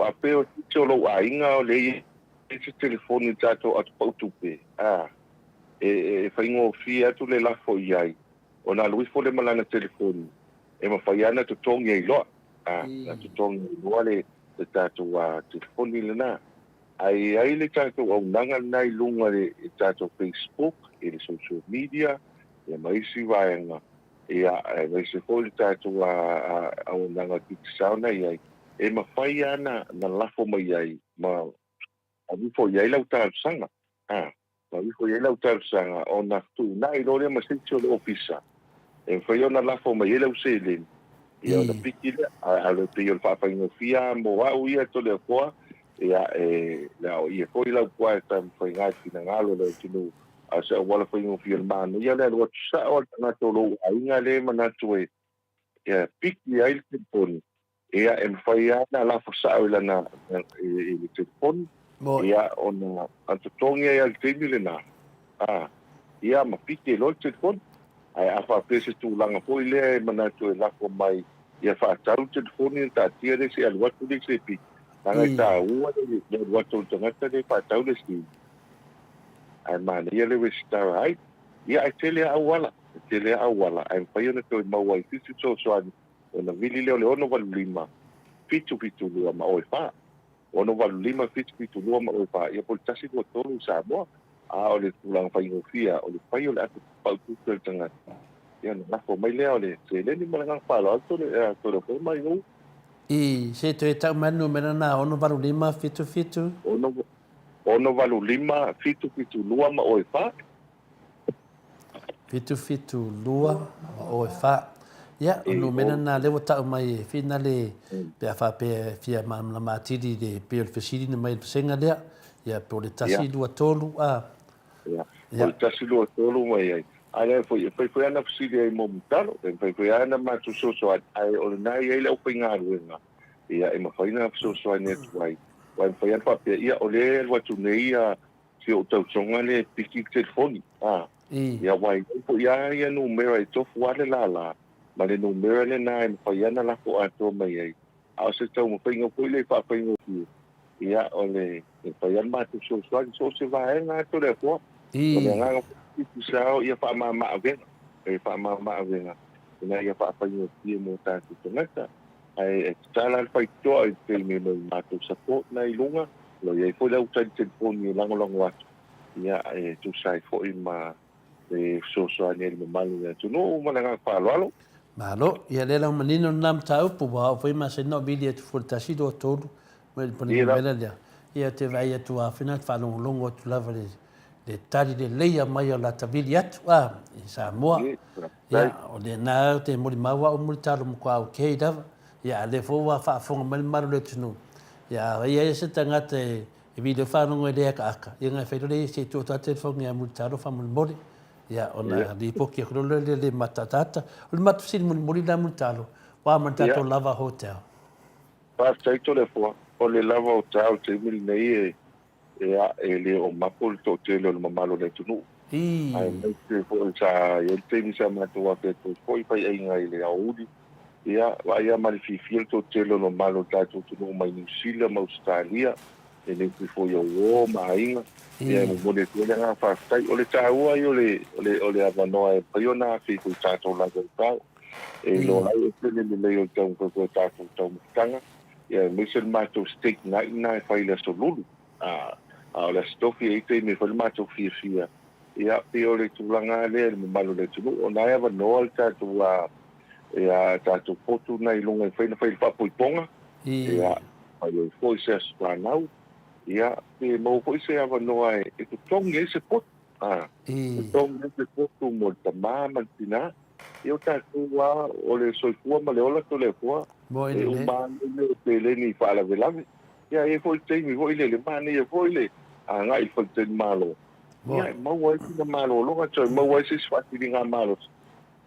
a pei o se isi o lou aiga o lea e i ai se telefoni i le tatou atopau tupe, a, e faigofie atu le lafo i ai, ona alu ifo lea ma lana telefoni, e mafai lava ona totogi ai loa, a, na totogi ai loa le tatou telefoni lena. Ae i ai le tatou auaunaga lena i luga i le tatou Facebook, i le social media, ia ma isi vaega, ia, aemaise foi le tatou auaunaga Digicel na i ai, e mafai lava ona lafo mai ai ma aveifo i ai lau talosaga. A. Na ifo i ai lau talosaga ona fetuunai loa lea ma se isi o le ofisa e mafai ona lafo mai ai lau seleni, ia ona piki lea. Ae pei o le faafaigofie lava mo au ia Toleafoa, ia e le aoaia foi lau pua e taumafaiga i le finagalo o le atunuu, a o se auala faigofie o le manaia le alu atu sao a le tagata o lou aiga lea e manatu e ia piki ai le telefoni, ia e mafai lava ona lafo sao i lana i le telefoni, ia ona totogi ai lava i le taimi lena, a, ia ma piki ai loa le telefoni. Ae a faapea se tulaga foi lea e manatu e lafo mai ia faatau le telefoni ona taatia lea se i alu atu le isi e piki, leaga e taua le alu atu o le tagata lea e faatau le sim, ae manaia le resitala ai. Ia ae tele lava auala, e tele lava auala ae mafai ona toe maua ai se isi fesoasoani ona vili lea o le 685 772 ma oe 4. 685 772 ma oe 4, ia po o le 123 i Samoa. A o le tulaga faigofie lava, o le fai o le ato pau tupe o le tagata, ia ona lafo mai lea o le seleni ma le agaga faaaloalo Toleafoa mai ou. I, se toe tau mai le numera lena, 685 77. 685 772 ma oe 4. 772 ma oe 4. Ia, o le numera lena lea ua tau mai e Whina le, pe a faapea e fia malamalama atili i le pei o le fesili na mai i le vasega lea. Ia, po o le 1, 2, 3, a. Ia, o le 1, 2, 3 mai ai. A lea foi, e fai foi lava na fesili ai mo Mutalo, e mafai foi lava na matou fesoasoani, ae o lena e i ai le aufaigaluega, ia, e mafai ona fesoasoani atu ai. Aua e mafai lava ona faapea, ia, o lea e alu atu nei ia Si ou tausoga lea e piki le telefoni, a. Ia aua e i ai foi lava ia numera e tofu lava le lala, ma le numera lena e mafai lava ona lafo atoa mai ai. A o se taumafaiga foi lea e faafaigofie, ia o le e mafai lava ona matou fesoasoani so o se vaega atu o le Atua. O le agaga foi o Digicel ia faamama avega, e faamama avega ina ia faafaigofie mo tatou tagata. Ae tatala le faitotoa i le taimi e matou support na i luga, O lo o i ai foi le au tali telefoni e lagolago atu, ia, e tusa ai foi ma le fesoasoani ai i le mamalu o le atunuu. Ma le agaga faaaloalo. Malo. Ia lea la ua manino lena mataupu, ua oo foi masani na ou vili atu fua i le 1, 2, 3, ma le numera lea. Ia ou te vaai atu lava foi na te faalogologo atu lava i le tali lelei mai o la ta vili atu a i Samoa. Ia, o lena ou te molimau au Mulitalo matua okay lava. Ia, a o lea foi ua faafofoga mai le mamalu o le atunuu, ia a i ai se tagata e vili ai faalogo e le akaaka, ia ona e fai loa lea, se i tuu atu lava le telefoni ia Mulitalo faamolemole, ia ona lipoti atu loa lea le mataataata. O le matou fesili mulimuli lena Mulitalo, ua a ma le tatou Lava Hotel? Faafetai Toleafoa, o le Lava Hotel i le taimi lenei e Ea, e le o mapo le toatele o le mamalu o le atunuu. Aemaise foi sa i ai le taimi sa matou afea atu ai foi faiaiga i le aoauli. Ia, vaai lava ma le fiafia le toatele o le mamalu o le tatou atunuu mai Niu Sila ma Ausetalia, e le toe foi o uo ma aiga. Ia, e momoli atu ai le agaga faafetai. O le taua ia o le, o le, o le avanoa e mafai ona afe ifo i tatou lava i tao. E iloa ai e le lelei o le taumafai foi o tatou taumafataga. Ia, aemaise le matou steak night lena e fai i le Aso Lulu. A, a o le Aso Tofi e i ai taimi e fai le matou fiafia. Ia, pei o le tulaga lava lea i le mamalu o le atunuu, o na e avanoa le tatou, a, ia, tatou potu lena i luga e mafai ona fai le faapoipoga, ia, fai ai foi se aso fanau, ia, pe maua foi se avanoa e totogi ai se potu. A, totogi ai se potu mo le tama ma le tina. Ia o tatou lava, o le soifua ma le ola Toleafoa, e uma lava le mea o seleni i faalavelave. Ia, e i ai foi le taimi foi lele, manaia foi le agai i le faletalimalo, ia, e maua ai sina malologa, toe maua ai se isi faasiligamalosi.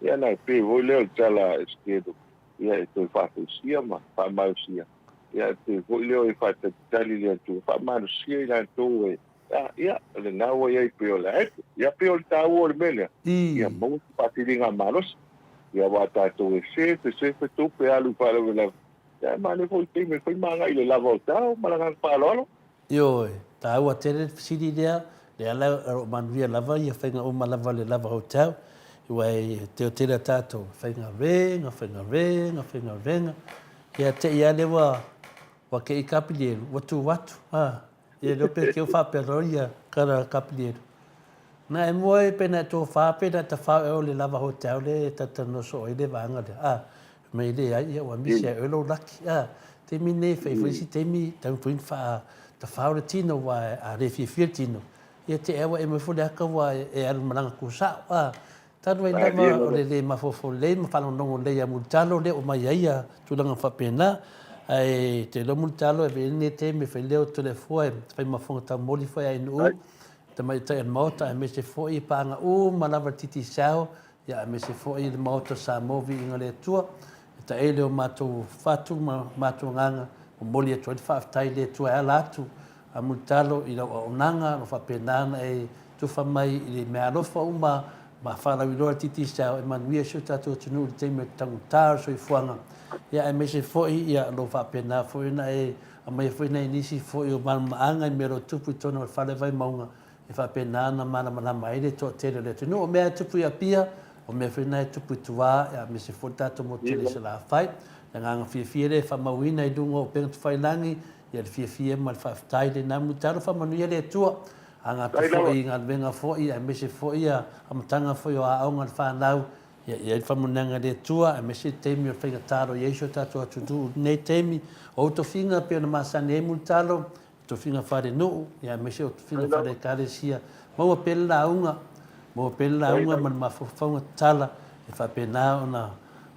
Ia, ona e pei foi lea o le tala a Esetelu, ia, e toe faafoisia ma faamalosia, ia, e pei foi lea e faatalitali le Atua, faamalosia i latou e, a, ia, o lena ua i ai pei o le aepo. Ia, pei o le taua o le mea lea, ia maua se faasiligamalosi. Ia, aua tatou e sefe, sefe tupe alu i faalavelave, Ia e manaia foi taimi e fai ma agai i le lava o tao ma le agaga faaaloalo. Ioe, taua tele le fesili lea, lea la o lo o manuia lava ia faiga uma lava le lava hotel, aua e teotele a tatou faigaluega, faigaluega, faigaluega, ia te i lava lea ua ua te i Kapilielu ua tu atu, a, ia le pe keu faapea loa ia kala Kapilielu. Na e mua e pe na e tofa pe na e tafao ea o le lava hotel le e talatalanoa soo ai le vaega lea, a, Mai leai, ia ua misi ai oe lou laki. A, taimi nei, fai foi isi taimi, talu foi ona faatafao le tino, aua a le fiafia le tino, ia te ea ua e mai foi le aka ua e alu malaga tusao. A, talu ai lava o le le mafaufau lelei ma faalogologo lelei ia Mulitalo lea ua mai ai ia tulaga faapena. Ae te iloa Mulitalo e avea ai lenei taimi e fai leo Toleafoa e fai ma fofoga taumoli foi a ANU, tamaitai o le Maota aemaise foi paaga uma lava le Digicel Ia aemaise foi le Maota o Samoa Viiga le Atua, e taele o matou fatu ma matou agaga, momoli atu ai le faafetai i le Atua e ala atu a Mulitalo i lau auaunaga o lo o faapena ona e tufa mai i le meaalofa uma ma faalauiloa le Digicel e manuia si o tatou atunuu i le taimi o le taugata o le soifuaga. Ia aemaise foi ia o lo o faapena foi ona e aumaia foi nai nisi foi o malamalamaaga i mea o lo o tupu i totonu o le fale Vaimauga E faapena ona malamalama ai le toatele o le atunuu. O mea e tupu i Apia, o mea foi na e tupu i tua, aemaise foi le tatou motu tele i Salafai. O le agaga fiafia lea e faamauina i luga o upega tafailagi, ia le fiafia ma le faafetai lena. Talofa manuia le Atua, aga atu foi i galuega foi, aemaise foi ia amataga foi o aoga a le fanau, ia i ai le faamanuiaga a le Atua, aemaise le taimi o le faigata o lo o i ai si o tatou atunuu i lenei taimi. O ou tofiga pei ona masani ai Mulitalo, Tofiga faale-nuu, ia aemaise o tofiga faale-ekalesia. Maua pea le lauga, maua pea le lauga ma le mafaufauga tatala e faapena ona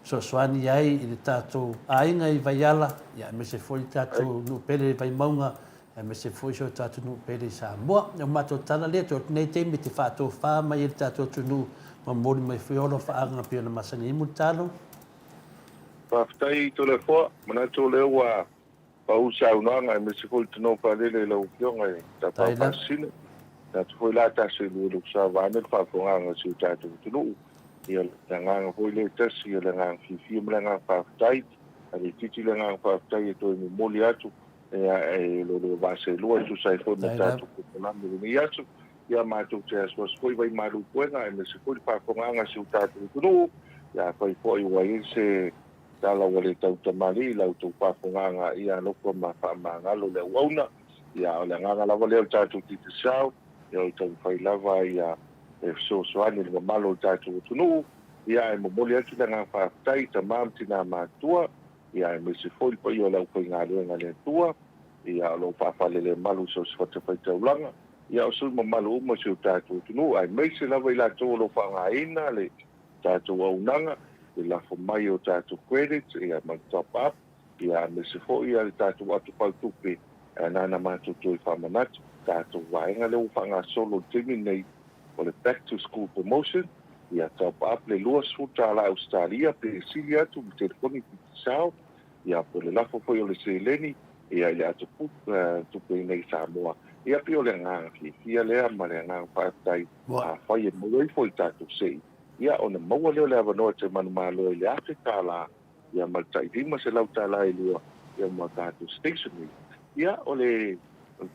fesoasoani ai i le tatou aiga i Vaiala, ia aemaise foi le tatou nuu pele i Vaimauga, aemaise foi si o tatou nuu pele i Samoa. O matou tala lea, toe atu nei taimi e te faatofa mai ai le tatou atunuu ma momoli mai foi alofaaga pei ona masani ai Mulitalo. Faafetai Toleafoa, manatu o lea ua Pau saunoaga aemaise foi le tino faalele i lau Afioga i Tafao Faasisina. Manatu foi la tasi e lua sa vaeane le faafofogaaga a si o tatou atunuu. Ia le agaga foi lea e tasi, o le agaga fiafia ma le agaga faafetai. A le itiiti le agaga faafetai e toe momoli atu e lo lua vaa seelua e tusa ai foi ma le tatou polokalame i lenei aso. Ia matou te asuasu foi vaimalu puega aemaise foi le faafofogaaga a si o tatou atunuu. Ia afai foi ua i ai se Tala ua le tau tamalii la outou faafogaaga ia alofa ma faamagalo le auauna. Ia o le agaga lava lea o le tatou Digicel, ia o le taumafai lava ia e fesoasoani i le mamalu o le tatou atunuu. Ia ae momoli atu le agaga faafetai i tama ma tina matutua, ia aemaise foi le paia o le aufaigaluega a le Atua, ia o lo o faafalelemalu i so o se fatafaitaulaga, ia o sui mamalu uma o si o tatou atunuu, aemaise lava i latou o lo o faaaogaina le tatou auaunaga, le lafo mai o tatou credit ia ma le top up, ia aemaise foi le tatou atopau tupe na na matou toe faamanatu. Tatou vaega lea ua faagasolo i le taimi lenei o le back to school promotion, ia top up le $20 Ausetalia pe sili atu ma telefoni Digicel, ia po o le lafo foi o le seleni ia i le ato tupe i nei i Samoa. Ia pei o le agaga fiafia lea ma le agaga faafetai. Afai e maua ifo i tatou sei, ia ona maua lea o le avanoa e te manumalo ai i le $1,000, ia ma le tai $500 e lua, ia ma tatou stationery. Ia, o le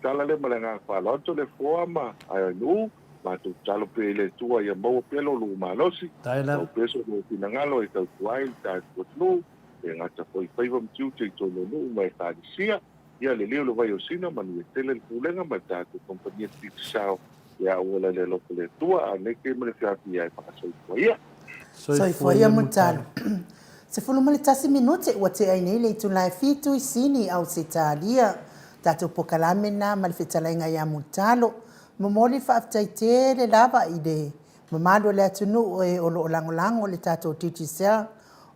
tala lea ma le agaga faaaloalo, Toleafoa ma Aeainuu, matou tatalo pea i le Atua ia maua pea lo lua malosi, maua pea so lua finagalo e tautua ai le tatou atunuu, e gata foi i faiva ma tiute i totonu o nuu ma ekalesia. Ia lelei o le vai o Sina, manuia tele le pulega ma le tatou kamupani a Digicel. Ia aua la le alofa le Atua, a nei ke ma le fiafia e faasoifua ia. Soifua ia Mulitalo. 11 minute ua tea ai nei le itula e fitu i Sini, Ausetalia. Tatou pokalame lena ma le fetalaiga ia Mulitalo. Momoli le faafetai tele lava i le mamalu o le atunuu e o lo o lagolago le tatou Digicel.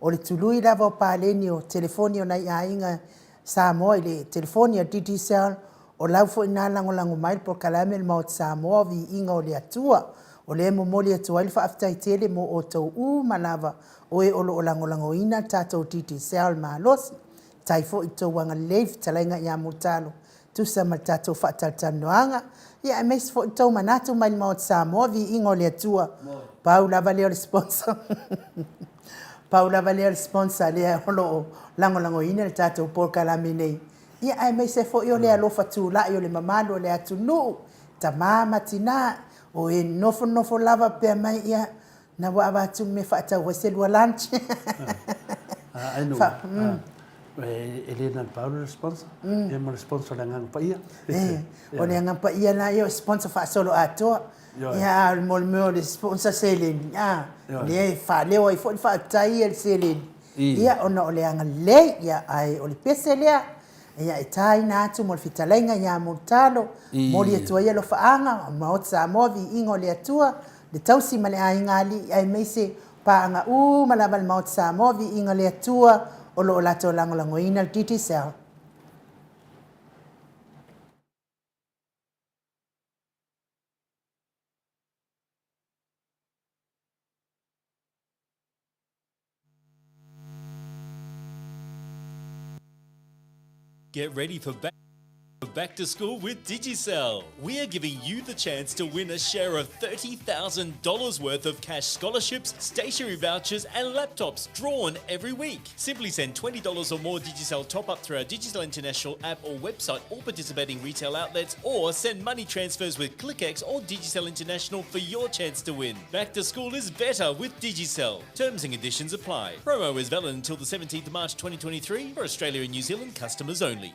O le tului lava o paleni o telefoni o nai aiga. Samoa i le telefoni a Digicel, o lau foi lena lagolago mai i le polokalame a le Maota Samoa o Viiga o le Atua. O lea e momoli atu ai le faafetai tele mo outou uma lava o e o lo o lagolagoina le tatou Digicel malosi. Faafetai foi i le tou agalelei i le fetalaiga ia Mulitalo e tusa ma le tatou faatalatalanoaga, ia aemaise foi le tou manatu mai le Maota Samoa, viiga o le Atua. Pau lava lea o le sponsor. Pau lava lea o le sponsor lea o lo o lagolagoina le tatou polokalame nei. Ia aemaise foi o le alofa tulai o le mamalu o le atunuu, tama ma tina, o e nofonofo lava pea mai, ia, na ua avatu le mea e faatau ai se lua lunch. Ai no. E le na pau le sponsor. Ia ma le sponsor le Agaga Paia. O le Agaga Paia la ia o sponsor faasolo atoa. Ia a mo le mea o le sponsor seleni, a lea e faaleo ai foi le faafetai ia le seleni. Ia ona o le agalelei, ia ae o le pese lea. Ia e taina atu mo le fetalaiga ia Mulitalo, momoli atu ai alofaaga, Maota Samoa, viiga o le Atua, le tausi ma le aiga alii aemaise paaga uma lava a le Maota Samoa, viiga o le Atua o lo o latou lagolagoina le Digicel. Get ready for back Back to school with Digicel. We are giving you the chance to win a share of $30,000 worth of cash scholarships, stationery vouchers, and laptops drawn every week. Simply send $20 or more Digicel top up through our Digicel International app or website or participating retail outlets, or send money transfers with ClickX or Digicel International for your chance to win. Back to school is better with Digicel. Terms and conditions apply. Promo is valid until the 17th of March 2023 for Australia and New Zealand customers only.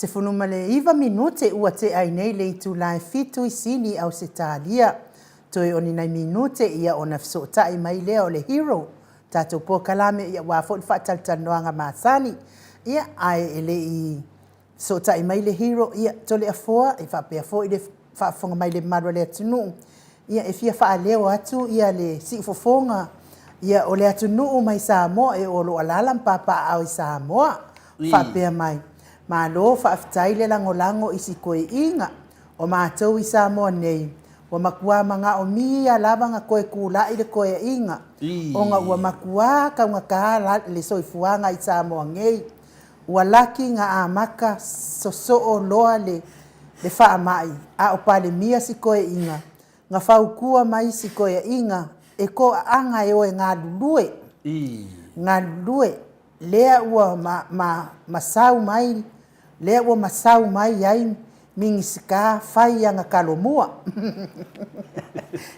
19 minute ua tea ai nei le itula e fitu i Sini, Ausetalia. Toe o ni nai minute ia ona fesootai mai lea o le Hero, tatou polokalame ia aua foi le faatalatalanoaga masani. Ia, ae e le i Fesootai mai le Hero, ia, Toleafoa, e faapea foi le faafofoga mai le mamalu o le atunuu, ia, e fia faaleo atu ia le siufofoga, ia, o le atunuu mai Samoa e o lo o alaala ma papaaao i Samoa. Faapea mai, Malo faafetai le lagolago i si toeaina o matou i Samoa nei, ua matua manaomia lava na toe tulai le toeaina, ona ua matua taugata le soifuaga i Samoa nei. Ua laki na amata sosoo loa le le faamai a o Palemia si toeaina, na fautua mai si toeaina e toaaga e o e galulue, galulue, lea ua ma ma masau mai lea ua masau mai ai Minisita fai ana talomua.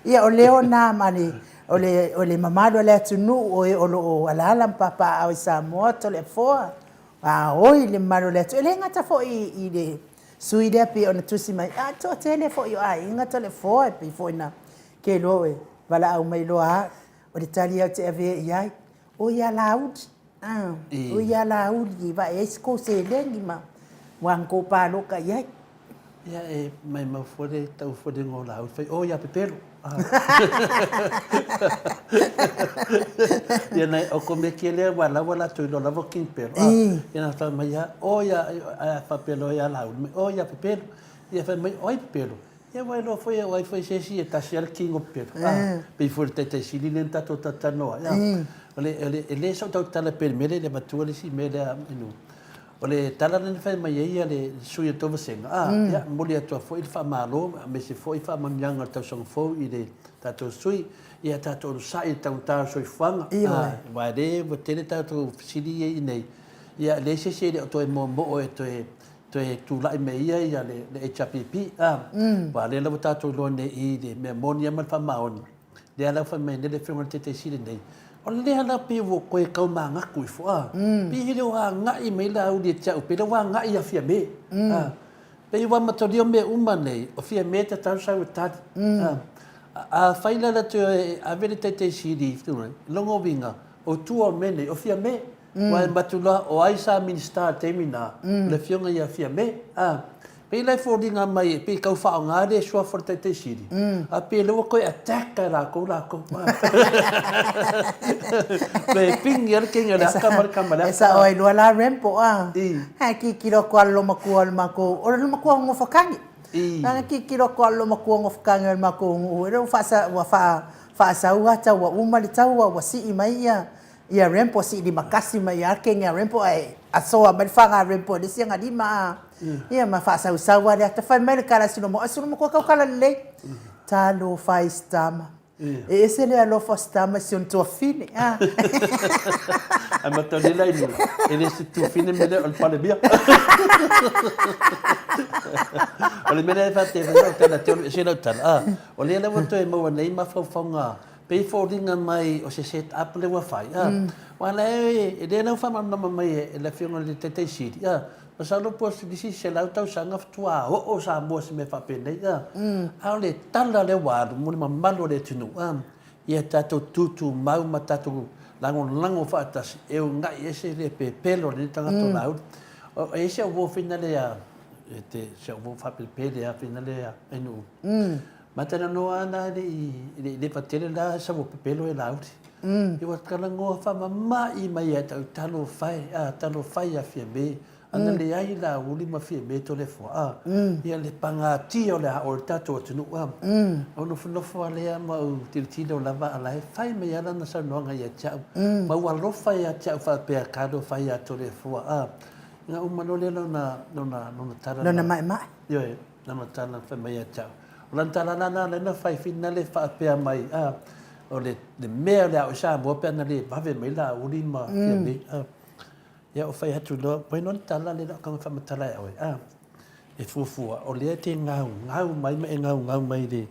Ia o leo na ma le o le o le mamalu o le atunuu o e o lo o alaala ma papaaao i Samoa, Toleafoa, a oi le mamalu o le atunuu. E le gata foi i le sui lea pei ona tusi mai, a toatele foi o aiga Toleafoa e pei foi ona ke iloa e valaau mai loa lava, o le tali lava ou te avea i ai, Oi a Laauli, oi a Laauli e vae ai se kou seleni ma ua na kou paloka i ai. Ia e maimau foi le tau foi le igoa o Laauli, fai oi a Pepelo. Ia na o komiti lea ua lava latou iloa lava o King Pelo. Ia na fai mai a oi a a faapea loa ia Laauli mai oi a Pepelo. Ia fai mai o ai Pepelo? Ia ua iloa foi o ai foi se isi e tasi lava le king o pepelo. A, pei foi o le taitai sili lea na tatou talatalanoa ai. A, o le, o le, e le sau tautala pei o le mea lea i le avatua le isi mea lea i nuu. O le tala lea na fai mai ai le sui o le tou vasega, a, ia, momoli atu foi le faamalo aemaise foi faamanuiaga o le tausaga fou i le tatou sui, ia tatou onosai i le taugata o le soifuaga. A, aua o lea ua tele tatou fesili ia i inei, ia e leai se isi e le o toe moomoo e toe toe tulai mai ia ia le, le HRPP, a, mm. Aua lea lava tatou iloa nei i le mea moni ma le faamaoni, lea la fai mai nei le afioga i le Taitai Sili nei, o lea la pei ua toe tau manatu ifo, a, mm. Pei e le o agai mai Laauli e te au, pei la ua agai ia Fiame, mm. A, pei ua amatalia mea uma nei, o Fiame e tatau sau e tali, mm. A, a fai la la toe ave le Taitai Sili, lona uiga, o tua o mea nei, o Fiame, Ua e matu loa o ai sa Minisita i le taimi na, o le Afioga ia Fiame. A, pei la e foliga mai e pei tau faaaoga le suafa o le Taitai Sili, a pei o lea ua toe attack e latou latou. Toe pigi lava le kegi o le aka ma le kama o le aka. E sao ai loa la Rambo, a. Ae tilotilo atu lava le loomatua o le matou, o le loomatua o Nofakage. Lana tilotilo atu lava le loomatua o Nofakage o le matou nuu, ua faasau ata ua uma le taua ua sii mai ia Ia Rempo sii limakasi mai ia kenge a Rempo ae asoa mai le faga a Rempo i le isi agalima a. Ia ma faasausau a le ata fai mai le kala a Silomo, a Silomo kua kau kala lelei. Talofa i si tama. E ese le alofa o si tama i si ona tuafine a. Ae matalia la i luna, e le se tuafine me lea o le palemia. O le mea lea e faatele lau tala te olu ese lau tala a. O lea la ua toe maua nei mafaufauga Pei foliga mai o se set up lea ua fai, a. Aua la e, e le lau faamalamalama mai e le Afioga i le Taitai Sili, a. Masalo po o nisi 100 tausaga faatoa oo Samoa i se mea faapenei, a. A o le tala lea ua alu mo le mamalu o le atunuu, a, ia tatou tutumau ma tatou lagolago faatasi e una'i ese le pepelo o lenei tagata o Laauli. E i ai si au uo finale a, e te, si au uo faapelepele lava finale a Ainuu. Ma talanoa lava la e le i, e le i leva tele la sau o pepelo e Laauli. Ia ua talanoa faamama'i mai ia te au, talofa e, a, talofa ia Fiame, ana leai Laauli ma Fiame Toleafoa, a, ia le pagatia o le a o le tatou atunuu, a. Ou nofonofo lava lea ma ou tilotilo lava a la e fai mai lava lana saunoaga ia te au, ma ua alofa ia te au faapea, talofa ia Toleafoa, a. Ona uma loa lea lona, lona, lona tala. Lona maemae. Ioe. Lana tala fai mai ia te au. O lana tala la lena na fai finale faapea mai, a, o le, le mea o le a o i Samoa pe ana le vave mai Laauli ma Fiame, a. Ia o fai atu loa, ua iloa le tala lea o le faamatala ia oe, a. E fuafua, o lea e te gaugau mai ma e gaugau mai i le,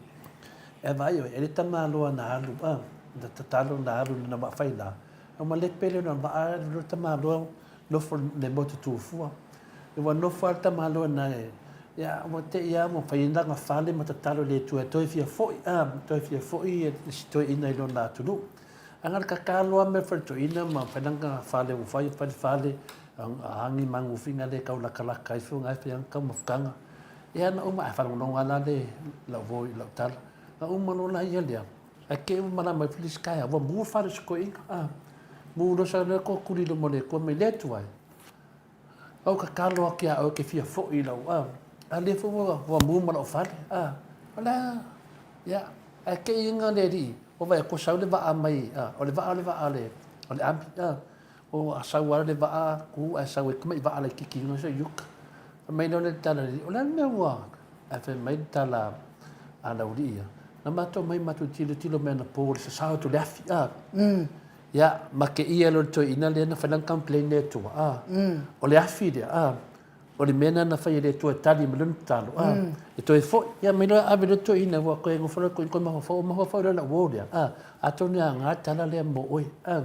e vaai oe, e le tamaloa na alu, a, na tatalo na alu i lona vaa faila, a ua malepe lea o lona vaa, alu loa le tamaloa nofo i le motu tufua. Ua nofo lava le tamaloa na e, ia, ua te i lava ua fai ai lana fale ma tatalo i le Atua e toe fia foi, a, toe fia foi le si toeaina i lona atunuu. Ae na o le tatalo lava ma le faletoeaina ma fai lana fale ua fai, fai le fale, a agi ma agufiga lea e tau latalata ifo na e fai ana taumafataga. Ia na uma, ae faalogologo lava la le, lau uo i lau tala. Na uma loa la ia lea, ae te i ua malama ifo le isi taeao, ua mu le fale o si toeaina, a, mu loa sau lea tootuli i luma o le Atua ma i le Atua e. Ou tatalo atu ia oe ke fia foi i lau a, a lea foi ua, ua mu ma lou fale, a, o le a, ia, ae te i ina le alii, ua vaai atu ua sau le vaa mai, a, o le vaa o le vaa a le, o le army, a, ua sau lava le vaa ku ae sau ai tamai vaa laitiiti i luga i uka. Fai mai lea o le tala a le alii, o le a le mea ua, ae fai mai le tala a le aualii ia, na matou omai matou tilotilo mai anapo i le sasao atu o le afi, a. Ia, ma te ia loa le toeaina lea na fai lana complain i le Atua, a, o le afi lea, a, o le mea lena na fai e le Atua e tali mai lona tatalo, a, e toe foi. Ia, mai loa ave loa le toeaina, ua toe nofo loa le toeaina, toe mafaufau, mafaufau loa i lau uo lea, a, atonu e aoga le tala lea mo oe, a.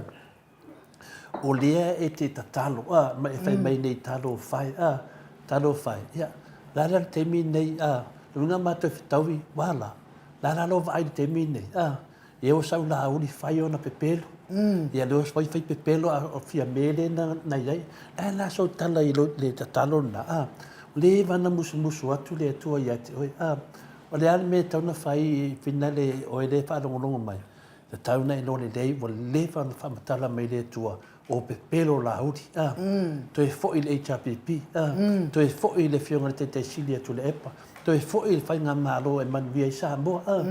O lea e te tatalo, a, ma e fai mai nei, talofa e, a, talofa e. Ia, o le a la le taimi lenei, a, lona uiga matou e fetaui, ua a la? O le a la lou vaai i le taimi lenei, a? Ia ua sau Laauli fai ona pepelo. Ia lea ua fai fai pepelo a o Fiame lea na, na i ai. Ae la sou tala i lo, le tatalo lena, a. O leva na musumusu atu le Atua ia te oe, a. O le a le mea e tatau ona fai i finale oe lea e faalogologo mai? Tatau ona e iloa lelei ua leva ona faamatala mai le Atua o pepelo Laauli, a. Toe foi i le HRPP, a. Toe foi i le Afioga i le Taitai Sili ia Tuilaepa. Toe foi i le faigamalo e manuia ai Samoa, a.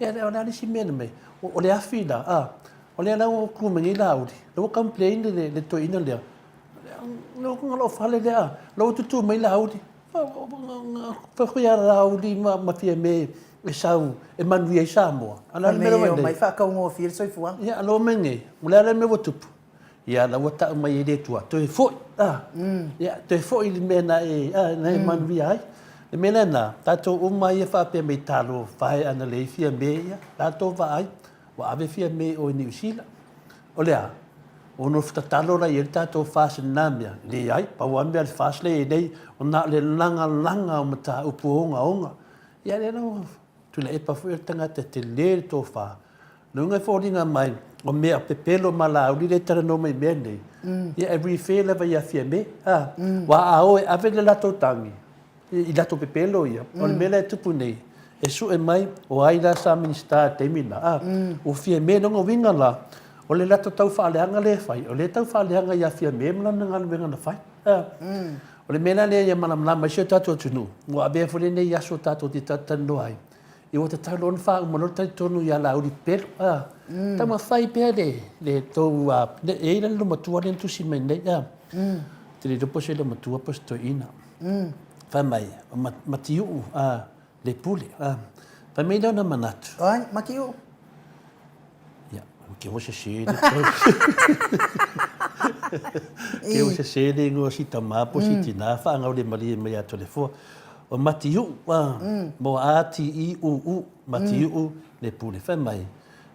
Ia, o le a le isi mea na mea? O le afi la, a. O lea la ua tu mai nei Laauli, lea ua complain le toeaina lea, na lou fale lea, a. Lea ua tutu mai Laauli, fai foi a Laauli ma Fiame e sau e manuia ai Samoa. A o le a le mea la ua i ai nei? Omai faataugofie le soifuaga. Ia, a o le a nei? O le a le mea ua tupu? Ia, la ua tau mai e le Atua, toe foi, a, ia, toe foi i le mea na e, a, na e manuia ai. Le mea lena, tatou uma ia faapea mai talofa e ana leai Fiame ia, tatou vaai, ua ave Fiame i o i Niu Sila. O le a? Ua nofo tatalo la i ai le tatou FAST i lena mea? Leai, pau lava le mea a le FAST lea e i ai nei, o na o le lagalaga o mataupu ogaoga. Ia lea la ua Tuilaepa foi o le tagata e tele le tofa. Lona e foliga mai, o mea pepelo ma Laauli lea e talanoa mai i mea nei, ia e refer lava ia Fiame, a. Aua a o e ave le latou tagi i latou pepelo ia, o le mea la e tupu nei, e sue mai o ai la sa Minisita i le taimi lena, a. Ua Fiame, lona uiga la, o le latou tau faaleaga lea e fai, o lea e tau faaleaga ia Fiame ma lana galuega na fai, a. O le mea la lea ia malamalama ai si o tatou atunuu, ua avea foi lenei aso tatou te talatalanoa ai, ia ua tatau loa ona faauma loa le talitonu ia Laauli Pepelo. A, taumafai pea le, le tou, a, e i ai la le loomatua lea na tusi mai nei, a, ou te le iloa po o se loomatua po o se toeaina. Fai mai, o Matiuu, a, le pule, a, fai mai lona manatu. O ai, Matiuu? Ia, ke ua sese le tau. Ke ua sese le ingoa si tama po si tina whaangau le malie mai a Toleafoa. O Matiuu, a, mo A T I U U, Matiuu le pule. Whai mai,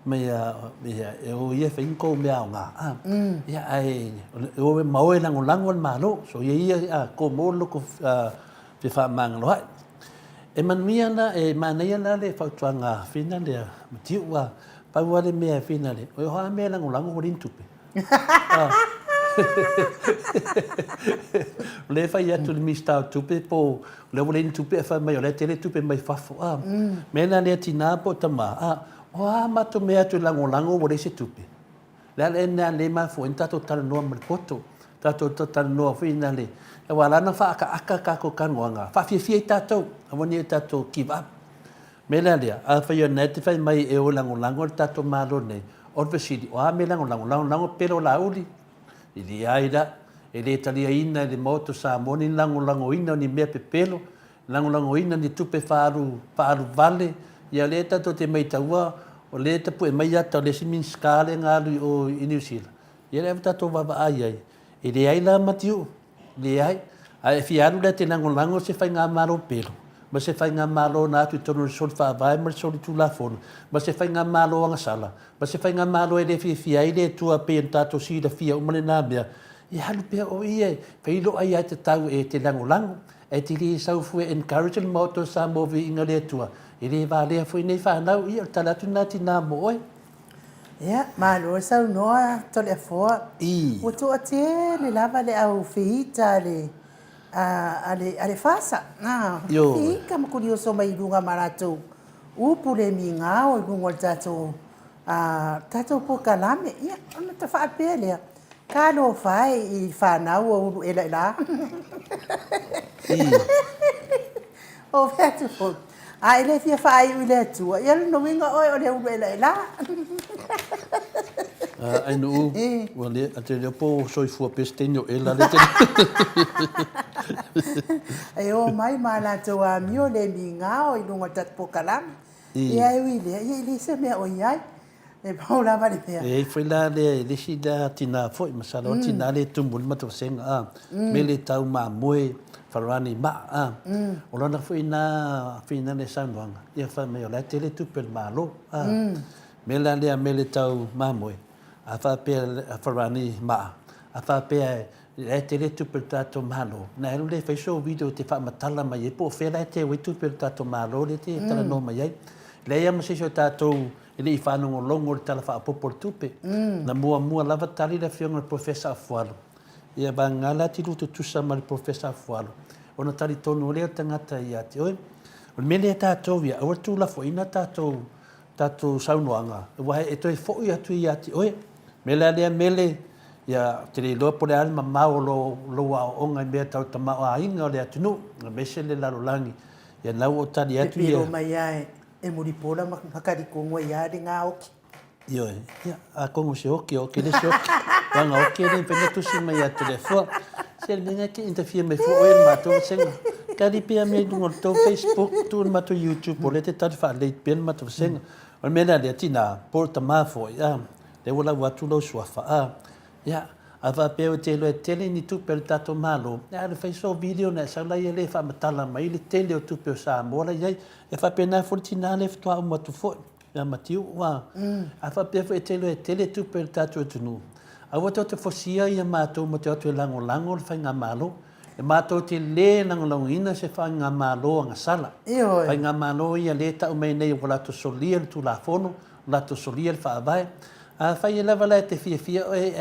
mai a, ia, e o ia whai kou mea o ngā. A, ia, ai, e o e maoe langolango le malo. So ia ia, a, ko mō loko, a, te whaamangalo ai. E manuia ana, e manaia ana le fautuaga whina lea, Matiu, a, pau lava le mea e whina le, o oha mea e lagolago ua leai ni tupe. A. O lea e fai atu le Minisita o Tupe po o lea ua leai ni tupe ae fai mai o lea e tele tupe mai fafo. A. Mea la lea tinā po o tamā, a, o a matou mea atu e lagolago ua leai se tupe? Le a le mea lea e mafua ai ona tatou talanoa ma le poto, tatou talanoa foi na le, aua la na faaakaaka tatou talanoaga, faafiafia ai tatou, aua ne i tatou give up. Mea la lea, afai o lena e te fai mai e o e lagolago le tatou Malo nei, o le fesili, o a mea e lagolago? Lagolago pele o Laauli? E leai la, e le taliaina e le Maota o Samoa ni lagolagoina o ni mea pepelo, lagolagoina ni tupe faaalu faaalu vale, ia lea tatou te maitaua o lea e tapue mai ata o le isi Minisita lea na alu i o i Niu Sila, ia lea ua tatou vaavaai ai, e leai la Matiu, leai. Ae e fia alu la e te lagolago se faigamalo pelo, ma se faigamalo na atu i totonu o le soli faavae ma le soli tulafono, ma se faigamalo agasala, ma se faigamalo e le fiafia ai le Atua pei ona tatou silafia uma lena mea. Ia alu pea o ia e feiloai ia te tau e te lagolago, ae te le sau fua e encourage le Maota o Samoa viiga o le Atua, e le valea foi nei fanau, ia o le tala atu lena tinā mo oe. Ia, malo le saunoa Toleafoa. Ua toatele lava le au fita a le a le a le FASA. Fita ma kulioso mai i luga ma latou upu le migao i luga o le tatou a tatou polokalame. Ia, ona ta faapea lea, Talofa e i fanau ua ulu ela i la. O fea atu foi. A e le fia faaiu i le Atua, ia lona uiga oe o le ulu ela i la. Ai nuu, ua le, a te leo po soifua pea se taimi o ela le te. E o mai ma latou amio le migao i luga o le tatou polokalame. Ia e ui i lea, ia e leai se mea o i ai. E pau lava le mea. E i ai foi la le le isi lea tina foi, masalo o le tina lea e tumu ai le matou vasega, a, mele tau mamoe, farani maa, a. O lona foi na finale saunoaga, ia fai mai o la e tele tupe a le Malo, a. Mea la lea mele tau mamoe, a faapea farani maa, a faapea la e tele tupe a le tatou Malo, ona e alu lea e fai sou video e te faamatala mai ai po o fea la e teu ai tupe a le tatou Malo lea e te talanoa mai ai. Leai lava ma se isi o tatou e le i faalogologo i le Tala Faaopoopo o le Tupe. Na muamua lava tali le Afioga i le Polofesa Afualo, ia vagana la te lua tutusa ma le Polofesa Afualo, ona talitonu lea o le tagata ia te oe. O le mea lea tatou ia, aua le tuulafoaiina tatou tatou saunoaga, aua e toe foi atu ia te oe. O le mea la lea Mele, ia, ou te le iloa po o le a le mamao o lou aoaoga i mea tau tamaoaiga o le atunuu, aemaise le lalolagi, ia lena ua ou tali atu ia. Pepelo mai lava e Mulipola ma Kalikonu ai lava le gaoki. Ioe, ia, atonu o se oki, oki le isi oki. Leaga oki e le mafai ona tusi mai ia Toleafoa. Se le mea lena e te interfere mai fua oe i le matou vasega. Tali pea mea i luga o le tou Facebook, tuu i le matou YouTube, o lea e te tali faalelei pea le matou vasega. O le mea la lea, tinā, po o le tamā foi, a, lea ua lau atu lou suafa, a, ia, a faapea e te iloa e tele ni tupe a le tatou Malo, ia alu fai sou video ona e sau laia lea e faamatala mai le tele o tupe o Samoa la e i ai. E faapena foi le tinā lea faatoa uma atu foi ia Matiu, aua a faapea foi e te iloa e tele tupe a le tatou atunuu, aua tou te fosia ia matou ma te o atu e lagolago le faigamalo. E matou te le lagolagoina se faigamalo agasala. Ioe. Faigamalo ia lea e tau mai nei ua latou solia le Tulafono, ua latou solia le Faavae. Afai lava la e te fiafia oe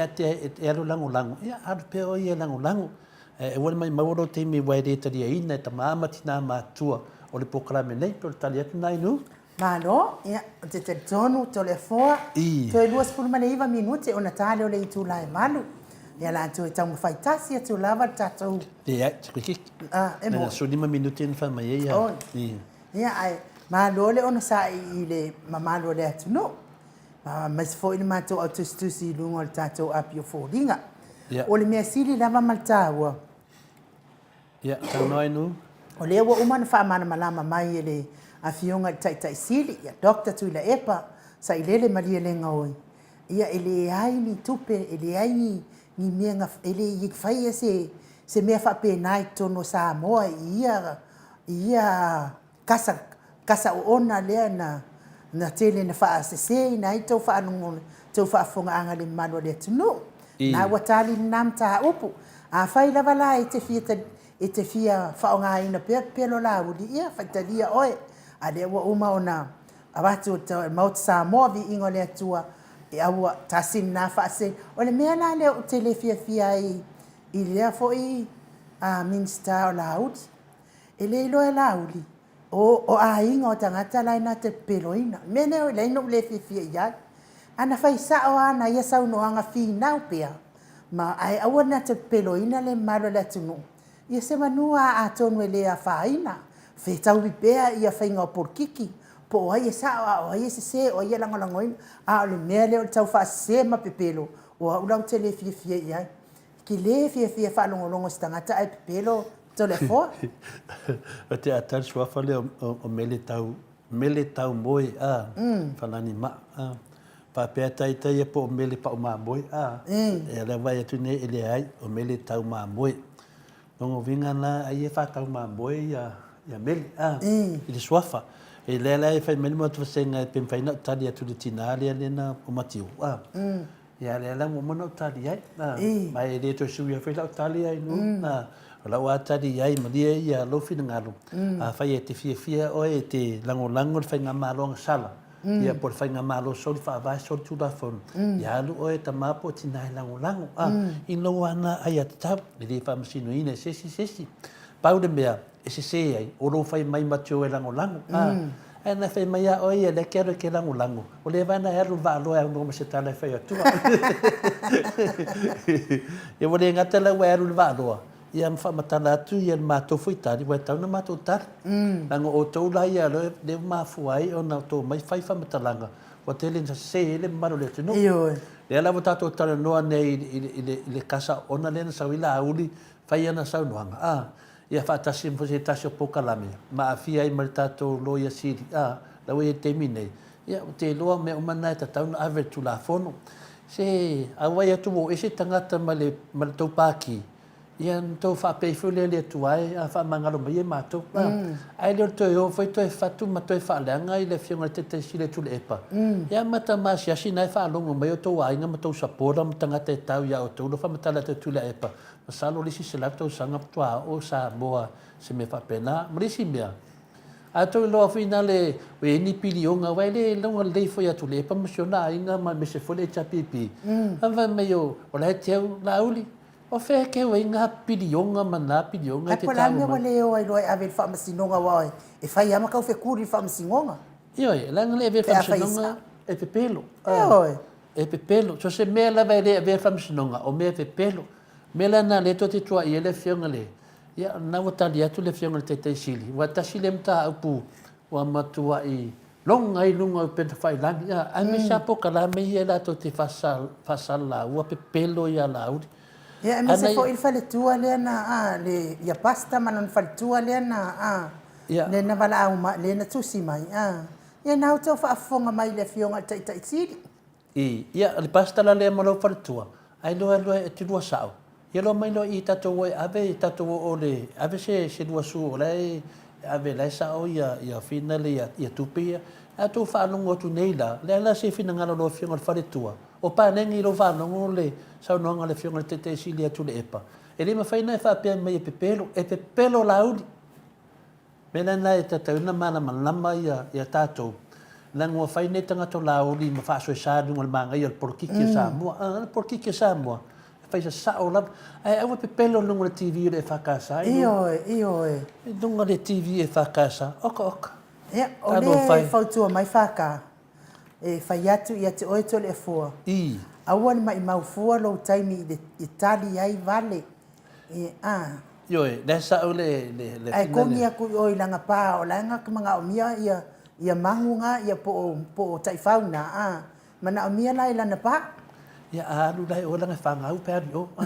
e alu lagolago, ia alu pea oe ia e lagolago. Ae aua le maimau lou taimi aua e le taliaina e tama ma tina matutua o le polokalame nei, pei o le tali atu lena Inu. Malo, ia, ou te talitonu, Toleafoa, toe 29 minute ona ta lea o le itula e 8. Ia la toe taumafai tasi atu lava le tatou... Leai, Sikikiki. Ah, e mo. Na 15 minute na fai mai ai ia. Oi. Ia, ae malo le onosai i le mamalu o le atunuu. Aemaise foi le matou autusitusi i luga o le tatou api o foliga. O le mea sili lava ma le taua, Ia, saunoa Inu. O lea ua uma ona faamalamalama mai e le Afioga i le Taitai Sili, ia Doctor Tuilaepa Sailele Malielegaoi, ia e leai ni tupe, e leai ni ni mea na, e le i faia se se mea faapena i totonu o Samoa i ia i ia kasa, kasa oona lea na na tele na faaseseina ai tou faalogo, tou faafofogaaga i le mamalu o le atunuu. Na ua tali lena mataupu. Afai lava la e te fia e te fia faaaogaina pea pepelo Laauli, ia faitalia oe. A lea ua uma ona avatu e le Maota Samoa, viiga o le Atua, e aua, tasi lena faasese. O le mea la lea ou te le fiafia ai i lea foi Minisita o Laauli, E le iloa e Laauli, o, o aiga o tagata la e na te pepeloina. O le mea lea e leai noʻu le fiafia i ai. A na fai sao lava ana ia saunoaga finau pea, ma, ae aua na te pepeloina le mamalu o le atunuu, ia se manu lava atonu e le afaina, fetaui pea ia faiga o polokiki, po o ai e sao a o ai e sese, o ai e lagolagoina. A o le mea lea o le tau faasese ma pepelo, o au la ou te le fiafia i ai. Ki le fiafia faalogologo i se tagata ae pepelo Toleafoa. O te ata le suafa lea o Mele Tau, Mele Tau Moe a, Falani Maa a. Faapea taita ia po o Mele Pau Mamoe a. Ia lea vaai atu nei e leai, o Mele Tau Mamoe. Lona uiga la ai e faatau mamoe ia ia Mele a, i le suafa. E lea la e fai mai le matou vasega pe mafai ona ou tali atu i le tina lea lena o Matiu a. Ia, lea la ua uma ona ou tali ai. Ma e le toe suia foi lau tali ai nu. O lau a tali ai, malie ia lou finagalo. Afai e te fiafia oe e te lagolago le faigamalo agasala, ia po o le faigamalo soli faavae soli tulafono, ia alu oe tama po o tina e lagolago. I lou ana aiatatau, e le faamasinoina e se isi se isi. Pau le mea, e sese ai, o lou fai mai ma te o e lagolago. A, ae na fai mai a oe ia lea ke alu e ke lagolago, o lea va na e alu le vaa loa e aunoa ma se tala e fai atua. Ia ua le gata la ua e alu i le vaa loa, ia ma faamatala atu ia le matou foi tali, ua e tatau ona matou tali. Leaga o outou la ia lea ua mafua ai ona outou omai fai faamatalaga, ua tele ina sese ai le mamalu o le atunuu. Ioe. Lea la ua tatou talanoa nei i le kasa oona lea na sau ai Laauli fai ana saunoaga, a, ia faatasi ma se tasi o polokalame ma aafia ai ma le tatou Loia Sili, a, la ua i ai i le taimi nei, ia, ou te iloa o mea uma na e tatau ona ave i le Tulafono. Se auai atu ua oo ese tagata ma le, ma le tou Pati, ia ona tou faapea ifo lea i le Atua e, a, faamagalo mai e matou, a. Ae le o le toe o foi toe fatu ma toe faaleaga i le Afioga i le Taitai Sili o Tuilaepa, ia ma tama asiasi na e faalogo mai o tou aiga ma tou sapola ma tagata e tau ia outou lo faamatala atu e Tuilaepa, Masalo o le isi 100 tausaga faatoa oo Samoa i se mea faapena. Ma le isi mea, a outou iloa foi na le ua i ai ni piliona, aua e le iloga lelei foi ia Tuilaepa ma si ona aiga ma aemaise foi le HRPP. Ae fai mai o la e teu Laauli, o fea e teu ai na piliona ma na piliona e te taua mai. Ae po o le a le mea ua le o ai loa e ave i le Faamasinoga aua e fai lava ma tau fekuli i le Faamasinoga. Ioe, leaga le ave i le Faamasinoga e pepelo. Ioe. E pepelo. So se mea lava e le avea i le Faamasinoga, o mea e pepelo. O le mea la lena lea tou te tuuai ai le Afioga i le, ia, o lena ua tali atu le Afioga i le Taitai Sili, aua tasi lea mataupu ua matuai logo ai luga o upega tafailagi, a, aemaise lava polokalame ia latou te faasalalau pepelo ia Laauli. Ia, aemaise foi le faletua lea na, a, le, ia Pastor ma lona faletua lea na, a, lea na valaau mai, lea na tusi mai, a. Ia na outou faafofoga mai i le Afioga i le Taitai Sili. I, ia, o le pastor lea ma lou faletua, ai loa loa e te lua sao. Ia loa mai loa i tatou o e ave, tatou o o le, ave se, se lua su o la e ave la e sao ia, ia fina le ia, ia tupe ia. A outou faalogo atu nei la, le a la se finagalo o lau Afioga i le faletua? O paleni i lou faalogo le saunoaga a le Afioga i le Taitai Sili ia Tuilaepa. E le mafai ona e faapea mai e pepelo, e pepelo Laauli. Mea lena e tatau ona malamalama ia tatou, leaga ua fai nei tagata o Laauli ma faasoesa i luga o le manaia o le polokiki a Samoa. A, o le polokiki a Samoa, e fai sasao lava. Ae aua pepelo i luga o le TV o le EFKS. Ioe, ioe. I luga o le TV EFKS, oka oka. Ia, o lea e fautua mai FK, e fai atu ia te oe Toleafoa, aua le maimau fua lou taimi i le tali ai vale E, a. Ioe, lea sa'u le, le, le Ae kogi aku i o i lana pa o la e na manaomia ia, ia magu na ia po o, po o taifau na, a. Manaomia la i lana pa. Ia, a alu la i o lana e fagau pe alu i o, a.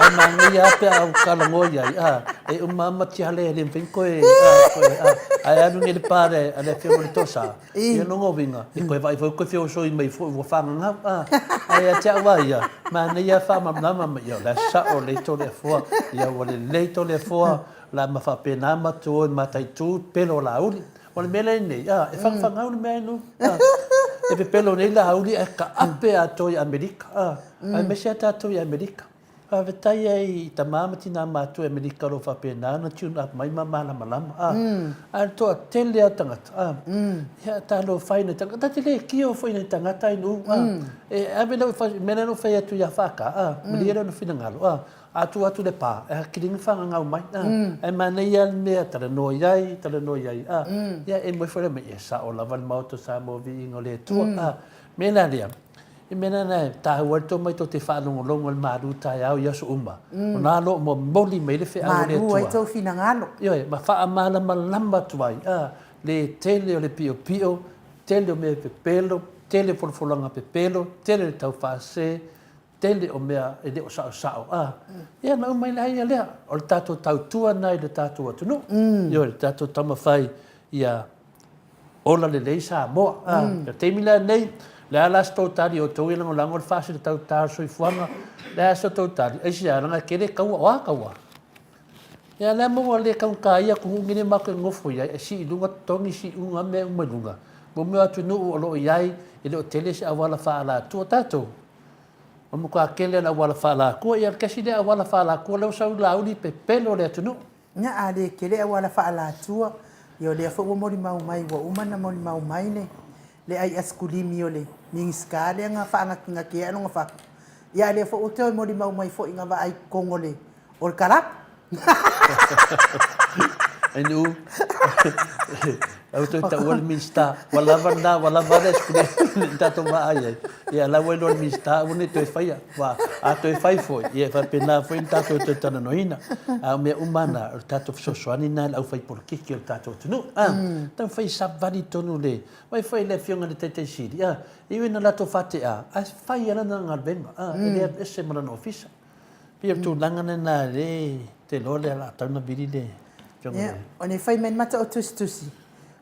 Ae manaia a pe a ou talanoa i ai, a, e uma a matiale e le mafai ona toe, a, toe, a. Ae alu nei i le pa a le, a le Afioga i le Toesa, Ia lona uiga, e toe vaai foi koe feosoi mai foi ua fagagau, a. Ae ia te au a ia, manaia faamalamalama mai, ia o la e sao lelei Toleafoa, ia ua lelei Toleafoa, o le a ma faapena matou o e mataitu pepelo o Laauli. O le mea lea nei, a, e fagafagau le mea inu, a. E pepelo nei Laauli ae taape atoa i Amerika, a, aemaise a tatou i Amerika. Faafetai ai i tama ma tina matua i Amerika o lo o faapena ona tune up mai ma malamalama. A, a le toatele lava o tagata, a, ia talofa i nai tagata, ta te le kio foi i nai tagata ai nuu, a, e ave lau i mea lea na ou fai atu ia Faka, a, malie lona finagalo, a, a tuu atu le pa, e hakilina fagagau mai, a, ae manaia lava le mea, talanoa i ai, talanoa i ai, a, ia e moe foi le mea, ia sao lava le Maota o Samoa viiga o le Atua, a, mea la lea, I mea lena e taua ai le tomai tou te faalogologo i le malu taeao i aso uma, o na lo o momoli mai le feau a le Atua. Malu ai tou finagalo. Ioe, ma faamalamalama atu ai, a, le tele o le piopio, tele o mea pepelo, tele o folafolaga pepelo, tele le taufaase, tele o mea e le o saosao, a. Ia ona uma ai lea lea, o le tatou tautua lena i le tatou atunuu. Ioe, le tatou taumafai ia Ola lelei Samoa. A, mm. Le taimi la nei, le a la se tou tali o tou e lagolago le fasi le tau ta soifuaga, le a se tou tali, ai se alanga kele kaua, o a kaua. Ia le mo le kau ka ia ku ngine ma ke ngofo ia, e si lunga tongi si unga me uma lunga. Mo me atu nu o lo iai, e le o tele se awala fa ala tua tatou. Ua matua tele le auala faalakua, ia o le tasi lea auala faalakua lea ua sau i Laauli pepelo le atunuu. Ia a le tele auala faalatua, ia o lea foi ua molimau mai ua uma ona molimau mai le le ai asikulimi o le Minisita lea na faanatinati ai lona fatu, ia a lea foi ua toe molimau mai foi na vaai i totonu o le O le kalapu. Ainu. Au toe taua le Minisita. Ua lava lena, ua lava le asikuli i tatou vaai ai. Ia la ua iloa le Minisita aua ne i toe faia. Aua a toe fai foi, ia e faapena foi ona tatou toe talanoaina. A o mea uma na, o le tatou fesoasoani lena i le aufai polokiki o le tatou atunuu. A, taumafai e savali tonu le, vaai foi i le Afioga i le Taitai Sili, a, e ui ina latou faatea, ae fai lava lana galuega, a, e le alu ese ma lona ofisa. Pei o le tulaga lena e te iloa lea o le a tatau ona vili le afioga i le. O le fai mai le mata o tusitusi,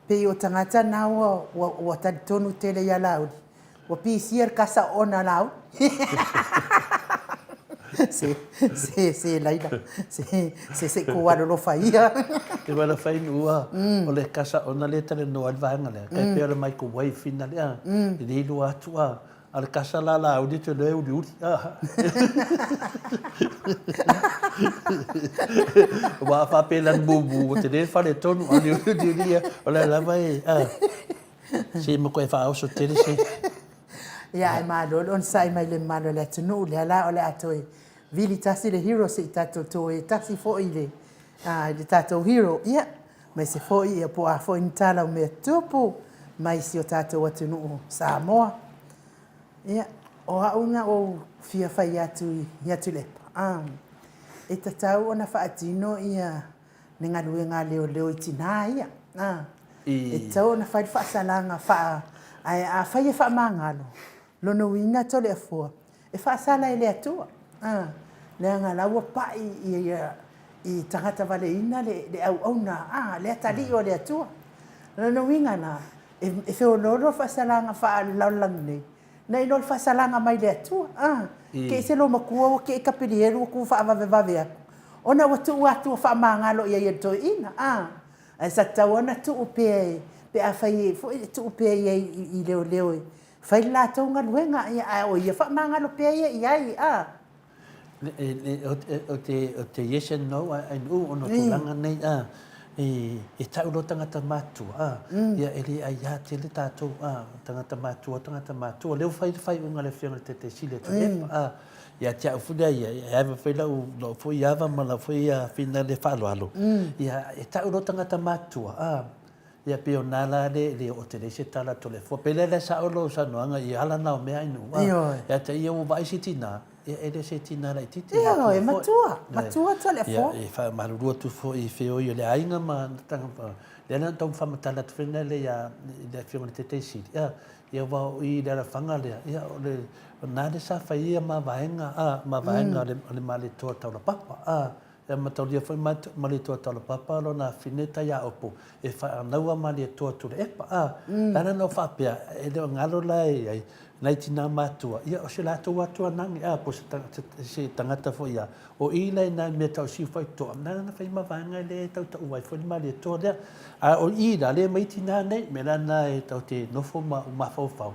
pei o tagata na ua talitonu tele ia Laauli, ua pisia le kasa ona Laauli. Se, se, se Laila, se, se, se i kou alolofa ia. Te wala whai nua, o le kasa ona le tale noa i le vaega lea, tai pei o le microwave whina lea, i le iloa atu a, A o le kasa la Laauli te iloa e uliuli. Aua a faapea e lanu mumu ua tele le faletonu, a o le uliuli ia, o lea lava e, a, se matua e faaoso tele se. Ia, ae malo le onosai mai i le mamalu o le atunuu, lea la o le a toe vili tasi le hero se i tatou toe tasi foi i le, i le tatou hero. Ia, aemaise foi ia po o a foi ni tala o mea tupu mai si o tatou atunuu Samoa. Ia, o au na ou fia fai atu ia Tuilaepa, a, e tatau ona faatino ia le galuega a leoleo i tina ia, a, e tatau ona fai le faasalaga faa, ae afai e faamagalo, Lona uiga Toleafoa, e faasala e le Atua, a, leaga la ua pai i tagata valeina le auauna, a, le atalii o le Atua. Lona uiga la, e feoloolo le faasalaga faalelalolagi nei, nai lo le faasalaga mai le Atua, a. Te i se loomatua ua te i Kapilielu ua tu faavavevave atu, ona ua tuu atu ua faamagalo i ai e le toeaina, a. Ae sa tatau lava ona tuu pea pe afai foi e tuu pea i ai i leoleo e Fai le latou galuega, ia, ae o ia faamagalo pea ia i ai, a. O te yes and no a NU ona o tulaga nei, a, e tau loa tagata matutua, a, ia e le aia tele tatou, a, tagata matua, tagata matua. O lea ua fai le faaiuga a le Afioga i le Taitai Sili o Tuilaepa, a, ia te au foi lea ia, e ave foi lau foi ava ma lau foi finagalo faaaloalo, ia e tau loa tagata matutua, a, Ia pei o na la le le oo tele ai se tala Toleafoa. Pe lea la sao lou saunoaga i ala na o mea ainu a. Ioe. Ia te ia ua vaai se tina, ia e le se tina laitiiti. Ioe, matua, matua Toleafoa. Ia e faamalulu atu foi i feoi o le aiga ma lea na tau faamatala atu foi lea ia i le Afioga i le Taitai Sili, ia ia aua o i le alafaga lea, ia o le o na lea sa fai ai ia mavaega a, mavaega o le Malietoa Taulapapa a. E mataulia foi Malietoa Taulapapa lona afine Taiaopo e faanaua Malietoa Tuilaepa. A, le ala lena o faapea, e le o galo la e i ai nai tina matua, ia o se latou atua nagi, a, po o se tagata foi ia, o i la i nai mea tau siu faitotoa, na ala na fai ma vaega lea e tautaua ai foi le Malietoa lea. A o i la, lea e mai tina nei, mea la lena e tatou te nofo ma mafaufau,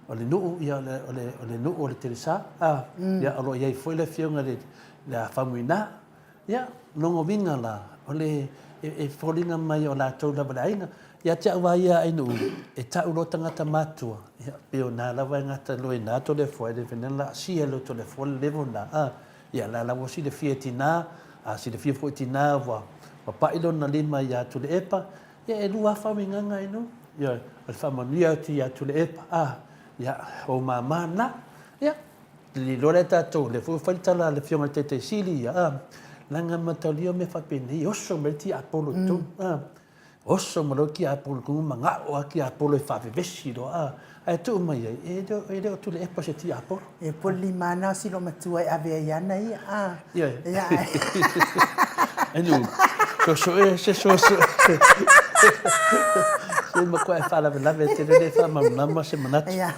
o le nuu, ia o le nuu o le telesa, a, ia o lo o i ai foi le afioga i le Le a faumuina. Ia, lona uiga la, o le, e foliga mai o latou lava le aiga. Ia te au lava ia Ainuu, e tau loa tagata matua, ia, pei o na lava e gata loa i na Toleafoa, e le mafai ona laasia e le Toleafoa le level na, a. Ia, la la ua silafia e tina, a silafia foi e tina ua papai lona lima ia Tuilaepa, ia e lua afa uigaga Ainuu. Ia, o le faamanuia atu ia Tuilaepa, a, ia, o ou mama na. Ia, Lilo lea tatou, lea foi ua fai le tala a le Afioga i le Taitai Sili ia, a, leaga mataulia mea faapenei, oso mai le tiapolo i totonu, a, oso mai loa le tiapolo i totonu, manao lava le tiapolo e faavevesi loa, a, ae tuu mai ai, e le o, e le o Tuilaepa se tiapolo. E po le lima na o si loomatua e ave ai ana ia, a. Ioe. Ia, ae. Enu, sosoe se soso. Se matua e faalavelave tele le faamalamalama se manatu. Ia.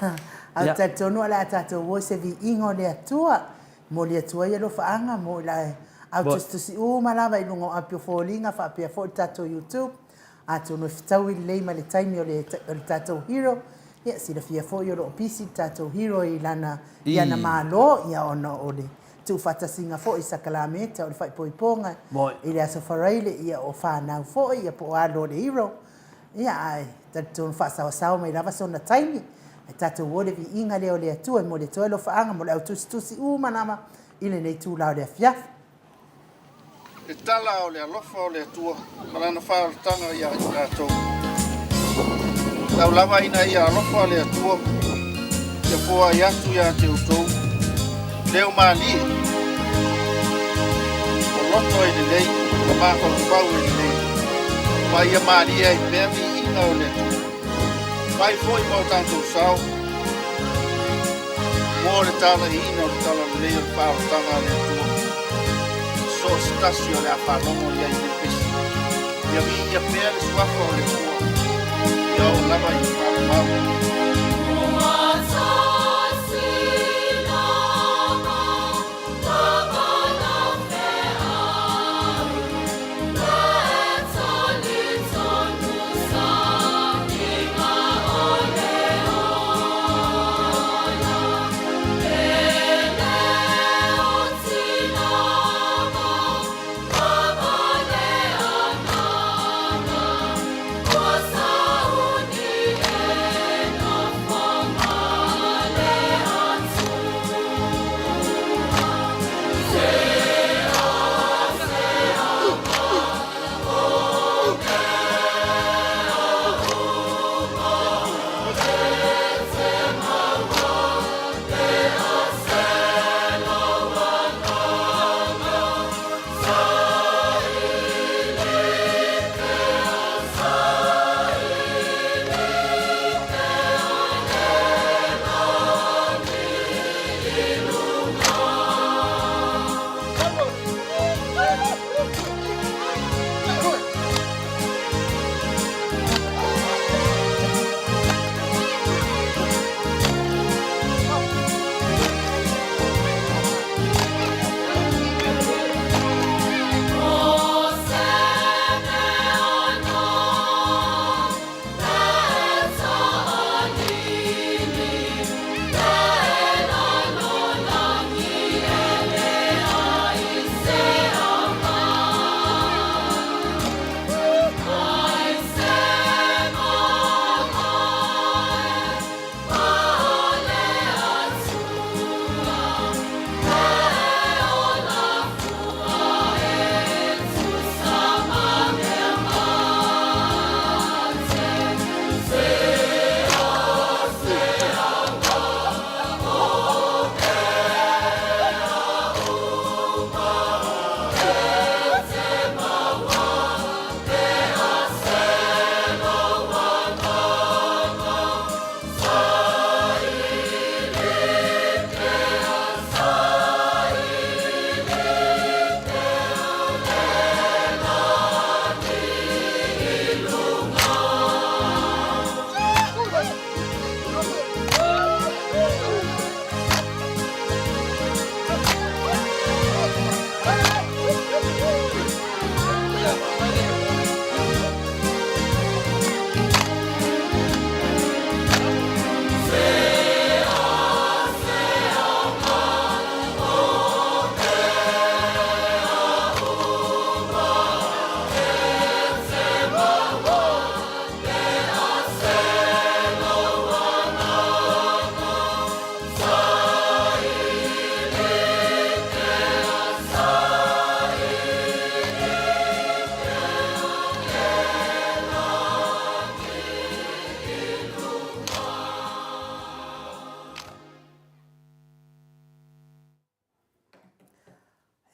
Ae ou te talitonu o le a tatou o i se viiga o le Atua, e momoli atu ai alofaaga mo i la au tusitusi uma lava i luga o api o foliga faapea foi le tatou YouTube. Atonu e fetaui lelei ma le taimi o le tatou hero. Ia, silafia foi o lo o pisi le tatou hero i lana, i ana malo, ia ona o le tuufaatasiga foi i sakalameta o le faaipoipoga i le Aso Faraile, ia o fanau foi, ia po o alo o le hero. Ia, ae talitonu faasaosao mai lava sona taimi. Ae tatou o le viiga lea o le Atua e momoli atu ai alofaaga mo le au tusitusi uma lava i lenei itula o le afiafi. Le tala o le alofa o le Atua ma Lana faaolataga ia i tatou. Tau lava ina ia alofa le Atua ia foai atu ia te outou leo malie, o loto e lelei ma mafaufau e lelei, ma ia malie ai pea viiga o le Atua. Fai foi ma o tatou sao mo le talaiina o le talalelei o le faaolataga a le Atua i so o se tasi o le a faalogo i ai i lenei pesi. Ia viia pea le suafa o le Atua, ia oo lava i le faavavau.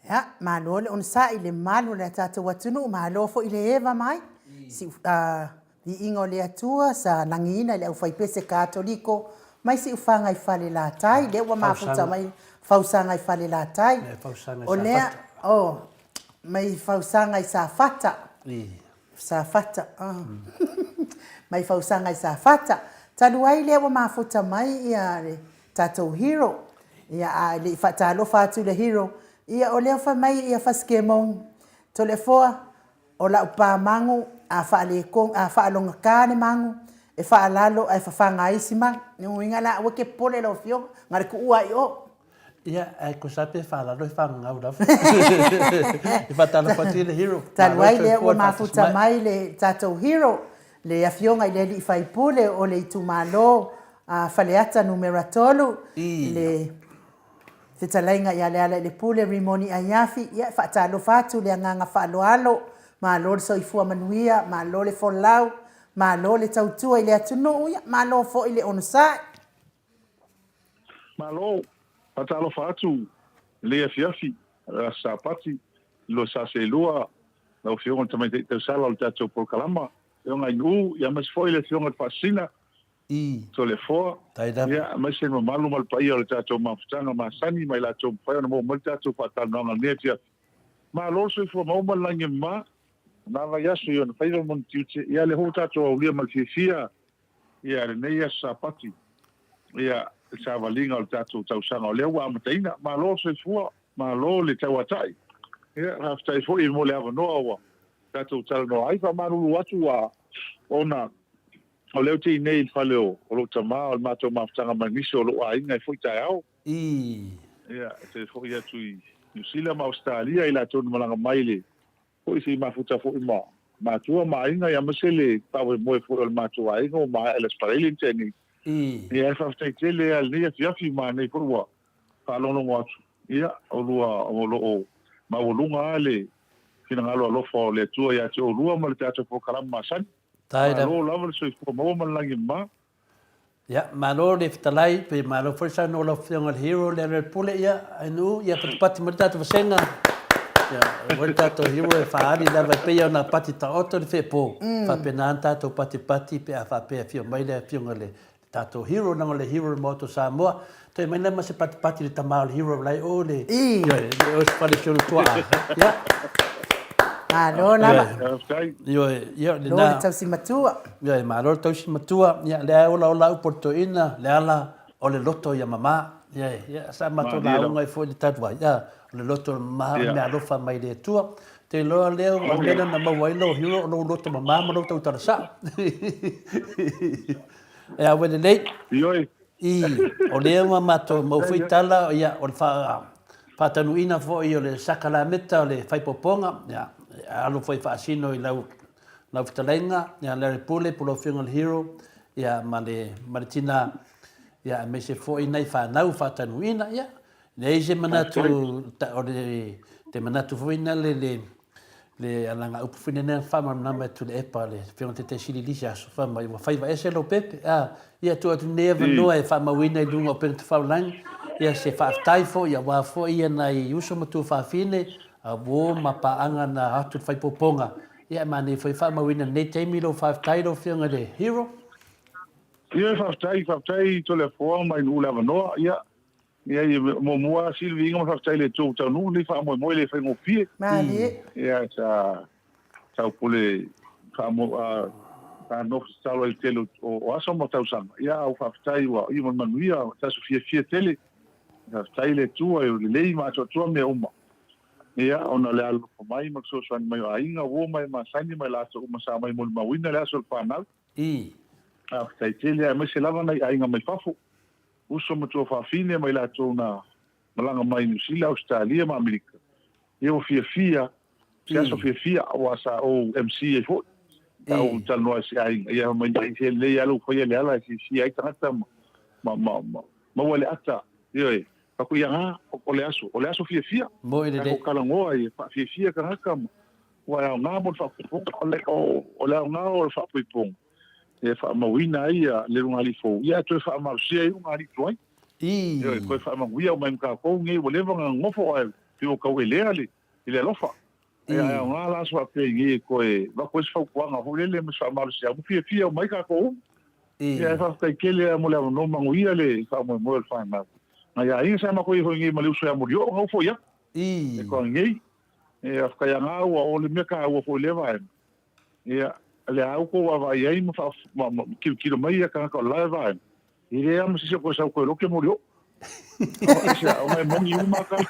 Ia, malo le onosai i le mamalu o le tatou atunuu, malo foi le eva mai. Si, viiga o le Atua sa lagiina i le aufaipese Katoliko mai Siufaga i Falelatai, lea ua mafuta mai Fausaga i Falelatai. O lea, oh, mai Fausaga i Safata. Safata, ah. Mai Fausaga i Safata. Talu ai lea ua mafuta mai ia le tatou hero. Ia, a le i faatalofa atu i le hero, ia o lea fai mai ia Fasikemou, Toleafoa, o lau pa mago, a faalogata le mago, E faalalo ae fafaga ai isi ma. Lona uiga la aua e te popole lau afioga, na o le tuua lava i o. Ia, ae tusa pe faalalo e fagagau lava. E faatalofa atu i le hero. Talu ai lea ua mafuta mai le tatou hero, le afioga i le alii faipule o le itumalo Faleata numera 3, le Fetalaiga ia Lealailepule Rimoni Aiafi, ia e faatalofa atu le agaga faaaloalo, malo le soifua manuia, malo le folau, malo le tautua i le atunuu, ia malo foi le onosai. Malo! Faatalofa atu i lenei afiafi, Aso Sapati, 2042, lau Afioga i le Tamaitai Tausala o le tatou Polokalama, Afioga Ainuu, ia aemaise foi le Afioga i le Faasisina, Toleafoa, ia aemaise le mamalu ma le paia o le tatou mafutaga masani ma i latou mafai ona maua mai le tatou faatalanoaga i lenei afiafi. Malo le soifua maua ma le lagi e mama, na vaiaso i ona faiva ma ona tiute, ia lea foi ua tatou aulia ma le fiafia ia lenei aso Sapati, ia le savaliga o le tatou tausaga o lea ua amataina. Malo le soifua, malo le tauatai. Ia faafetai foi mo le avanoa ua tatou talanoa ai. Faamalulu atu ua ona o lea ou te i nei i le fale o lou tama o le matou mafutaga ma nisi o lou aiga e foi taeao. Ia, e toe foi atu i Niu Sila ma Ausetalia i latou na malaga mai le foi se i mafuta foi ma matua ma aiga, ia aemaise le faamoemoe foi o le matou aiga ua maea i le Aso Faraile na tea nei. Ia, e faafetai tele lava i lenei afiafi ma nei foi ua faalogologo atu, ia, oulua o lo o maualuga lava le finagalo alofa o le Atua ia te oulua ma le tatou polokalame masani. Malo lava le soifua maua ma le lagi e mama. Ia, malo le fetalai, pe malo foi le saunoa o lau Afioga i le Hero le Alelepule, ia, Ainuu, ia patipati mai le tatou vasega. Ia, aua le tatou Hero e faaali lava e pei ona pati taoto le feepo, faapena ona tatou patipati pe a faapea e afio mai le Afioga i le tatou Hero, leaga o le Hero o le Maota o Samoa. Toe mai la ma se patipati i le tama o le Hero la e o le, ioe, le o se fale si ona tuaa. Ia. Malo lava. Ioe, ia, lena. Malo le tausi matua. Ioe, malo le tausi matua. Ia, lea e olaola upu a le toeaina, Leala, o le loto ia mama. Ioe, ia, sa matou lauga ai foi i le talu ai, ia, o le loto mama o le meaalofa mai le Atua. Ou te iloa lea o le mea lea na maua ai lou hero o lou loto mama ma lou tautala sao. E awe lelei. Ioe. I, o lea ua matou mau foi tala, ia, o le faataunuuina foi o le sakalameta o le faipoopoga, ia, alo foi e faasino i lau lau fetalaiga ia Larry Pule, po o lau Afioga i le Hero, ia, ma le, ma le tina, ia, aemaise foi nai fanau faataunuuina, ia, leai se manatu, o le, te manatu foi na le, le, le alagaupu foi lena faamalamalama e Tuilaepa le Afioga i le Taitai Sili i le isi aso, fai mai, ua faiva ese Lopepe, a, ia, tuu atu lenei avanoa e faamauina i luga o upega tafaulagi, ia, se faafetai foi aua foi ia nai uso ma tuafafine, a uo ma paaga na atu i le faipoopoga. Ia, e manaia foi faamauina i lenei taimi lou faafetai lau Afioga i le Hero. Ia, faafetai, faafetai Toleafoa mai Nuu le avanoa. Ia, ia, muamua lava sili viiga ma faafetai i le Atua ua taunuu lenei faamoemoe le faigofie. Malie. Ia, sa taupule faamo, sa nofo tatalo ai i le tele o aso ma tausaga. Ia, a ua faafetai ua iu ma le manuia, se aso fiafia tele. Faafetai i le Atua e lelei ma atoatoa mea uma. Ia, ona o le alolofa mai ma le fesoasoani mai o aiga, uo ma e masani ma i latou uma sa mai molimauina le aso o le fanau. I. Faafetai tele, aemaise lava nai aiga mai fafo, uso ma tuafafine ma i latou na malaga mai Niu Sila, Ausetalia ma Amerika. Ia ua fiafia, se aso fiafia, aua sa ou MC ai foi. Sa ou talanoa i se aiga, ia fai mai, se lelei lava lou faia le ala e fiafia ai tagata ma, ma, ma, ma maua le ata. Ioe, Fai atu, ia ga, o le aso, o le aso fiafia. Moi lelei. Tatou talanoa ia faafiafia tagata ma, ua e aoga mo le faapoipoga. O le, o le aoga o le faapoipoga, e faamauina ai ia le lugalii fou, ia ae toe faamalosia ai lugalii tuai. Ioe, toe faamanuia uma ai ma tatou nei ua leva ona nonofo ae pei ua tau elea le, i le alofa. Ae aoga la aso faapea i nei e toe avatu ai se fautuaga foi lele ma se faamalosiau ma fiafia uma ai tatou uma. Ia ae faafetai tele lava mo le avanoa, manuia le faamoemoe o le fanau. Nai aiga sa matou i ai foi nei ma le uso ia Molioo na ua foi atu. E toa nei. Ia faafetai lava ua o le mea taua foi i lea vaega. Ia lea lava ua tou vaavaai ai ma ma tilotilo mai ia tagata o le la vaega, e leai lava ma se isi o toe sau e toe lote Molioo. Ona e moni uma lava tala,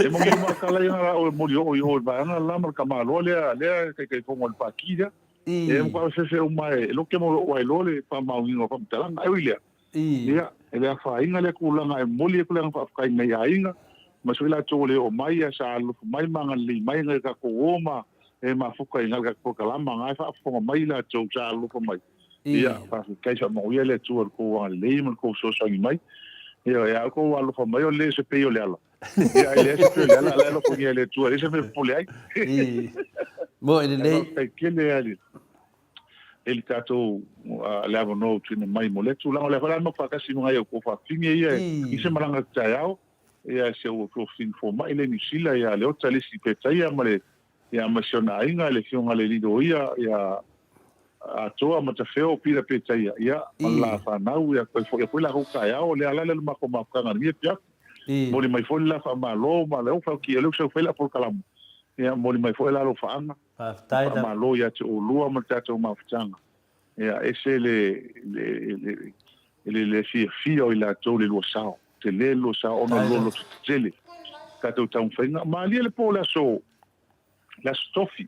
e moni uma lava tala ia na o Molioo i o i le vaega le la ma le tamaloa lea, lea e Taitaifono i le Pati lea. E matua fefe uma e loke mo lou ailoa le faamaoniga o faamatalaga. Ae ui i lea, ia, e le afaina lea tulaga e momoli atu le agaga faafetai mai aiga, aemaise foi latou ua le oo mai ae sa alolofa mai ma agalelei mai nai o tatou uo ma e mafuta i le tatou polokalama na e faafofoga mai latou sa alolofa mai. Ia, faafetai faamanuia le Atua i le tou agalelei ma le tou fesoasoani mai. Ia, e a outou alolofa mai o le se pei o le ala. Ia, e leai se pei o le ala, a o la e alofagia e le Atua, e leai se mea e popole ai. Mo e lelei. Faafetai tele lava i le tatou le avanoa ua tuuina mai mo lea tulaga. O lea foi la na faatasi ma nai ou tuafafine ia i se malaga i le taeao, ia si ou tuafafine fomai lea i Niu Sila ia Leota le isi Petaia ma le ia ma si ona aiga le afioga i le alii loia ia Atoa Matafeo Pita Petaia, ia ma le la fanau ia toe foi foi latou taeao lea la le matou mafutaga i lenei afiafi. Momoli mai foi le la faamalo ma le fauki o lea ua sau fai lau polokalama. Ia momoli mai foi la alofaaga. Faafetai lava. Faamalo ia te oulua ma le tatou mafutaga. Ia ese le le le le le fiafia o i latou le lua sao. Tele le lua sao ona o le lua loto tetele. Tatou taumafaiga. Malie le po o le aso le aso tofi.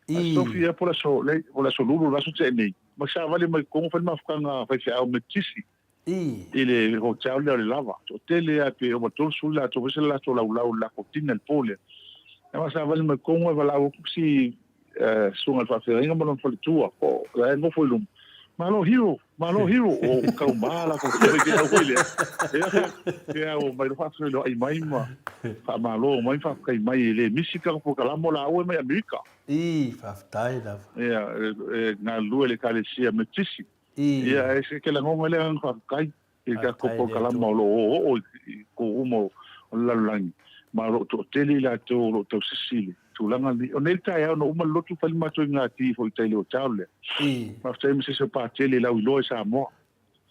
Aso tofi ia po o le aso le po o le aso lulu le aso tea nei. Ma savali mai totonu fai le mafutaga faifeau Metotisi. I le hotel lea o le Lava. Toatele lava pe ova 30 latou foi se latou laulau i le latou dinner i le po lea. Ia ma savali mai totonu e valaau atu si susuga i le faafeagaiga ma lona faletua po o la e nofo i luma. Malo Hero! Malo Hero! Ua tauma latou faifeau foi lea. Ia, ia ua omai loa faafeiloai mai ma faamalo mai ma faafetai mai e le misi le tatou polokalame o laua e mai Amerika. Ii, faafetai lava. Ia, e galulue i le Ekalesia Metotisi. Ia, e se ke lagona le agaga faafetai i le tatou polokalama o lo o oooo i itu uma o le lalolagi, ma o lo o toatele i latou o lo o tausisi i le tulaga lenei. O nei le taeao na uma le lotu fai le matou inugati foi i tai i le hotel lea. Faafetai ma se isi o Patele i lauiloa i Samoa.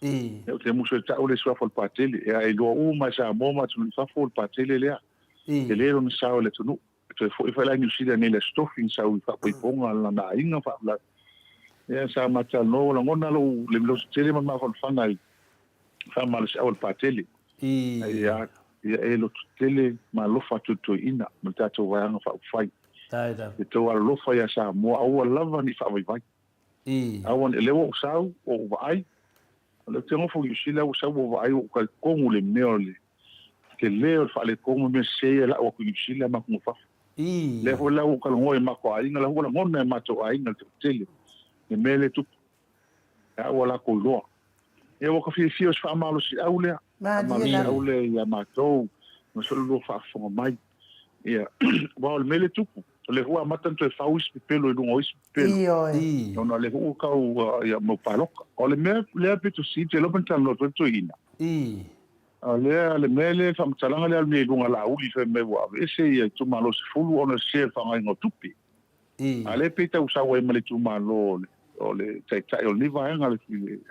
Ia, ou te musu e tau le suafa o le Patele. Ia, e iloa uma e Samoa ma atunuu i fafo o le Patele lea. Tele lona sao i le atunuu. E toe foi foi la i Niu Sila nei i le Aso Tofi na sau i faapoipoga a lana aiga faalavelave. Ia sa ma talanoa ua lagona lou le loto tele ma le mafanafana i faamalosiau a le Patele. Ia ia e loto tele ma alofa atu i le toeaina ma le tatou vaega faaupufai. Ia tou alolofa ia Samoa aua lava ne i faavaivai. Aua ne i lea ua ou sau ua ou vaai O lea ou te nofo i Niu Sila ua sau ua ou vaai ua ou talitonu le mea o le tele o le faaletonu o mea sese ia e lau atu i Niu Sila ma atunuu i fafo. Lea foi la ua ou talanoa i matou aiga, la ua lagona e matou aiga le toatele le mea lea e tupu. A ua latou iloa. Ia ua ta fiafia o se faamalosiau lea. Faamalosiau lea ia matou ma se lua faafofoga mai. Ia, aua o le mea lea e tupu, o lea foi ua amata ona toe fau isi pepelo i luga o isi pepelo. Ioe. Ona o lea foi ua tau ia, mau palota. O le mea lea pito sili, ou te iloa pe na talanoa atu ai le toeaina. O lea, le mea lea, le faamatalaga lea i luga o Laauli fai mai ua aveese ia itumalo e 10 ona o le sese o le faaaogaina o tupe. A o lea pei tau sau ai ma le itumalo o le taitai o lenei vaega le,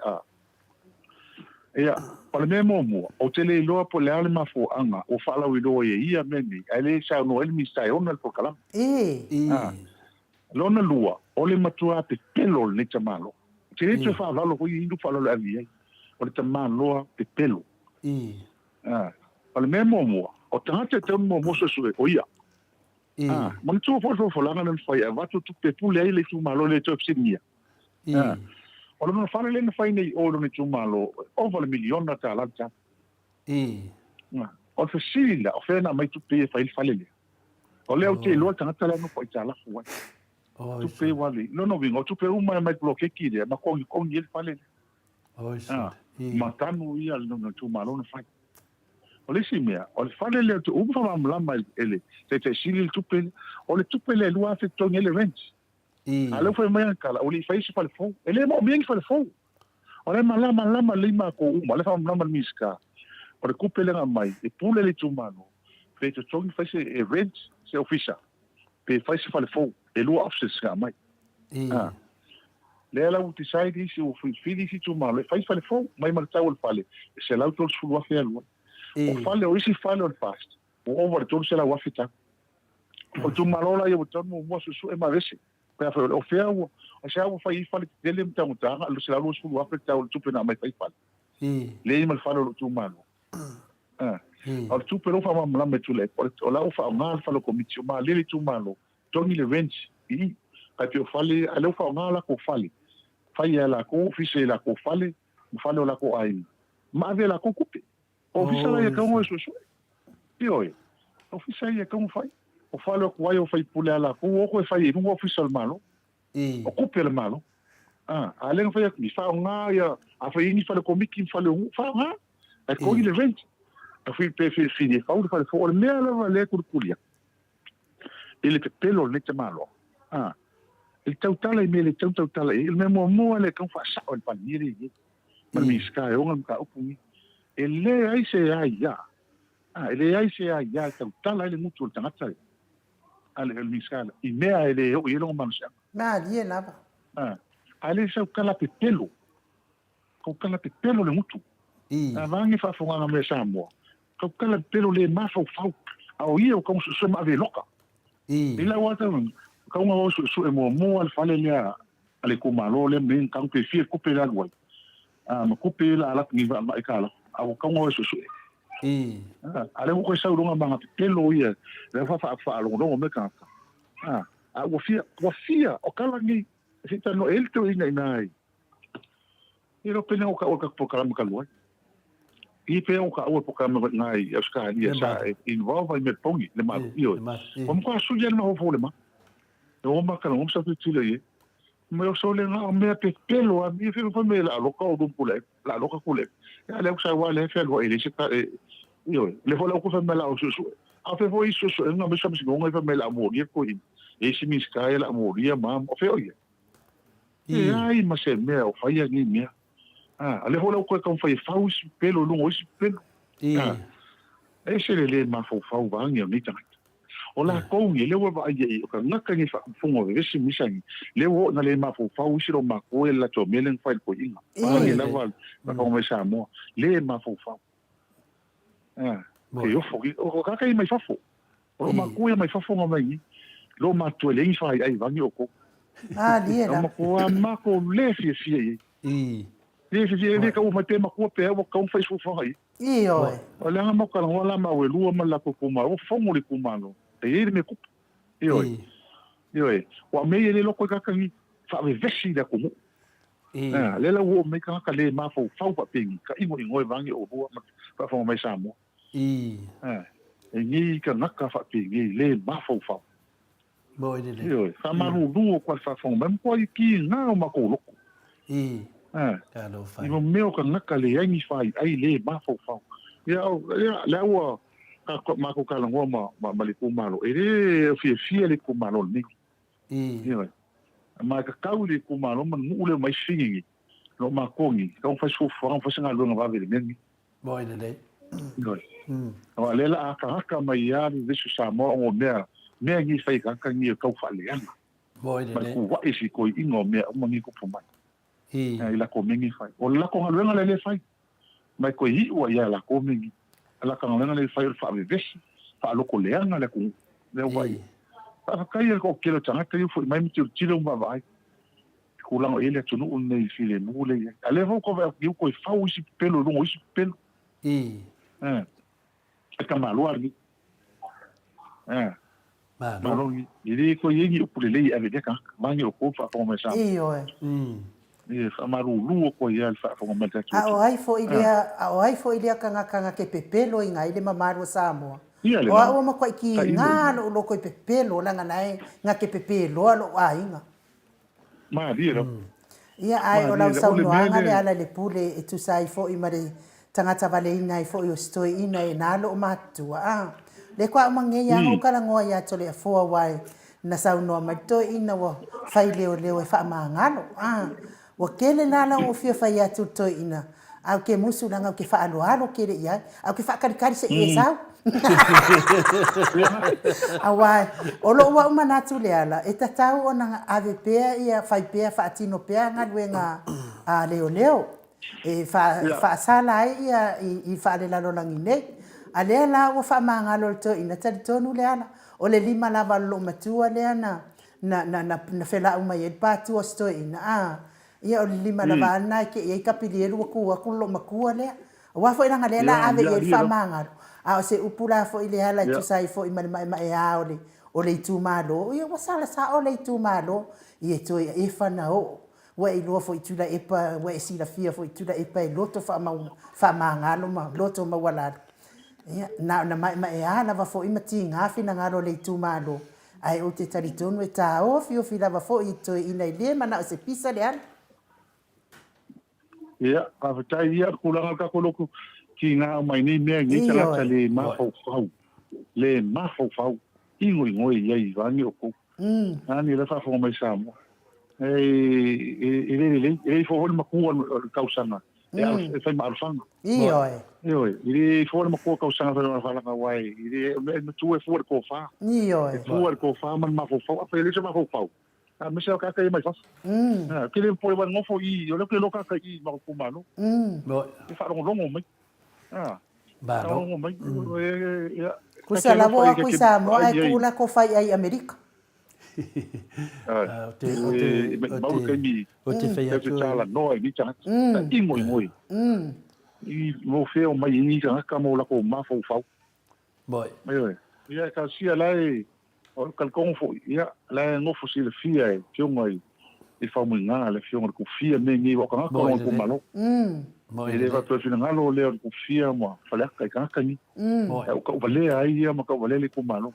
a, Ia, o le mea muamua, ou te le iloa po o le a le mafuaaga ua faalauiloa ai e ia mea nei, ae le saunoa ai le Minisita e ona le polokalame. A. Lona lua, o le matua pepelo o lenei tamaloa. Ou te le toe faaaloalo foi i inu faaaloalo e ave i ai. O le tamaloa pepelo. A. O le mea muamua, o tagata e tatau ona muamua suesue, o ia. A. Manatua foi le folafolaga lea na fai, e avatu tupe e pule ai le itumalo e le toe fesiligia. O lona fale lea na fai nei i o i lona itumalo, e ova le miliona tala le tau. O le fesili la, o fea na aumai tupe ia e fai ai le fale lea? O lea ou te iloa le tagata la e nofo aitalafu ai. Tupe ia ua alu i ai. Lona uiga, o tupe uma e aumai i le poloketi lea, ma kogikogi ai le fale lea. Ma tanu ia lona itumalo na fai. O le isi mea, o le fale lea, uma faamalamalama e le Taitai Sili le tupe lea. O le tupe lea e $2,000 e totogi ai le rent. A o lea ua fai mai ana tala, ua le i faia se fale fou. E le manaomia ni fale fou. O la e malamalama lelei matou uma, o la e faamalamalama le Minisita, o le tupe lea na aumai, e pule le itumalo, pe totogi fai se, e rent se ofisa, pe fai se fale fou. E lua options na aumai. A. Lea la ua decide isi, ua filifili isi itumalo e fai fale fou, mai ma le tau o le fale, e $130,000 e alu ai. O fale, o isi fale o le FAST, ua ova i le $300,000 tau. O itumalo la ia ua tatau ona muamua suesue ma aveese. Pe afai o fea ua, o se a ua fai ai fale tetele ma taugata, $120,000 le tau o le tupe na aumai fai fale. Leai ma le fale o lou itumalo. O le tupe lea ua faamalamalama e Tuilaepa, o la ua faaaoga le fale o komiti, ua malilie le itumalo, togi le rent i i. Tai pei o fale, a lea ua faaaoga o lakou fale, fai e lakou ofisa i lakou fale ma fale o lakou aiga, ma ave e lakou tupe. O ofisa la ia e tatau ona o e suesue. Ioe, ofisa ia e tatau ona fai. O fale o tuai o faipule a lakou, o toe fai i luga ofisa o le Malo. O tupe a le Malo. A, a lea na fai atu nei, faaaoga ia, a fai ai ni fale komiti ma fale o nuu, faaaoga. Ae totogi le rent. A fai pe filifili e fau le fale fou. O le mea lava lea e tulituli atu, i le pepelo o lenei tamaloa, a, i le tautala i mea e le tatau ona tautala i ai. O le mea muamua lea e tatau ona faasao e le Palemia lea e i ai, ma le Minisita e ona le mataupu lenei, e leai se aia, a, e leai se aia e tautala ai le gutu o le tagata lea, a le Minisita lea, i mea e le oo i ai lona malosiaga. Malie lava. A, a le sau tala pepelo, tautala pepelo le gutu. A vaeane faafogaga mai a Samoa, Tautala pelo le mafaufau, a o ia o kau suesue ma ave loka. I lau lava tau, kau nga o suesue muamua le fale lea a le itumalo lea me kau pe fia tupe le alu ai. A ma tupe la ala ni va mai ka la. A o kau nga o suesue. A le ua koe sau longa manga pelo ia, le fa fa fa longo longo me ka. A ua fia, ua fia o kala ni se tano el to ina ina ai. E iloa pena o ka ua ka polokalame talu ai. I pea o ka ua polokalame wai ngai i Australia sa e involve ai me pongi le malu i oi. O mko su ia no fo le ma. E o ma kana o sa tilo ye. Me o so le nga o mea pe pelo a mi fe fa me la loka o dum pule la loka kule. Ya le sa wa le fe lo e le se ka e i oi. Le fo la ko fa me la o su su. A fe fo i su su nga me sa me nga fa me la mo ni ko i. E si mi ska la mo ni ma o fe o ye. Leai ma se mea o faia nei mea. A, a lea foi la ua toe taumafai e fau isi pepelo i luga o isi pepelo. A, e ese le lē mafaufau vaeane o nei tagata. O latou nei, lea ua vaai ai, o tagata nei faafofoga o vevesi ma isi nei, lea ua oo ina le mafaufau isi loomatua i le latou mea lea na fai i le toeaina. Vaeane lava le faafofoga mai Samoa, lē mafaufau. A, e ofo, o tagata ia mai fafo. O loo matua ia mai fafo nga mai ni. Loo matua le ingi whai ai vangi o ko. Malie la. Matua mako le fia fia i. Le fia fia le ka u mai pe makua pe au ka u whai fufa i. I oe. O le anga moka la la ma we lua ma la ko kuma o fongo le kuma no. E i le me kupu. I oe. I oe. Wa me i le loko i kakangi. Wha ve vesi le kumu. Le la ua mai ka ka le mafaufau fa pengi ka ingo ingo e vangi o lua ma fa mai Samoa. I. E nei kanaka faapenei le mafaufau. Moi lelei. Ioe, faamalulu o koa faafofoga mai, ma koa i kiga o makou loko. I. Talofa. I mea o kanaka leai ni faiai le mafaufau. Ia, ia, lea ua ka makou talanoa ma, ma, ma le itumalo, e le fiafia le itumalo lenei. I. Ioe. Ma e tatau i le itumalo ma le nuu lea mai figi nei, lo makou nei, tatau ona fai se fuafuaga ma fai se galuega vave i le mea lenei. Moi lelei. Ioe. Aua o lea la a hakahaka mai lava le vevesi o Samoa ona o mea, mea nei fai e tagata nei o tau faaleaga. Moi Ma le lelei. kuvaʻi i toeaiina o mea uma nei tupu mai. I. I lakou mea nei fai. O le lakou galuega lea lea e fai, ma e toe iu ai ia lakou mea nei. O le latou galuega lea e fai o le faavevesi, faaloko leaga le atunuu. Lea ua vaai. Faafetai i le toatele o tagata ia ua foi mai ma tilotilo ma vaavaai. Tulaga o i ai le atunuu lenei i le filemu lea e i ai. A o lea foi ua toe vaai atu nei ua toe fau isi pepelo i luga o isi pepelo. Eh, e tamaloa lenei. Eh, Malo. malo lenei. E le toe i ai ni upu lelei e ave i lea tagata. Vaeane outou le faafofoga mai a Samoa. Ioe. E faamalulu atu ai lava le faafofoga mai a le tatou A o atunuu. ai foi lea, a o ai foi lea tagata na te pepelo i ngai le mamalu o Samoa? Ia le O lava. au ua matuai Tailo i kiga mea. loʻu loko i pepelo leaga nae na te pepeloa loʻu aiga. Malie lava. Ia, ae o Malie lau lava. O le mea saunoaga lea. le ala i le pule e tusa ai foi ma le tagata valeina ai foi o si toeaina e na loo matutua. A, le koa uma ngei a ou talanoa ia Toleafoa aua e na saunoa mai le toeaina ua fai leoleo e faamagalo. A, ua tele la lau ou fia fai atu i le toeaina, a ou te musu leaga ou te faaaloalo tele i ai, a ou te faatalitali se i e sau. Aua o lou au manatu Leala, e tatau ona ave pea ia, fai pea, faatino pea galuega a leoleo e faasala ai ia i faalelalolagi nei. A lea la ua faamagalo e le toeaina, talitonu Leala, o le lima lava o le loomatua lea na na felau mai ai le pātua o si toeaina, a, ia o le lima lava a lena e kei ai Kapilielu ua tu atu le loomatua lea. Aua foi leaga lea la ave i ai le faamagalo, a o se upu la foi lea ala e tusa ai foi ma le maemaea o le o le itumalo, ia ua sala sao le itumalo. Ia e toe efa na oo. Ua e iloa foi Tuilaepa, ua e silafia foi Tuilaepa e loto faamau, faamagalo ma loto maualalo. Ia, na ona maemaea lava foi ma tiga finagalo o le itumalo, ae ou te talitonu e taofiofi lava foi i toeaina e le manao se pisa le ala. Ia, faafetai ia tulaga o le tatou lotu tiga mai nei mea i nei tagata le mafaufau, le mafaufau, igoigoi i ai vaeane outou. Nani la faafofoga mai Samoa. E le lelei, e le ifo foi le matua o le tausaga e fai ma alofaga. Ioe. Ioe, e le ifo le matua tausaga e fai ma alofaga aua e le matua e fua le tofa. Ioe. E fua le tofa ma le mafaufau. Afai e leai se mafaufau, a mese o tagata ia mai fafo. Ou te le popole aua e nofo i i, o lea ou te iloa tagata i i ma lou itumalo. E faalogologo mai. Malo. Mai. Kusa lava o aku i Samoa ae tuu lako fai ai i Amerika. O te o te fai atu. Talanoa i ni tagata. Ingoingoi. I mo fea o mai i ni tagata mo lako mafaufau. Moi. Ioe. Ia e talosia la e o le talitonu foi, ia la e nofo silafia e Afioga i i Faumuiga le Afioga i le Kufia mea nei aua o tagata o lona itumalo. Moi E le lelei. faapea o le finagalo lea o le Kufia ma Faleata i tagata nei. Moi. Ae ua tauvalea ai ia ma tauvalea le itumalo.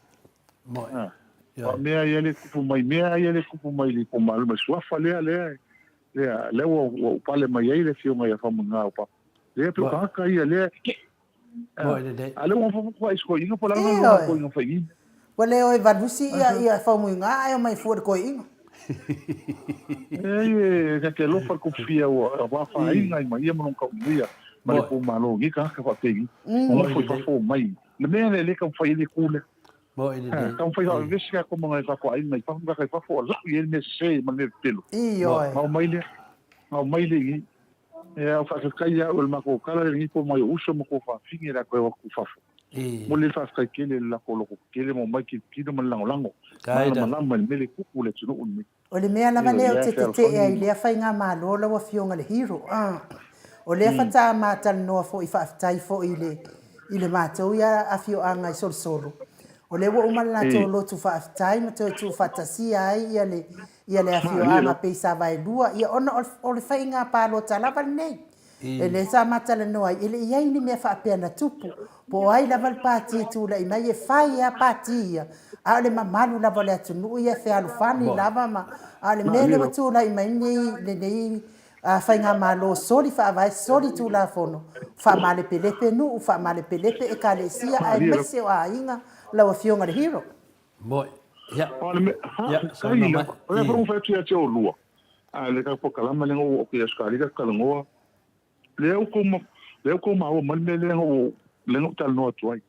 Moi. A. Ioe. Aua mea ia le tupu mai, mea ia le tupu mai i le itumalo ma le suafa lea lea lea lea ua ua ou pale mai ai le Afioga ia Faumuiga o Papa. Lea pei o tagata ia lea Moi lelei. A lea ua fai scoiga po la na scoiga fai ni. Ua le o e valusi ia ia faumuiga ae omai fua i le toeaina. E e ke alofa le kofia ua ua faaina ai ma ia ma lona taunuia ma le itumalo nei tagata faapeni. Ua nofo i fafo mai. Le mea lea e le taumafai ai le itu lea. Moi lelei. Taumafai faavevesi tatou ma nai tatou aiga i fafo ma tagata i fafo o lau i ai le mea sese ma le mea pepelo. Ioe. Ma omai lea. Ma omai lea i inei. E au faafetai ia au e le matou tala lenei po mai o uso ma kou faafine le a toe o atu i fafo. Momoli le faafetai tele i le latou loto tele ma omai tilotilo ma le lagolago malamalama i le mea lea e tupu i le atunuu lenei. O le mea lava Ioe, lea ou lea te fealofani tetee ai i ma. lea faigamalo lau Afioga le Hero. O lea faatoa ma talanoa foi faafetai foi i le i le matou ia afioaga i Solosolo. O lea ua uma le latou lotu faafetai ma toe tuufaatasia ai ia le ia le afioaga pei sa vaelua, ia ona o le faiga palota lava lenei. E le sa ma talanoa ai, e le i i ai ni mea faapea na tupu. Po o ai lava le pati e tulai mai, e fai lava pati ia, a o le mamalu lava o le atunuu ia e fealofani lava ma, a o le mea lea ua tulai mai nei lenei faigamalo soli faavae, soli tulafono, faamalepelepe nuu, faamalepelepe ekalesia aemaise o aiga, lau Afioga i le Hero. Moi. Ia. O le mea, Ia, faafetai saunoa mai. lava. O lea foi ua fai atu ia te oulua, a le tatou polokalame lea na ou oo atu i Ausetalia tatou talanoa, lea ua tou, lea ua tou maua mai le mea lea na ou, lea na ou talanoa atu ai.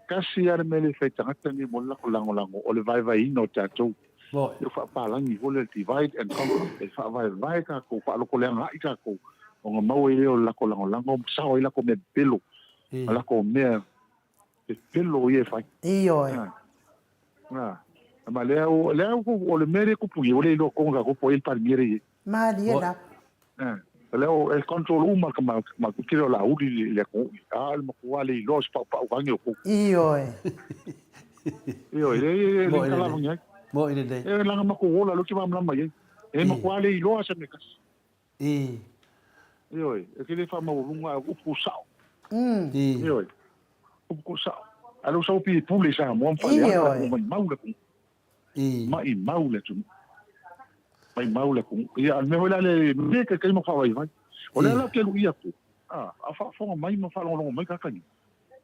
Tasi lava le mea lea e fai e tagata nei mo le latou lagolago, o le vaevaeina o tatou. Moi. Lea ua faapalagi foi lea, divide and conquer, e faavaevae tatou, faalotoleagaai tatou, ona maua ai lea o le latou lagolago ma sao ai latou mea pepelo, ma latou mea pepelo ia e fai. Ioe. A, ma lea, lea o le mea lea e tupu nei, ua le iloa tonu tatou po o ai le Palemia lea e i ai. Malie lava. A, lea o, e control uma ma, ma tele o Laauli le atunuu nei. A, o le matua le iloa o se paupau vaeane outou. Ioe. Ioe, le, le, le talavagia ai. Moi lelei. E leaga matou ola, lea ou te malamalama i ai. E matua le iloa se mea tasi. I. Ioe, e te le faamaualuga a o upu sao. I. Ioe, upu sao. A lea ua sau pei e pule i Samoa ma faaleaga ua maimau le atunuu. I. Maimau le atunuu. Maimau le atunuu. Ia, a o le mea foi la lea, le taitai ma faavaivai. O lea la ou te luia atu, a, a faafofoga mai ma faalogologo mai tagata nei,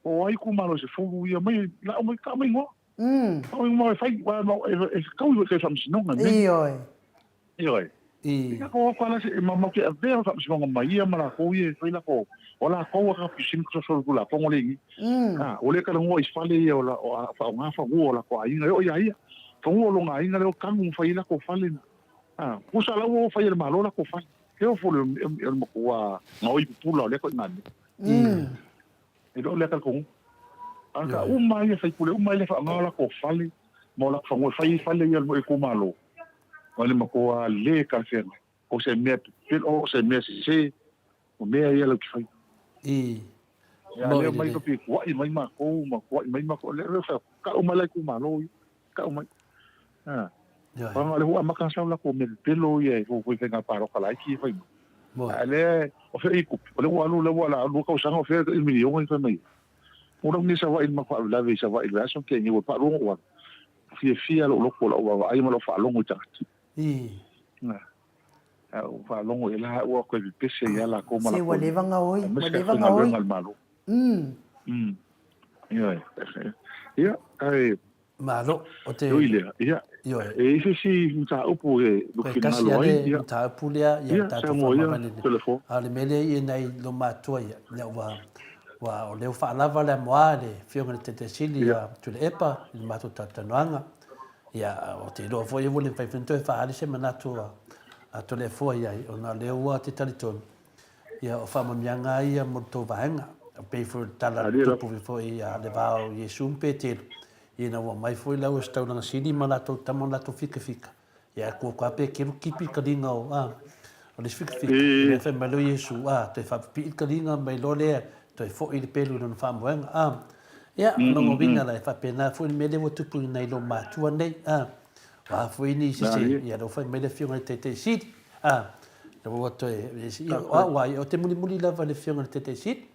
po o ai itumalo e sefulu ia mai, lau mai, tau mai igoa. Tau mai igoa e fai, aua e fetaui foi i tai faamasinoga i mea nei. Ioe. Ioe. I. Ia ko ko ala se ma ma ke avea o faamasinoga mai ia ma lakou ia e fai lako o lakou a ka pisini ko sosolo tulafono le i. A o le talanoa i fale ia o la o a faaaoga fanua o lako aiga e oo ia ia. Fanua o lona aiga lea o tanu ma fai ai lako fale na. A pusa la ua fai e le Malo lako fale. Ke o fole o le matua gaoi pupula o lea koiga mea. E le o lea talitonuga. A ka uma ia faipule uma ia faaaoga lako fale ma o lako fanua e fai ai fale ia o le itumalo. O le matua le talafeagai. O se mea pepelo, o se mea sese, o mea ia lau te fai. I. Ia lea mai ka pe kuai mai makou ma kuai mai makou. Lea lea fa ka uma lai itumalo ia. Ka uma. Ha. Aua o lea ua amata ona sau latou mea pepelo ia e fou i faiga palota laiti ia e fai mai. A lea o fea i tupe? O lea ua alu lea ua la lua tausaga o fea i miliona ia fai mai ai. Mo lau nei Savaii i le matou faalavelave i Savaii i le vaiaso na tea nei ua paalua ona ou alu. Fiafia lou loto i lau vaavaai ma lau faalogo i tagata. A ou faalogo i la ua toe pepese ai lava latou ma Se ua latou leva gaoi, ua aemaise ka leva gaoi. faigaluega a le Malo. Ioe. Ia, ae Malo, o te... E ui lea, ia, Ioe. e i ai se isi mataupu e Toe tasi finagalo lava ai, le ia, mataupu lea, ia ia, tatou saunoa ia, faamavae lelei. Toleafoa. A o le mea lea i nai loomatua ia, ia ua, ua, o lea ua faalava le amoa i le Afioga i le Taitai Sili Ia. ia Tuilaepa i le matou talatalanoaga. Ia, ou te iloa foi ua le mafai foi ona toe faaali se manatu a, a Toleafoa i ai, ona o lea ua te talitonu, ia o faamanuiaga lava ia mo le tou vaega. E pei foi o le tala na tupu foi ia le va o Iesu ma Petelo, ina ua aumai foi le Auositaulaga Sili ma latou tama ma latou fikafika, ia e kuaku lava Petelo kipi le taliga o, a, o le isi fikafika, ia lea fai mai loa Iesu, a, toe faapipii le taliga mai loa lea, toe foi le pelu i lona faamoega, a. Ia, o lona uiga la, e faapena foi le mea lea ua tupu i nai loomatua nei, a. O a foi nisi se, ia lea ua fai mai le Afioga i le Taitai Sili, a, lea ua toe, ia, o au lava ia, ou te mulimuli lava i le Afioga i le Taitai Sili,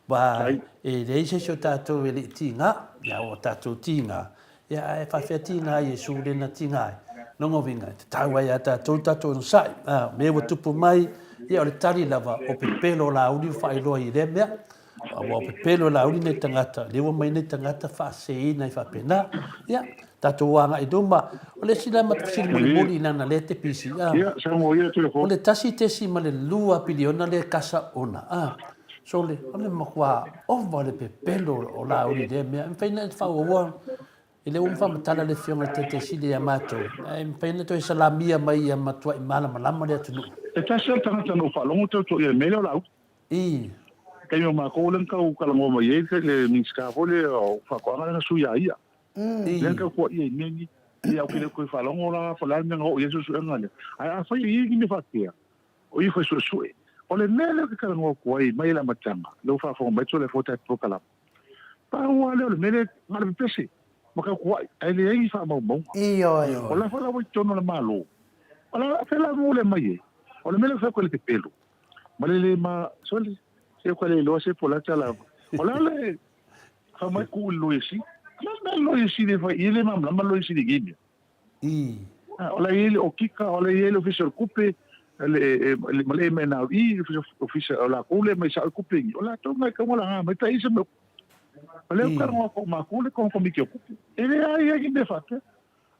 aua e leai se isi o tatou e le i tiga, ia ua tatou tiga, ia ae faafefea tiga ai Iesu lea na tiga ai? Lona uiga, e tatau lava ia tatou tatou onosai, a, o mea ua tupu mai, ia o le tali lava, o pepelo Laauli ua faailoa i lea mea, Aua o pepelo e Laauli nei tagata, lea ua mai nei tagata faaseseina ai faapena. Ia, tatou agai i luma. O le isi la ma te fesili mulimuli leaga lea e te pisi, a. Ia, saunoa ia telefoni. O le 1.2 piliona lea e kasa ona, a. Sole, o le matua ova le pepelo o Laauli i lea mea. E mafai ona e faaauaua, e le ua faamatala le Afioga i le Taitai Sili ia matou, ae mafai ona toe salamia mai ia matuai malamalama le atunuu. E tasi lava le tagata na ou faalogo tautua i ai i le mea lea o Laauli. I. Taimi o matou lea na tau talanoa mai ai le Minisita foi lea o Faatoaga lea na sui ia ia. Lea na tau tuuaia i mea nei. Ia ou te le toe faalogo la po o le a le mea na oo i ai le suesuega lea. Ae afai e i ai ni mea faapea, o ia fai suesue. O le mea lea ou te talanoa atu ai mai le amataga, lea ua faafofoga mai Toleafoa i tatou polokalame, pau lava lea o le mea lea na o le pepese ma tau tuuai ae leai ni faamaumauga. Ioe. O la foi la ua i totonu o le Malo, o le a fea la mo lea mai ai? O le mea lea ua fai atu ai le pepelo, Ma le le ma sole se o ka le iloa se po la tala o la le fa mai ku le loia sili la le loia sili fa i le malamalama loia sili i mea i o la i le okika o la i le ofisa o le kupe le ma le MNRE ofisa o la ku le mai sa o kupe o la to ngai ka wala mai ta isa me o le ka ngo ko ma ku le ko komiti o kupe e le ai ai me fa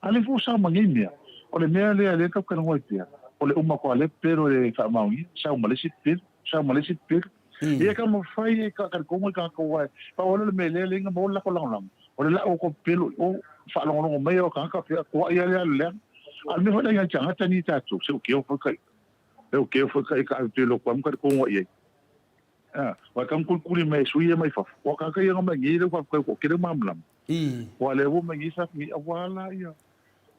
A le fo sa ma nei mea, o le mea lea lea tau talanoa ai pea, o le uma koa lea pepelo e faamaonia, sau ma le isi pepelo, sau ma le isi pepelo. Ia ka mafai e ka talitonu e tagata aua e pau lava lea o le mea lea leai na maua le lako lagolago, o le lau o kou pepelo i o, faalogologo mai au tagata pea, tuai lava le alu leaga. A o le mea foi lea i nai tagata nei tatou, se ua keo foi ka ia, se ua keo foi ka ia ka ave pepelo atu lava ma talitonu ai i ai. Aua e tau kulikuli mai e sui ia mai fafo, aua o tagata ia na omai nei lea ua faafetai ua toatele malamalama. Ua le ua mai nei sa ni aua la ia.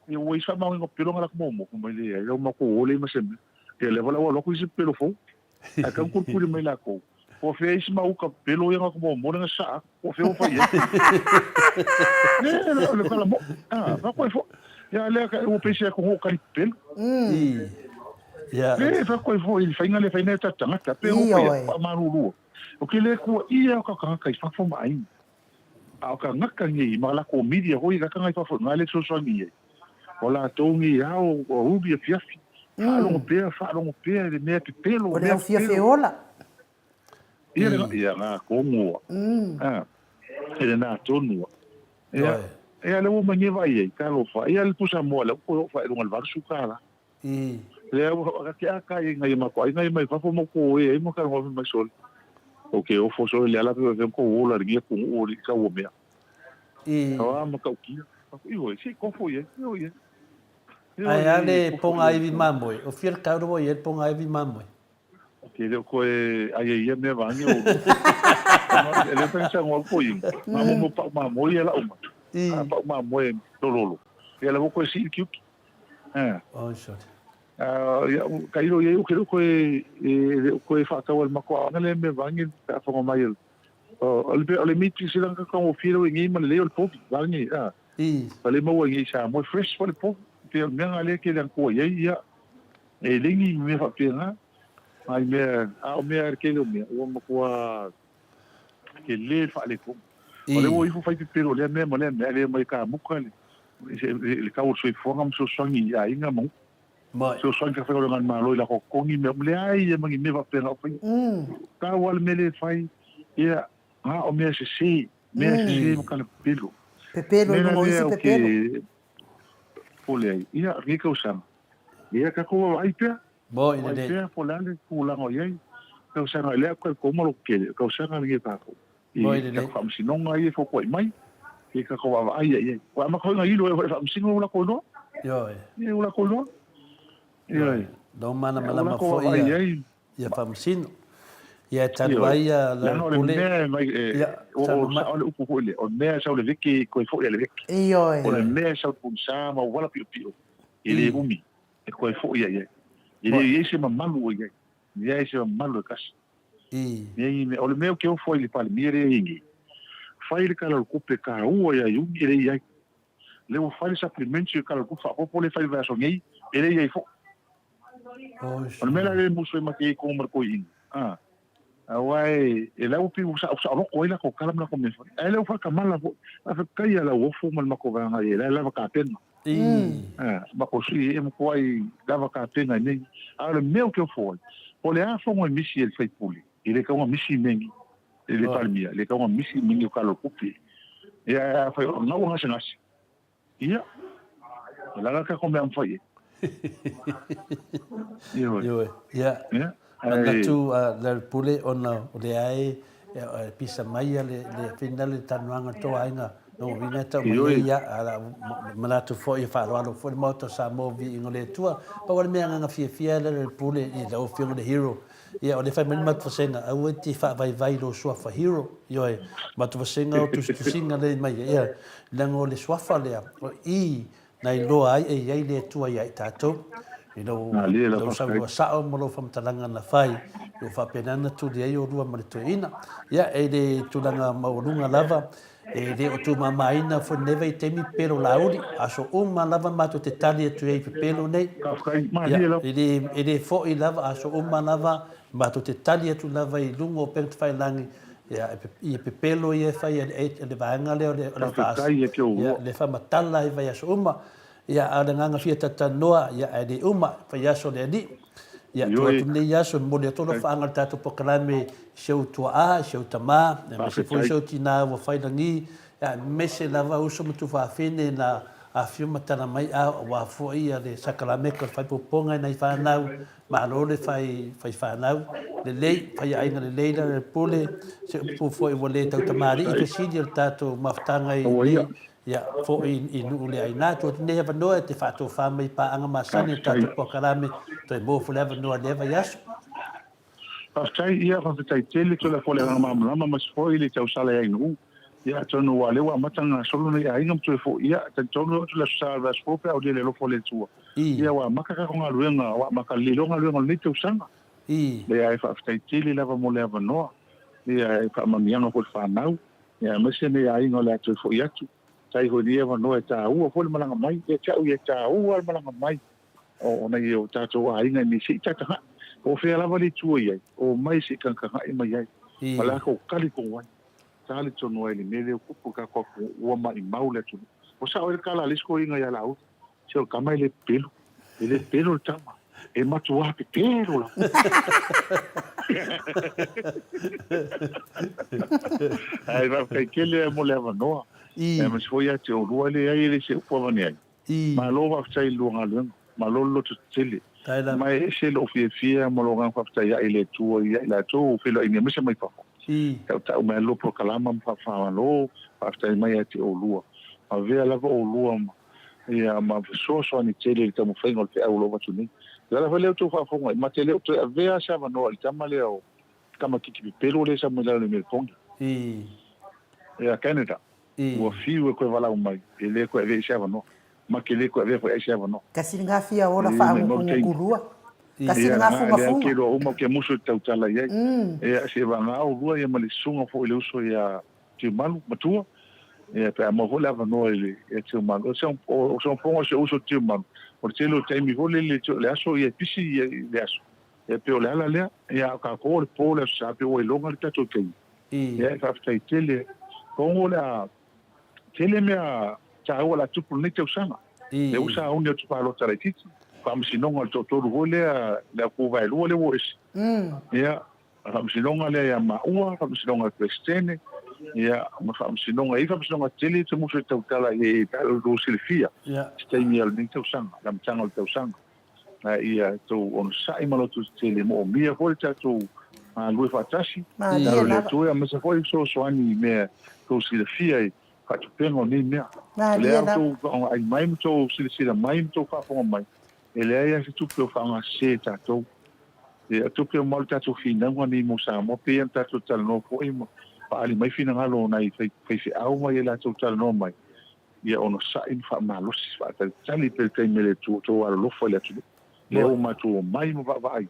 Ia ua isa mau ngo pelo ngala mo mo mai le ia ma ko ole ma se me. Ia le wala wala ko isi pelo fo. A ka ku ku mai la ko. Ko fe isi mau ka pelo ia ko mo mo nga sa. Ko fe o fa ia. Le le le kala mo. Ah, fa ko fo. Ia le ka o pese ko ho ka pelo. Ia. Le fa ko fo i fainga le fainga ta tangata pe o fa maruru. O ke le ko ia ka ka ka i fa fo mai. A o ka ngaka nei ma lako media hoi ka kanga i fafo nga le fesoasoani i ai. O latou nei ao o Ruby afiafi. Faalogo pea, faalogo pea i le mea pepelo, O le mea au pepelo. fiafiola. Ia le ia nga kongoa. A e le na tonua. Ia ia le ua mai vai ai talofa. Ia le pusa moa le ko o fa i lunga le 80 tala. Lea ua ka ke aka i ngai ma ko ai ngai mai fafo mo ko e ai mo ka ngo mai sole. O ke ofo sole le ala pe pe ko ola ringi ko o li ka o mea. Awa ma ka ukia. I hoi si kofo ye, i hoi ye. Ae a le ponga iwi mamoe, o fia le kaurawa i e le ponga iwi mamoe. Ke leo koe ai e ia mea vangi o. E le pensa ngo ko inga. Ma mo mo pa ma mo ia la uma. A pa ma mo e lololo. Ia le ko si kiuki. Oh, sorry. Ia, ka iro ia o ke leo koe e leo koe whaatau al makoa anga le me vangi ka whango mai el. O le o le miti sila ka ka o firo i ngi ma le leo le popi vangi a. I. Pa le maua ngi sa mo fresh pa le popi. faapea o le mea lena lea e tele atu ai ai, ia, e legi ma mea faapena, nai mea, a o mea le tele o mea, ua matua tele le faaletonu. O lea ua ifo fai pepelo o lea mea ma lea mea, ae le omai e kamuta le, le tau o le soifuaga ma fesoasoani i aiga ma nuu. Fesoasoani ka faigaluega a le Malo i lako totogi mea uma, leai ia ma ni mea faapena o faia. Tau lava le mea lea e fai, ia, na o mea sese, mea sese ma tala pepelo. Pepelo i luga o isi pepelo. Pole ai, ia, lenei tausaga, ia tatou vaavaai pea, vaavaai pea po o le a le tulaga o i ai. Tausaga, lea ou te talitonu ma lou tele, o tausaga lenei a tatou. I tatou faamasinoga ia e fotuai mai, ia tatou vaavaai i ai. Ua amata foi ona ilo e faamasino ua latou iloa. Ioe. Ia ua latou iloa. Ioe. Lou malamalama foi ia ia faamasino. Ia e talu ai ia le pule. Leaga o le mea e ia o sao le upu foi lea, o le mea e sau le veke e toe foi lava i le veke. Ioe. O le mea e sau le pogisa ma uala piopio, e le umi e toe foi lava i ai. E le i ai se mamalu o i ai. E leai se mamalu e tasi. Nei mea, o le mea ou te ofo ai i le Palemia lea e i ai nei, fai le Tala o le Tupe taua ia Iuni e le i ai. Lea ua fai le supplementary o le Tala o le Tupe faaopoopo lea e fai i le vaiaso nei, e le i ai foi. O le mea la lea e musu ai ma te i tonu ma le toeaina, a, aua e, e la ua pei ua saoloto ai latou tala ma latou mea e fai. Ae le ua faatamala foi. Faafetai ia Lauofo ma le matou vaega i ai, la e lava tapena. Matou sui e matuai lava tapena ai nei. A o le mea ou te ofo ai, o le a fono e misi e le sui usufono, e le tatau ona misi mea nei, e le Palemia, e le tatau ona misi mea nei o Tala o le Tupe. Ia, ae afai o lena ua gasegase, ia, o le a la le tatou mea e mafai i ai? Ioe. Ioe. Ia. Ia. Manatu a Larry Pule ona o lea e pisa mai le fina le talanoaga le tou aiga lona uiga e tau mai ai ia a manatu foi e faaaloalo foi le Maota o Samoa viiga o le Atua. Pau lava le mea agaga fiafia Larry Pule i lau afioga i le hero ia o lea e fai mai le matou vasega aua e te faavaivai i lou suafa hero ioe matou vasega o tusitusiga lea e mai ia leaga o le suafa lea o i Na iloa ai e i ai le Atua ia i tatou, i lou, lou saunoa sao ma lou faamatalaga na fai, ua faapena ona tuli ai oulua ma le toeaina. Ia, e le tulaga maualuga lava, e le o tumamaina foi lenei vaitaimi pepelo lauli, aso uma lava matou te tali atu ai i pepelo nei. Ia, e le, e le foi lava, aso uma lava matou te tali atu lava i luga o upega tafailagi, Ia, e pepelo ia e fai e le vaega lea o le, o le FAS, ia, le faamatala i vaiaso uma. Ia, a o le agaga fia talatalanoa, ia, ae le uma, fai aso le Alii. Ia, tuu atu lenei aso, e momoli atu alofaaga o le tatou polokalame i si ou tuaa, i si ou tama, aemaise foi si ou tinā ua fai lagi, ia, aemaise lava uso ma tufaafine na afifio ma tala mai a, aua foi le sakalameka o le faaipoipoga i nai fanau, Malo le fai fai fanau lelei, fai aiga lelei la le pule, se upu foi ua le tautamalii fesili o le tatou mafutaga i nei, ia, foi i nuu le aina. Tuu atu nei avanoa e te faatofa mai i paaga masani o le tatou polokalame, toe maua foi le avanoa i lea vaiaso. Faafetai, ia faafetai tele Toleafoa le agaga malamalama ma se foi le tausala i Ainuu. Ia atonu aua o lea ua amata ona gasolo nei aiga ma toe foi, ia talitonu e oo atu i le Aso Sa o le vaiaso fou pe a aulia le alofa o le Atua. Ia ua amata tatou galuega, ua amata lelei loa galuega o lenei tausaga. Ia ae faafetai tele lava mo le avanoa, ia e faamanuiaga foi i le fanau, ia aemaise nei aiga o le a toe foi atu. Faafetai foi i lenei avanoa e taua foi le malaga mai. Ia te au ia e taua le malaga mai o nai o tatou aiga i nei se i tataga'i. Po o fea lava le itu o i ai, omai se i tagatagai mai ai, ma le a tou tali tonu ai. Tali tonu ai i le mea lea ua tupu i le tatou atunuu, ua maimau le atunuu. Ua sao ai le tala a le isi toeaina ia Laauli, se o le tama e le pepelo, e le pepelo le tama, e matuā pepelo lava. Ae faafetai tele mo le avanoa, aemaise foi ia te oulua, e leai e le se upu avane ai. Malo faafetai i le lua galuega, malo le loto tetele. Ma e ese lou fiafia ma lou agaga faafetai ae i le Atua ia i latou ua feiloai nei aemaise mai fafo. Tautau mai lua polokalama ma faafamalo, faafetai mai ia te oulua. Avea lava oulua ma ia ma fesoasoani tele i le taumafaiga o le feau o lo o avatu nei. O le ala foi lea ua outou faafofoga ai, ma te le o toe avea se avanoa i le tama lea o tamaititi pepelo lea e sau mai lalo i Melbourne. Ia Canada. Ua fiu e koe valaau mai, e le koe avea i se avanoa. Ma ke le koe avea foi ai se avanoa. Kasi le gafia ola faagutugutu lua. Kasi le gafugafuga. Ke loa uma ke musu i tautala i ai. Ea se vanga o lua ia ma le susuga foi le uso ia Tiumalu, matua. Ia, pe a maua foi le avanoa i le ia Tiumalu. O se o se ofoga o si ou uso Tiumalu, o le tele o taimi foi lele o le aso ia e pisi ia i le aso. Ia pei o le ala lea, ia a o tatou o le po le Aso Sa pei ua iloga le tatou taimi. Ia e faafetai tele. Atonu o le a tele mea taua o le a tupu i lenei tausaga. Lea ua sauni atu palota laitiiti, faamasinoga o le toatolu foi lea, le au vaelua lea ua o ese. Ia, O le faamasinoga lea ia maua, faamasinoga a le Peresetene, ia, ma faamasinoga, e i ai faamasinoga tele e te musu e tautala i ai pe a outou silafia se taimi o lenei tausaga, le amataga o le tausaga. Ae ia outou onosai ma lototetele, e moomia foi le tatou galulue faatasi, i le Atua, aemaise foi fesoasoani i mea outou silafia i faatupega o nei mea. O lea outou vaai mai ma outou silasila mai ma outou faafofoga mai, e leai lava se tupe o faaaogasese e tatou. Ia, tupe uma o le tatou finauga nei mo Samoa, pei ona tatou talanoa foi ma faaali mai finagalo o nai faifeau ma ia latou talanoa mai, ia onosai ma faamalosi, faatalitali pea le taimi a le Atua, outou alolofa i le atunuu. Lea ua matou omai ma vaavaai,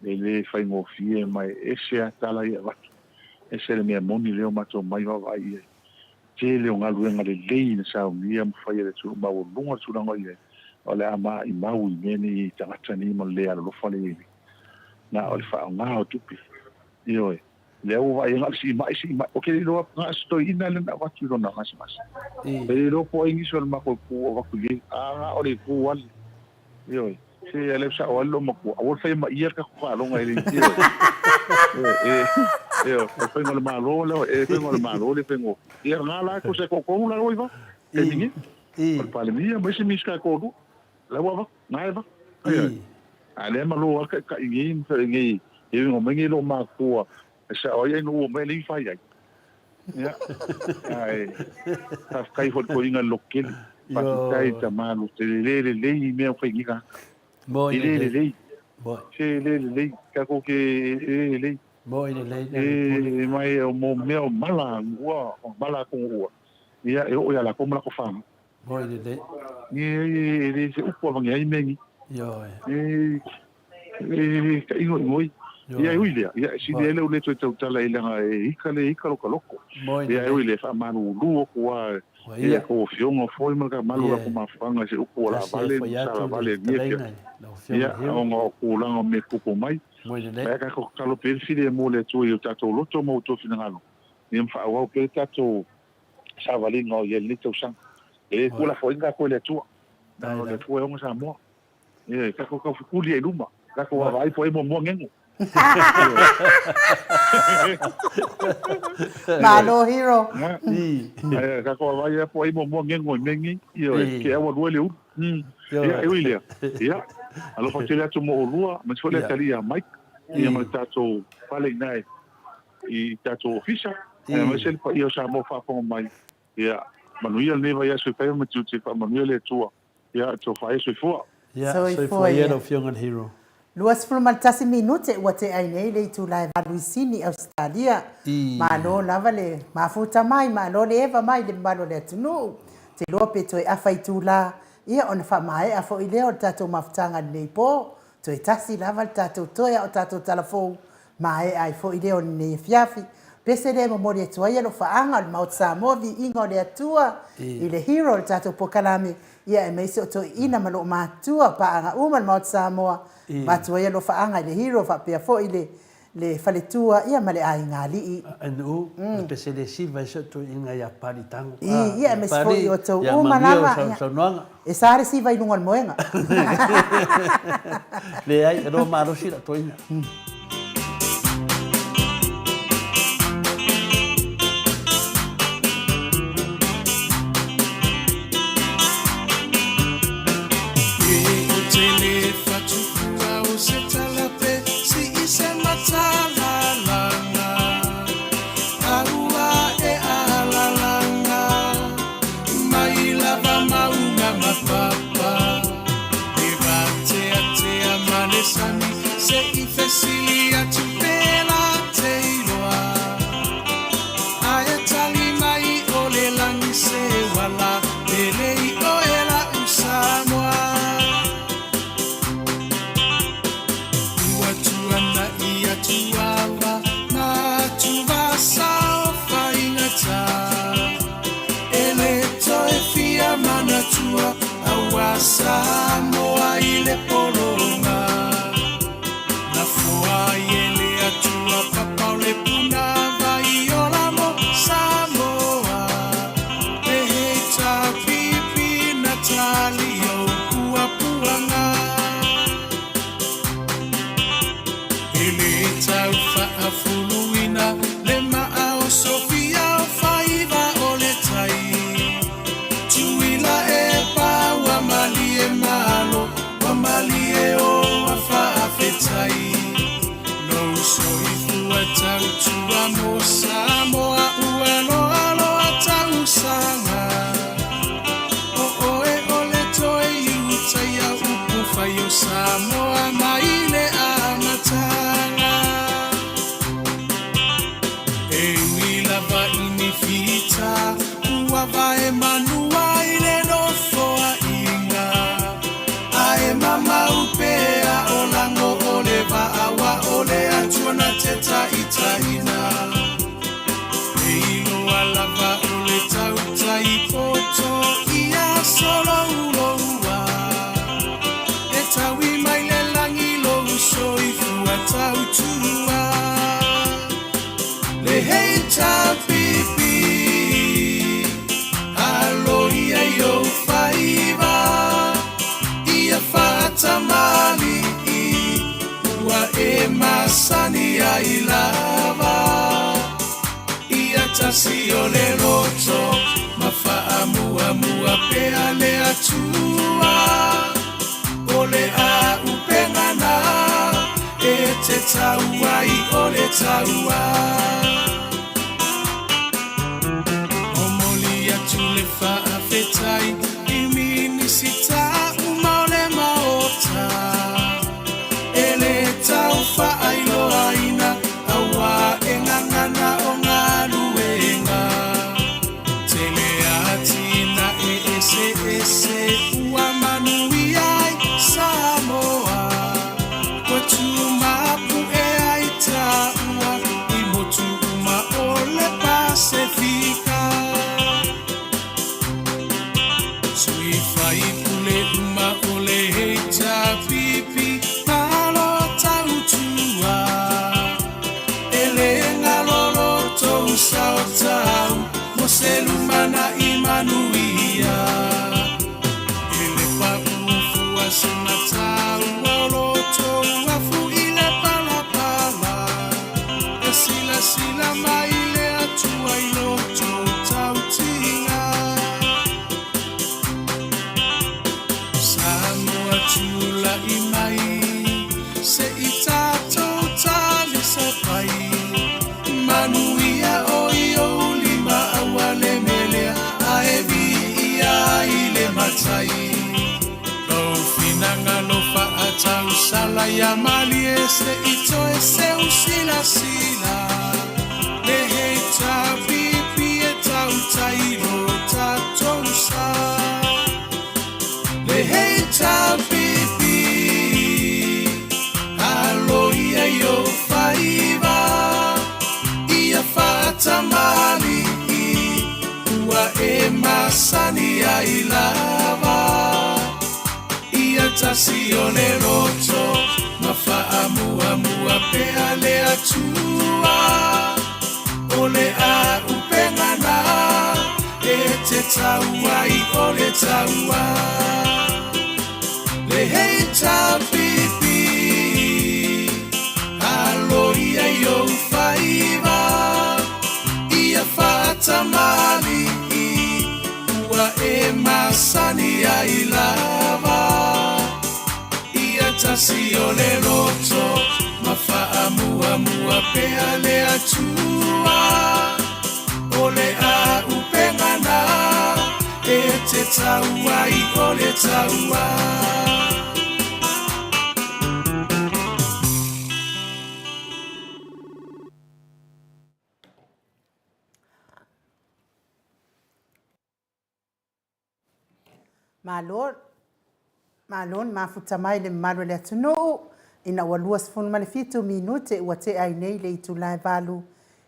e le faigofie ma e ese lava tala ia e avatu, ese le mea moni lea ua matou omai vaavaai i ai. Tele o galuega lelei na saunia ma faia e le atunuu maualuluga le tulaga o i ai, o le a maimau i mea nei i tagata nei ma le le alolofa lea e i ai nei. Na o le faaaoga o tupe. Ioe. Lea ua vaai ai na o le siimai, siimai. Ou te le iloa na o se toeaina lea na avatu i lona gasegase. E le iloa po o ai nisi o le matou itu o avatu i ai. A na o le itu ale. Ioe. Se a lea ua sao ai le loomatua, aua le faia maia le tatou faaloga e le ioe. Ioe, o le faiga o le Malo lea, e le faiga o le Malo le faigofie. Ia na la e tusa e toatolu la ua i fafo, taimi nei. O le Palemia ma isi Minisita e toalua, la ua avatu, na e avatu. Ioe. A lea e malo lava le taitai nei ma fai nei, e uiga mai nei loomatua e sao ai ainoa ua mai e le i fai ai. Ia, ae faafetai foi i le toeaina i le loto tele. Faafetai i tama loto tele, e le lelei i mea o fai nei tagata. E le lelei. Se e le lelei. Tatou te e le lelei. E mai o mo mea o mala ua, o mala atonu ua. Ia, e oo ia latou ma latou fanau. E le se upu avane ai mea nei. E tainoinoi. Ia e ui lea, ia e sili ai lou le toe tautala i leaga e ika le ika lo ka loko. Ia e ui lea, e faamalulu atu lava i a outou afioga foi ma le malu o latou mafuaaga i se upu ua laavale ma salavale i lenei afiafi. Ia, ona o tulaga o mea tupu mai. Ae tatou tatalo pea le filemu o le Atua i o tatou loto ma outou finagalo, ia ma faaauau pea le tatou savaliga o i ai i lenei tausaga. E le tuulafoaiina tatou e le Atua. Na o le Atua e ona Samoa. Ioe, tatou tau fetuli ai i luma, tatou vaavaai po o ai e muamua gego. Malo Hero. Ioe, tatou vaavaai lava po o ai e muamua gego i mea nei. Ioe, te aua lua le ulu. Ia, e ui lea, ia, alofa tele atu mo oulua, aemaise foi le atalii ia Mike, ia ma le tatou fale i ina i tatou ofisa, aemaise le paia o Samoa o faafofoga mai. Ia, manuia lenei vaiaso i faiva ma tiute, faamanuia le Atua. Ia, tofa ai, soifua. Ia, soifua ia lau Afioga i le Hero. 21 minute ua tea ai nei le itula e valu i Sini, Ausetalia. Malo lava le mafuta mai, malo le eva mai i le mamalu o le atunuu. Ou te iloa pe toe afa itula, ia ona faamaea foi lea o le tatou mafutaga i lenei po. Toe tasi lava le tatou toe a o tatou talafou Maea ai foi lea o lenei afiafi. Pese lea e momoli atu ai alofaaga o le Maota Samoa viiga o le Atua i le hero o le tatou polokalame ia aemaise o toeaiina ma loomatua paaga uma o le Maota Samoa avatu ai alofaaga i le hero faapea foi le le faletua ia ma le aiga alii. NU, le pese le siva ai se toeaiina ia Pali Tago. I, ia aemaise foi o tou uma lava ia. E sa le siva i luga o le moega. Leai, e loa malosi la'u toeaina. Samoa i le pologa Lafoa ai e le Atua papa o le puna vai ola mo Samoa Le HRPP na tali ou puapuaga E le tau faafuluina le maa o Sofia o faiva o le tai Tuila e pa ua malie malo ua malie o a faafetai Lou soifua tautua mo Samoa ua loaloa tausaga O oe o le toe iutaia upu fai o Samoa mai le amataga E ui lava i ni fita ua vae manua i le nofoaiga Ae mamau pea o lago o le vaa ua o le Atua na te taitaiina E iloa lava o le tautai poto ia solouloua E taui mai le lagi lou soifua tautua Le HRPP Aloia i ou faiva Ia faatamalii Ua e masani ai lava Ia tasi o le loto Ma faamuamua pea le Atua O le auupega na E te tau ai o le taua Momoli atu le faafetai i Minisita uma o le Maota E le tau faailoaina auā e gagana o galuega Tele atinae eseese ua manuia ai Samoa Ua tumapu'e ai taua i motu uma o le Pasefika Sui faipule uma o le HRPP malo tautua E le galo lo tou sao tau mo se lumanai manuia E le paʻu fua se mataua o lo tou afu i le palapala E silasila mai le Atua i lo tou tautiga Samoa tulai mai se i tatou talisapai Manuia o i ou lima aua le melea ae viia ai le matai Lou finagalo faatausala ia malie se i toe seu silasila Le HRPP e tautai lo tatou sa Le HRPP Aloia i ou faiva Ia faatamalii Ua e masani ai lava Ia tasi o le loto Ma faamuamua pea le Atua O le auupega na E te tau ai o le taua Le HRPP Aloia i ou faiva Ia faatamalii Ua e masani ai lava Ia tasi o le loto Ma faamuamua pea le Atua O le auupega na E te tau ai o le taua Malo, malo le mafuta mai le mamalu o le atunuu, ina ua 27 minute ua tea ai nei le itula e valu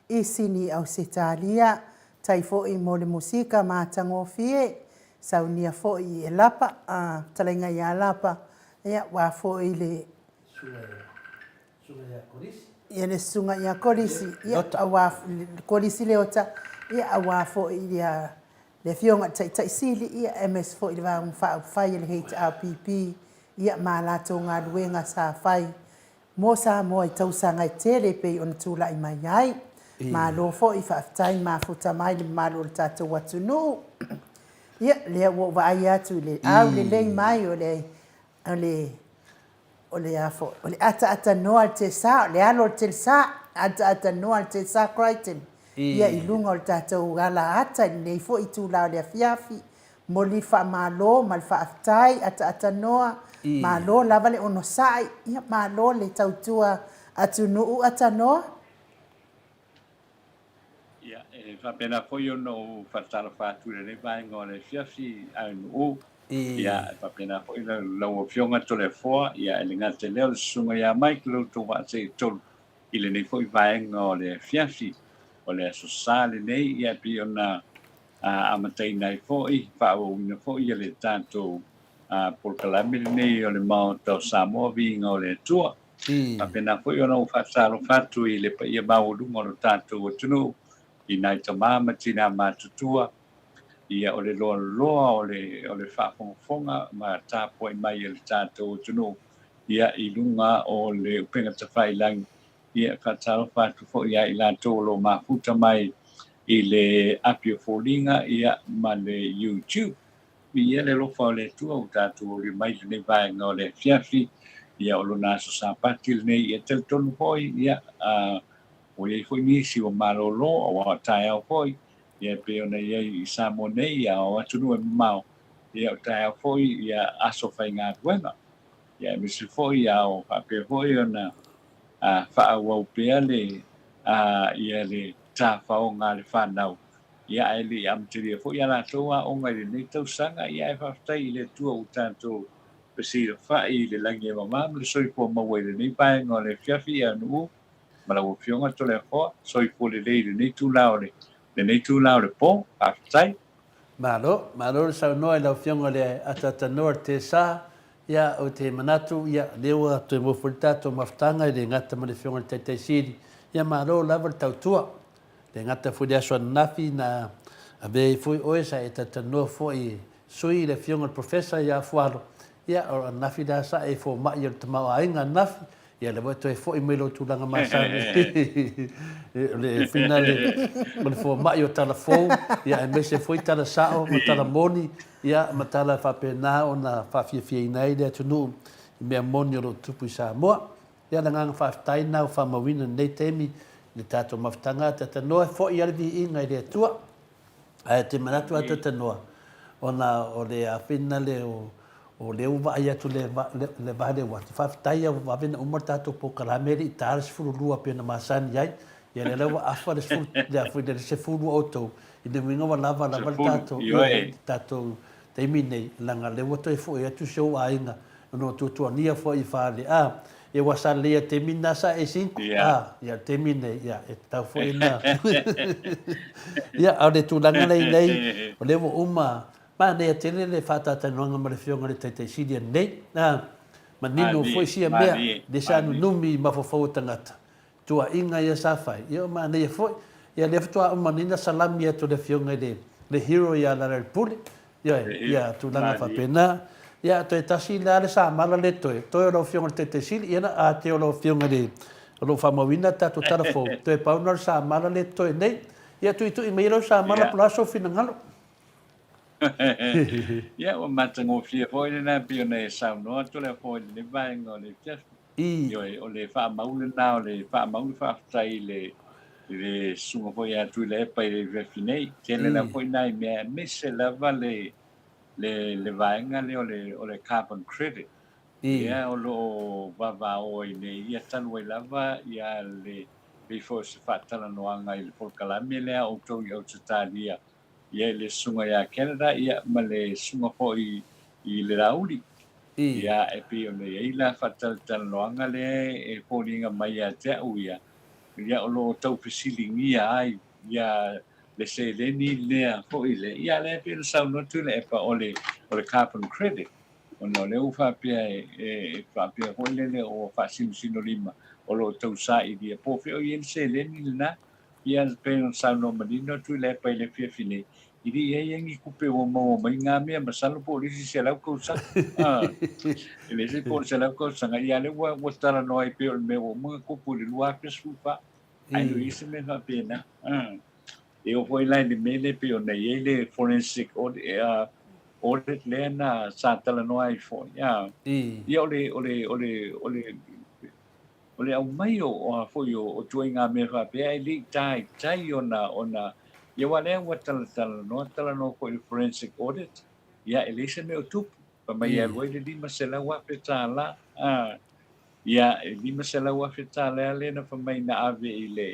i Sini Ausetalia. Tai foi mo le musika matagofie. Saunia foi i Elapa, a, fetalaiga ia Lapa, ia, aua foi le. Susuga ia Kolisi. Ia, le susuga ia Kolisi, ia, aua, Kolisi Leota, ia, aua foi ia, le Afioga i le Taitai Sili, ia, aemaise foi le Vaega Faaupufai a le HRPP, ia, ma a latou galuega sa fai mo Samoa i tausaga e tele e pei ona tulai mai ai. Malo foi, faafetai mafuta mai le mamalu o le tatou atunuu. Ia, lea ua ou vaai atu i le aulelei mai o le, o le, o le a foi, o le ataatanoa o le Tesa, o le alo o le Telesa, ataatanoa o le Tesa Crichton, ia i luga o le tatou ala ata i lenei foi itula o le afiafi. Momoli le faamalo ma le faafetai, ataatanoa, malo lava le onosai, ia malo le tautua atunuu atanoa. Ia, e faapena foi ona ou faatalofa atu i lenei vaega o le afiafi aunuu. Ia, e faapena foi lau Afioga Toleafoa, ia, e le gata i lea o le Susuga ia Mike lo outou vaa seitolu i lenei foi vaega o le afiafi o le Aso Sa lenei, ia, e pei ona amataina ai foi, faaauauina foi le tatou polokalame lenei o le Maota o Samoa, Viiga o le Atua. Faapena foi ona ou faatalofa atu i le paia maualuga o lo tatou atunuu, i nai tama ma tinā matutua, ia o le loaloa o le, o le faafogafoga ma tapuai mai a le tatou atunuu, ia i luga o le upega tafailagi. Ia e faatalofa atu foi ia i latou o lo o mafuta mai i le api o foliga ia ma le YouTube. Viia le alofa o le Atua ua tatou aulia mai i lenei vaega o le afiafi, ia o lona aso Sapati lenei, ia talitonu foi, ia, a, ua i ai foi nisi ua malolo, aua o taeao foi, ia e pei ona i ai i Samoa nei, ia o atunuu e mamao, ia o taeao foi, ia aso faigaluega. Ia aemaise foi, ia o faapea foi ona a, faaauau pea le, a, ia le tafaoga a le fanau, Ia, ae le i amatalia foi a latou aoga i lenei tausaga, ia ae faafetai i le Atua ua tatou fesilafai i le lagi e mama ma le soifua maua i lenei vaega o le afiafi i Anu'u ma lau Afioga Toleafoa, soifua lelei i lenei itula o le lenei itula o le po. Faafetai. Malo, malo le saunoa i lau Afioga i le Ataatanoa le Tesa. Ia, ou te manatu, ia, lea ua toe maua foi le tatou mafutaga e le gata ma le Afioga i le Taitai Sili. Ia, malo lava le tautua. Le gata foi i le aso ananafi na avea ai foi oe sa e talatalanoa foi e sui i le afioga i le Professor ia Afualo, ia o ananafi la sa e fomai o le tamaoaiga ananafi, ia lea foi toe foi mai lou tulaga masani o le finale o le fomai o tala fou, ia aemaise foi tala sao ma tala moni, ia ma tala faapena ona faafiafiaina ai le atunuu i mea moni o lo o tupu i Samoa. Ia le agaga faafetai lena ua faamauina i lenei taimi i le tatou mafutaga Atatanoa e foi a le viiga i le Atua. Ae te manatu Atatanoa ona o le afina le o o lea ua vaai atu le le va le uati. Faafetai ia ua vave ona uma le tatou polokalame e le i ta le 12 pei ona masani ai. Ia lea la ua afa le 10 le afina le 10 o outou i le uiga ua lava lava le tatou le tatou taimi nei leaga lea ua toe foi atu si ou aiga Ona ua tuatuagia foi i fale, a, ia ua sa lelei a taimi na sa e cinco, a, ia le taimi nei, ia, e tatau foi ona, ia, a o le tulaga lea i nei, o lea ua uma, manaia tele le faatatalanoaga ma le Afioga i le Taitai Sili anei, a, manino foi sia mea, le sa nunumi i mafaufau o tagata, tuuaiga ia sa fai, ia ua manaia foi. Ia lea faatoa uma nei na salami atu e le afioga i le le hero ia Lalalepule, ioe, ia tulaga faapena. Ia toe tasi la le samala le toe, toe o lau afioga i le Taitai Sili, ia na a te o lau afioga i le o lo o faamauina tatou tala fou, toe pau na o le samala le totoe nei. Ia tuitui mai lau samala po o le a sou finagalo. Ia ua matagofie foi lena pei ona e saunoa atu lea foi i lenei vaega o le afiafi. Ioe, o le faamau lena o le faamau le faafetai i le i le susuga foi ia Tuilaepa i le afiafi nei. Tele lava foi nai mea aemaise lava le le le vaega lea o le o le carbon credit. Lea o lo o vavao ai nei ia talu ai lava ia le pei foi o se faatalanoaga i le polokalame lea a outou i Ausetalia ia i le susuga ia Canada ia ma le susuga foi i le Laauli. Ia e pei ona i ai la faatalatalanoaga lea e foliga mai ia te au ia, ia o lo o tau fesiligia ai ia le seleni lea foi le, ia lea pei ona saunoa Tuilaepa o le, o le carbon credit, ona o lea ua faapea e, e, e faapea foi lele ua faasinosino lima o lo o tau sailia po o fea o i ai le seleni lena. Ia pei ona saunoa manino Tuilaepa i le afiafi nei, e le i i ai ni tupe ua maua mai na mea, masalo po o le isi 100 tausaga. Ah, e le isi po o le 100 tausaga, ia lea ua, ua talanoa ai pei o le mea ua uma ona tupu i le 2014. Ae le o i ai se mea faapena. Ah. E oo foi la i le mea lea pei ona i ai le forensic audit, audit lea na sa talanoa ai foi. Ah. Ia o le, o le, o le, o le, o le aumai o, o a foi o, o tuaiga mea faapea e le i taitai ona, ona, ia aua lea ua talatalanoa, talanoa foi i le forensic audit, ia e leai se mea o tupu. Fai mai e alu ai le $500,000, a, ia e $500,000 lea na fai mai na ave i le,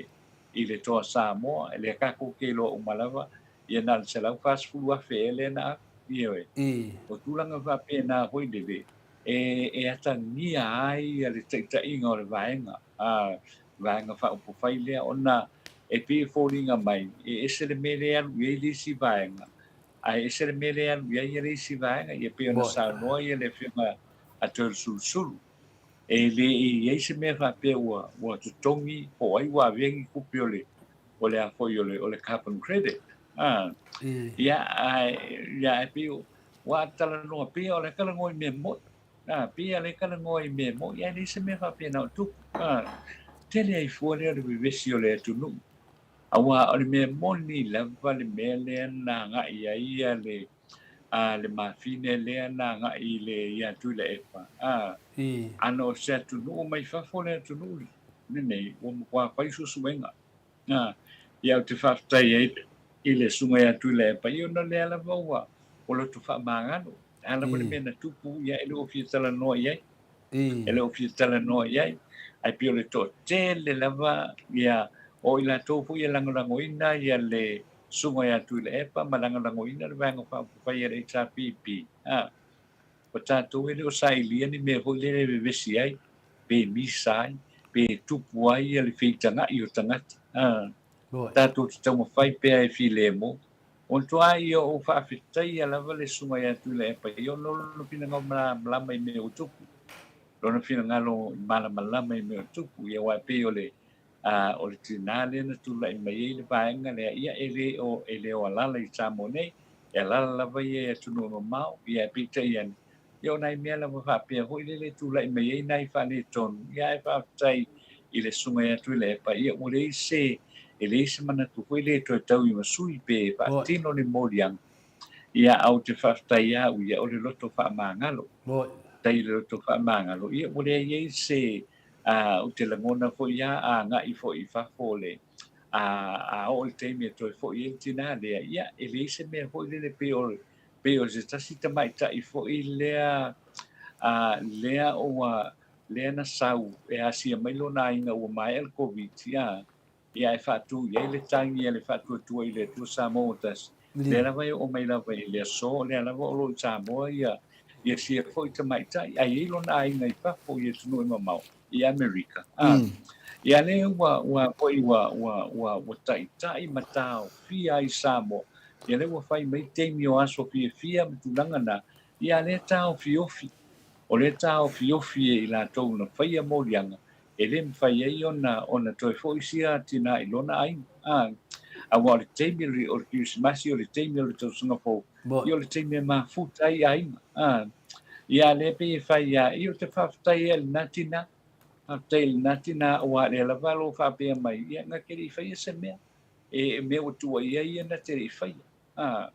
i le Toa Samoa, lea tatou te iloa uma lava, ia na o le $140,000 ea lea na ave, ioe. O tulaga faapena foi lele, e, e atagia ai le taitaiga o le vaega, a, Vaega Faaupufai lea, ona e pei e foliga mai e ese le mea lea e alu i ai le isi vaega, ae ese le mea lea e alu i ai le isi vaega. Ia pei ona saunoa ia le Afioga a Toeolesulusulu, e le i ai se mea faapea ua, ua totogi po o ai ua avea ni tupe o le, o le a foi o le, o le carbon credit. A, ia, ae, ia, ae pei ua talanoa, pei o le talanoa i mea moni. A, pei o le talanoa i mea moni, ae leai se mea faapena o tupu. A, tele ai fua lea o le vevesi o le atunuu. Aua o le mea moni lava le mea lea na agai ai ia le, a, le mafine lea na agai i le, ia Tuilaepa. A, ana o se atunuu mai fafo le atunuu lenei, ua matua fai suesuega. A, ia ou te faafetai ai i le Susuga ia Tuilaepa, ia ona o lea lava ua, ua loto faamagalo. Le a lava le mea na tupu, ia e le o fia talanoa i ai. E le o fia talanoa i ai. Ae pei o le toatele lava, ia, o i latou foi e lagolagoina ia le Susuga ia Tuilaepa ma lagolagoina le Vaega Faaupufai a le HRPP. A, o tatou e le o sailia ni mea foi lele e vevesi ai, pe misa ai, pe tupu ai le feitagai o tagata. A, tatou te taumafai pea e filemu. Ona toa ia o faafetaia lava le susuga ia Tuilaepa ia ona o lona finagalo malamalama i mea ua tupu. Lona finagalo malamalama i mea ua tupu. Ia aua e pei o le, a, o le tinā lea na tulai mai ai le vaega lea, ia e le o, e le o alala i Samoa nei, e alala lava ia i atunuu e mamao, ia ae peitai ane, ia o nai mea lava faapea foi lele e tulai mai ai nai faaletonu, ia ae faafetai i le Susuga ia Tuilaepa, ia ua leai se, e leai se manatu foi lea e toe tau i masui pe faatino ni moliaga, ia ae ou te faafetai lava au ia, o le loto faamagalo. Faafetai i le loto faamagalo, ia ua leai ai se, a, ou te lagona foi lava a agai foi i fafo o le, a, a oo i le taimi e toe foi ai le tinā lea, ia e leai se mea foi lele pei o, pei o se tasi tamaitai foi lea, a, lea ua, lea na sau e asia mai lona aiga ua maea le Koviti, a, ia ae faatu i ai le tagi a le Faatuatua i le Atua Samoa ua tasi, lea lava e oo mai lava i le aso, lea lava o lo o i Samoa ia, ia sia foi tamaitai, ae i ai lona aiga i fafo i atunuu e mamao, i Amerika. A, ia lea ua, ua foi ua, ua, ua, ua taitai ma taofia ai Samoa, ia lea ua fai mai taimi o aso fiafia ma tulaga na, ia lea taofiofi, o lea taofiofi e i latou na faia moliaga, e le mafai ai ona, ona toe foi sia tinā i lona aiga. A, aua o le taimi o le, o le Kerisimasi, o le taimi o le tausaga fou, ia o le taimi e mafuta ai aiga. A, ia lea pei e fai ia, ia ou te faafetai ai i lena tinā, faafetai i lena tinā, aua o lea lava o lo o faapea mai, ia na te le i faia se mea, e, mea ua tuuaia ia na te le i faia. A,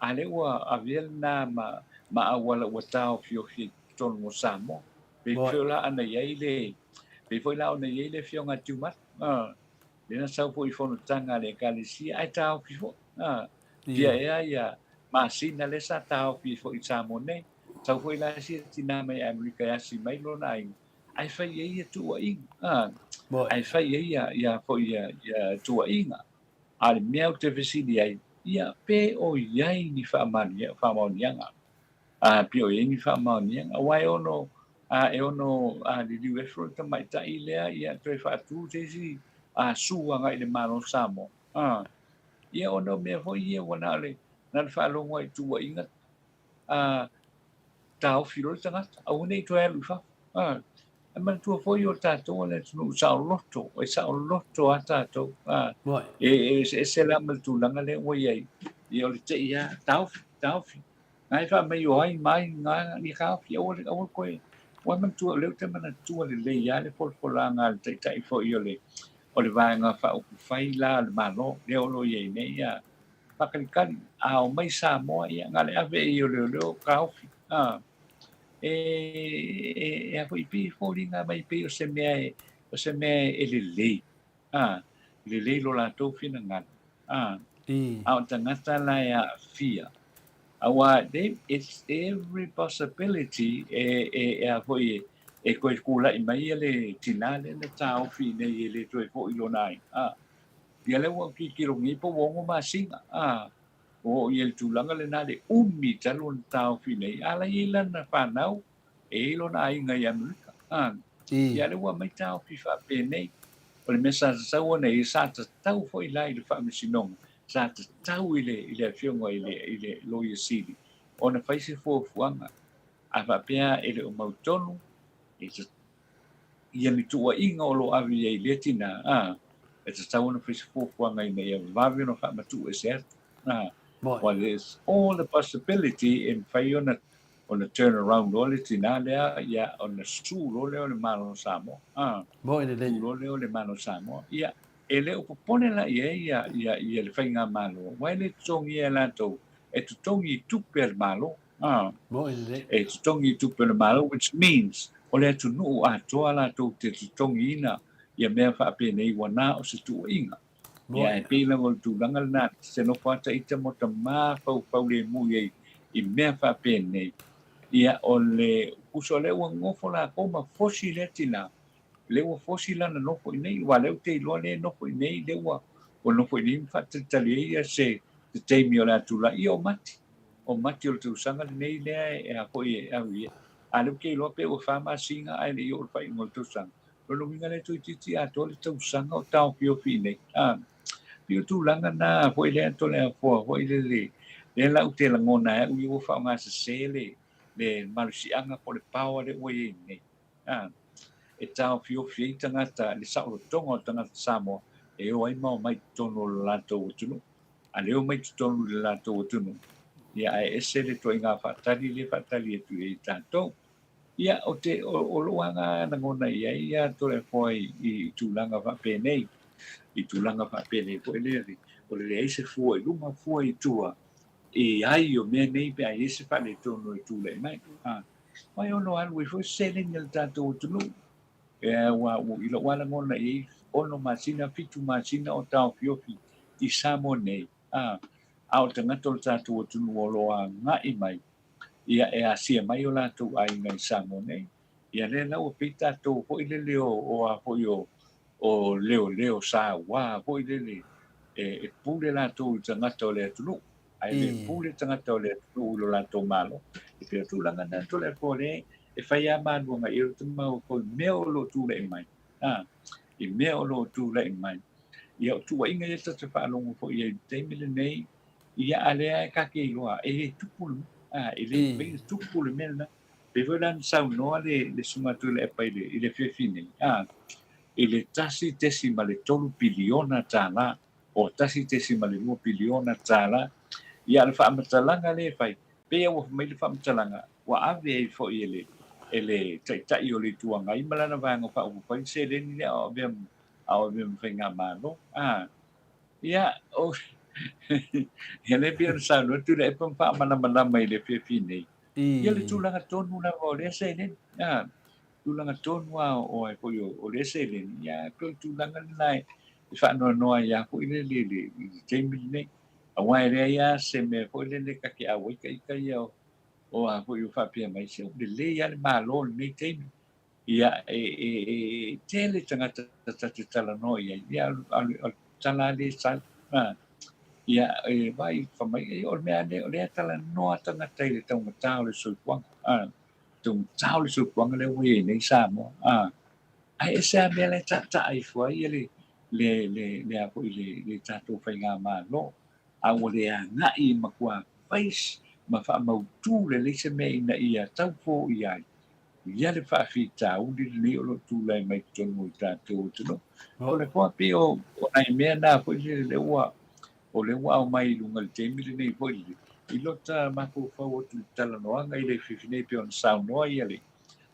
a lea ua avea lena ma, ma auala ua taofiofi ai i totonu o Samoa. Pei foi la ona i ai le, pei foi la ona i ai le Afioga a Tiumalu, a, lea na sau foi i fonotaga a le Ekalesia, ae taofi foi. A, fia ea ia masina lea sa taofi ai foi i Samoa nei. Sau foi la sia tinā mai Amerika e asi mai lona aiga, ae fai ai ia tuuaiga. A, ae fai ai ia, ia foi ia, ia tuuaiga. A o le mea ou te fesili ai, ia, pe o i ai ni faamaoniaga? A, pe o i ai ni faamaoniaga? Aua e ono, a, e ono a, liliu efo le tamaitai lea, ia, toe faatu se isi a, sue agai i le Malo o Samoa. A, Ia ona o mea foi ia ua na o le na o le faalogo lava i tuuaiga a taofi loa le tagata, aua ne i toe alu i fafo. A, e manatua foi o tatou o le atunuu saoloto, e saoloto lava tatou. A, e eseese la ma le tulaga lea ua i ai, ia o le te i lava, taofi, taofi. Na e fai mai o ai ma ai na ia taofi, aua le, aua le toe. Ua manatua, o lea ou te manatua lelei lava le folafolaga a le Taitai foi o le, o le Vaega Faaupufai la a le Malo, lea o lo o i ai nei ia faatalitali. A omai Samoa, ia na o le ave i ai o leoleo taofi. A, e, e, e a foi, pei e foliga mai pei o se mea e, o se mea e lelei. A, lelei lo latou finagalo. A, a o tagata la e aafia. Aua, they, it's every possibility e, e, e a foi e, e toe tulai mai le tinā lea na taofi i nei e le toe foi lona aiga. A, ia lea ua ou tilotilo nei po ua 6 masina. A, ua oo i ai le tulaga lena le umi talu ona taofi nei, a la e i ai lana fanau, e i ai lona aiga i Amerika. A, ia lea ua aumai taofi faapenei. O le mea sa tatau ona i ai, sa tatau foi la i le Faamasinoga, sa tatau i le, i le afioga i le, i le Loia Sili ona fai se fuafuaga. A faapea e le o mautonu, e ia ni tuuaiga o lo o ave i ai i lea tinā, ā, e tatau ona fai se fuafuaga ina ia vave ona faamatuu ese atu. Ā, well, there's all the possibility e mafai ona ona turn around loa le tinā lea, ia, ona sue loa lea o le Malo o Samoa. Ā, sue loa lea o le Malo o Samoa. Ia, e le o popole la i ai ia, ia, ia le Faigamalo, aua e le totogia e latou, e totogi i tupe a le Malo. E totogi i tupe a le Malo, which means o le atunuu atoa latou te totogiina ia mea faapenei ua na o se tuuaiga. Ia, e pei lava o le tulaga lena, se nofo ata ita mo ta mafaufau lemu i ai i mea faapenei. Ia, o le uso lea ua nofo lakou ma fosi lea tina, lea ua fosi lana nofo i nei, aua lea ou te iloa lea e nofo i nei, lea ua nofo i nei ma faatalitali ai ia se taimi o le a tulai. Ia, o Mati. O Mati o le tausaga lenei lea e a foi e au i ai. A lea ou te iloa pe ua fa masina ae le i oo i le faaiuga o le tausaga. O lona uiga lea toeitiiti atoa le tausaga o taofiofi i nei. A, pei o tulaga na foi lea Toleafoa foi lele, lea la ou te lagona ai au ia ua faaaogasese le, le malosiaga po o le power lea ua i ai nei. A, e taofiofi ai tagata, le saolotoga o tagata Samoa e o ai ma omai i totonu o le latou atunuu. A le omai i totonu i le latou atunuu, ia ae ese le ituaiga faatali lea e faatali atu i ai tatou. Ia, o te, o, o lou aga lagona i ai ia Toleafoa i, i tulaga faapenei, i tulaga faapenei foi lea, o le leai se fua i luma, fua i tua, i ai o mea nei pe a i ai se faaletonu e tulai mai. A, mai ono alu ai foi se seleni a le tatou atunuu. E, ua, i lou lava lagona i ai, 6 masina, 7 masina o taofiofi i Samoa nei, a, a o tagata o le tatou atunuu o lo o agai mai, ia e asia mai o latou aiga i Samoa nei. Ia lea la ua pei tatou foi lele o, o a foi o, o leoleo saua foi lele e, e pule latou i tagata o le atunuu. Ae le pule tagata o le atunuu i lo latou Malo. E pei o tulaga na Toleafoa lea e fai lava maluaga i ai o te mafaufau i mea o lo o tulai mai. A, i mea o lo o tulai mai. Ia o tuuaiga ia ta te faalogo foi i ai i le taimi lenei, ia a lea e ka te iloa, e le tupu le mea. A, e le mafai ona tupu le mea lena. Pei foi la na saunoa le, le Susuga Tuilaepa i le, i le afiafi nei, a, i le $1.3 piliona tala, o $1.2 piliona tala, ia le faamatalaga lea e fai, pei lava ua fai mai le faamatalaga, ua ave ai foi e le, e le Taitai o le Itu Agai ma lana Vaega Faaupufai le seleni lea a o avea, a o avea ma Faigamalo. A, ia, o, ia lea pei ona saunoa Tuilaepa ma faamalamalama i le afiafi nei, ia le tulaga tonu lava o lea seleni. A, tulaga tonu lava o ai foi o lea seleni, ia, pei o le tulaga lena e faanoanoa ai lava foi lele i le taimi lenei. Aua e leai lava se mea foi lele ta te auai ta ita ia o a foi o faapea mai, se ua lelei lava le Malo i lenei taimi. Ia, e, e, e tele tagata ta te talanoa i ai, ia, o le tala lava lea e sau. Ia, e vai fai mai, e, o le mea lea, o lea e talanoa tagata i le taugata o le soifuaga. A, taugata o le soifuaga lea ua i ai nei Samoa. A, ae ese lava mea la e taataa ifo ai le, Le, le, le a foi le, le tatou faigamalo, a ua le agai e matua fai ma faamautu lelei se mea ina ia tau foia ai ia le faafitauli lenei o lo o tulai mai totonu o le tatou atunuu. O le koa pei o, o nai mea na foi le, le ua, o lea ua aumai i luga i le taimi lenei foi le, i lota mafaufau atu i le talanoaga i le afiafi nei pei ona saunoa ia le,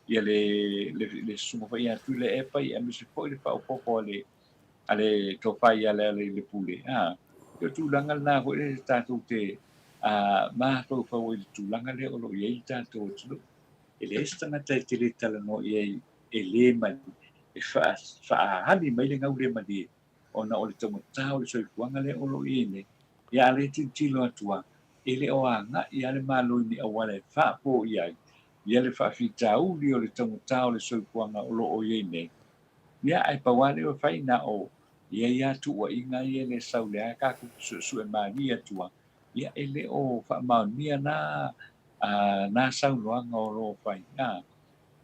ia le, le, le susuga foi ia Tuilaepa aemaise foi le faaopoopo a le, a le tofa ia Lealailepule. A, o le tulaga lena foi le tatou te mafaufau ai i le tulaga lea o lo o i ai le tatou atunuu. E leai se tagata e te le talanoa i ai e le malie, e faaali mai le gaulemalie ona o le taugata o le soifuaga lea o lo o i ai nei. Ia a o lea e tilotilo atu lava, e le o agai lava le Malo i ni auala e faafoia ai ia le faafitauli o le taugata o le soifuaga o lo o i ai nei. Ia, ae pau lava lea e fai, na o i ai lava tuuaiga ia e le sau lea tatou te suesue malie atu lava, ia e le o faamaonia na na saunoaga o lo o fai.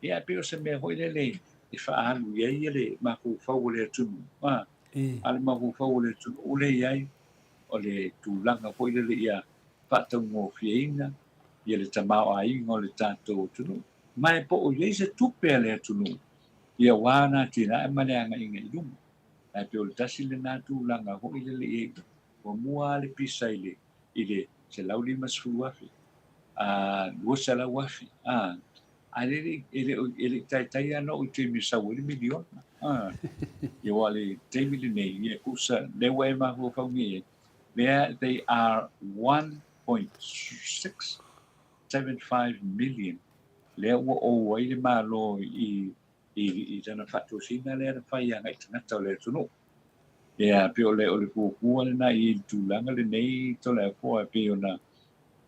Ia, e pei o se mea foi lele e faaalu i ai le mafaufau o le atunuu, a le mafaufau o le atunuu lea e i ai, o le tulaga foi lele ia faataugofieina ia le tamaoaiga o le tatou atunuu. Ma e po o i ai se tupe a le atunuu ia aua na atinae ma le agaiga i luma. Ae pei o le tasi lena tulaga foi lele i ai, ua mua lava le pisa i le i le 150,000, a 200,000, a a le e le e le i taitai lava ona oo i taimi e sau ai le miliona. A, ia aua o le taimi lenei, ia tusa, lea ua e mafaufau nei i ai, lea they are 1.675 million lea ua ou ai le Malo i i i lana faatosina lea na fai agai tagata o le atunuu. Ia, pei o le o le fuafua lena i le tulaga lenei Toleafoa e pei ona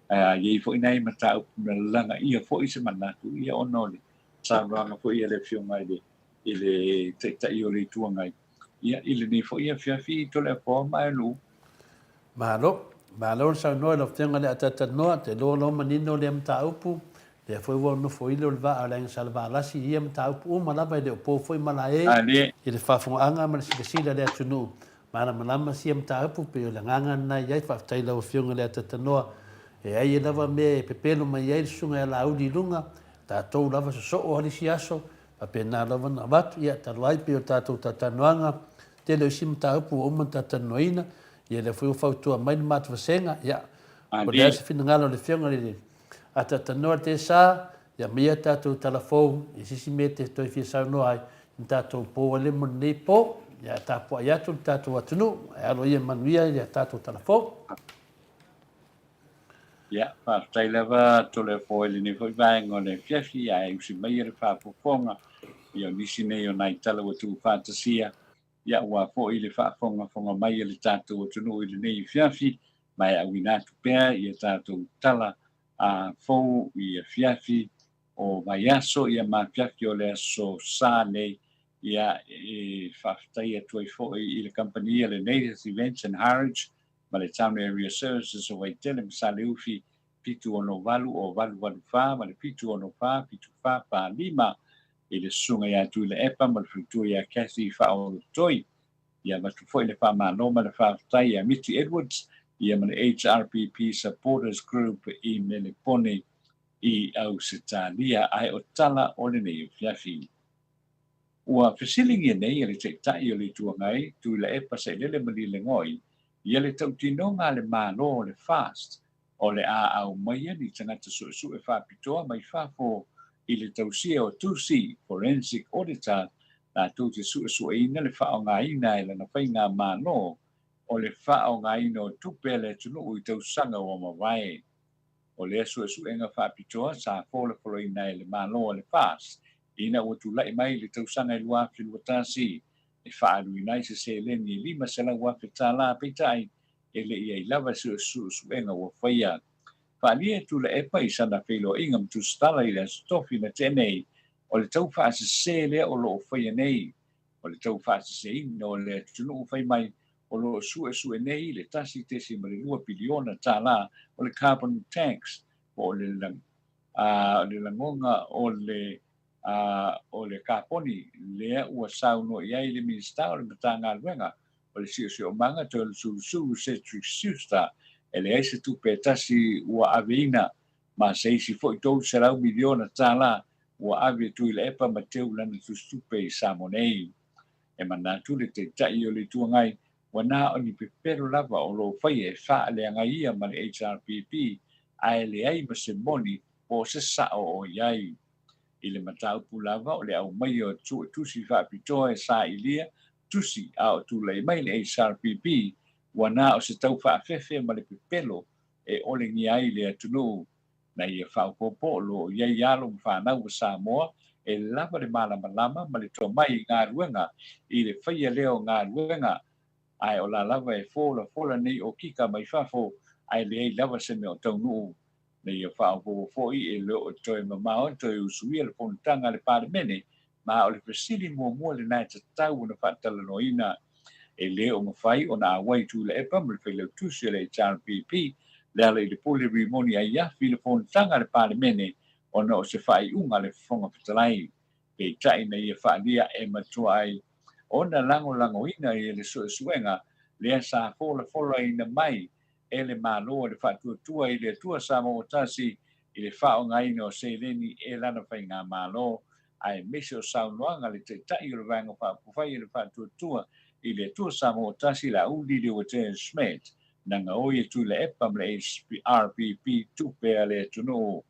i ai foi nai mataupu na lagaia foi se manatu ia ona o le saunoaga foi a le Afioga i le i le Taitai o le Itu Agai ia i lenei foi afiafi Toleafoa ma Aeluu. Malo. Malo le saunoa i lau Afioga i le Atatanoa, te iloa loa manino lea mataupu, lea foi ua nofoilo le vaa o le Aiga Salevalasi i ia mataupu uma lava e le o po foi malae i le faafogaaga ma le silasila a le atunuu. Malamalama sia mataupu pei o le agaga lena e i ai. Faafetai i lau Afioga i le Atatanoa. E ai lava mea e pepelo mai ai le Susuga ia Laauli i luga, tatou lava sosoo lava isi aso, faapena lava ona avatu. Ia, talu ai pei o tatou talatalanoaga, tele o isi mataupu ua uma ona talatalanoaina, ia lea foi ua fautua mai le matou vasega, ia, po o le a se finagalo o le Afioga i le Atatanoa le Tesa, ia aumai a tatou tala fou i se isi mea e te toe fia saunoa ai, ona tatou po ai lea mo lenei po, ia tapuai atu le tatou atunuu, ae alo ia manuia ia tatou tala fou. Ia, faafetai lava Toleafoa i lenei foi vaega o le afiafi, ae usi maia le faafofoga ia o nisi nei o nai tala ua tuufaatasia, ia aua foi le faafogafoga mai a le tatou atunuu i lenei afiafi, ma e auina atu pea ia tatou tala a fou i afiafi o vaiaso ia ma afiafi o le aso Sa nei, ia e faafetai atu ai foi i le kamupani a le Native Events and Harwich ma le Town Area Services o Vaitele ma Saleufi 768 o 884 ma le 764 7445 i le Susuga ia Tuilaepa ma le faletua ia Cathy Faaolotoi. Ia avatu foi le faamalo ma le faafetai ia Miti Edwards ia ma le HRPP Supporters Group i Melepone i Ausetalia. Ae o tala o lenei afiafi. Ua fesiligia nei e le Taitai o le Itu Agai, Tuilaepa Sailele Malielegaoi, ia le tautinoga a le Malo o le FAST o le a aumaia ni tagata suesue faapitoa mai fafo i le tausia o tusi Forensic Auditor latou te suesueina le faaaogaina e lana faigamalo o le faaaogaina o tupe a le atunuu i tausaga ua mavae. O lea suesuega faapitoa sa folafolaina e le Malo a le FAST ina ua tulai mai i le tausaga e 2021 e faaaluina ai se seleni e $500,000 peitai e le i ai lava se suesuega ua faia. Faaalia e Tuilaepa i sana feiloaiga ma tusitala i le Aso Tofi na tea nei, o le tau faasese lea o lo o faia nei. O le tau faaseseina o le atunuu fai mai o lo o suesue nei le $1.2 piliona o le carbon tax po o le lagoga o le O le kaponi lea ua saunoa i ai le Minisita o le Matagaluega o le Siosiomaga Toeolesulusulu Cedric Schuster, e leai se tupe e tasi ua aveina ma se isi foi $300 miliona tala ua ave e Tuilaepa ma teu lana tusitupe i Samoa nei. E manatu le Taitai o le Itu Agai ua na o ni pepelo lava o lo o faia e faaleaga ia ma le HRPP ae leai ma se moni po o se sao o i ai. I le mataupu lava o le aumaia o tusi faapitoa e sailia tusi a o tulai mai le HRPP, ua na o se tau faafefe ma le pepelo e olegia ai le atunuu. Na ia faaopoopo o lo o i ai alo ma fanau a Samoa e lava le malamalama ma le tomai i galuega i le faia lea o galuega, ae o la lava e folafola nei okika mai fafo ae leai lava se mea o taunuu. Na ia faaopoopo foi e le o toe mamao e toe usuia le fonotaga a le Palemene, ma o le fesili muamua lena e tatau ona faatalanoaina. E le o mafai ona auai Tuilaepa ma le failautusi o le HRPP le ala i le pule Rimoni Aiafi i le fonotaga a le Palemene ona o se faaiuga a le Fofoga Fetalai. Peitai na ia faaalia e matua ai ona lagolagoina i le suesuega lea sa folafolaina mai e le Malo o le Faatuatua i le Atua Samoa Tasi i le faaaogaina o seleni e lana faigamalo, aemaise o saunoaga a le Taitai o le Vaega Faaupufai e le Faatuatua i le Atua Samoa Tasi Laauli Leuatea Schmidt, na gaoi e Tuilaepa ma le HRPP tupe a le atunuu.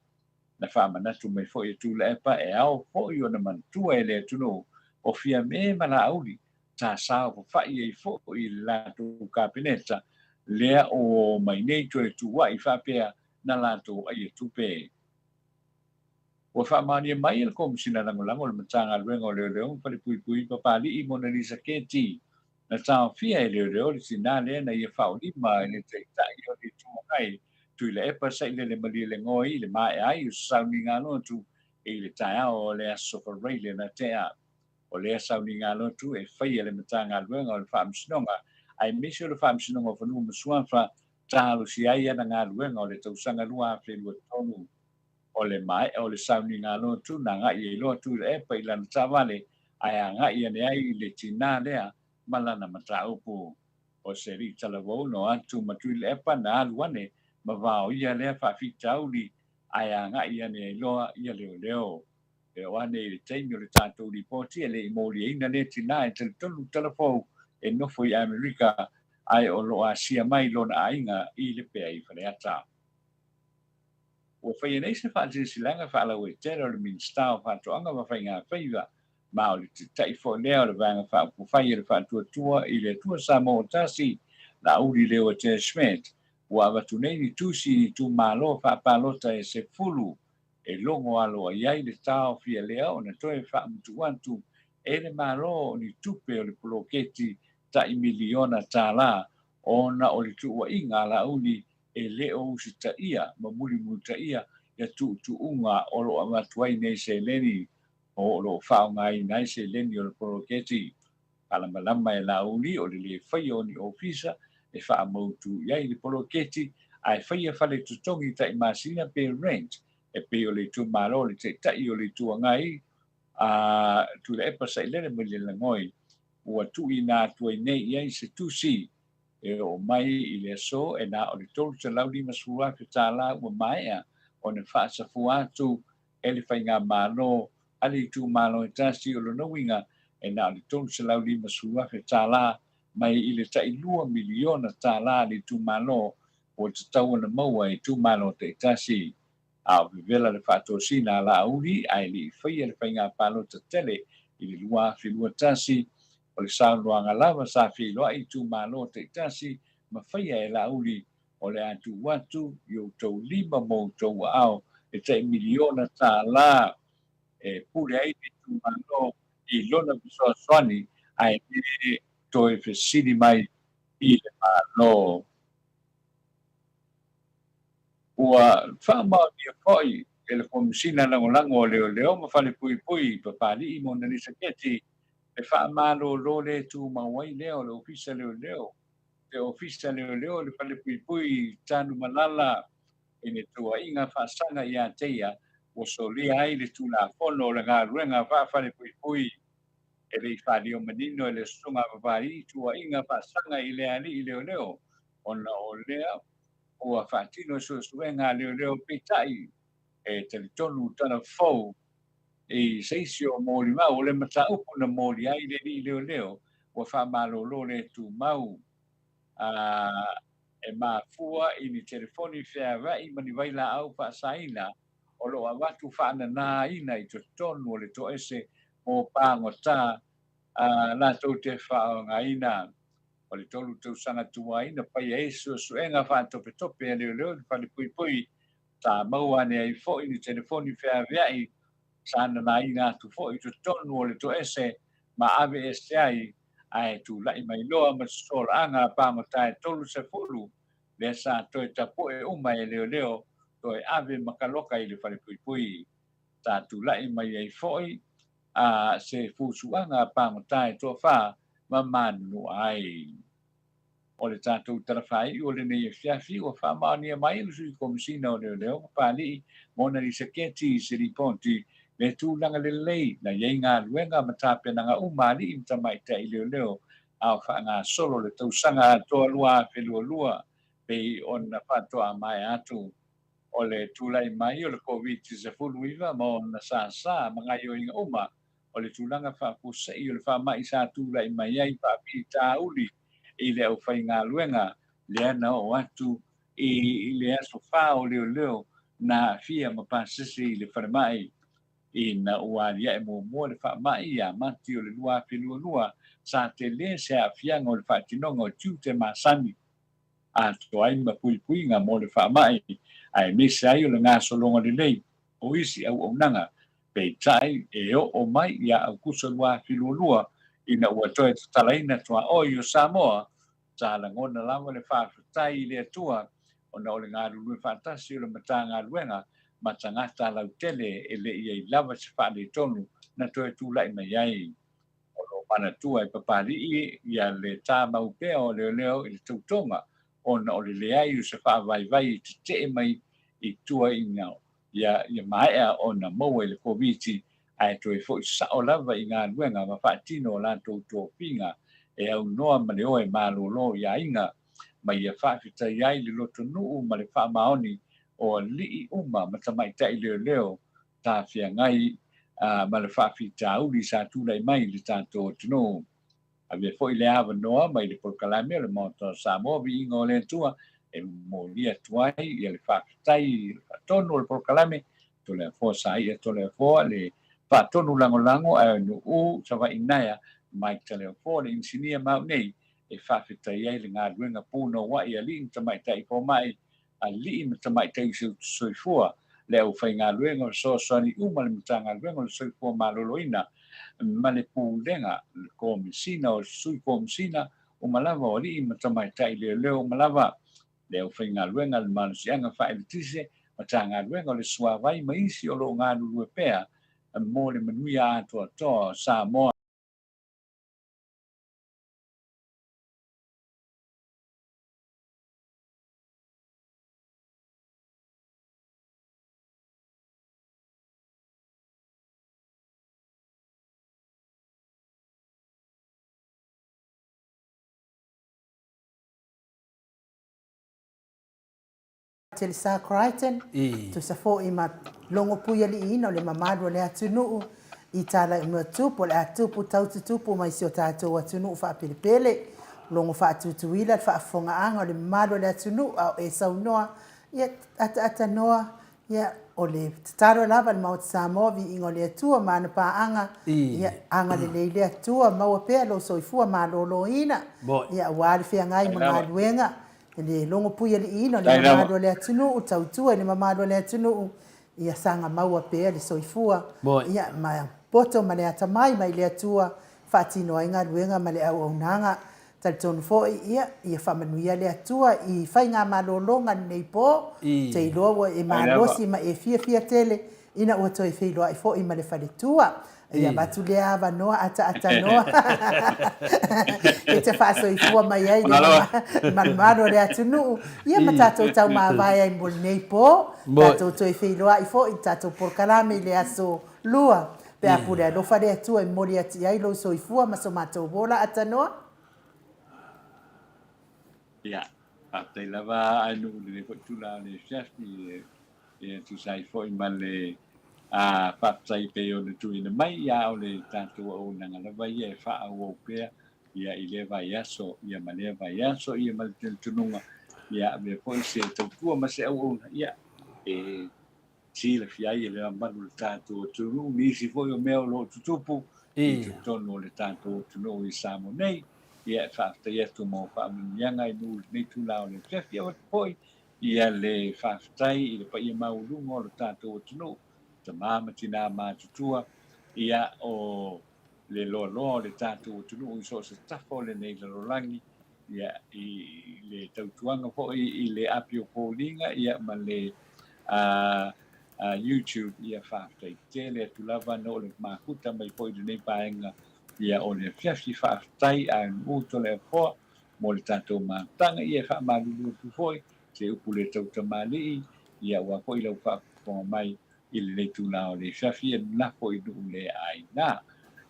Na faamanatu mai foi e Tuilaepa e ao foi ona manatua e le atunuu o Fiame ma Laauli sa saofafai ai foi i le latou Kapeneta lea o mai nei toe tuuai faapea na latou aia tupe. Ua faamaonia mai e le Komesina Lagolago o le Matagaluega o Leoleo ma Falepuipui Papalii Monalisa Keti na taofia e leoleo le tinā lea na ia faaolima i le Taitai o le Itu Agai Tuilaepa Sailele Malielegaoi i le maea ai o se sauniga lotu i le taeao o le Aso Faraile na tea. O lea sauniga lotu e faia e le Matagaluega o le Faamasinoga aemaise o le Faamasinoga o Fanua ma Suafa talosia ai ana galuega o le tausaga 2023. O le maea o le sauniga lotu na agai ai loa Tuilaepa i lana taavale ae agai ane ai i le tinā lea ma lana mataupu. O se alii talavou no atu ma Tuilaepa na alu ane ma vaoia lea faafitauli ae agai ane ai loa ia leoleo. E oo ane i le taimi o le tatou lipoti e le i moliaina lea tinā e talitonu talafou e nofo i Amerika ae o lo o asia mai lona aiga i le pea i Faleata. Ua faia nei se faasilasilaga faalauaitele o le Minisita o Faatoaga ma Faiga Faiva, ma o le Taitai foi lea o le Vaega Faaupufai a le Faatuatua i le Atua Samoa ua Tasi, Laauli Leuatea Schmidt, ua avatu nei ni tusi i itumalo faapalota e 10 e logo aloa i ai le taofia lea ona toe faamatuu atu e le Malo o ni tupe o le poloketi tai miliona tala ona o le tuuaiga a Laauli e le o usitaia ma mulimulitaia ia tuutuuga o lo o avatu ai nei seleni o lo o faaaogaina ai seleni o le poloketi. Faalamalama e Laauli o le le faia o ni ofisa e faamautu i ai le poloketi ae faia fale totogi tai masina pe rent e pei o le itumalo o le Taitai o le Itu Agai a Tuilaepa Sailele Malielegaoi ua tuuina atu ai nei i ai se tusi e oo mai i le aso e na o le $350,000 ua maea ona faasafua atu e le faigamalo a le itumalo e tasi. O lona uiga e na o le $350,000 mai i le tai $2 miliona a le itumalo ua tatau ona maua e itumalo taitasi. A o vevela le faatosina a Laauli ae le i faia le faiga palota tele i le 2021, o le saunoaga lava sa feiloai itumalo taitasi ma faia e Laauli o le a tuu atu i outou lima ma outou aao e tai miliona tala e pule ai le itumalo i lona fesoasoani ae le toe fesili mai i le Malo. Ua faamaonia foi e le Komesina Lagolago o Leoleo ma Falepuipui Papalii Monalisa Keti le faamalolo le tumau ai lea o le Ofisa Leoleo le Ofisa Leoleo o le Falepuipui Tanumalala i le tuuaiga faasaga ia te ia Ua solia ai le Tulafono o le Galuega Faafalepuipui e le i faalio manino e le Susuga a Papalii tuuaiga faasaga i le alii leoleo ona o lea ua faatino suesuega a leoleo peitai e talitonu tala fou i se isi o molimau o le mataupu na moli ai le alii leoleo ua faamalolo le tumau a e mafua i ni telefoni feaveai ma ni vailaau faasaina o lo o avatu faananaina i totonu o le toese mo pagota a latou te faaaogaina. O le 3 tausaga tuai na faia ai suesuega faatopetope a leoleo i le falepuipui sa maua ane ai foi ni telefoni feaveai sa nanaina atu foi i totonu o le toese ma ave ese ai ae tulai mai loa ma se solaaga a pagota e 30 lea sa toe tapu'e uma e leoleo toe ave ma kaloka i le falepuipui. Sa tulai mai ai foi a se fusuaga a pagota e toafa ma manunua ai. O le tatou tala faaiu o lenei afiafi ua faamaonia mai e le Sui Komesina o Leoleo Papalii Mona Lisa Keti i se lipoti le tulaga lelei na i ai galuega ma tapenaga uma a alii ma tamaitai leoleo a o faagasolo le tausaga atoa 2022 pei ona faatoa maea atu. O le tulai mai o le Koviti-19 ma ona sasa ma gaioiga uma o le tulaga faafuasei o le faamai sa tulai mai ai faafitauli i le aufaigaluega lea na oo atu i le aso 4 o leoleo na aafia ma pasese i le falemai. Ina ua aliae muamua le faamai ia Mati o le 2022, sa tele se aafiaga o le faatinoga o tiute masani atoa ai ma puipuiga mo le faamai, aemaise ai o le gasologa lelei o isi auaunaga. Peitai, e oo mai ia Aukuso 2022, ina ua toe tatalaina tuaoi o Samoa, sa lagona lava le faafetai i le Atua ona o le galulue faatasi o le Matagaluega ma tagata lautele e le i ai lava se faaletonu na toe tulai mai ai. O lo o manatua e Papalii ia le tamau pea o leoleo i le tautoga ona o le leai o se faavaivai e tetee mai i tua ina ia maea ona maua i le Koviti ae toe foi sao lava i galuega ma faatino o latou tofiga e aunoa ma le oe malolo i aiga ma ia faafetai ai le lotonuu ma le faamaoni o alii uma ma tamaitai leoleo sa feagai ma le faafitauli sa tulai mai i le tatou atunuu. Avea foi le avanoa mai le polokalame o le Maota o Samoa Viiga o le Atua e momoli atu ai ia le faafetai i le faatonu o le polokalame Toleafoa Saia Toleafoa le faatonu lagolago a Nuu Savaii Naea Mike Toleafoa le inisinia ma au nei e faafetai ai le galuega punouai a alii ma tamaitai fomai alii ma tamaitai soifua, le aufaigaluega fesoasoani uma a le Matagaluega o le Soifua Maloloina ma le Pulega, le Komesina o Sui Komesina uma lava o alii ma tamaitai leoleo uma lava, le aufaigaluega a le Malosiaga Faaeletise, Matagaluega o le Suavai ma isi o lo o galulue pea mo le manuia atoatoa o Samoa. Telesa Crichton, tusa foi ma logo puialiiina o le mamalu o le atunuu i Talaimuatu po o le a tupu tau tutupu mai si o tatou atunuu faapelepele. Logo faatutuila le faafofogaaga o le mamalu o le atunuu a o e saunoa, ia ataatanoa, ia o le tatalo lava a le Maota Samoa, viiga o le Atua ma ana paaga, ia agalelei le Atua, maua pea lou soifua maloloina, ia aua le feagai ma galuega, le logo puialiiina o le mamalu o le atunuu, tautua i le mamalu o le atunuu, ia saga maua pea le soifua, ia ma poto ma le atamai mai le Atua e faatino ai galuega ma le auaunaga. Talitonu foi, ia, ia faamanuia le Atua i faigamalologa lenei po, ou te iloa ua e malosi ma e fiafia tele ina ua toe feiloai foi ma le faletua. Ia avatu lea avanoa ataatanoa e te faasoifua mai ai le malumalu o le atunuu, ia ma tatou taumavae ai mo lenei po. Tatou toe feiloai foi i le tatou polokalame i le aso Lua, pe a pule alofa le Atua e momoli atu i ai lou soifua ma so matou ola atanoa. Ia, faafetai lava a nuu i lenei foi tulaga o le afiafi e tusa ai foi ma le faafetai e pei ona tuuina mai, ia o le tatou auaunaga lava ia e faaauau pea ia i lea vaiaso ia ma lea vaiaso ia ma le talitonuga ia avea foi se tautua ma se auauna ia e silafia ai e le mamalu o le tatou atunuu nisi foi o mea o lo o tutupu i totonu o le tatou atunuu i Samoa nei. Ia e faafetai atu mo faamanuiaga i nuu i lenei itula o le afiafi. Avatu foi ia le faafetai i le paia maualuga o le tatou atunuu, tama ma tina matutua, ia o le loaloa o le tatou atunuu i so o se tafa o lenei lalolagi, ia, i le tautuaga foi i le api o foliga ia, ma le YouTube, ia faafetai tele atu lava na o le mafuta mai foi i lenei vaega ia, o le afiafi. Faafetai a Nu'u Toleafoa mo le tatou mafutaga. Ia, e faamalulu atu foi se upu le tautamalii, ia, aua foi lau faafofoga mai i lenei tulaga o le afiafi, ia lafo i nuu le aina.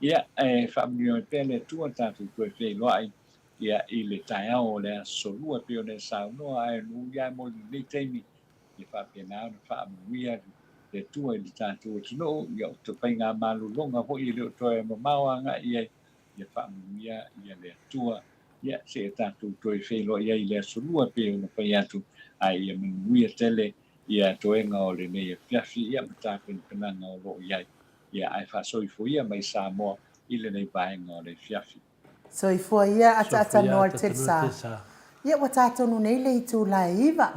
Ia, e faamanuia mai pea le Atua tatou toe feiloai ia, i le taeao o le aso Lua e pei ona e saunoa, ae nuu ia mo lenei taimi, ia faapena ona faamanuia le Atua i le tatou atunuu. Ia, o faigamalologa foi e le o toe mamao agai i ai, ia faamanuia ia le Atua. Ia, seia tatou toe feiloai ai i le aso Lua e pei ona fai atu, ae ia manuia tele ia toega o lenei afiafi, ia ma tapenapenaga o lo o i ai, ia, ae faasoifua mai Samoa i lenei vaega o le afiafi. Soifua ia ataatanoa le Telsa. Ia ua ta tonu nei le itula e 9.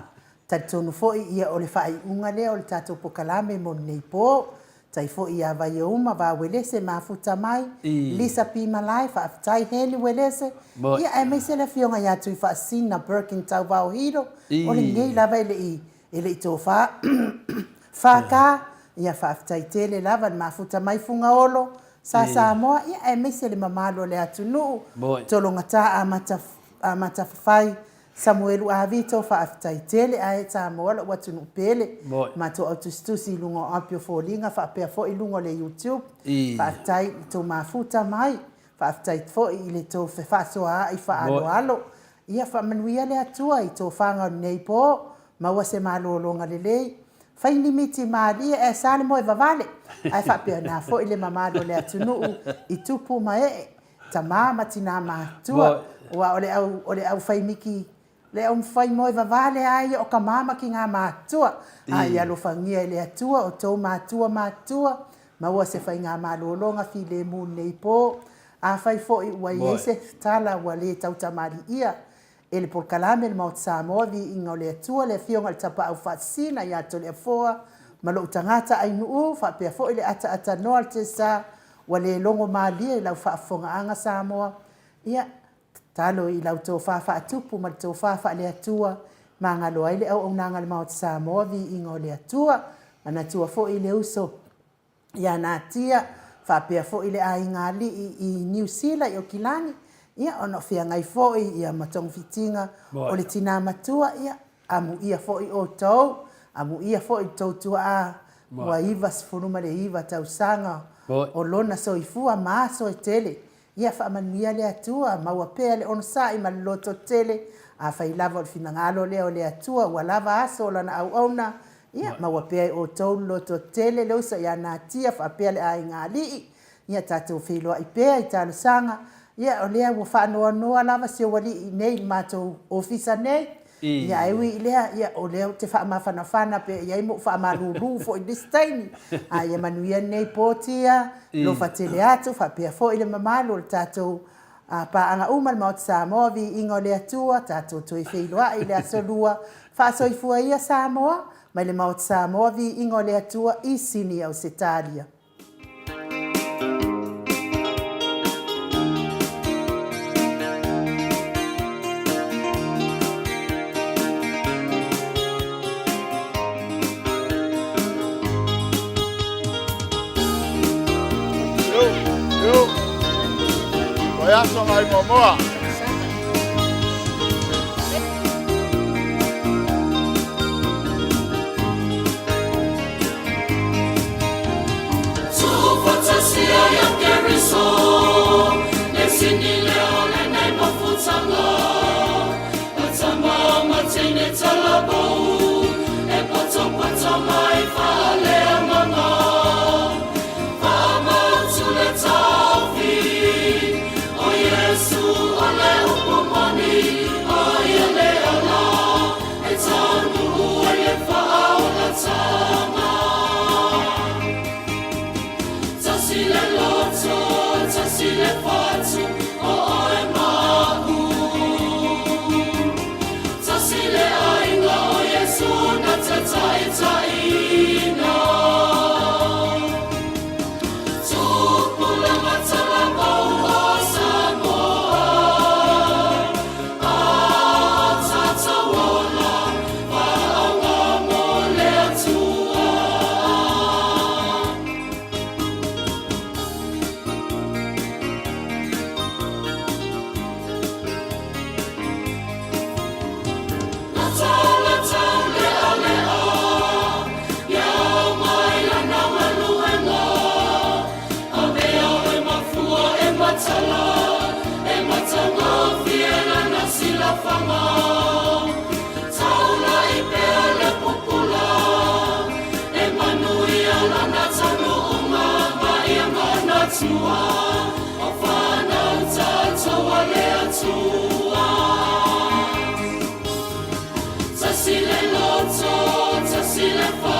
Talitonu foi ia o le faaiuga lea o le tatou pokalame mo lenei po. Tai foi ia Vaiouma, Vauelese, Mafuta mai, Lisa P. Malae, faafetai Henry Uelese, ia aemaise le afioga ia Tuifaasisina Birkin Tauvao Hilo, o lenei lava e le i e le i tofa FK, ia faafetai tele lava le mafuta mai Fugaolo, Sa Samoa, ia aemaise le mamalu o le atunuu, Tologata Amata Amata Fafai, Samuelu Avito, faafetai tele ae Samoa lou atunuu pele, matou au tusitusi i luga o api o foliga faapea foi luga o le YouTube, faafetai i le tou mafuta mai, faafetai foi i le tou fefaasoaai faaaloalo, ia faamanuia le Atua i tofaga o lenei po, maua se malologa lelei, fai ni miti malie ae sa le moe vavale, ae faapena foi le mamalu o le atunuu i tupu ma ee, tama ma tina matutua, aua o le au, o le au fai miki, le au fai moe vavale lava ia o tama ma tina matutua. A ia alofagia e le Atua outou matua matutua, maua se faigamalologa filemu lenei po. Afai foi ua i ai se tala ua le tautamaliia e le polokalame le Maota Samoa, viiga o le Atua, le Afioga i le Tapaau Faasisina ia Toleafoa ma lou tagata Ainuu, faapea foi le ataatanoa a le Tesa ua le logo malie i lau faafofogaaga Samoa, ia, tatalo i lau tofa faatupu ma le tofa faale-Atua, magalo ai le auaunaga a le Maota Samoa, viiga o le Atua. Manatua foi le uso ia Natia, faapea foi le aiga alii i Niu Sila i Okilani, ia, ona o feagai foi ia ma togafitiga o le tina matua, ia, amuia foi outou, amuia foi le tou tuaa ua 99 tausaga o lona soifua ma aso e tele. Ia faamanuia le Atua, maua pea le onosai ma le lototele, afai lava o le finagalo lea o le Atua ua lava aso o lana auauna, ia maua pea e outou le lototele, le uso ia Natia faapea le aiga alii, ia tatou feiloai pea i talosaga, ia o lea ua faanoanoa lava si ou alii iinei i le matou ofisa nei, Ia, ae ui i lea, ia, o lea ou te faamafanafana pea i ai ma ou faamalulu foi i nisi taimi. A ia manuia lenei po Tia, alofa tele atu, faapea foi le mamalu o le tatou paaga uma le Maota Samoa, viiga o le Atua, tatou toe feiloai i le aso Lua. Faasoifua ia Samoa, mai le Maota Samoa, viiga o le Atua i Sini Ausetalia. aso ngai muamua. Tasi le loto, tasi le